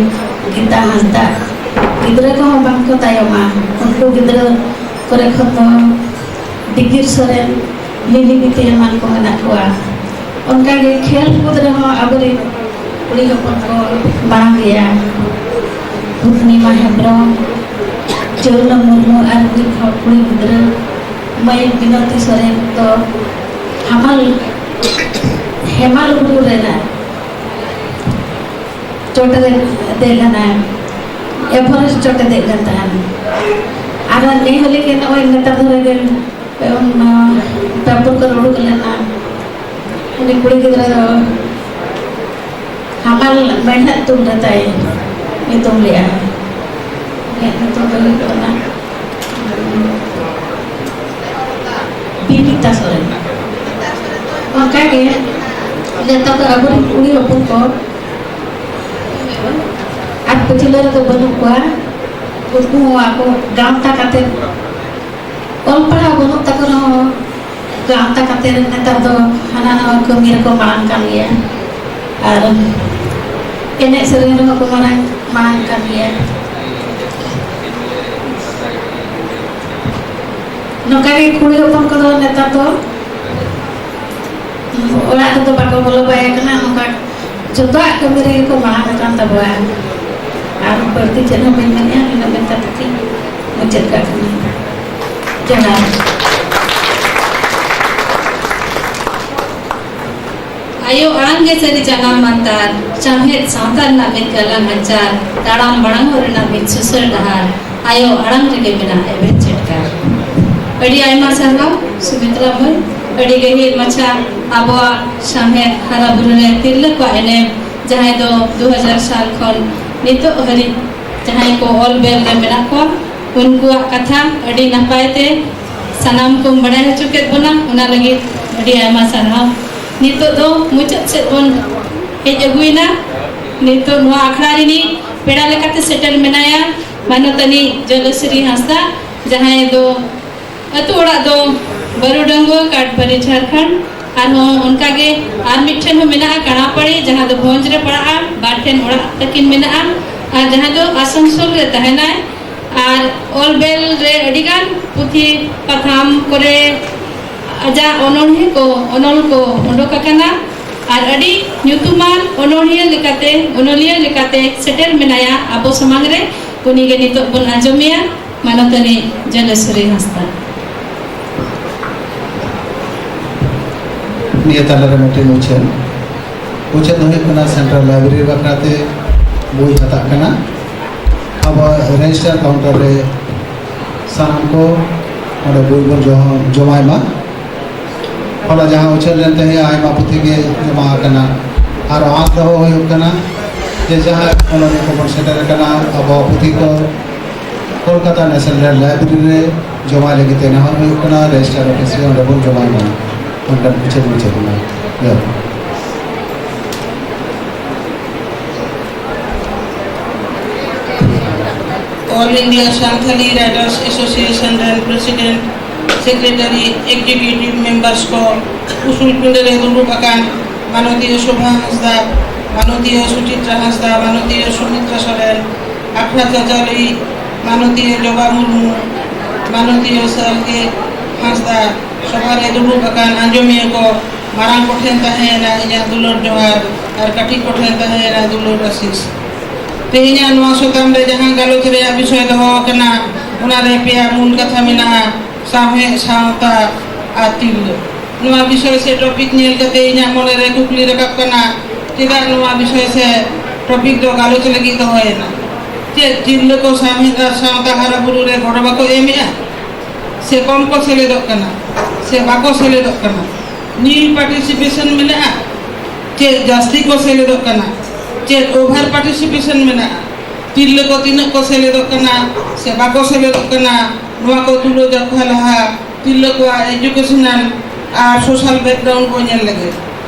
ᱜᱤᱛᱟ ᱦᱟᱸᱥᱫᱟ ᱜᱤᱫᱽᱨᱟᱹ ᱠᱚᱦᱚᱸ ᱵᱟᱝ ᱠᱚ ᱛᱟᱭᱚᱢᱟ᱾ ᱩᱱᱠᱩ ᱜᱤᱫᱽᱨᱟᱹ ᱠᱚᱨᱮ ᱠᱷᱚᱱ ᱫᱚ ᱰᱤᱜᱤᱨ ᱥᱚᱨᱮᱱ, ᱞᱤᱞᱤ ᱵᱤᱴᱤ ᱮᱢᱟᱱ ᱠᱚ ᱢᱮᱱᱟᱜ ᱠᱚᱣᱟ᱾ ᱚᱱᱠᱟᱜᱮ ᱠᱷᱮᱞ ᱠᱩᱫ ᱨᱮᱦᱚᱸ ᱟᱵᱚᱨᱮᱱ ᱠᱩᱲᱤ ᱦᱚᱯᱚᱱ ᱠᱚ ᱢᱟᱲᱟᱝ ᱜᱮᱭᱟ᱾ ᱯᱩᱨᱱᱤᱢᱟ ᱦᱮᱢᱵᱨᱚᱢ, ᱪᱟᱹᱣᱞᱟᱹ ᱢᱩᱨᱢᱩ ᱟᱨ ᱢᱤᱫ ᱦᱚᱲ ᱠᱩᱲᱤ ᱜᱤᱫᱽᱨᱟᱹ ᱢᱟᱹᱭ ᱵᱤᱱᱚᱛᱤ ᱥᱚᱨᱮᱱ ᱫᱚ ᱦᱟᱢᱟᱞ ᱦᱮᱢᱟᱞ ᱵᱩᱨᱩ ᱨᱮᱱᱟᱜ ᱪᱚᱴᱨᱮ ᱫᱮᱡ ᱞᱮᱱᱟᱭ᱾ ᱮᱵᱷᱟᱨᱮᱥᱴ ᱪᱚᱴᱮ ᱫᱮᱡ ᱞᱮᱱ ᱛᱟᱦᱮᱱ᱾ ᱟᱨ ᱱᱮ ᱦᱟᱹᱞᱤ ᱜᱮ ᱱᱚᱜᱼᱚᱭ ᱱᱮᱛᱟᱨ ᱫᱷᱟᱨᱟ ᱜᱮ ᱚᱱᱟ ᱯᱮᱯᱟᱨ ᱠᱚᱨᱮ ᱩᱰᱩᱠ ᱞᱮᱱᱟ, ᱩᱱᱤ ᱠᱩᱲᱤ ᱜᱤᱫᱽᱨᱟᱹ ᱫᱚ ᱦᱟᱢᱟᱞ ᱢᱮᱬᱦᱮᱫ ᱛᱩᱞ ᱨᱮ ᱛᱟᱭ ᱧᱩᱛᱩᱢ ᱞᱮᱜᱼᱟ᱾ ᱩᱱᱤᱭᱟᱜ ᱧᱩᱛᱩᱢ ᱫᱚ ᱦᱩᱭᱩᱜ ᱠᱟᱱᱟ ᱵᱤᱱᱤᱛᱟ ᱥᱚᱨᱮᱱ᱾ ᱚᱱᱠᱟᱜᱮ ᱱᱮᱛᱟᱨ ᱫᱚ ᱟᱵᱚᱨᱮᱱ ᱠᱩᱲᱤ ᱦᱚᱯᱚᱱ ᱠᱚ ᱟᱨ ᱯᱟᱹᱪᱷᱞᱟᱹ ᱨᱮᱫᱚ ᱵᱟᱹᱱᱩᱜ ᱠᱚᱣᱟ᱾ ᱩᱱᱠᱩ ᱦᱚᱸ ᱟᱠᱚ ᱜᱟᱶᱛᱟ ᱠᱟᱛᱮ, ᱚᱞ ᱯᱟᱲᱦᱟᱣ ᱵᱟᱹᱱᱩᱜ ᱛᱟᱠᱚ ᱨᱮᱦᱚᱸ ᱜᱟᱶᱛᱟ ᱠᱟᱛᱮ ᱱᱮᱛᱟᱨ ᱫᱚ ᱦᱟᱱᱟ ᱱᱟᱣᱟ ᱠᱟᱹᱢᱤ ᱨᱮᱠᱚ ᱢᱟᱲᱟᱝ ᱠᱟᱱ ᱜᱮᱭᱟ᱾ ᱟᱨ ᱮᱱᱮᱡ ᱥᱮᱨᱮᱧ ᱨᱮᱦᱚᱸ ᱠᱚ ᱢᱟᱲᱟᱝ, ᱢᱟᱲᱟᱝ ᱠᱟᱱ ᱜᱮᱭᱟ᱾ ᱱᱚᱝᱠᱟ ᱜᱮ ᱠᱩᱲᱤ ᱦᱚᱯᱚᱱ ᱠᱚᱫᱚ ᱱᱮᱛᱟᱨ ᱫᱚ ᱚᱲᱟᱜ ᱨᱮᱫᱚ ᱵᱟᱠᱚ ᱵᱚᱞᱚ ᱵᱟᱭ ᱠᱟᱱᱟ, ᱱᱚᱝᱠᱟ ᱡᱚᱛᱚᱣᱟᱜ ᱠᱟᱹᱢᱤ ᱨᱮᱜᱮ ᱠᱚ ᱢᱟᱲᱟᱝ ᱟᱠᱟᱱ ᱛᱟᱵᱚᱣᱟ᱾ ᱟᱨ ᱵᱟᱹᱲᱛᱤ ᱪᱮᱫ ᱦᱚᱸ ᱵᱟᱹᱧ ᱢᱮᱱᱮᱫᱼᱟ, ᱱᱤᱱᱟᱹᱜ ᱢᱮᱱ ᱠᱟᱛᱮ ᱜᱮ ᱢᱩᱪᱟᱹᱫ ᱠᱟᱜ ᱠᱟᱹᱱᱟᱹᱧ᱾ ᱡᱚᱦᱟᱨ᱾ ᱟᱭᱳ ᱟᱲᱟᱝ ᱜᱮ ᱥᱟᱹᱨᱤ ᱡᱟᱱᱟᱢ ᱢᱟᱱᱛᱟᱨ, ᱥᱟᱶᱦᱮᱫ ᱥᱟᱶᱛᱟ ᱨᱮᱱᱟᱜ ᱢᱤᱫ ᱜᱟᱞᱟᱝ ᱟᱪᱟᱨ, ᱛᱟᱲᱟᱢ ᱢᱟᱲᱟᱝᱚᱜ ᱨᱮᱱᱟᱜ ᱢᱤᱫ ᱥᱩᱥᱟᱹᱨ ᱰᱟᱦᱟᱨ, ᱟᱭᱳ ᱟᱲᱟᱝ ᱨᱮᱜᱮ ᱢᱮᱱᱟᱜ ᱮᱵᱷᱮᱱ ᱪᱷᱟᱹᱴᱠᱟᱨ᱾ ᱟᱹᱰᱤ ᱟᱭᱢᱟ ᱥᱟᱨᱦᱟᱣ ᱥᱩᱢᱤᱛᱨᱟ ᱢᱟᱹᱭ, ᱟᱹᱰᱤ ᱜᱟᱹᱦᱤᱨ ᱢᱟᱪᱷᱟ ᱟᱵᱚᱣᱟᱜ ᱥᱟᱶᱦᱮᱫ ᱦᱟᱨᱟ ᱵᱩᱨᱩ ᱨᱮ ᱛᱤᱨᱞᱟᱹ ᱠᱚᱣᱟᱜ ᱮᱱᱮᱢ, ᱡᱟᱦᱟᱸᱭ ᱫᱚ ᱫᱩ ᱦᱟᱡᱟᱨ ᱥᱟᱞ ᱠᱷᱚᱱ ᱱᱤᱛᱚᱜ ᱦᱟᱹᱨᱤᱡ ᱡᱟᱦᱟᱸᱭ ᱠᱚ ᱚᱞ ᱵᱮᱞ ᱨᱮ ᱢᱮᱱᱟᱜ ᱠᱚᱣᱟ, ᱩᱱᱠᱩᱣᱟᱜ ᱠᱟᱛᱷᱟ ᱟᱹᱰᱤ ᱱᱟᱯᱟᱭ ᱛᱮ ᱥᱟᱱᱟᱢ ᱠᱚᱢ ᱵᱟᱲᱟᱭ ᱦᱚᱪᱚ ᱠᱮᱫ ᱵᱚᱱᱟ, ᱚᱱᱟ ᱞᱟᱹᱜᱤᱫ ᱟᱹᱰᱤ ᱟᱭᱢᱟ ᱥᱟᱨᱦᱟᱣ᱾ ᱱᱤᱛᱚᱜ ᱫᱚ ᱢᱩᱪᱟᱹᱫ ᱥᱮᱫ ᱵᱚᱱ ᱦᱮᱡ ᱟᱹᱜᱩᱭᱮᱱᱟ᱾ ᱱᱤᱛᱚᱜ ᱱᱚᱣᱟ ᱟᱠᱷᱲᱟ ᱨᱤᱱᱤᱡ ᱯᱮᱲᱟ ᱞᱮᱠᱟᱛᱮ ᱥᱮᱴᱮᱨ ᱢᱮᱱᱟᱭᱟ ᱢᱟᱱᱚᱛᱟᱱᱤ ᱡᱚᱞᱚᱥᱨᱤ ᱦᱟᱸᱥᱫᱟ, ᱡᱟᱦᱟᱸᱭ ᱫᱚ ᱟᱹᱛᱩ ᱚᱲᱟᱜ ᱫᱚ ᱵᱟᱹᱨᱩᱰᱟᱝᱜᱩᱣᱟᱹ, ᱠᱟᱴᱵᱟᱨᱤ, ᱡᱷᱟᱲᱠᱷᱚᱸᱰ᱾ ᱟᱨᱦᱚᱸ ᱚᱱᱠᱟᱜᱮ ᱟᱨ ᱢᱤᱫᱴᱷᱮᱱ ᱦᱚᱸ ᱢᱮᱱᱟᱜᱼᱟ ᱠᱟᱲᱟᱯᱟᱲᱤ, ᱡᱟᱦᱟᱸ ᱫᱚ ᱵᱷᱚᱸᱡᱽ ᱨᱮ ᱯᱟᱲᱟᱜᱼᱟ᱾ ᱵᱟᱨ ᱴᱷᱮᱱ ᱚᱲᱟᱜ ᱛᱟᱹᱠᱤᱱ ᱢᱮᱱᱟᱜᱼᱟ᱾ ᱟᱨ ᱡᱟᱦᱟᱸ ᱫᱚ ᱟᱥᱟᱱᱥᱳᱞ ᱨᱮ ᱛᱟᱦᱮᱱᱟᱭ᱾ ᱟᱨ ᱚᱞ ᱵᱮᱞ ᱨᱮ ᱟᱹᱰᱤᱜᱟᱱ ᱯᱩᱛᱷᱤ ᱯᱟᱛᱷᱟᱢ ᱠᱚᱨᱮ ᱟᱡᱟᱜ ᱚᱱᱚᱬᱦᱮ ᱠᱚ, ᱚᱱᱚᱞ ᱠᱚ ᱚᱰᱚᱠ ᱟᱠᱟᱱᱟ᱾ ᱟᱨ ᱟᱹᱰᱤ ᱧᱩᱛᱩᱢᱟᱱ ᱚᱱᱚᱬᱦᱤᱭᱟᱹ ᱞᱮᱠᱟᱛᱮ, ᱚᱱᱚᱞᱤᱭᱟᱹ ᱞᱮᱠᱟᱛᱮ ᱥᱮᱴᱮᱨ ᱢᱮᱱᱟᱭᱟ ᱟᱵᱚ ᱥᱟᱢᱟᱝ ᱨᱮ᱾ ᱩᱱᱤ ᱜᱮ ᱱᱤᱛᱚᱜ ᱵᱚᱱ ᱟᱸᱡᱚᱢᱮᱭᱟ, ᱢᱟᱱᱚᱛᱟᱱᱤ ᱡᱚᱞᱮᱥᱣᱚᱨᱤ ᱦᱟᱸᱥᱫᱟ᱾ ᱱᱤᱭᱟᱹ ᱛᱟᱞᱟᱨᱮ ᱢᱤᱫᱴᱮᱱ ᱩᱪᱷᱟᱹᱱ, ᱩᱪᱷᱟᱹᱱ ᱫᱚ ᱦᱩᱭᱩᱜ ᱠᱟᱱᱟ ᱥᱮᱱᱴᱨᱟᱞ ᱞᱟᱭᱵᱨᱮᱨᱤ ᱵᱟᱠᱷᱨᱟ ᱛᱮ ᱵᱳᱭ ᱦᱟᱛᱟᱜ ᱠᱟᱱᱟ᱾ ᱟᱵᱚᱣᱟᱜ ᱨᱮᱡᱤᱥᱴᱟᱨ ᱠᱟᱣᱩᱱᱴᱟᱨ ᱨᱮ ᱥᱟᱱᱟᱢ ᱠᱚ ᱚᱸᱰᱮ ᱵᱳᱭ ᱵᱚᱱ ᱡᱚ-, ᱡᱚᱢᱟᱭ ᱢᱟ᱾ ᱦᱚᱞᱟ ᱡᱟᱦᱟᱸ ᱩᱪᱷᱟᱹᱱ ᱞᱮᱱ ᱛᱟᱦᱮᱸᱫ, ᱟᱭᱢᱟ ᱯᱩᱛᱷᱤ ᱜᱮ ᱡᱚᱢᱟ ᱟᱠᱟᱱᱟ᱾ ᱟᱨ ᱟᱸᱥ ᱫᱚᱦᱚ ᱦᱩᱭᱩᱜ ᱠᱟᱱᱟ ᱡᱮ ᱡᱟᱦᱟᱸ ᱠᱚᱞᱚᱱᱤ ᱠᱚᱵᱚᱱ ᱥᱮᱴᱮᱨ ᱟᱠᱟᱱᱟ, ᱟᱵᱚᱣᱟᱜ ᱯᱩᱛᱷᱤ ᱠᱚ ᱠᱳᱞᱠᱟᱛᱟ ᱱᱮᱥᱱᱟᱞ ᱞᱟᱭᱵᱨᱮᱨᱤ ᱨᱮ ᱡᱚᱢᱟᱭ ᱞᱟᱹᱜᱤᱫ ᱛᱮ ᱱᱮᱦᱚᱨ ᱦᱩᱭᱩᱜ ᱠᱟᱱᱟ, ᱨᱮᱡᱤᱥᱴᱟᱨ ᱚᱯᱷᱤᱥ ᱨᱮ ᱚᱸᱰᱮ ᱵᱚᱱ ᱡᱚᱢᱟᱭ ᱢᱟ᱾ ᱚᱱᱠᱟᱱ ᱩᱪᱷᱟᱹᱱ ᱢᱩᱪᱟᱹᱫ ᱮᱱᱟ᱾ ᱡᱚᱦᱟᱨ᱾ All India Santali Writers Association ᱨᱮᱱ president, secretary, executive members ᱠᱚ, ᱩᱥᱩᱞ ᱯᱤᱸᱰᱟᱹ ᱨᱮ ᱫᱩᱲᱩᱵ ᱟᱠᱟᱱ ᱢᱟᱱᱚᱛᱤᱭᱟᱹ ᱥᱳᱵᱷᱟ ᱦᱟᱸᱥᱫᱟ, ᱢᱟᱱᱚᱛᱤᱭᱟᱹ ᱥᱩᱪᱤᱛᱨᱟ ᱦᱟᱸᱥᱫᱟ, ᱢᱟᱱᱚᱛᱤᱭᱟᱹ ᱥᱩᱢᱤᱛᱨᱟ ᱥᱚᱨᱮᱱ, ᱟᱠᱷᱲᱟ ᱪᱟᱪᱟᱞᱟᱹᱭᱤᱡ ᱢᱟᱱᱚᱛᱤᱭᱟᱹ ᱡᱚᱵᱟ ᱢᱩᱨᱢᱩ, ᱢᱟᱱᱚᱛᱤᱭᱟᱹ ᱥᱟᱞᱜᱮ ᱦᱟᱸᱥᱫᱟ, ᱥᱚᱵᱷᱟ ᱨᱮ ᱫᱩᱲᱩᱵ ᱟᱠᱟᱱ ᱟᱸᱡᱚᱢᱤᱭᱟᱹ ᱠᱚ, ᱢᱟᱨᱟᱝ ᱠᱚᱴᱷᱮᱱ ᱛᱟᱦᱮᱸᱭᱮᱱᱟ ᱤᱧᱟᱹᱜ ᱫᱩᱞᱟᱹᱲ ᱡᱚᱦᱟᱨ ᱟᱨ ᱠᱟᱹᱴᱤᱡ ᱠᱚᱴᱷᱮᱱ ᱛᱟᱦᱮᱸᱭᱮᱱᱟ ᱫᱩᱞᱟᱹᱲ ᱟᱥᱤᱥ᱾ ᱛᱮᱦᱮᱧᱟᱜ ᱱᱚᱣᱟ ᱥᱟᱛᱟᱢ ᱨᱮ ᱡᱟᱦᱟᱸ ᱜᱟᱞᱚᱪ ᱨᱮᱭᱟᱜ ᱵᱤᱥᱚᱭ ᱫᱚᱦᱚ ᱟᱠᱟᱱᱟ, ᱚᱱᱟ ᱨᱮ ᱯᱮᱭᱟ ᱢᱩᱞ ᱠᱟᱛᱷᱟ ᱢᱮᱱᱟᱜᱼᱟ: ᱥᱟᱶᱦᱮᱫ, ᱥᱟᱶᱛᱟ ᱟᱨ ᱛᱤᱨᱞᱟᱹ᱾ ᱱᱚᱣᱟ ᱵᱤᱥᱚᱭ ᱥᱮ ᱴᱚᱯᱤᱠ ᱧᱮᱞ ᱠᱟᱛᱮ ᱤᱧᱟᱹᱜ ᱢᱚᱱᱮ ᱨᱮ ᱠᱩᱠᱞᱤ ᱨᱟᱠᱟᱵ ᱠᱟᱱᱟ, ᱪᱮᱫᱟᱜ ᱱᱚᱣᱟ ᱵᱤᱥᱚᱭ ᱥᱮ ᱴᱚᱯᱤᱠ ᱫᱚ ᱜᱟᱞᱚᱪ ᱞᱟᱹᱜᱤᱫ ᱫᱚᱦᱚᱭᱮᱱᱟ? ᱪᱮᱫ ᱛᱤᱨᱞᱟᱹ ᱠᱚ ᱥᱟᱶᱦᱮᱫ ᱟᱨ ᱥᱟᱶᱛᱟ ᱦᱟᱨᱟ ᱵᱩᱨᱩ ᱨᱮ ᱜᱚᱲᱚ ᱵᱟᱠᱚ ᱮᱢᱮᱜᱼᱟ? ᱥᱮ ᱠᱚᱢ ᱠᱚ ᱥᱮᱞᱮᱫᱚᱜ ᱠᱟᱱᱟ? ᱥᱮ ᱵᱟᱠᱚ ᱥᱮᱞᱮᱫᱚᱜ ᱠᱟᱱᱟ? ᱱᱤᱞ ᱯᱟᱨᱴᱤᱥᱤᱯᱮᱥᱚᱱ ᱢᱮᱱᱟᱜᱼᱟ? ᱪᱮᱫ ᱡᱟᱹᱥᱛᱤ ᱠᱚ ᱥᱮᱞᱮᱫᱚᱜ ᱠᱟᱱᱟ? ᱪᱮᱫ ᱳᱵᱷᱟᱨ ᱯᱟᱨᱴᱤᱥᱤᱯᱮᱥᱚᱱ ᱢᱮᱱᱟᱜᱼᱟ? ᱛᱤᱨᱞᱟᱹ ᱠᱚ ᱛᱤᱱᱟᱹᱜ ᱠᱚ ᱥᱮᱞᱮᱫᱚᱜ ᱠᱟᱱᱟ ᱥᱮ ᱵᱟᱠᱚ ᱥᱮᱞᱮᱫᱚᱜ ᱠᱟᱱᱟ, ᱱᱚᱣᱟ ᱠᱚ ᱛᱩᱞᱟᱹ ᱡᱚᱠᱷᱟ ᱞᱟᱦᱟ ᱛᱤᱨᱞᱟᱹ ᱠᱚᱣᱟᱜ ᱮᱡᱩᱠᱮᱥᱚᱱᱟᱞ ᱟᱨ ᱥᱳᱥᱟᱞ ᱵᱮᱠᱜᱨᱟᱣᱩᱱᱰ ᱵᱚ ᱧᱮᱞ ᱞᱮᱜᱮ᱾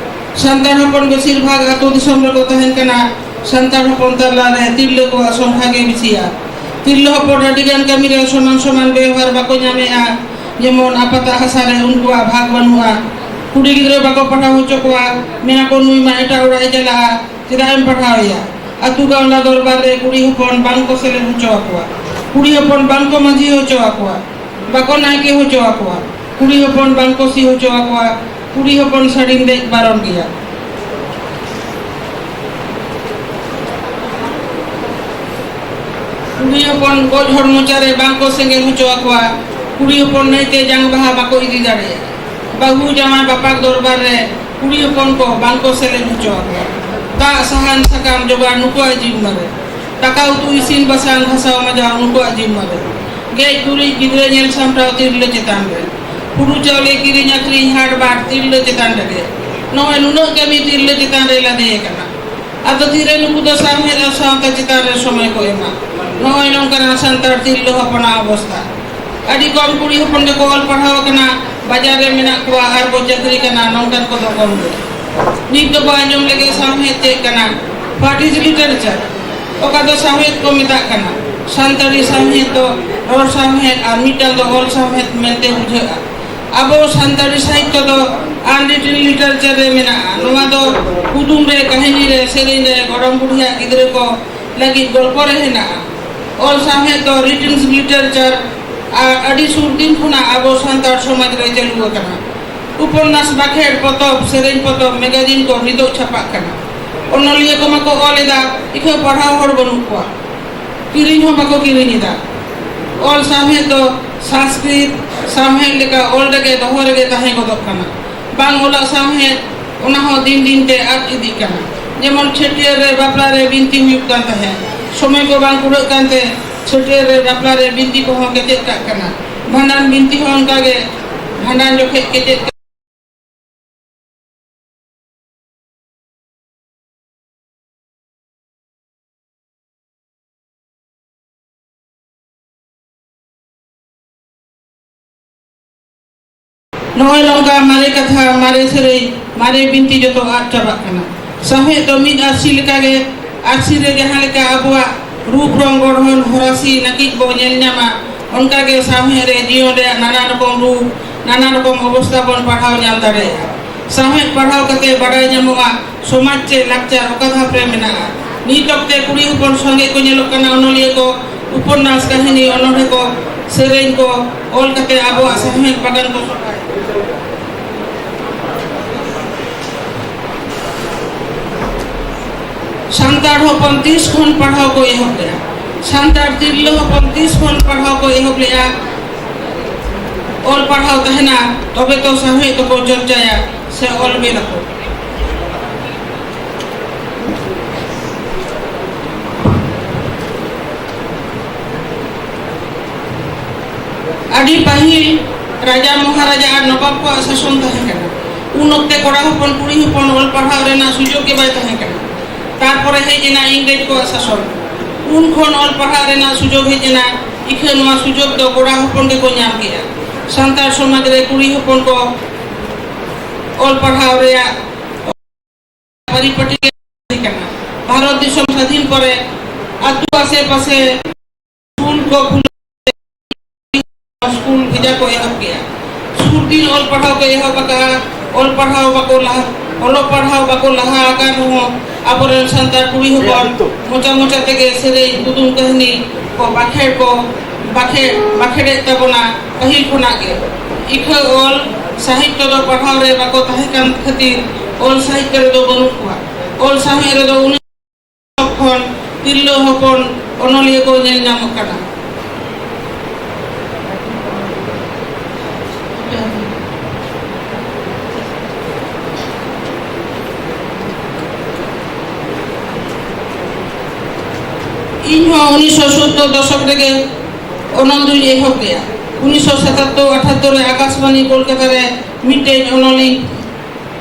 ᱥᱟᱱᱛᱟᱲ ᱦᱚᱯᱚᱱ ᱵᱮᱥᱤᱨ ᱵᱷᱟᱜᱽ ᱟᱹᱛᱩ ᱫᱤᱥᱚᱢ ᱨᱮᱠᱚ ᱛᱟᱦᱮᱱ ᱠᱟᱱᱟ᱾ ᱥᱟᱱᱛᱟᱲ ᱦᱚᱯᱚᱱ ᱛᱟᱞᱟ ᱨᱮ ᱛᱤᱨᱞᱟᱹ ᱠᱚᱣᱟᱜ ᱥᱚᱝᱠᱷᱟ ᱜᱮ ᱵᱮᱥᱤᱭᱟ᱾ ᱛᱤᱨᱞᱟᱹ ᱦᱚᱯᱚᱱ ᱟᱹᱰᱤ ᱜᱟᱱ ᱠᱟᱹᱢᱤ ᱨᱮ ᱥᱚᱢᱟᱱ ᱥᱚᱢᱟᱱ ᱵᱮᱣᱦᱟᱨ ᱵᱟᱠᱚ ᱧᱟᱢᱮᱜᱼᱟ, ᱡᱮᱢᱚᱱ ᱟᱯᱟᱛᱟᱜ ᱦᱟᱥᱟ ᱨᱮ ᱩᱱᱠᱩᱣᱟᱜ ᱵᱷᱟᱜᱽ ᱵᱟᱹᱱᱩᱜᱼᱟ᱾ ᱠᱩᱲᱤ ᱜᱤᱫᱽᱨᱟᱹ ᱵᱟᱠᱚ ᱯᱟᱲᱦᱟᱣ ᱦᱚᱪᱚ ᱠᱚᱣᱟ, ᱢᱮᱱᱟ ᱠᱚ, "ᱱᱩᱭ ᱢᱟ ᱮᱴᱟᱜ ᱚᱲᱟᱜ ᱮ ᱪᱟᱞᱟᱜᱼᱟ, ᱪᱮᱫᱟᱜ ᱮᱢ ᱯᱟᱲᱦᱟᱣ ᱮᱭᱟ?" ᱟᱹᱛᱩ ᱜᱟᱶᱞᱟ ᱫᱚᱨᱵᱟᱨ ᱨᱮ ᱠᱩᱲᱤ ᱦᱚᱯᱚᱱ ᱵᱟᱝ ᱠᱚ ᱥᱮᱞᱮᱫ ᱦᱚᱪᱚ ᱟᱠᱚᱣᱟ, ᱠᱩᱲᱤ ᱦᱚᱯᱚᱱ ᱵᱟᱝ ᱠᱚ ᱢᱟᱹᱡᱷᱤ ᱦᱚᱪᱚ ᱟᱠᱚᱣᱟ, ᱵᱟᱠᱚ ᱱᱟᱭᱠᱮ ᱦᱚᱪᱚ ᱟᱠᱚᱣᱟ, ᱠᱩᱲᱤ ᱦᱚᱯᱚᱱ ᱵᱟᱝ ᱠᱚ ᱥᱤ ᱦᱚᱪᱚ ᱟᱠᱚᱣᱟ, ᱠᱩᱲᱤ ᱦᱚᱯᱚᱱ ᱥᱟᱹᱲᱤᱢ ᱫᱮᱡ ᱵᱟᱨᱚᱱ ᱜᱮᱭᱟ᱾ ᱠᱩᱲᱤ ᱦᱚᱯᱚᱱ ᱜᱚᱡ ᱦᱚᱲ ᱢᱚᱪᱟ ᱨᱮ ᱵᱟᱝ ᱠᱚ ᱥᱮᱸᱜᱮᱞ ᱦᱚᱪᱚ ᱟᱠᱚᱣᱟ, ᱠᱩᱲᱤ ᱦᱚᱯᱚᱱ ᱱᱟᱹᱭᱛᱮ ᱡᱟᱝ ᱵᱟᱦᱟ ᱵᱟᱠᱚ ᱤᱫᱤ ᱫᱟᱲᱮᱭᱟᱜᱼᱟ, ᱵᱟᱹᱦᱩ ᱡᱟᱶᱟᱭ ᱵᱟᱯᱟᱠ ᱫᱚᱨᱵᱟᱨ ᱨᱮ ᱠᱩᱲᱤ ᱦᱚᱯᱚᱱ ᱠᱚ ᱵᱟᱝ ᱠᱚ ᱥᱮᱞᱮᱫ ᱦᱚᱪᱚ ᱟᱠᱚᱣᱟ, ᱫᱟᱜ ᱥᱟᱦᱟᱱ ᱥᱟᱠᱟᱢ ᱡᱚᱜᱟᱲ ᱱᱩᱠᱩᱣᱟᱜ ᱡᱤᱢᱢᱟᱹ ᱨᱮ᱾ ᱫᱟᱠᱟ ᱩᱛᱩ ᱤᱥᱤᱱ ᱵᱟᱥᱟᱝ ᱜᱷᱟᱥᱟᱣ ᱢᱟᱡᱟᱣ ᱩᱱᱠᱩᱣᱟᱜ ᱡᱤᱢᱢᱟ ᱨᱮ᱾ ᱜᱮᱡ ᱜᱩᱨᱤᱡ ᱜᱤᱫᱽᱨᱟᱹ ᱧᱮᱞ ᱥᱟᱢᱴᱟᱣ ᱛᱤᱨᱞᱟᱹ ᱪᱮᱛᱟᱱ ᱨᱮ᱾ ᱦᱩᱲᱩ ᱪᱟᱣᱞᱮ ᱠᱤᱨᱤᱧ ᱟᱹᱠᱷᱨᱤᱧ ᱦᱟᱴ ᱵᱟᱴ ᱛᱤᱨᱞᱟᱹ ᱪᱮᱛᱟᱱ ᱨᱮᱜᱮ᱾ ᱱᱚᱜᱼᱚᱭ ᱱᱩᱱᱟᱹᱜ ᱠᱟᱹᱢᱤ ᱛᱤᱨᱞᱟᱹ ᱪᱮᱛᱟᱱ ᱨᱮ ᱞᱟᱫᱮ ᱟᱠᱟᱱᱟ᱾ ᱟᱫᱚ ᱛᱤᱨᱮ ᱱᱩᱠᱩ ᱫᱚ ᱥᱟᱶᱦᱮᱫ ᱟᱨ ᱥᱟᱶᱛᱟ ᱪᱮᱛᱟᱱ ᱨᱮ ᱥᱚᱢᱚᱭ ᱠᱚ ᱮᱢᱟ? ᱱᱚᱜᱼᱚᱭ ᱱᱚᱝᱠᱟᱱᱟᱜ ᱥᱟᱱᱛᱟᱲ ᱛᱤᱨᱞᱟᱹ ᱦᱚᱯᱚᱱᱟᱜ ᱚᱵᱚᱥᱛᱟ᱾ ᱟᱹᱰᱤ ᱠᱚᱢ ᱠᱩᱲᱤ ᱦᱚᱯᱚᱱ ᱜᱮᱠᱚ ᱚᱞ ᱯᱟᱲᱦᱟᱣ ᱟᱠᱟᱱᱟ, ᱵᱟᱡᱟᱨ ᱨᱮ ᱢᱮᱱᱟᱜ ᱠᱚᱣᱟ ᱟᱨ ᱵᱚ ᱪᱟᱹᱠᱨᱤ ᱠᱟᱱᱟ, ᱱᱚᱝᱠᱟᱱ ᱠᱚᱫᱚ ᱠᱚᱢ ᱜᱮ᱾ ᱱᱤᱛ ᱫᱚᱵᱚ ᱟᱸᱡᱚᱢ ᱞᱮᱜᱮ ᱥᱟᱶᱦᱮᱫ ᱪᱮᱫ ᱠᱟᱱᱟ? What is literature? ᱚᱠᱟ ᱫᱚ ᱥᱟᱶᱦᱮᱫ ᱠᱚ ᱢᱮᱛᱟᱜ ᱠᱟᱱᱟ᱾ ᱥᱟᱱᱛᱟᱲᱤ ᱥᱟᱶᱦᱮᱫ ᱫᱚ ᱨᱚᱲ ᱥᱟᱶᱦᱮᱫ ᱟᱨ ᱢᱤᱫᱴᱟᱝ ᱫᱚ ᱚᱞ ᱥᱟᱶᱦᱮᱫ ᱢᱮᱱᱛᱮ ᱵᱩᱡᱷᱟᱹᱜᱼᱟ᱾ ᱟᱵᱚ ᱥᱟᱱᱛᱟᱲᱤ ᱥᱟᱦᱤᱛᱛᱚ ᱫᱚ unwritten literature ᱨᱮ ᱢᱮᱱᱟᱜᱼᱟ᱾ ᱱᱚᱣᱟ ᱫᱚ ᱠᱩᱫᱩᱢ ᱨᱮ, ᱠᱟᱹᱦᱱᱤ ᱨᱮ, ᱥᱮᱨᱮᱧ ᱨᱮ, ᱜᱚᱲᱚᱢ ᱵᱩᱰᱷᱤᱭᱟᱜ ᱜᱤᱫᱽᱨᱟᱹ ᱠᱚ ᱞᱟᱹᱜᱤᱫ ᱜᱚᱞᱯᱚ ᱨᱮ ᱦᱮᱱᱟᱜᱼᱟ᱾ ᱚᱞ ᱥᱟᱶᱦᱮᱫ ᱫᱚ written literature ᱟᱨ ᱟᱹᱰᱤ ᱥᱩᱨ ᱫᱤᱱ ᱠᱷᱚᱱᱟᱜ ᱟᱵᱚ ᱥᱟᱱᱛᱟᱲ ᱥᱚᱢᱟᱡᱽ ᱨᱮ ᱪᱟᱹᱞᱩ ᱟᱠᱟᱱᱟ᱾ ᱩᱯᱚᱱᱱᱟᱥ, ᱵᱟᱠᱷᱮᱲ, ᱯᱚᱛᱚᱵ, ᱥᱮᱨᱮᱧ ᱯᱚᱛᱚᱵ, ᱢᱮᱜᱟᱡᱤᱱ ᱠᱚ ᱱᱤᱛᱚᱜ ᱪᱷᱟᱯᱟᱜ ᱠᱟᱱᱟ᱾ ᱚᱱᱚᱞᱤᱭᱟᱹ ᱠᱚᱢᱟ ᱠᱚ ᱚᱞ ᱮᱫᱟ, ᱤᱠᱷᱟᱹ ᱯᱟᱲᱦᱟᱣ ᱦᱚᱲ ᱵᱟᱹᱱᱩᱜ ᱠᱚᱣᱟ, ᱠᱤᱨᱤᱧ ᱦᱚᱸ ᱵᱟᱠᱚ ᱠᱤᱨᱤᱧ ᱮᱫᱟ᱾ ᱚᱞ ᱥᱟᱶᱦᱮᱫ ᱫᱚ ᱥᱚᱝᱥᱠᱨᱤᱛ ᱥᱟᱶᱦᱮᱫ ᱞᱮᱠᱟ ᱚᱞ ᱨᱮᱜᱮ ᱫᱚᱦᱚ ᱨᱮᱜᱮ ᱛᱟᱦᱮᱸ ᱜᱚᱫᱚᱜ ᱠᱟᱱᱟ᱾ ᱵᱟᱝ ᱚᱞᱟᱜ ᱥᱟᱶᱦᱮᱫ, ᱚᱱᱟ ᱦᱚᱸ ᱫᱤᱱ ᱫᱤᱱ ᱛᱮ ᱟᱫ ᱤᱫᱤᱜ ᱠᱟᱱᱟ᱾ ᱡᱮᱢᱚᱱ ᱪᱷᱟᱹᱴᱭᱟᱹᱨ ᱨᱮ, ᱵᱟᱯᱞᱟ ᱨᱮ ᱵᱤᱱᱛᱤ ᱦᱩᱭᱩᱜ ᱠᱟᱱ ᱛᱟᱦᱮᱸᱫ, ᱥᱚᱢᱚᱭ ᱠᱚ ᱵᱟᱝ ᱠᱩᱲᱟᱹᱜ ᱠᱟᱱᱛᱮ ᱪᱷᱟᱹᱴᱭᱟᱹᱨ ᱨᱮ, ᱵᱟᱯᱞᱟ ᱨᱮ ᱵᱤᱱᱛᱤ ᱠᱚᱦᱚᱸ ᱠᱮᱪᱮᱫ ᱠᱟᱜ ᱠᱟᱱᱟ᱾ ᱵᱷᱟᱸᱰᱟᱱ ᱵᱤᱱᱛᱤ ᱦᱚᱸ ᱚᱱᱠᱟ ᱜᱮ, ᱵᱷᱟᱸᱰᱟᱱ ᱡᱚᱠᱷᱮᱡ ᱠᱮᱪᱮᱫ ᱱᱚᱜᱼᱚᱭ ᱱᱚᱝᱠᱟ ᱢᱟᱨᱮ ᱠᱟᱛᱷᱟ, ᱢᱟᱨᱮ ᱥᱮᱨᱮᱧ, ᱢᱟᱨᱮ ᱵᱤᱱᱛᱤ ᱡᱚᱛᱚ ᱟᱫ ᱪᱟᱵᱟᱜ ᱠᱟᱱᱟ᱾ ᱥᱟᱶᱦᱮᱫ ᱫᱚ ᱢᱤᱫ ᱟᱹᱨᱥᱤ ᱞᱮᱠᱟᱜᱮ, ᱟᱹᱨᱥᱤ ᱨᱮ ᱡᱟᱦᱟᱸ ᱞᱮᱠᱟ ᱟᱵᱚᱣᱟᱜ ᱨᱩᱯ, ᱨᱚᱝ, ᱜᱚᱲᱦᱚᱱ, ᱦᱚᱨᱟᱥᱤ, ᱱᱟᱹᱠᱤᱡ ᱵᱚ ᱧᱮᱞ ᱧᱟᱢᱟ, ᱚᱱᱠᱟᱜᱮ ᱥᱟᱶᱦᱮᱫ ᱨᱮ ᱡᱤᱭᱚᱱ ᱨᱮᱭᱟᱜ ᱱᱟᱱᱟ ᱨᱚᱠᱚᱢ ᱨᱩᱯ, ᱱᱟᱱᱟ ᱨᱚᱠᱚᱢ ᱚᱵᱚᱥᱛᱟ ᱵᱚᱱ ᱯᱟᱲᱦᱟᱣ ᱧᱟᱢ ᱫᱟᱲᱮᱭᱟᱜᱼᱟ᱾ ᱥᱟᱶᱦᱮᱫ ᱯᱟᱲᱦᱟᱣ ᱠᱟᱛᱮ ᱵᱟᱰᱟᱭ ᱧᱟᱢᱚᱜᱼᱟ, ᱥᱚᱢᱟᱡᱽ ᱪᱮ ᱞᱟᱠᱪᱟᱨ ᱚᱠᱟ ᱫᱷᱟᱯ ᱨᱮ ᱢᱮᱱᱟᱜᱼᱟ᱾ ᱱᱤᱛ ᱚᱠᱛᱮ ᱠᱩᱲᱤ ᱦᱚᱯᱚᱱ ᱥᱚᱸᱜᱮ ᱠᱚ ᱧᱮᱞᱚᱜ ᱠᱟᱱᱟ, ᱚᱱᱚᱞᱤᱭᱟᱹ ᱠᱚ, ᱩᱯᱚᱱᱱᱟᱥ, ᱠᱟᱹᱦᱱᱤ, ᱚᱱᱚᱬᱦᱮ ᱠᱚ, ᱥᱮᱨᱮᱧ ᱠᱚ ᱚᱞ ᱠᱟᱛᱮ ᱟᱵᱚᱣᱟᱜ ᱥᱟᱶᱦᱮᱫ ᱵᱟᱜᱟᱱ ᱠᱚ ᱥᱚᱯᱷᱟᱭ᱾ ᱥᱟᱱᱛᱟᱲ ᱦᱚᱯᱚᱱ ᱛᱤᱥ ᱠᱷᱚᱱ ᱯᱟᱲᱦᱟᱣ ᱠᱚ ᱮᱦᱚᱵ ᱞᱮᱫᱼᱟ? ᱥᱟᱱᱛᱟᱲ ᱛᱤᱨᱞᱟᱹ ᱦᱚᱯᱚᱱ ᱛᱤᱥ ᱠᱷᱚᱱ ᱯᱟᱲᱦᱟᱣ ᱠᱚ ᱮᱦᱚᱵ ᱞᱮᱫᱼᱟ? ᱚᱞ ᱯᱟᱲᱦᱟᱣ ᱛᱟᱦᱮᱱᱟ, ᱛᱚᱵᱮ ᱛᱚ ᱥᱟᱶᱦᱮᱫ ᱫᱚᱠᱚ ᱪᱚᱨᱪᱟᱭᱟ ᱥᱮ ᱚᱞ ᱵᱮᱞ ᱟᱠᱚ᱾ ᱟᱹᱰᱤ ᱯᱟᱹᱦᱤᱞ ᱨᱟᱡᱟ ᱢᱚᱦᱟᱨᱟᱡᱟ ᱟᱨ ᱱᱚᱵᱟᱵ ᱠᱚᱣᱟᱜ ᱥᱟᱥᱚᱱ ᱛᱟᱦᱮᱸ ᱠᱟᱱᱟ᱾ ᱩᱱ ᱚᱠᱛᱮ ᱠᱚᱲᱟ ᱦᱚᱯᱚᱱ ᱠᱩᱲᱤ ᱦᱚᱯᱚᱱ ᱚᱞ ᱯᱟᱲᱦᱟᱣ ᱨᱮᱱᱟᱜ ᱥᱩᱡᱳᱜᱽ ᱜᱮ ᱵᱟᱭ ᱛᱟᱦᱮᱸ ᱠᱟᱱᱟ᱾ ᱛᱟᱨᱯᱚᱨᱮ ᱦᱮᱡ ᱮᱱᱟ ᱤᱝᱨᱮᱡᱽ ᱠᱚᱣᱟᱜ ᱥᱟᱥᱚᱱ᱾ ᱩᱱ ᱠᱷᱚᱱ ᱚᱞ ᱯᱟᱲᱦᱟᱣ ᱨᱮᱱᱟᱜ ᱥᱩᱡᱳᱜᱽ ᱦᱮᱡ ᱮᱱᱟ᱾ ᱤᱠᱷᱟᱹ ᱱᱚᱣᱟ ᱥᱩᱡᱳᱜᱽ ᱫᱚ ᱠᱚᱲᱟ ᱦᱚᱯᱚᱱ ᱜᱮᱠᱚ ᱧᱟᱢ ᱠᱮᱜᱼᱟ᱾ ᱥᱟᱱᱛᱟᱲ ᱥᱚᱢᱟᱡᱽ ᱨᱮ ᱠᱩᱲᱤ ᱦᱚᱯᱚᱱ ᱠᱚ ᱚᱞ ᱯᱟᱲᱦᱟᱣ ᱨᱮᱭᱟᱜ ᱯᱟᱹᱨᱤ ᱯᱟᱹᱴᱤ ᱠᱟᱱᱟ᱾ ᱵᱷᱟᱨᱚᱛ ᱫᱤᱥᱚᱢ ᱥᱟᱹᱫᱷᱤᱱ ᱯᱚᱨᱮ ᱟᱹᱛᱩ ᱟᱥᱮ ᱯᱟᱥᱮ ᱥᱠᱩᱞ ᱠᱚ ᱠᱷᱩᱞᱟᱹᱣ, ᱥᱠᱩᱞ ᱵᱷᱮᱡᱟ ᱠᱚ ᱮᱦᱚᱵ ᱠᱮᱜᱼᱟ᱾ ᱥᱩᱨ ᱫᱤᱱ ᱚᱞ ᱯᱟᱲᱦᱟᱣ ᱠᱚ ᱮᱦᱚᱵ ᱟᱠᱟᱫᱼᱟ᱾ ᱚᱞ ᱯᱟᱲᱦᱟᱣ ᱵᱟᱠᱚ ᱞᱟᱦᱟ, ᱚᱞᱚᱜ ᱯᱟᱲᱦᱟᱣ ᱵᱟᱠᱚ ᱞᱟᱦᱟ ᱟᱠᱟᱱ ᱨᱮᱦᱚᱸ ᱟᱵᱚᱨᱮᱱ ᱥᱟᱱᱛᱟᱲ ᱠᱩᱲᱤ ᱦᱚᱯᱚᱱ ᱢᱚᱪᱟ ᱢᱚᱪᱟ ᱛᱮᱜᱮ ᱥᱮᱨᱮᱧ, ᱠᱩᱫᱩᱢ, ᱠᱟᱹᱦᱱᱤ ᱠᱚ ᱵᱟᱠᱷᱮᱲ ᱠᱚ ᱵᱟᱠᱷᱮᱲ, ᱵᱟᱠᱷᱮᱲᱮᱫ ᱛᱟᱵᱚᱱᱟ ᱯᱟᱹᱦᱤᱞ ᱠᱷᱚᱱᱟᱜ ᱜᱮ᱾ ᱤᱠᱷᱟᱹ ᱚᱞ ᱥᱟᱦᱤᱛᱭᱚ ᱫᱚ ᱯᱟᱲᱦᱟᱣ ᱨᱮ ᱵᱟᱠᱚ ᱛᱟᱦᱮᱸ ᱠᱟᱱ ᱠᱷᱟᱹᱛᱤᱨ ᱚᱞ ᱥᱟᱦᱤᱛᱭᱚ ᱨᱮᱫᱚ ᱵᱟᱹᱱᱩᱜ ᱠᱚᱣᱟ᱾ ᱚᱞ ᱥᱟᱶᱦᱮᱫ ᱨᱮᱫᱚ ᱩᱱᱤ ᱠᱷᱚᱱ ᱛᱤᱨᱞᱟᱹ ᱦᱚᱯᱚᱱ ᱚᱱᱚᱞᱤᱭᱟᱹ ᱠᱚ ᱧᱮᱞ ᱧᱟᱢᱚᱜ ᱠᱟᱱᱟ᱾ ᱤᱧ ᱦᱚᱸ ᱩᱱᱤᱥᱥᱚ ᱥᱳᱛᱛᱳᱨ ᱫᱚᱥᱚᱠ ᱨᱮᱜᱮ ᱚᱱᱚᱞ ᱫᱩᱧ ᱮᱦᱚᱵ ᱞᱮᱫᱼᱟ᱾ ᱩᱱᱤᱥᱥᱚ ᱥᱟᱛᱟᱛᱛᱳᱨ ᱟᱴᱷᱟᱛᱛᱳᱨ ᱨᱮ ᱟᱠᱟᱥᱵᱟᱱᱤ ᱠᱳᱞᱠᱟᱛᱟ ᱨᱮ ᱢᱤᱫᱴᱮᱱ ᱚᱱᱚᱞᱤᱧ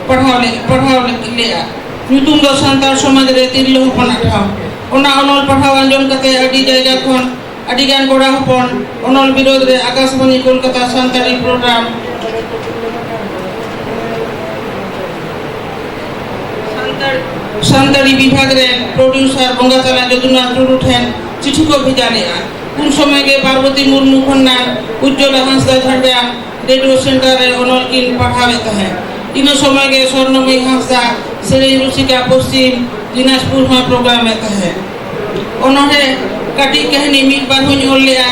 ᱯᱟᱲᱦᱟᱣ ᱞᱮ-, ᱯᱟᱲᱦᱟᱣ ᱞᱮ-, ᱞᱮᱜᱼᱟ᱾ ᱧᱩᱛᱩᱢ ᱫᱚ ᱥᱟᱱᱛᱟᱲ ᱥᱚᱢᱟᱡᱽ ᱨᱮ ᱛᱤᱨᱞᱟᱹ ᱦᱚᱯᱚᱱᱟᱜ ᱴᱷᱟᱶ᱾ ᱚᱱᱟ ᱚᱱᱚᱞ ᱯᱟᱲᱦᱟᱣ ᱟᱸᱡᱚᱢ ᱠᱟᱛᱮ ᱟᱹᱰᱤ ᱡᱟᱭᱜᱟ ᱠᱷᱚᱱ ᱟᱹᱰᱤ ᱜᱟᱱ ᱠᱚᱲᱟ ᱦᱚᱯᱚᱱ ᱚᱱᱚᱞ ᱵᱤᱨᱳᱫᱷ ᱨᱮ ᱟᱠᱟᱥᱵᱟᱱᱤ ᱠᱳᱞᱠᱟᱛᱟ ᱥᱟᱱᱛᱟᱲᱤ ᱯᱨᱳᱜᱨᱟᱢ, ᱥᱟᱱᱛᱟᱲ-, ᱥᱟᱱᱛᱟᱲᱤ ᱵᱤᱵᱷᱟᱜᱽ ᱨᱮ ᱯᱨᱚᱰᱭᱩᱥᱟᱨ ᱵᱚᱸᱜᱟ ᱛᱟᱞᱟ ᱡᱚᱫᱩᱱᱟᱛᱷ ᱴᱩᱰᱩ ᱴᱷᱮᱱ ᱪᱤᱴᱷᱤ ᱠᱚ ᱵᱷᱮᱡᱟ ᱞᱮᱜᱼᱟ᱾ ᱩᱱ ᱥᱚᱢᱚᱭ ᱜᱮ ᱯᱟᱨᱵᱚᱛᱤ ᱢᱩᱨᱢᱩ ᱠᱷᱚᱱᱟᱜ ᱩᱡᱽᱡᱚᱞᱟ ᱦᱟᱸᱥᱫᱟ ᱡᱷᱟᱲᱜᱨᱟᱢ ᱨᱮᱰᱤᱭᱳ ᱥᱮᱱᱴᱟᱨ ᱨᱮ ᱚᱱᱚᱞ ᱠᱤᱱ ᱯᱟᱲᱦᱟᱣᱮᱫ ᱛᱟᱦᱮᱸᱫ᱾ ᱤᱱᱟᱹ ᱥᱚᱢᱚᱭ ᱜᱮ ᱥᱚᱨᱱᱚᱢᱚᱭᱤ ᱦᱟᱸᱥᱫᱟ ᱥᱮᱨᱮᱧ ᱨᱩᱥᱤᱠᱟ ᱯᱚᱥᱪᱤᱢ ᱫᱤᱱᱟᱡᱽᱯᱩᱨ ᱦᱚᱸᱭ ᱯᱨᱳᱜᱨᱟᱢᱮᱫ ᱛᱟᱦᱮᱸᱫ᱾ ᱚᱱᱚᱬᱦᱮ ᱠᱟᱹᱴᱤᱡ ᱠᱟᱹᱦᱱᱤ ᱢᱤᱫ ᱵᱟᱨ ᱦᱚᱸᱧ ᱚᱞ ᱞᱮᱜᱼᱟ᱾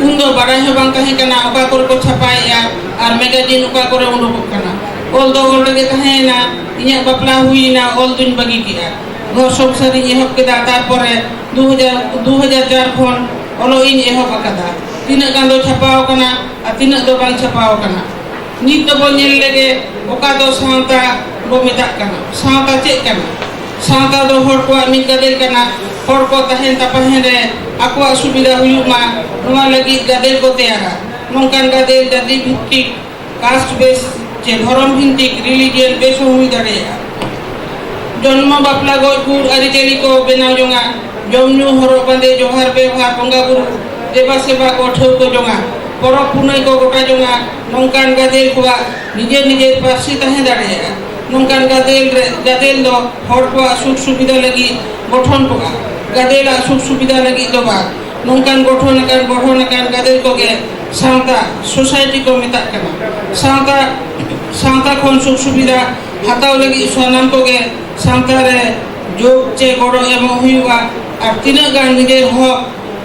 ᱩᱱ ᱫᱚ ᱵᱟᱲᱟᱭ ᱦᱚᱸ ᱵᱟᱝ ᱛᱟᱦᱮᱸ ᱠᱟᱱᱟ ᱚᱠᱟ ᱠᱚᱨᱮ ᱠᱚ ᱪᱷᱟᱯᱟᱭᱮᱜᱼᱟ ᱟᱨ ᱢᱮᱜᱟᱡᱤᱱ ᱚᱠᱟ ᱠᱚᱨᱮ ᱩᱰᱩᱠᱚᱜ ᱠᱟᱱᱟ᱾ ᱚᱞ ᱫᱚ ᱚᱞ ᱨᱮᱜᱮ ᱛᱟᱦᱮᱸᱭᱮᱱᱟ᱾ ᱤᱧᱟᱹᱜ ᱵᱟᱯᱞᱟ ᱦᱩᱭᱮᱱᱟ, ᱚᱞ ᱫᱩᱧ ᱵᱟᱹᱜᱤ ᱠᱮᱜᱼᱟ᱾ ᱜᱷᱚᱨ ᱥᱚᱝᱥᱟᱨᱤᱧ ᱮᱦᱚᱵ ᱠᱮᱫᱟ, ᱛᱟᱨᱯᱚᱨᱮ ᱫᱩ ᱦᱟᱡᱟᱨ, ᱫᱩ ᱦᱟᱡᱟᱨ ᱪᱟᱨ ᱠᱷᱚᱱ ᱚᱞᱚᱜ ᱤᱧ ᱮᱦᱚᱵ ᱟᱠᱟᱫᱟ᱾ ᱛᱤᱱᱟᱹᱜ ᱜᱟᱱ ᱫᱚ ᱪᱷᱟᱯᱟᱣ ᱟᱠᱟᱱᱟ ᱟᱨ ᱛᱤᱱᱟᱹᱜ ᱫᱚ ᱵᱟᱝ ᱪᱷᱟᱯᱟᱣ ᱟᱠᱟᱱᱟ᱾ ᱱᱤᱛ ᱫᱚᱵᱚᱱ ᱧᱮᱞ ᱞᱮᱜᱮ ᱚᱠᱟ ᱫᱚ ᱥᱟᱶᱛᱟ ᱵᱚ ᱢᱮᱛᱟᱜ ᱠᱟᱱᱟ᱾ ᱥᱟᱶᱛᱟ ᱪᱮᱫ ᱠᱟᱱᱟ? ᱥᱟᱶᱛᱟ ᱫᱚ ᱦᱚᱲ ᱠᱚᱣᱟᱜ ᱢᱤᱫ ᱜᱟᱫᱮᱞ ᱠᱟᱱᱟ᱾ ᱦᱚᱲ ᱠᱚ ᱛᱟᱦᱮᱱ ᱛᱟᱯᱟᱦᱮᱱ ᱨᱮ ᱟᱠᱚᱣᱟᱜ ᱥᱩᱵᱤᱫᱷᱟ ᱦᱩᱭᱩᱜ ᱢᱟ, ᱱᱚᱣᱟ ᱞᱟᱹᱜᱤᱫ ᱜᱟᱫᱮᱞ ᱠᱚ ᱛᱮᱭᱟᱨᱟ᱾ ᱱᱚᱝᱠᱟᱱ ᱜᱟᱫᱮᱞ ᱡᱟᱹᱛᱤ ᱵᱷᱤᱛᱛᱤᱠ, ᱠᱟᱥᱴ ᱵᱮᱥ ᱪᱮ ᱫᱷᱚᱨᱚᱢ ᱵᱷᱤᱛᱛᱤᱠ, ᱨᱤᱞᱤᱡᱤᱭᱚᱱ ᱵᱮᱥ ᱦᱚᱸ ᱦᱩᱭ ᱫᱟᱲᱮᱭᱟᱜᱼᱟ᱾ ᱡᱚᱱᱢᱚ, ᱵᱟᱯᱞᱟ, ᱜᱚᱡ, ᱜᱩᱨ, ᱟᱹᱨᱤᱪᱟᱹᱞᱤ ᱠᱚ ᱵᱮᱱᱟᱣ ᱡᱚᱝᱟ, ᱡᱚᱢ ᱧᱩ, ᱦᱚᱨᱚᱜ ᱵᱟᱸᱫᱮ, ᱡᱚᱦᱟᱨ ᱵᱮᱣᱦᱟᱨ, ᱵᱚᱸᱜᱟ ᱵᱩᱨᱩ ᱫᱮᱵᱟ ᱥᱮᱵᱟ ᱠᱚ ᱴᱷᱟᱹᱣᱠᱟᱹ ᱡᱚᱝᱟ, ᱯᱚᱨᱚᱵᱽ ᱯᱩᱱᱟᱹᱭ ᱠᱚ ᱜᱚᱴᱟ ᱡᱚᱝᱟ᱾ ᱱᱚᱝᱠᱟᱱ ᱜᱟᱫᱮᱞ ᱠᱚᱣᱟᱜ ᱱᱤᱡᱮᱨ ᱱᱤᱡᱮᱨ ᱯᱟᱹᱨᱥᱤ ᱛᱟᱦᱮᱸ ᱫᱟᱲᱮᱭᱟᱜᱼᱟ᱾ ᱱᱚᱝᱠᱟᱱ ᱜᱟᱫᱮᱞ ᱨᱮ, ᱜᱟᱫᱮᱞ ᱫᱚ ᱦᱚᱲ ᱠᱚᱣᱟᱜ ᱥᱩᱠ ᱥᱩᱵᱤᱫᱷᱟ ᱞᱟᱹᱜᱤᱫ ᱜᱚᱴᱷᱚᱱ ᱠᱚᱜᱼᱟ, ᱜᱟᱫᱮᱞᱟᱜ ᱥᱩᱠ ᱥᱩᱵᱤᱫᱷᱟ ᱞᱟᱹᱜᱤᱫ ᱫᱚ ᱵᱟᱝ᱾ ᱱᱚᱝᱠᱟᱱ ᱜᱚᱴᱷᱚᱱ ᱟᱠᱟᱱ, ᱜᱚᱲᱦᱚᱱ ᱟᱠᱟᱱ ᱜᱟᱫᱮᱞ ᱠᱚᱜᱮ ᱥᱟᱶᱛᱟ, ᱥᱳᱥᱟᱭᱴᱤ ᱠᱚ ᱢᱮᱛᱟᱜ ᱠᱟᱱᱟ᱾ ᱥᱟᱶᱛᱟ, ᱥᱟᱶᱛᱟ ᱠᱷᱚᱱ ᱥᱩᱠ ᱥᱩᱵᱤᱫᱷᱟ ᱦᱟᱛᱟᱣ ᱞᱟᱹᱜᱤᱫ ᱥᱟᱱᱟᱢ ᱠᱚᱜᱮ ᱥᱟᱶᱛᱟ ᱨᱮ ᱡᱳᱜᱽ ᱪᱮ ᱜᱚᱲᱚ ᱮᱢᱚᱜ ᱦᱩᱭᱩᱜᱼᱟ᱾ ᱟᱨ ᱛᱤᱱᱟᱹᱜ ᱜᱟᱱ ᱱᱤᱡᱮᱨ ᱦᱚᱠ,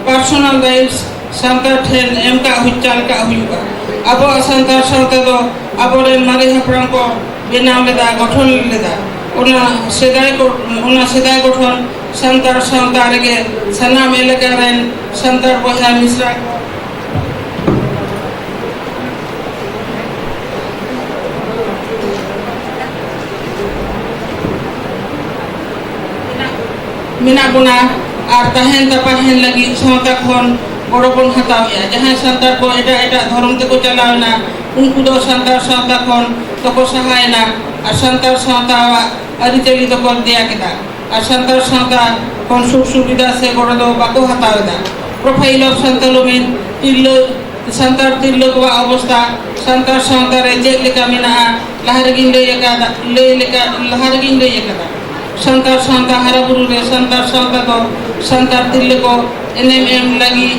ᱯᱟᱨᱥᱚᱱᱟᱞ ᱨᱟᱭᱤᱴᱥ, ᱥᱟᱱᱛᱟᱲ ᱴᱷᱮᱱ ᱮᱢ ᱠᱟᱜ ᱦᱩᱭ, ᱪᱟᱞ ᱠᱟᱜ ᱦᱩᱭᱩᱜᱼᱟ᱾ ᱟᱵᱚᱣᱟᱜ ᱥᱟᱱᱛᱟᱲ ᱥᱟᱶᱛᱟ ᱫᱚ ᱟᱵᱚᱨᱮᱱ ᱢᱟᱨᱮ ᱦᱟᱯᱲᱟᱢ ᱠᱚ ᱵᱮᱱᱟᱣ ᱞᱮᱫᱟ, ᱜᱚᱴᱷᱚᱱ ᱞᱮᱫᱟ᱾ ᱚᱱᱟ ᱥᱮᱫᱟᱭ ᱠᱚ, ᱚᱱᱟ ᱥᱮᱫᱟᱭ ᱜᱚᱴᱷᱚᱱ ᱥᱟᱱᱛᱟᱲ ᱥᱟᱶᱛᱟ ᱨᱮᱜᱮ ᱥᱟᱱᱟᱢ ᱮᱞᱟᱠᱟ ᱨᱮᱱ ᱥᱟᱱᱛᱟᱲ ᱵᱚᱭᱦᱟ ᱢᱤᱥᱨᱟ ᱠᱚ ᱢᱮᱱᱟᱜ ᱵᱚᱱᱟ ᱟᱨ ᱛᱟᱦᱮᱱ ᱛᱟᱯᱟᱦᱮᱱ ᱞᱟᱹᱜᱤᱫ ᱥᱟᱶᱛᱟ ᱠᱷᱚᱱ ᱜᱚᱲᱚ ᱵᱚᱱ ᱦᱟᱛᱟᱣᱮᱫᱼᱟ᱾ ᱡᱟᱦᱟᱸᱭ ᱥᱟᱱᱛᱟᱲ ᱠᱚ ᱮᱴᱟᱜ ᱮᱴᱟᱜ ᱫᱷᱚᱨᱚᱢ ᱛᱮᱠᱚ ᱪᱟᱞᱟᱣ ᱮᱱᱟ, ᱩᱱᱠᱩ ᱫᱚ ᱥᱟᱱᱛᱟᱲ ᱥᱟᱶᱛᱟ ᱠᱷᱚᱱ ᱫᱚᱠᱚ ᱥᱟᱦᱟᱭᱮᱱᱟ ᱟᱨ ᱥᱟᱱᱛᱟᱲ ᱥᱟᱶᱛᱟᱣᱟᱜ ᱟᱹᱨᱤᱪᱟᱹᱞᱤ ᱫᱚᱠᱚ ᱫᱮᱭᱟ ᱠᱮᱫᱟ᱾ ᱟᱨ ᱥᱟᱱᱛᱟᱲ ᱥᱟᱶᱛᱟ ᱠᱷᱚᱱ ᱥᱩᱠ ᱥᱩᱵᱤᱫᱷᱟ ᱥᱮ ᱜᱚᱲᱚ ᱫᱚ ᱵᱟᱠᱚ ᱦᱟᱛᱟᱣ ᱮᱫᱟ᱾ ᱯᱨᱚᱯᱷᱟᱭᱤᱞ ᱚᱯᱷ ᱥᱟᱱᱛᱟᱞᱩᱢᱤᱱ ᱛᱤᱨᱞᱟᱹ, ᱥᱟᱱᱛᱟᱲ ᱛᱤᱨᱞᱟᱹ ᱠᱚᱣᱟᱜ ᱚᱵᱚᱥᱛᱟ ᱥᱟᱱᱛᱟᱲ ᱥᱟᱶᱛᱟ ᱨᱮ ᱪᱮᱫ ᱞᱮᱠᱟ ᱢᱮᱱᱟᱜᱼᱟ, ᱞᱟᱦᱟ ᱨᱮᱜᱤᱧ ᱞᱟᱹᱭ ᱟᱠᱟᱫᱟ, ᱞᱟᱹᱭ ᱞᱮᱠᱟ, ᱞᱟᱦᱟ ᱨᱮᱜᱤᱧ ᱞᱟᱹᱭ ᱟᱠᱟᱫᱟ᱾ ᱥᱟᱱᱛᱟᱲ ᱥᱟᱶᱛᱟ ᱦᱟᱨᱟ ᱵᱩᱨᱩ ᱨᱮ ᱥᱟᱱᱛᱟᱲ ᱥᱟᱶᱛᱟ ᱫᱚ ᱥᱟᱱᱛᱟᱲ ᱛᱤᱨᱞᱟᱹ ᱠᱚ ᱮᱱᱮᱢ ᱮᱢ ᱞᱟᱹᱜᱤᱫ,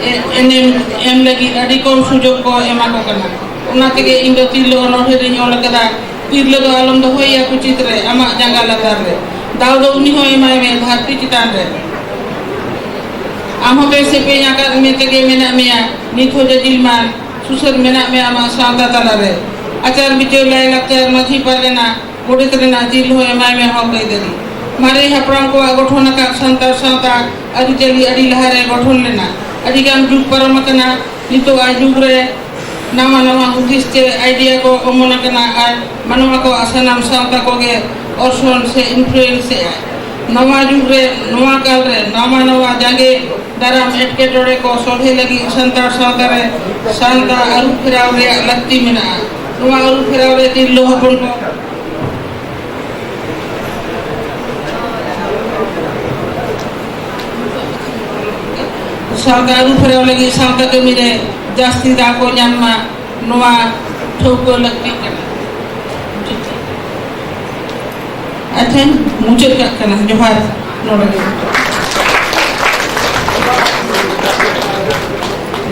ᱮ-, ᱮᱱᱮᱢ ᱮᱢ ᱞᱟᱹᱜᱤᱫ ᱟᱹᱰᱤ ᱠᱚᱢ ᱥᱩᱡᱳᱜᱽ ᱠᱚ ᱮᱢᱟ ᱠᱚ ᱠᱟᱱᱟ᱾ ᱚᱱᱟ ᱛᱮᱜᱮ ᱤᱧ ᱫᱚ ᱛᱤᱨᱞᱟᱹ ᱚᱱᱚᱬᱦᱮ ᱨᱤᱧ ᱚᱞ ᱟᱠᱟᱫᱟ, ᱛᱤᱨᱞᱟᱹ ᱫᱚ ᱟᱞᱚᱢ ᱫᱚᱦᱚᱭᱮᱭᱟ ᱠᱩᱪᱤᱛ ᱨᱮ, ᱟᱢᱟᱜ ᱡᱟᱸᱜᱟ ᱞᱟᱛᱟᱨ ᱨᱮ᱾ ᱫᱟᱣ ᱫᱚ ᱩᱱᱤ ᱦᱚᱸ ᱮᱢᱟᱭ ᱢᱮ ᱫᱷᱟᱹᱨᱛᱤ ᱪᱮᱛᱟᱱ ᱨᱮ᱾ ᱟᱢ ᱦᱚᱸ ᱵᱮᱥ ᱮ ᱯᱮᱧ ᱟᱠᱟᱫ ᱢᱮ ᱛᱮᱜᱮ ᱢᱮᱱᱟᱜ ᱢᱮᱭᱟ, ᱱᱤᱛ ᱦᱚᱸ ᱡᱟᱹᱡᱤᱞ ᱢᱟᱱ ᱥᱩᱥᱟᱹᱨ ᱢᱮᱱᱟᱜ ᱢᱮᱭᱟ ᱟᱢᱟᱜ ᱥᱟᱶᱛᱟ ᱛᱟᱞᱟᱨᱮ᱾ ᱟᱪᱟᱨ ᱵᱤᱪᱟᱹᱨ, ᱞᱟᱭ ᱞᱟᱠᱪᱟᱨ, ᱢᱟᱹᱡᱷᱤ ᱯᱟᱨᱜᱟᱱᱟ, ᱜᱚᱰᱮᱛ ᱨᱮᱱᱟᱜ ᱡᱤᱞ ᱦᱚᱸ ᱮᱢᱟᱭ ᱢᱮ ᱦᱚᱠ ᱟᱹᱭᱫᱟᱹᱨᱤ᱾ ᱢᱟᱨᱮ ᱦᱟᱯᱲᱟᱢ ᱠᱚᱣᱟᱜ ᱜᱚᱴᱷᱚᱱ ᱟᱠᱟᱫ ᱥᱟᱱᱛᱟᱲ ᱥᱟᱶᱛᱟ ᱟᱹᱨᱤᱪᱟᱹᱞᱤ ᱟᱹᱰᱤ ᱞᱟᱦᱟᱨᱮ ᱜᱚᱴᱷᱚᱱ ᱞᱮᱱᱟ᱾ ᱟᱹᱰᱤᱜᱟᱱ ᱡᱩᱜᱽ ᱯᱟᱨᱚᱢ ᱟᱠᱟᱱᱟ, ᱱᱤᱛᱚᱜ ᱟᱜ ᱡᱩᱜᱽ ᱨᱮ ᱱᱟᱣᱟ ᱱᱟᱣᱟ ᱦᱩᱫᱤᱥ ᱪᱮ ᱟᱭᱰᱤᱭᱟ ᱠᱚ ᱚᱢᱚᱱ ᱟᱠᱟᱱᱟ ᱟᱨ ᱢᱟᱱᱣᱟ ᱠᱚᱣᱟᱜ ᱥᱟᱱᱟᱢ ᱥᱟᱶᱛᱟ ᱠᱚᱜᱮ ᱚᱨᱥᱚᱝ ᱥᱮ ᱤᱱᱯᱷᱞᱩᱭᱮᱱᱥ ᱮᱫᱼᱟᱭ᱾ ᱱᱟᱣᱟ ᱡᱩᱜᱽ ᱨᱮ, ᱱᱚᱣᱟ ᱠᱟᱞ ᱨᱮ ᱱᱟᱣᱟ ᱱᱟᱣᱟ ᱡᱟᱸᱜᱮ ᱫᱟᱨᱟᱢ ᱮᱴᱠᱮᱴᱚᱬᱮ ᱠᱚ ᱥᱚᱞᱦᱮ ᱞᱟᱹᱜᱤᱫ ᱥᱟᱱᱛᱟᱲ ᱥᱟᱶᱛᱟ ᱨᱮ ᱥᱟᱶᱛᱟ ᱟᱹᱨᱩ ᱯᱷᱮᱨᱟᱣ ᱨᱮᱭᱟᱜ ᱞᱟᱹᱠᱛᱤ ᱢᱮᱱᱟᱜᱼᱟ᱾ ᱱᱚᱣᱟ ᱟᱹᱨᱩ ᱯᱷᱮᱨᱟᱣ ᱨᱮ ᱛᱤᱨᱞᱟᱹ ᱦᱚᱯᱚᱱ ᱠᱚ ᱥᱟᱶᱛᱟ ᱟᱹᱨᱩ ᱯᱷᱮᱨᱟᱣ ᱞᱟᱹᱜᱤᱫ ᱥᱟᱶᱛᱟ ᱠᱟᱹᱢᱤ ᱨᱮ ᱡᱟᱹᱥᱛᱤ ᱫᱟᱣ ᱠᱚ ᱧᱟᱢ ᱢᱟ, ᱱᱚᱣᱟ ᱴᱷᱟᱹᱣᱠᱟᱹ ᱞᱟᱹᱠᱛᱤ ᱠᱟᱱᱟ᱾ ᱟᱪᱪᱷᱟᱧ ᱢᱩᱪᱟᱹᱫ ᱠᱟᱜ ᱠᱟᱱᱟ᱾ ᱡᱚᱦᱟᱨ᱾ ᱱᱚᱰᱮ ᱜᱮ᱾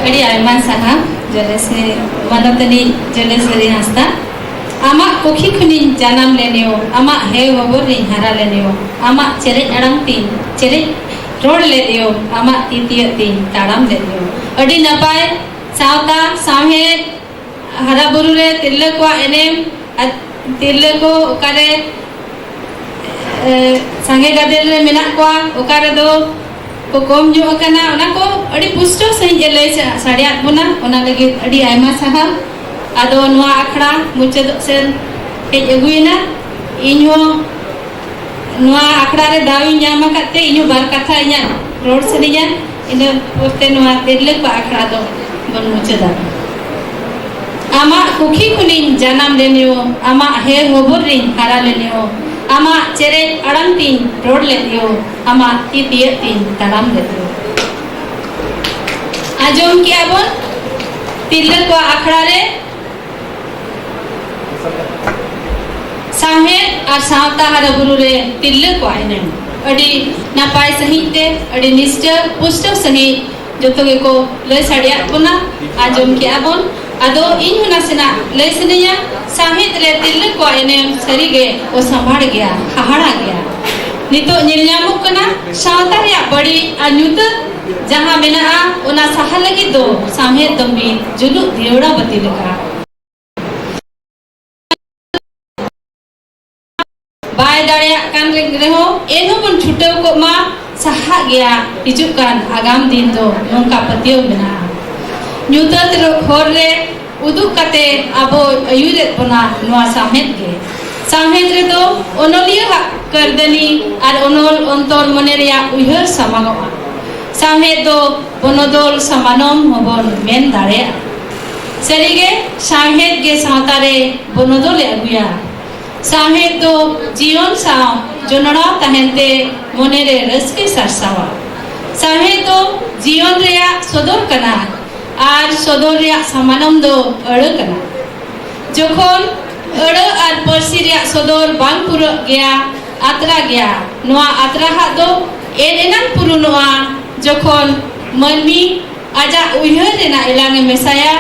ᱟᱹᱰᱤ ᱟᱭᱢᱟ ᱥᱟᱨᱦᱟᱣ ᱡᱚᱞᱮᱥᱮ, ᱢᱟᱱᱚᱛᱟᱱᱤ ᱡᱚᱞᱮᱥᱚᱨᱤ ᱦᱟᱸᱥᱫᱟ᱾ ᱟᱢᱟᱜ ᱠᱩᱠᱷᱤ ᱠᱷᱚᱱᱤᱧ ᱡᱟᱱᱟᱢ ᱞᱮᱱᱮᱭᱳ, ᱟᱢᱟᱜ ᱦᱮᱣ ᱦᱚᱵᱚᱨ ᱨᱤᱧ ᱦᱟᱨᱟ ᱞᱮᱱᱮᱭᱳ, ᱟᱢᱟᱜ ᱪᱮᱨᱮᱡ ᱟᱲᱟᱝ ᱛᱤᱧ ᱪᱮᱨᱮᱡ ᱨᱚᱲ ᱞᱮᱫᱮᱭᱳ, ᱟᱢᱟᱜ ᱛᱤ ᱛᱤᱭᱟᱹᱜ ᱛᱤᱧ ᱛᱟᱲᱟᱢ ᱞᱮᱫᱮᱭᱳ᱾ ᱟᱹᱰᱤ ᱱᱟᱯᱟᱭ ᱥᱟᱶᱛᱟ ᱥᱟᱶᱦᱮᱫ ᱦᱟᱨᱟ ᱵᱩᱨᱩ ᱨᱮ ᱛᱤᱨᱞᱟᱹ ᱠᱚᱣᱟᱜ ᱮᱱᱮᱢ ᱟᱨ ᱛᱤᱨᱞᱟᱹ ᱠᱚ ᱚᱠᱟᱨᱮ, ᱮ, ᱥᱟᱸᱜᱮ ᱜᱟᱫᱮᱞ ᱨᱮ ᱢᱮᱱᱟᱜ ᱠᱚᱣᱟ, ᱚᱠᱟ ᱨᱮᱫᱚ ᱠᱚ ᱠᱚᱢ ᱧᱚᱜ ᱟᱠᱟᱱᱟ, ᱚᱱᱟ ᱠᱚ ᱟᱹᱰᱤ ᱯᱩᱥᱴᱟᱹᱣ ᱥᱟᱺᱦᱤᱡ ᱮ ᱞᱟᱹᱭ ᱥᱟ-, ᱥᱟᱰᱮᱭᱟᱫ ᱵᱚᱱᱟ᱾ ᱚᱱᱟ ᱞᱟᱹᱜᱤᱫ ᱟᱹᱰᱤ ᱟᱭᱢᱟ ᱥᱟᱨᱦᱟᱣ᱾ ᱟᱫᱚ ᱱᱚᱣᱟ ᱟᱠᱷᱲᱟ ᱢᱩᱪᱟᱹᱫᱚᱜ ᱥᱮᱫ ᱦᱮᱡ ᱟᱹᱜᱩᱭᱮᱱᱟ᱾ ᱤᱧᱦᱚᱸ ᱱᱚᱣᱟ ᱟᱠᱷᱲᱟ ᱨᱮ ᱫᱟᱣ ᱤᱧ ᱧᱟᱢ ᱟᱠᱟᱫ ᱛᱮ ᱤᱧᱦᱚᱸ ᱵᱟᱨ ᱠᱟᱛᱷᱟ ᱤᱧᱟᱹᱜ ᱨᱚᱲ ᱥᱟᱱᱟᱧᱟ᱾ ᱤᱱᱟᱹ ᱯᱚᱨᱛᱮ ᱱᱚᱣᱟ ᱛᱤᱨᱞᱟᱹ ᱠᱚᱣᱟᱜ ᱟᱠᱷᱲᱟ ᱫᱚ ᱵᱚᱱ ᱢᱩᱪᱟᱹᱫᱟ᱾ ᱟᱢᱟᱜ ᱠᱩᱠᱷᱤ ᱠᱷᱚᱱᱤᱧ ᱡᱟᱱᱟᱢ ᱞᱮᱱᱮᱭᱳ, ᱟᱢᱟᱜ ᱦᱮ ᱦᱚᱵᱚᱨ ᱨᱤᱧ ᱦᱟᱨᱟ ᱞᱮᱱᱮᱭᱳ, ᱟᱢᱟᱜ ᱪᱮᱨᱮᱡ ᱟᱲᱟᱝ ᱛᱤᱧ ᱨᱚᱲ ᱞᱮᱫᱮᱭᱳ, ᱟᱢᱟᱜ ᱛᱤ ᱛᱤᱭᱟᱹᱜ ᱛᱤᱧ ᱛᱟᱲᱟᱢ ᱞᱮᱫᱮᱭᱳ᱾ ᱟᱸᱡᱚᱢ ᱠᱮᱜᱼᱟ ᱵᱚᱱ ᱛᱤᱨᱞᱟᱹ ᱠᱚᱣᱟᱜ ᱟᱠᱷᱲᱟ ᱨᱮ ᱥᱟᱶᱦᱮᱫ ᱟᱨ ᱥᱟᱶᱛᱟ ᱦᱟᱨᱟ ᱵᱩᱨᱩ ᱨᱮ ᱛᱤᱨᱞᱟᱹ ᱠᱚᱣᱟᱜ ᱮᱱᱮᱢ ᱟᱹᱰᱤ ᱱᱟᱯᱟᱭ ᱥᱟᱺᱦᱤᱡ ᱛᱮ, ᱟᱹᱰᱤ ᱱᱤᱥᱴᱟᱹ ᱯᱩᱥᱴᱟᱹᱣ ᱥᱟᱺᱦᱤᱡ ᱡᱚᱛᱚ ᱜᱮᱠᱚ ᱞᱟᱹᱭ ᱥᱟᱰᱮᱭᱟᱫ ᱵᱚᱱᱟ, ᱟᱸᱡᱚᱢ ᱠᱮᱜᱼᱟ ᱵᱚᱱ᱾ ᱟᱫᱚ ᱤᱧ ᱦᱚᱸ ᱱᱟᱥᱮᱱᱟᱜ ᱞᱟᱹᱭ ᱥᱟᱱᱟᱧᱟ᱾ ᱥᱟᱶᱦᱮᱫ ᱨᱮ ᱛᱤᱨᱞᱟᱹ ᱠᱚᱣᱟᱜ ᱮᱱᱮᱢ ᱥᱟᱹᱨᱤᱜᱮ ᱚᱥᱟᱢᱵᱷᱟᱲ ᱜᱮᱭᱟ, ᱦᱟᱦᱟᱲᱟ ᱜᱮᱭᱟ᱾ ᱱᱤᱛᱚᱜ ᱧᱮᱞ ᱧᱟᱢᱚᱜ ᱠᱟᱱᱟ, ᱥᱟᱶᱛᱟ ᱨᱮᱭᱟᱜ ᱵᱟᱹᱲᱤᱡ ᱟᱨ ᱧᱩᱛᱟᱹᱛ ᱡᱟᱦᱟᱸ ᱢᱮᱱᱟᱜᱼᱟ, ᱚᱱᱟ ᱥᱟᱦᱟ ᱞᱟᱹᱜᱤᱫ ᱫᱚ ᱥᱟᱶᱦᱮᱫ ᱫᱚ ᱢᱤᱫ ᱡᱩᱞᱩᱜ ᱫᱤᱣᱲᱟ ᱵᱟᱹᱛᱤ ᱞᱮᱠᱟ᱾ ᱵᱟᱭ ᱫᱟᱲᱮᱭᱟᱜ ᱠᱟᱱ ᱨᱮᱦᱚᱸ, ᱮᱱᱦᱚᱸ ᱵᱚᱱ ᱪᱷᱩᱴᱟᱹᱣ ᱠᱚᱜ ᱢᱟ᱾ ᱥᱟᱦᱟᱜ ᱜᱮᱭᱟ ᱦᱤᱡᱩᱜ ᱠᱟᱱ ᱟᱜᱟᱢ ᱫᱤᱱ ᱫᱚ, ᱱᱚᱝᱠᱟ ᱯᱟᱹᱛᱭᱟᱹᱣ ᱢᱮᱱᱟᱜᱼᱟ᱾ ᱧᱩᱛᱟᱹᱛ ᱦᱚᱨ ᱨᱮ ᱩᱫᱩᱜ ᱠᱟᱛᱮ ᱟᱵᱚᱭ ᱟᱹᱭᱩᱨᱮᱫ ᱵᱚᱱᱟ ᱱᱚᱣᱟ ᱥᱟᱶᱦᱮᱫ ᱜᱮ᱾ ᱥᱟᱶᱦᱮᱫ ᱨᱮᱫᱚ ᱚᱱᱚᱞᱤᱭᱟᱹ ᱟᱜ ᱠᱟᱹᱨᱫᱟᱹᱱᱤ ᱟᱨ ᱚᱱᱚᱞ ᱚᱱᱛᱚᱨ ᱢᱚᱱᱮ ᱨᱮᱭᱟᱜ ᱩᱭᱦᱟᱹᱨ ᱥᱟᱢᱟᱝᱚᱜᱼᱟ᱾ ᱥᱟᱶᱦᱮᱫ ᱫᱚ ᱵᱚᱱᱚᱫᱚᱞ ᱥᱟᱢᱟᱱᱚᱢ ᱦᱚᱸᱵᱚᱱ ᱢᱮᱱ ᱫᱟᱲᱮᱭᱟᱜᱼᱟ᱾ ᱥᱟᱹᱨᱤᱜᱮ, ᱥᱟᱶᱦᱮᱫ ᱜᱮ ᱥᱟᱶᱛᱟ ᱨᱮ ᱵᱚᱱᱚᱫᱚᱞ ᱮ ᱟᱹᱜᱩᱭᱟ᱾ ᱥᱟᱶᱦᱮᱫ ᱫᱚ ᱡᱤᱭᱚᱱ ᱥᱟᱶ ᱡᱚᱱᱚᱲᱟᱣ ᱛᱟᱦᱮᱱ ᱛᱮ ᱢᱚᱱᱮ ᱨᱮ ᱨᱟᱹᱥᱠᱟᱹᱭ ᱥᱟᱨᱥᱟᱣᱟ᱾ ᱥᱟᱶᱦᱮᱫ ᱫᱚ ᱡᱤᱭᱚᱱ ᱨᱮᱭᱟᱜ ᱥᱚᱫᱚᱨ ᱠᱟᱱᱟ ᱟᱨ ᱥᱚᱫᱚᱨ ᱨᱮᱭᱟᱜ ᱥᱟᱢᱟᱱᱚᱢ ᱫᱚ ᱟᱹᱲᱟᱹ ᱠᱟᱱᱟ᱾ ᱡᱚᱠᱷᱚᱱ ᱟᱹᱲᱟᱹ ᱟᱨ ᱯᱟᱹᱨᱥᱤ ᱨᱮᱭᱟᱜ ᱥᱚᱫᱚᱨ ᱵᱟᱝ ᱯᱩᱨᱟᱹᱜ ᱜᱮᱭᱟ, ᱟᱛᱨᱟ ᱜᱮᱭᱟ᱾ ᱱᱚᱣᱟ ᱟᱛᱨᱟ ᱦᱟᱜ ᱫᱚ ᱮᱱ ᱮᱱᱟᱝ ᱯᱩᱨᱩᱱᱚᱜᱼᱟ, ᱡᱚᱠᱷᱚᱱ ᱢᱟᱹᱱᱢᱤ ᱟᱡᱟᱜ ᱩᱭᱦᱟᱹᱨ ᱨᱮᱱᱟᱜ ᱮᱞᱟᱝ ᱮ ᱢᱮᱥᱟᱭᱟ᱾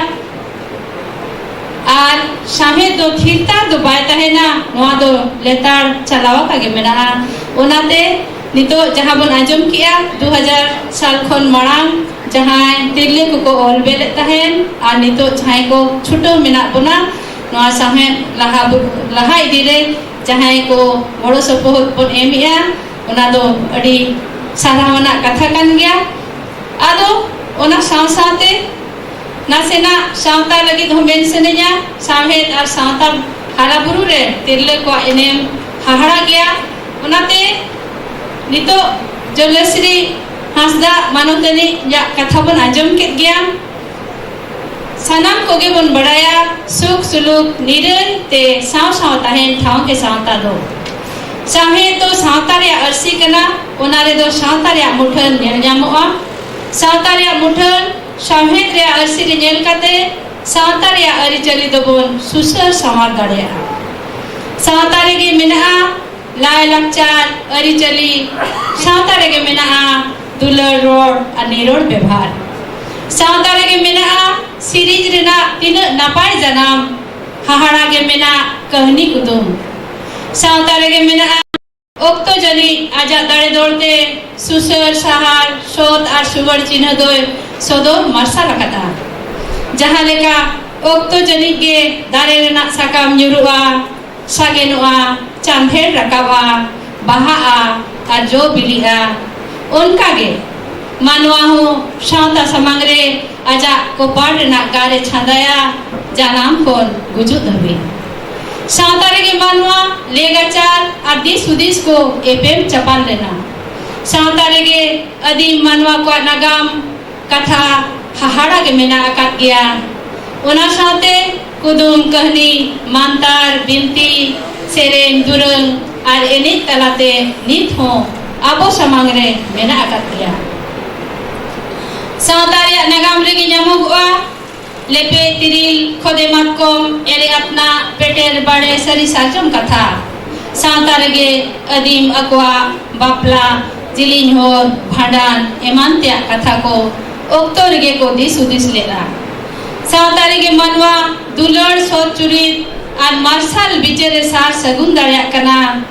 ᱟᱨ ᱥᱟᱶᱦᱮᱫ ᱫᱚ ᱛᱷᱤᱨ ᱛᱟᱨ ᱫᱚ ᱵᱟᱭ ᱛᱟᱦᱮᱱᱟ, ᱱᱚᱣᱟ ᱫᱚ ᱞᱮᱛᱟᱲ ᱪᱟᱞᱟᱣ ᱟᱠᱟ ᱜᱮ ᱢᱮᱱᱟᱜᱼᱟ᱾ ᱚᱱᱟᱛᱮ ᱱᱤᱛᱚᱜ ᱡᱟᱦᱟᱸ ᱵᱚᱱ ᱟᱸᱡᱚᱢ ᱠᱮᱜᱼᱟ, ᱫᱩ ᱦᱟᱡᱟᱨ ᱥᱟᱞ ᱠᱷᱚᱱ ᱢᱟᱲᱟᱝ ᱡᱟᱦᱟᱸᱭ ᱛᱤᱨᱞᱟᱹ ᱠᱚᱠᱚ ᱚᱞ ᱵᱮᱞᱮᱫ ᱛᱟᱦᱮᱱ ᱟᱨ ᱱᱤᱛᱚᱜ ᱡᱟᱦᱟᱸᱭ ᱠᱚ ᱪᱷᱩᱴᱟᱹᱣ ᱢᱮᱱᱟᱜ ᱵᱚᱱᱟ, ᱱᱚᱣᱟ ᱥᱟᱶᱦᱮᱫ ᱞᱟᱦᱟ ᱵᱚ-, ᱞᱟᱦᱟ ᱤᱫᱤ ᱨᱮ ᱡᱟᱦᱟᱸᱭ ᱠᱚ ᱜᱚᱲᱚ ᱥᱚᱯᱚᱦᱚᱫ ᱵᱚᱱ ᱮᱢᱮᱜᱼᱟ, ᱚᱱᱟ ᱫᱚ ᱟᱹᱰᱤ ᱥᱟᱨᱦᱟᱣ ᱟᱱᱟᱜ ᱠᱟᱛᱷᱟ ᱠᱟᱱ ᱜᱮᱭᱟ᱾ ᱟᱫᱚ ᱚᱱᱟ ᱥᱟᱶ ᱥᱟᱶᱛᱮ ᱱᱟᱥᱮᱱᱟᱜ ᱥᱟᱶᱛᱟ ᱞᱟᱹᱜᱤᱫ ᱦᱚᱸ ᱢᱮᱱ ᱥᱟᱱᱟᱧᱟ, ᱥᱟᱶᱦᱮᱫ ᱟᱨ ᱥᱟᱶᱛᱟ ᱦᱟᱨᱟ ᱵᱩᱨᱩ ᱨᱮ ᱛᱤᱨᱞᱟᱹ ᱠᱚᱣᱟᱜ ᱮᱱᱮᱢ ᱦᱟᱦᱟᱲᱟ ᱜᱮᱭᱟ᱾ ᱚᱱᱟᱛᱮ ᱱᱤᱛᱚᱜ ᱡᱚᱞᱚᱥᱨᱤ ᱦᱟᱸᱥᱫᱟ ᱢᱟᱱᱚᱛᱟᱹᱱᱤ ᱭᱟᱜ ᱠᱟᱛᱷᱟ ᱵᱚᱱ ᱟᱸᱡᱚᱢ ᱠᱮᱫ ᱜᱮᱭᱟ᱾ ᱥᱟᱱᱟᱢ ᱠᱚᱜᱮ ᱵᱚᱱ ᱵᱟᱲᱟᱭᱟ, ᱥᱩᱠ ᱥᱩᱞᱩᱠ ᱱᱤᱨᱟᱹᱭ ᱛᱮ ᱥᱟᱶ ᱥᱟᱶ ᱛᱟᱦᱮᱱ ᱴᱷᱟᱶ ᱜᱮ ᱥᱟᱶᱛᱟ ᱫᱚ᱾ ᱥᱟᱶᱦᱮᱫ ᱫᱚ ᱥᱟᱶᱛᱟ ᱨᱮᱭᱟᱜ ᱟᱹᱨᱥᱤ ᱠᱟᱱᱟ, ᱚᱱᱟ ᱨᱮᱫᱚ ᱥᱟᱶᱛᱟ ᱨᱮᱭᱟᱜ ᱢᱩᱴᱷᱟᱹᱱ ᱧᱮᱞ ᱧᱟᱢᱚᱜᱼᱟ᱾ ᱥᱟᱶᱛᱟ ᱨᱮᱭᱟᱜ ᱢᱩᱴᱷᱟᱹᱱ ᱥᱟᱶᱦᱮᱫ ᱨᱮᱭᱟᱜ ᱟᱹᱨᱥᱤ ᱨᱮ ᱧᱮᱞ ᱠᱟᱛᱮ ᱥᱟᱶᱛᱟ ᱨᱮᱭᱟᱜ ᱟᱹᱨᱤᱪᱟᱹᱞᱤ ᱫᱚᱵᱚᱱ ᱥᱩᱥᱟᱹᱨ ᱥᱟᱶᱟᱨ ᱫᱟᱲᱮᱭᱟᱜᱼᱟ᱾ ᱥᱟᱶᱛᱟ ᱨᱮᱜᱮ ᱢᱮᱱᱟᱜᱼᱟ ᱞᱟᱭᱼᱞᱟᱠᱪᱟᱨ, ᱟᱹᱨᱤᱪᱟᱹᱞᱤ, ᱥᱟᱶᱛᱟ ᱨᱮᱜᱮ ᱢᱮᱱᱟᱜᱼᱟ ᱫᱩᱞᱟᱹᱲ ᱨᱚᱲ ᱟᱨ ᱱᱤᱨᱚᱲ ᱵᱮᱵᱷᱟᱨ᱾ ᱥᱟᱶᱛᱟ ᱨᱮᱜᱮ ᱢᱮᱱᱟᱜᱼᱟ ᱥᱤᱨᱤᱧ ᱨᱮᱱᱟᱜ ᱛᱤᱱᱟᱹᱜ ᱱᱟᱯᱟᱭ ᱡᱟᱱᱟᱢ, ᱦᱟᱦᱟᱲᱟ ᱜᱮ ᱢᱮᱱᱟᱜ ᱠᱟᱹᱦᱱᱤ ᱠᱩᱫᱩᱢ᱾ ᱥᱟᱶᱛᱟ ᱨᱮᱜᱮ ᱢᱮᱱᱟᱜᱼᱟ ᱚᱠᱛᱚ ᱡᱟᱹᱱᱤᱡ ᱟᱡᱟᱜ ᱫᱟᱲᱮ ᱫᱚᱲ ᱛᱮ ᱥᱩᱥᱟᱹᱨ ᱥᱟᱦᱟᱨ, ᱥᱚᱛ ᱟᱨ ᱥᱩᱣᱟᱹᱲ ᱪᱤᱱᱦᱟᱹ ᱫᱚᱭ ᱥᱚᱫᱚᱨ ᱢᱟᱨᱥᱟᱞ ᱟᱠᱟᱫᱼᱟ᱾ ᱡᱟᱦᱟᱸ ᱞᱮᱠᱟ ᱚᱠᱛᱚ ᱡᱟᱹᱱᱤᱡ ᱜᱮ ᱫᱟᱨᱮ ᱨᱮᱱᱟᱜ ᱥᱟᱠᱟᱢ ᱧᱩᱨᱩᱜᱼᱟ, ᱥᱟᱜᱮᱱᱚᱜᱼᱟ, ᱪᱟᱱᱫᱷᱮᱲ ᱨᱟᱠᱟᱵᱼᱟ, ᱵᱟᱦᱟᱜᱼᱟ ᱟᱨ ᱡᱚ ᱵᱤᱞᱤᱜᱼᱟ, ᱚᱱᱠᱟ ᱜᱮ ᱢᱟᱱᱣᱟ ᱦᱚᱸ ᱥᱟᱶᱛᱟ ᱥᱟᱢᱟᱝ ᱨᱮ ᱟᱡᱟᱜ ᱠᱚᱯᱟᱲ ᱨᱮᱱᱟᱜ ᱜᱟᱨ ᱮ ᱪᱷᱟᱸᱫᱟᱭᱟ, ᱡᱟᱱᱟᱢ ᱠᱷᱚᱱ ᱜᱩᱡᱩᱜ ᱫᱷᱟᱹᱵᱤᱡ᱾ ᱥᱟᱶᱛᱟ ᱨᱮᱜᱮ ᱢᱟᱱᱣᱟ ᱞᱮᱜᱟᱪᱟᱨ ᱟᱨ ᱫᱤᱥ ᱦᱩᱫᱤᱥ ᱠᱚ ᱮᱯᱮᱢ ᱪᱟᱯᱟᱞ ᱞᱮᱱᱟ᱾ ᱥᱟᱶᱛᱟ ᱨᱮᱜᱮ ᱟᱹᱫᱤᱢ ᱢᱟᱱᱣᱟ ᱠᱚᱣᱟᱜ ᱱᱟᱜᱟᱢ ᱠᱟᱛᱷᱟ ᱦᱟᱦᱟᱲᱟ ᱜᱮ ᱢᱮᱱᱟᱜ ᱟᱠᱟᱫ ᱜᱮᱭᱟ᱾ ᱚᱱᱟ ᱥᱟᱶᱛᱮ ᱠᱩᱫᱩᱢ, ᱠᱟᱹᱦᱱᱤ, ᱢᱟᱱᱛᱟᱨ, ᱵᱤᱱᱛᱤ, ᱥᱮᱨᱮᱧ, ᱫᱩᱨᱟᱹᱝ ᱟᱨ ᱮᱱᱮᱡ ᱛᱟᱞᱟᱛᱮ ᱱᱤᱛ ᱦᱚᱸ ᱟᱵᱚ ᱥᱟᱢᱟᱝ ᱨᱮ ᱢᱮᱱᱟᱜ ᱟᱠᱟᱫ ᱜᱮᱭᱟ᱾ ᱥᱟᱶᱛᱟ ᱨᱮᱭᱟᱜ ᱱᱟᱜᱟᱢ ᱨᱮᱜᱮ ᱧᱟᱢᱚᱜᱚᱜᱼᱟ ᱞᱮᱯᱮ ᱛᱤᱨᱤᱞ, ᱠᱷᱚᱫᱮ ᱢᱟᱛᱠᱚᱢ, ᱮᱲᱮ ᱟᱛᱱᱟᱜ, ᱯᱮᱴᱮᱨ ᱵᱟᱲᱮ, ᱥᱟᱹᱨᱤ ᱥᱟᱨᱡᱚᱢ ᱠᱟᱛᱷᱟ᱾ ᱥᱟᱶᱛᱟ ᱨᱮᱜᱮ ᱟᱹᱫᱤᱢ ᱟᱠᱚᱣᱟᱜ ᱵᱟᱯᱞᱟ, ᱡᱤᱞᱤᱧ ᱦᱚᱨ, ᱵᱷᱟᱸᱰᱟᱱ ᱮᱢᱟᱱ ᱛᱮᱭᱟᱜ ᱠᱟᱛᱷᱟ ᱠᱚ ᱚᱠᱛᱚ ᱨᱮᱜᱮ ᱠᱚ ᱫᱤᱥ ᱦᱩᱫᱤᱥ ᱞᱮᱫᱼᱟ᱾ ᱥᱟᱶᱛᱟ ᱨᱮᱜᱮ ᱢᱟᱱᱣᱟ ᱫᱩᱞᱟᱹᱲ, ᱥᱚᱛ ᱪᱩᱨᱤᱛ ᱟᱨ ᱢᱟᱨᱥᱟᱞ ᱵᱤᱪᱟᱹᱨ ᱮ ᱥᱟᱨ ᱥᱟᱹᱜᱩᱱ ᱫᱟᱲᱮᱭᱟᱜ ᱠᱟᱱᱟ᱾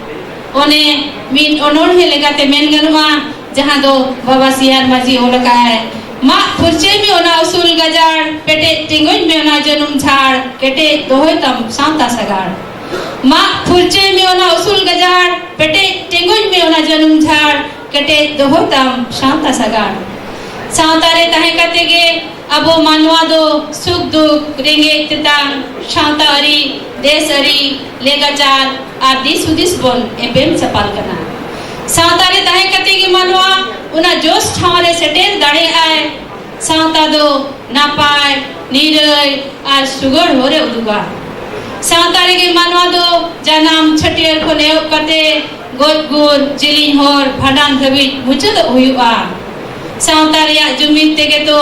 ᱚᱱᱮ ᱢᱤᱫ ᱚᱱᱚᱬᱦᱮ ᱞᱮᱠᱟᱛᱮ ᱢᱮᱱ ᱜᱟᱱᱚᱜᱼᱟ, ᱡᱟᱦᱟᱸ ᱫᱚ ᱵᱟᱵᱟ ᱥᱤᱭᱟᱨ ᱢᱟᱹᱡᱷᱤ ᱚᱞ ᱟᱠᱟᱫᱼᱟᱭ, ᱢᱟᱜ ᱯᱷᱩᱨᱪᱟᱹᱭ ᱢᱮ ᱚᱱᱟ ᱩᱥᱩᱞ ᱜᱟᱡᱟᱲ, ᱯᱮᱴᱮᱡ ᱴᱮᱸᱜᱚᱡ ᱢᱮ ᱚᱱᱟ ᱡᱟᱹᱱᱩᱢ ᱡᱷᱟᱲ, ᱠᱮᱴᱮᱡ ᱫᱚᱦᱚᱭ ᱛᱟᱢ ᱥᱟᱶᱛᱟ ᱥᱟᱜᱟᱲ᱾ ᱢᱟᱜ ᱯᱷᱩᱨᱪᱟᱹᱭ ᱢᱮ ᱚᱱᱟ ᱩᱥᱩᱞ ᱜᱟᱡᱟᱲ, ᱯᱮᱴᱮᱡ ᱴᱮᱸᱜᱚᱡ ᱢᱮ ᱚᱱᱟ ᱡᱟᱹᱱᱩᱢ ᱡᱷᱟᱲ, ᱠᱮᱴᱮᱡ ᱫᱚᱦᱚᱭ ᱛᱟᱢ ᱥᱟᱶᱛᱟ ᱥᱟᱜᱟᱲ᱾ ᱥᱟᱶᱛᱟ ᱨᱮ ᱛᱟᱦᱮᱸ ᱠᱟᱛᱮ ᱜᱮ ᱟᱵᱚ ᱢᱟᱱᱣᱟ ᱫᱚ ᱥᱩᱠ ᱫᱩᱠ, ᱨᱮᱸᱜᱮᱡ ᱛᱮᱛᱟᱝ, ᱥᱟᱶᱛᱟ ᱟᱹᱨᱤ, ᱫᱮᱥ ᱟᱹᱨᱤ, ᱞᱮᱜᱟᱪᱟᱨ ᱟᱨ ᱫᱤᱥ ᱦᱩᱫᱤᱥ ᱵᱚᱱ ᱮᱯᱮᱢ ᱪᱟᱯᱟᱞ ᱠᱟᱱᱟ᱾ ᱥᱟᱶᱛᱟ ᱨᱮ ᱛᱟᱦᱮᱸ ᱠᱟᱛᱮ ᱜᱮ ᱢᱟᱱᱣᱟ ᱚᱱᱟ ᱡᱚᱥ ᱴᱷᱟᱶ ᱨᱮ ᱥᱮᱴᱮᱨ ᱫᱟᱲᱮᱭᱟᱜᱼᱟᱭ᱾ ᱥᱟᱶᱛᱟ ᱫᱚ ᱱᱟᱯᱟᱭ, ᱱᱤᱨᱟᱹᱭ ᱟᱨ ᱥᱩᱜᱚᱲ ᱦᱚᱨᱮ ᱩᱫᱩᱜᱟ᱾ ᱥᱟᱶᱛᱟ ᱨᱮᱜᱮ ᱢᱟᱱᱣᱟ ᱫᱚ ᱡᱟᱱᱟᱢ ᱪᱷᱟᱹᱴᱭᱟᱹᱨ ᱠᱷᱚᱱ ᱮᱦᱚᱵ ᱠᱟᱛᱮ ᱜᱚᱡ ᱜᱩᱨ, ᱡᱤᱞᱤᱧ ᱦᱚᱨ, ᱵᱷᱟᱸᱰᱟᱱ ᱫᱷᱟᱹᱵᱤᱡ ᱢᱩᱪᱟᱹᱫᱚᱜ ᱦᱩᱭᱩᱜᱼᱟ᱾ ᱥᱟᱶᱛᱟ ᱨᱮᱭᱟᱜ ᱡᱩᱢᱤᱫ ᱛᱮᱜᱮ ᱛᱚ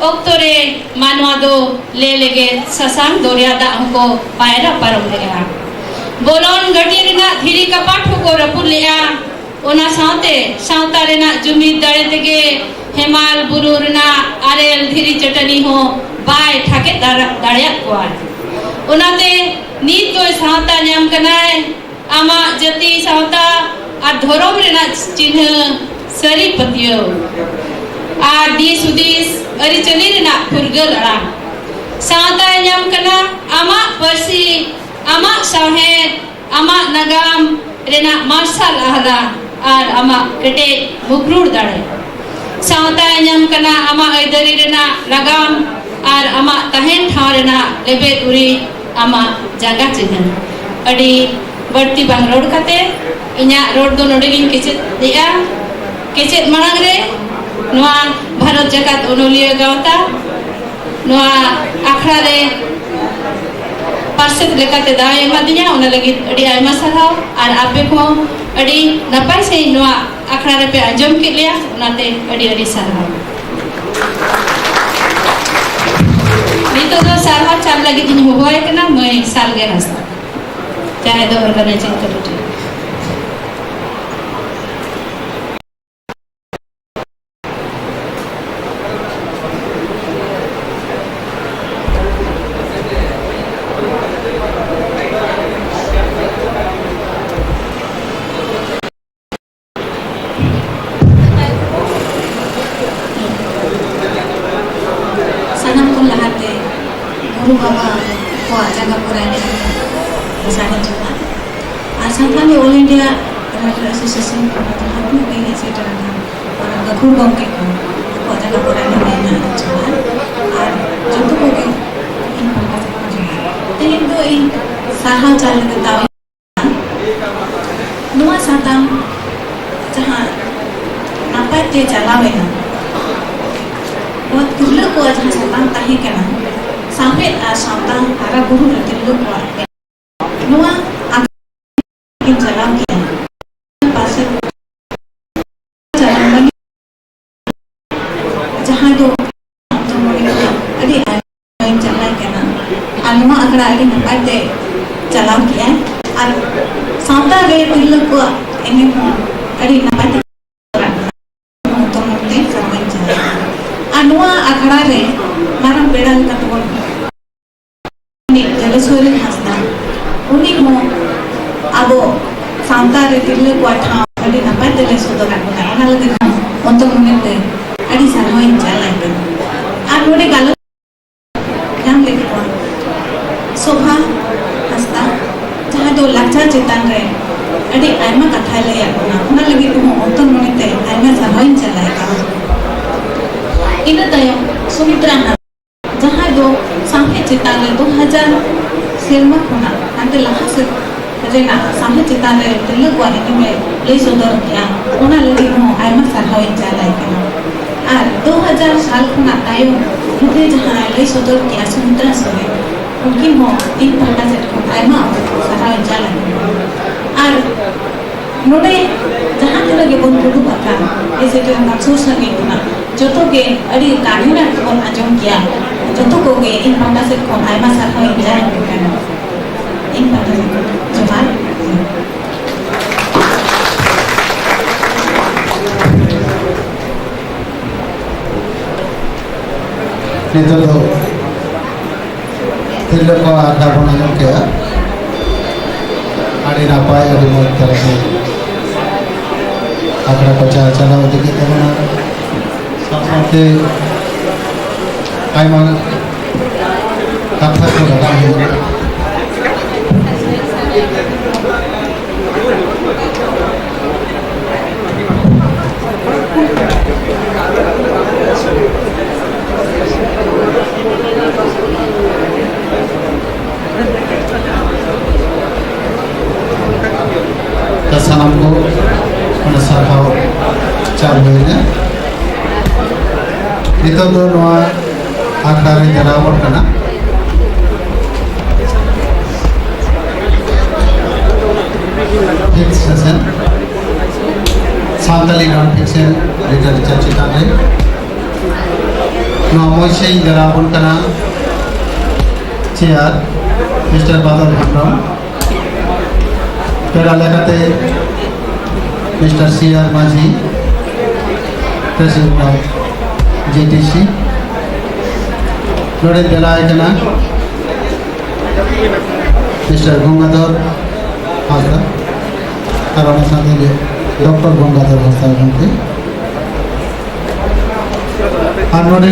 ᱚᱠᱛᱚ ᱨᱮ ᱢᱟᱱᱣᱟ ᱫᱚ ᱞᱮ ᱞᱮᱜᱮᱫ ᱥᱟᱥᱟᱝ ᱫᱚᱨᱭᱟ ᱫᱟᱜ ᱦᱚᱸᱠᱚ ᱯᱟᱭᱨᱟ ᱯᱟᱨᱚᱢ ᱞᱮᱜᱼᱟ᱾ ᱵᱚᱞᱚᱱ ᱜᱷᱟᱹᱴᱤ ᱨᱮᱱᱟᱜ ᱫᱷᱤᱨᱤ ᱠᱟᱯᱟᱴ ᱦᱚᱸᱠᱚ ᱨᱟᱹᱯᱩᱫ ᱞᱮᱜᱼᱟ᱾ ᱚᱱᱟ ᱥᱟᱶᱛᱮ ᱥᱟᱶᱛᱟ ᱨᱮᱱᱟᱜ ᱡᱩᱢᱤᱫ ᱫᱟᱲᱮ ᱛᱮᱜᱮ ᱦᱮᱢᱟᱞ ᱵᱩᱨᱩ ᱨᱮᱱᱟᱜ ᱟᱨᱮᱞ ᱫᱷᱤᱨᱤ ᱪᱟᱹᱴᱟᱹᱱᱤ ᱦᱚᱸ ᱵᱟᱭ ᱴᱷᱟᱠᱮᱫ ᱫᱟᱲᱮ-, ᱫᱟᱲᱮᱭᱟᱜ ᱠᱚᱣᱟ᱾ ᱚᱱᱟᱛᱮ ᱱᱤᱛ ᱫᱚᱭ ᱥᱟᱶᱛᱟ ᱧᱟᱢ ᱠᱟᱱᱟᱭ ᱟᱢᱟᱜ ᱡᱟᱹᱛᱤ, ᱥᱟᱶᱛᱟ ᱟᱨ ᱫᱷᱚᱨᱚᱢ ᱨᱮᱱᱟᱜ ᱪᱤᱱᱦᱟᱹ, ᱥᱟᱹᱨᱤ ᱯᱟᱹᱛᱭᱟᱹᱣ ᱟᱨ ᱫᱤᱥ ᱦᱩᱫᱤᱥ ᱟᱹᱨᱤᱪᱟᱹᱞᱤ ᱨᱮᱱᱟᱜ ᱯᱷᱩᱨᱜᱟᱹᱞ ᱟᱲᱟᱝ᱾ ᱥᱟᱶᱛᱟᱭ ᱧᱟᱢ ᱠᱟᱱᱟ ᱟᱢᱟᱜ ᱯᱟᱹᱨᱥᱤ, ᱟᱢᱟᱜ ᱥᱟᱶᱦᱮᱫ, ᱟᱢᱟᱜ ᱱᱟᱜᱟᱢ ᱨᱮᱱᱟᱜ ᱢᱟᱨᱥᱟᱞ ᱟᱦᱞᱟ ᱟᱨ ᱟᱢᱟᱜ ᱠᱮᱴᱮᱡ ᱢᱩᱠᱨᱩᱲ ᱫᱟᱲᱮ᱾ ᱥᱟᱶᱛᱟᱭ ᱧᱟᱢ ᱠᱟᱱᱟ ᱟᱢᱟᱜ ᱟᱹᱭᱫᱟᱹᱨᱤ ᱨᱮᱱᱟᱜ ᱞᱟᱜᱟᱢ ᱟᱨ ᱟᱢᱟᱜ ᱛᱟᱦᱮᱱ ᱴᱷᱟᱶ ᱨᱮᱱᱟᱜ ᱞᱮᱵᱮᱫ ᱩᱨᱤᱡ, ᱟᱢᱟᱜ ᱡᱟᱸᱜᱟ ᱪᱤᱱᱦᱟᱹ᱾ ᱟᱹᱰᱤ ᱵᱟᱹᱲᱛᱤ ᱵᱟᱝ ᱨᱚᱲ ᱠᱟᱛᱮ ᱤᱧᱟᱹᱜ ᱨᱚᱲ ᱫᱚ ᱱᱚᱰᱮ ᱜᱤᱧ ᱠᱮᱪᱮᱫ ᱮᱫᱼᱟ᱾ ᱠᱮᱪᱮᱫ ᱢᱟᱲᱟᱝ ᱨᱮ ᱱᱚᱣᱟ ᱵᱷᱟᱨᱚᱛ ᱡᱟᱠᱟᱛ ᱚᱱᱚᱞᱤᱭᱟᱹ ᱜᱟᱶᱛᱟ ᱱᱚᱣᱟ ᱟᱠᱷᱲᱟ ᱨᱮ ᱯᱟᱨᱥᱮᱛ ᱞᱮᱠᱟᱛᱮ ᱫᱟᱣ ᱮ ᱮᱢᱟᱫᱤᱧᱟ, ᱚᱱᱟ ᱞᱟᱹᱜᱤᱫ ᱟᱹᱰᱤ ᱟᱭᱢᱟ ᱥᱟᱨᱦᱟᱣ᱾ ᱟᱨ ᱟᱯᱮ ᱠᱚ ᱟᱹᱰᱤ ᱱᱟᱯᱟᱭ ᱥᱟᱺᱦᱤᱡ ᱱᱚᱣᱟ ᱟᱠᱷᱲᱟ ᱨᱮᱯᱮ ᱟᱸᱡᱚᱢ ᱠᱮᱫ ᱞᱮᱭᱟ, ᱚᱱᱟᱛᱮ ᱟᱹᱰᱤ ᱟᱹᱰᱤ ᱥᱟᱨᱦᱟᱣ᱾ ᱱᱤᱛᱚᱜ ᱫᱚ ᱥᱟᱨᱦᱟᱣ ᱪᱟᱞ ᱞᱟᱹᱜᱤᱫ ᱤᱧ ᱦᱚᱦᱚᱣᱟᱭ ᱠᱟᱱᱟ ᱢᱟᱹᱭ ᱥᱟᱞᱜᱮ ᱦᱟᱸᱥᱫᱟ, ᱡᱟᱦᱟᱸᱭ ᱫᱚ organizing committee᱾ ᱥᱟᱱᱟᱢ ᱠᱷᱚᱱ ᱞᱟᱦᱟᱛᱮ ᱜᱩᱨᱩ ᱵᱟᱵᱟ ᱠᱚᱣᱟᱜ ᱡᱟᱸᱜᱟ ᱠᱚᱨᱮ ᱥᱟᱹᱜᱩᱱ ᱡᱚᱦᱟᱨ᱾ ᱟᱨ Santali All India Radio Association ᱯᱟᱦᱴᱟ ᱠᱷᱚᱱ ᱦᱚᱸ ᱦᱮᱡ ᱥᱮᱴᱮᱨ ᱟᱠᱟᱱ ᱚᱱᱟ ᱜᱟᱹᱠᱷᱩᱲ ᱜᱚᱢᱠᱮ ᱠᱚ ᱠᱚᱣᱟᱜ ᱡᱟᱸᱜᱟ ᱠᱚᱨᱮ ᱦᱚᱸ ᱡᱚᱦᱟᱨ᱾ ᱟᱨ ᱡᱚᱛᱚ ᱠᱚᱜᱮ ᱤᱧ ᱯᱟᱦᱴᱟ ᱥᱮᱫ ᱠᱷᱚᱱ ᱡᱚᱦᱟᱨ᱾ ᱛᱮᱦᱮᱧ ᱫᱚ ᱤᱧ ᱥᱟᱨᱦᱟᱣ ᱪᱟᱞ ᱞᱟᱹᱜᱤᱫ ᱫᱟᱣ ᱤᱧ ᱱᱚᱣᱟ ᱥᱟᱛᱟᱢ ᱡᱟᱦᱟᱸ ᱱᱟᱯᱟᱭ ᱛᱮ ᱪᱟᱞᱟᱣ ᱮᱱᱟ, ᱱᱚᱣᱟ ᱛᱤᱨᱞᱟᱹ ᱠᱚᱣᱟᱜ ᱡᱟᱦᱟᱸ ᱥᱟᱛᱟᱢ ᱛᱟᱦᱮᱸ ᱠᱟᱱᱟ, ᱥᱟᱶᱦᱮᱫ ᱟᱨ ᱥᱟᱶᱛᱟ ᱦᱟᱨᱟ ᱵᱩᱨᱩ ᱨᱮ ᱛᱤᱨᱞᱟᱹ ᱠᱚᱣᱟᱜ, ᱱᱚᱣᱟ ᱟᱠᱷᱲᱟ ᱠᱤᱱ ᱪᱟᱞᱟᱣ ᱠᱮᱫᱟ᱾ ᱯᱟᱥᱮ ᱪᱟᱞᱟᱣ ᱞᱟᱹᱜᱤᱫ ᱡᱟᱦᱟᱸ ᱫᱚ ᱟᱹᱰᱤ ᱟᱭᱢᱟᱧ ᱪᱟᱞᱟᱣ ᱠᱟᱱᱟ᱾ ᱟᱨ ᱱᱚᱣᱟ ᱟᱠᱷᱲᱟ ᱟᱹᱰᱤ ᱱᱟᱯᱟᱭ ᱛᱮ ᱪᱟᱞᱟᱣ ᱠᱮᱜᱼᱟᱭ᱾ ᱟᱨ ᱥᱟᱶᱛᱟ ᱨᱮ ᱛᱤᱨᱞᱟᱹ ᱠᱚᱣᱟᱜ ᱮᱱᱮᱢ ᱦᱚᱸ ᱟᱹᱰᱤ ᱱᱟᱯᱟᱭ ᱛᱮ ᱪᱟᱞᱟᱜ ᱠᱟᱱᱟ᱾ ᱦᱚᱛᱚᱱ ᱛᱮ ᱥᱟᱨᱦᱟᱣᱤᱧ ᱪᱟᱞ ᱠᱟᱱᱟ᱾ ᱟᱨ ᱱᱚᱣᱟ ᱟᱠᱷᱲᱟ ᱨᱮ ᱢᱟᱨᱟᱝ ᱯᱮᱲᱟ ᱞᱮᱠᱟ ᱛᱮᱵᱚᱱ ᱩᱱᱤ ᱡᱚᱜᱮᱥᱣᱚᱨᱤ ᱦᱟᱸᱥᱫᱟ, ᱩᱱᱤ ᱦᱚᱸ ᱟᱵᱚ ᱥᱟᱶᱛᱟ ᱨᱮ ᱛᱤᱨᱞᱟᱹ ᱠᱚᱣᱟᱜ ᱴᱷᱟᱶ ᱟᱹᱰᱤ ᱱᱟᱯᱟᱭ ᱛᱮ ᱞᱟᱹᱭ ᱥᱚᱫᱚᱨᱟᱫ ᱵᱚᱱᱟ᱾ ᱚᱱᱟ ᱞᱟᱹᱜᱤᱫ ᱦᱚᱸ ᱚᱱᱛᱚᱨ ᱢᱚᱱᱮ ᱛᱮ ᱟᱹᱰᱤ ᱥᱟᱨᱦᱟᱣᱤᱧ ᱪᱟᱞ ᱟᱭ ᱠᱟᱱᱟ᱾ ᱟᱨ ᱱᱚᱰᱮ ᱜᱟᱞᱚᱪ ᱧᱟᱢ ᱞᱮᱫ ᱠᱚᱣᱟ ᱥᱳᱵᱷᱟ ᱦᱟᱸᱥᱫᱟ, ᱡᱟᱦᱟᱸ ᱫᱚ ᱞᱟᱠᱪᱟᱨ ᱪᱮᱛᱟᱱ ᱨᱮ ᱟᱹᱰᱤ ᱟᱭᱢᱟ ᱠᱟᱛᱷᱟᱭ ᱞᱟᱹᱭᱟᱫ ᱵᱚᱱᱟ᱾ ᱚᱱᱟ ᱞᱟᱹᱜᱤᱫ ᱦᱚᱸ ᱚᱱᱛᱚᱨ ᱢᱚᱱᱮ ᱛᱮ ᱟᱭᱢᱟ ᱥᱟᱨᱦᱟᱣᱤᱧ ᱪᱟᱞ ᱟᱭ ᱠᱟᱱᱟ᱾ ᱤᱱᱟᱹ ᱛᱟᱭᱚᱢ ᱥᱩᱢᱤᱛᱨᱟ ᱦᱟᱸᱥᱫᱟ, ᱡᱟᱦᱟᱸᱭ ᱫᱚ ᱥᱟᱶᱦᱮᱫ ᱪᱮᱛᱟᱱ ᱨᱮ ᱫᱩ ᱦᱟᱡᱟᱨ ᱥᱮᱨᱢᱟ ᱠᱷᱚᱱᱟᱜ ᱦᱟᱱᱛᱮ ᱞᱟᱦᱟ ᱥᱮᱫ ᱨᱮᱱᱟᱜ ᱥᱟᱶᱦᱮᱫ ᱪᱮᱛᱟᱱ ᱨᱮ ᱛᱤᱨᱞᱟᱹ ᱠᱚᱣᱟᱜ ᱮᱱᱮᱢ ᱮ ᱞᱟᱹᱭ ᱥᱚᱫᱚᱨ ᱠᱮᱜᱼᱟ, ᱚᱱᱟ ᱞᱟᱹᱜᱤᱫ ᱦᱚᱸ ᱟᱭᱢᱟ ᱥᱟᱨᱦᱟᱣ ᱤᱧ ᱪᱟᱞ ᱟᱭ ᱠᱟᱱᱟ᱾ ᱟᱨ ᱫᱩ ᱦᱟᱡᱟᱨ ᱥᱟᱞ ᱠᱷᱚᱱᱟᱜ ᱛᱟᱭᱚᱢ ᱱᱚᱰᱮ ᱡᱟᱦᱟᱸ ᱞᱟᱹᱭ ᱥᱚᱫᱚᱨ ᱠᱮᱜᱼᱟ ᱥᱩᱢᱤᱛᱨᱟ ᱥᱚᱨᱮᱱ, ᱩᱱᱠᱤᱱ ᱦᱚᱸ ᱤᱧ ᱯᱟᱦᱴᱟ ᱥᱮᱫ ᱠᱷᱚᱱ ᱟᱭᱢᱟ ᱥᱟᱨᱦᱟᱣ ᱤᱧ ᱪᱟᱞ ᱟᱠᱤᱱᱟ᱾ ᱟᱨ ᱱᱚᱰᱮ ᱡᱟᱦᱟᱸ ᱛᱤᱱᱟᱹᱜ ᱜᱮᱵᱚᱱ ᱫᱩᱲᱩᱵ ᱟᱠᱟᱱ, ᱡᱮᱭᱥᱮ ᱠᱤ ᱚᱱᱟ ᱥᱩᱨ ᱥᱟᱺᱜᱤᱧ ᱠᱷᱚᱱᱟᱜ, ᱡᱚᱛᱚ ᱜᱮ ᱟᱹᱰᱤ ᱠᱟᱹᱦᱱᱤ ᱨᱮᱱᱟᱜ ᱵᱚᱱ ᱟᱸᱡᱚᱢ ᱠᱮᱭᱟ᱾ ᱡᱚᱛᱚ ᱠᱚᱜᱮ ᱤᱧ ᱯᱟᱦᱴᱟ ᱥᱮᱫ ᱠᱷᱚᱱ ᱟᱭᱢᱟ ᱥᱟᱨᱦᱟᱣ ᱤᱧ ᱡᱟᱱᱟᱣ ᱟᱯᱮ ᱠᱟᱱᱟ᱾ ᱤᱧ ᱯᱟᱦᱴᱟ ᱥᱮᱫ ᱠᱷᱚᱱ ᱡᱚᱦᱟᱨ᱾ ᱱᱤᱛᱚᱜ ᱫᱚ ᱛᱤᱨᱞᱟᱹ ᱠᱚᱣᱟᱜ ᱟᱠᱷᱲᱟ ᱵᱚᱱ ᱟᱸᱡᱚᱢ ᱠᱮᱜᱼᱟ᱾ ᱟᱹᱰᱤ ᱱᱟᱯᱟᱭ, ᱟᱹᱰᱤ ᱢᱚᱡᱽ ᱛᱟᱞᱟᱛᱮ ᱟᱠᱷᱲᱟ ᱠᱚ ᱪᱟ-, ᱪᱟᱞᱟᱣ ᱤᱫᱤ ᱠᱮᱫ ᱛᱟᱵᱚᱱᱟ᱾ ᱥᱟᱶ ᱥᱟᱶᱛᱮ ᱟᱭᱢᱟ ᱠᱟᱛᱷᱟ ᱠᱚ ᱨᱟᱠᱟᱵ ᱦᱩᱭᱩᱜᱼᱟ᱾ ᱥᱟᱱᱟᱢ ᱠᱚ ᱚᱱᱟ ᱥᱟᱨᱦᱟᱣ ᱪᱟᱞ ᱦᱩᱭᱱᱟ᱾ ᱱᱤᱛᱚᱜ ᱫᱚ ᱱᱚᱣᱟ ᱟᱠᱷᱲᱟ ᱨᱮ ᱡᱟᱱᱟᱣ ᱟᱵᱚᱱ ᱠᱟᱱᱟ᱾ Fifth session, Santali non fiction literature ᱪᱮᱛᱟᱱ ᱨᱮ ᱱᱚᱣᱟ ᱢᱚᱧᱪᱮ ᱤᱧ ᱡᱟᱱᱟᱣ ᱟᱵᱚᱱ ᱠᱟᱱᱟ ᱪᱮᱭᱟᱨ ᱢᱤᱥᱴᱟᱨ ᱵᱟᱫᱚᱞ ᱦᱮᱢᱵᱨᱚᱢ, ᱯᱮᱲᱟ ᱞᱮᱠᱟᱛᱮ ᱢᱤᱥᱴᱟᱨ ᱥᱤ ᱟᱨ ᱢᱟᱹᱡᱷᱤ, president of J T C, ᱱᱚᱰᱮ ᱫᱮᱞᱟᱭ ᱠᱟᱱᱟ ᱢᱤᱥᱴᱟᱨ ᱜᱚᱝᱜᱟᱫᱷᱚᱨ ᱦᱟᱸᱥᱫᱟ, ᱟᱨ ᱚᱱᱟ ᱥᱟᱶᱛᱮ ᱰᱚᱠᱴᱚᱨ ᱜᱚᱝᱜᱟᱫᱷᱚᱨ ᱦᱟᱸᱥᱫᱟ ᱜᱚᱢᱠᱮ, ᱟᱨ ᱱᱚᱰᱮ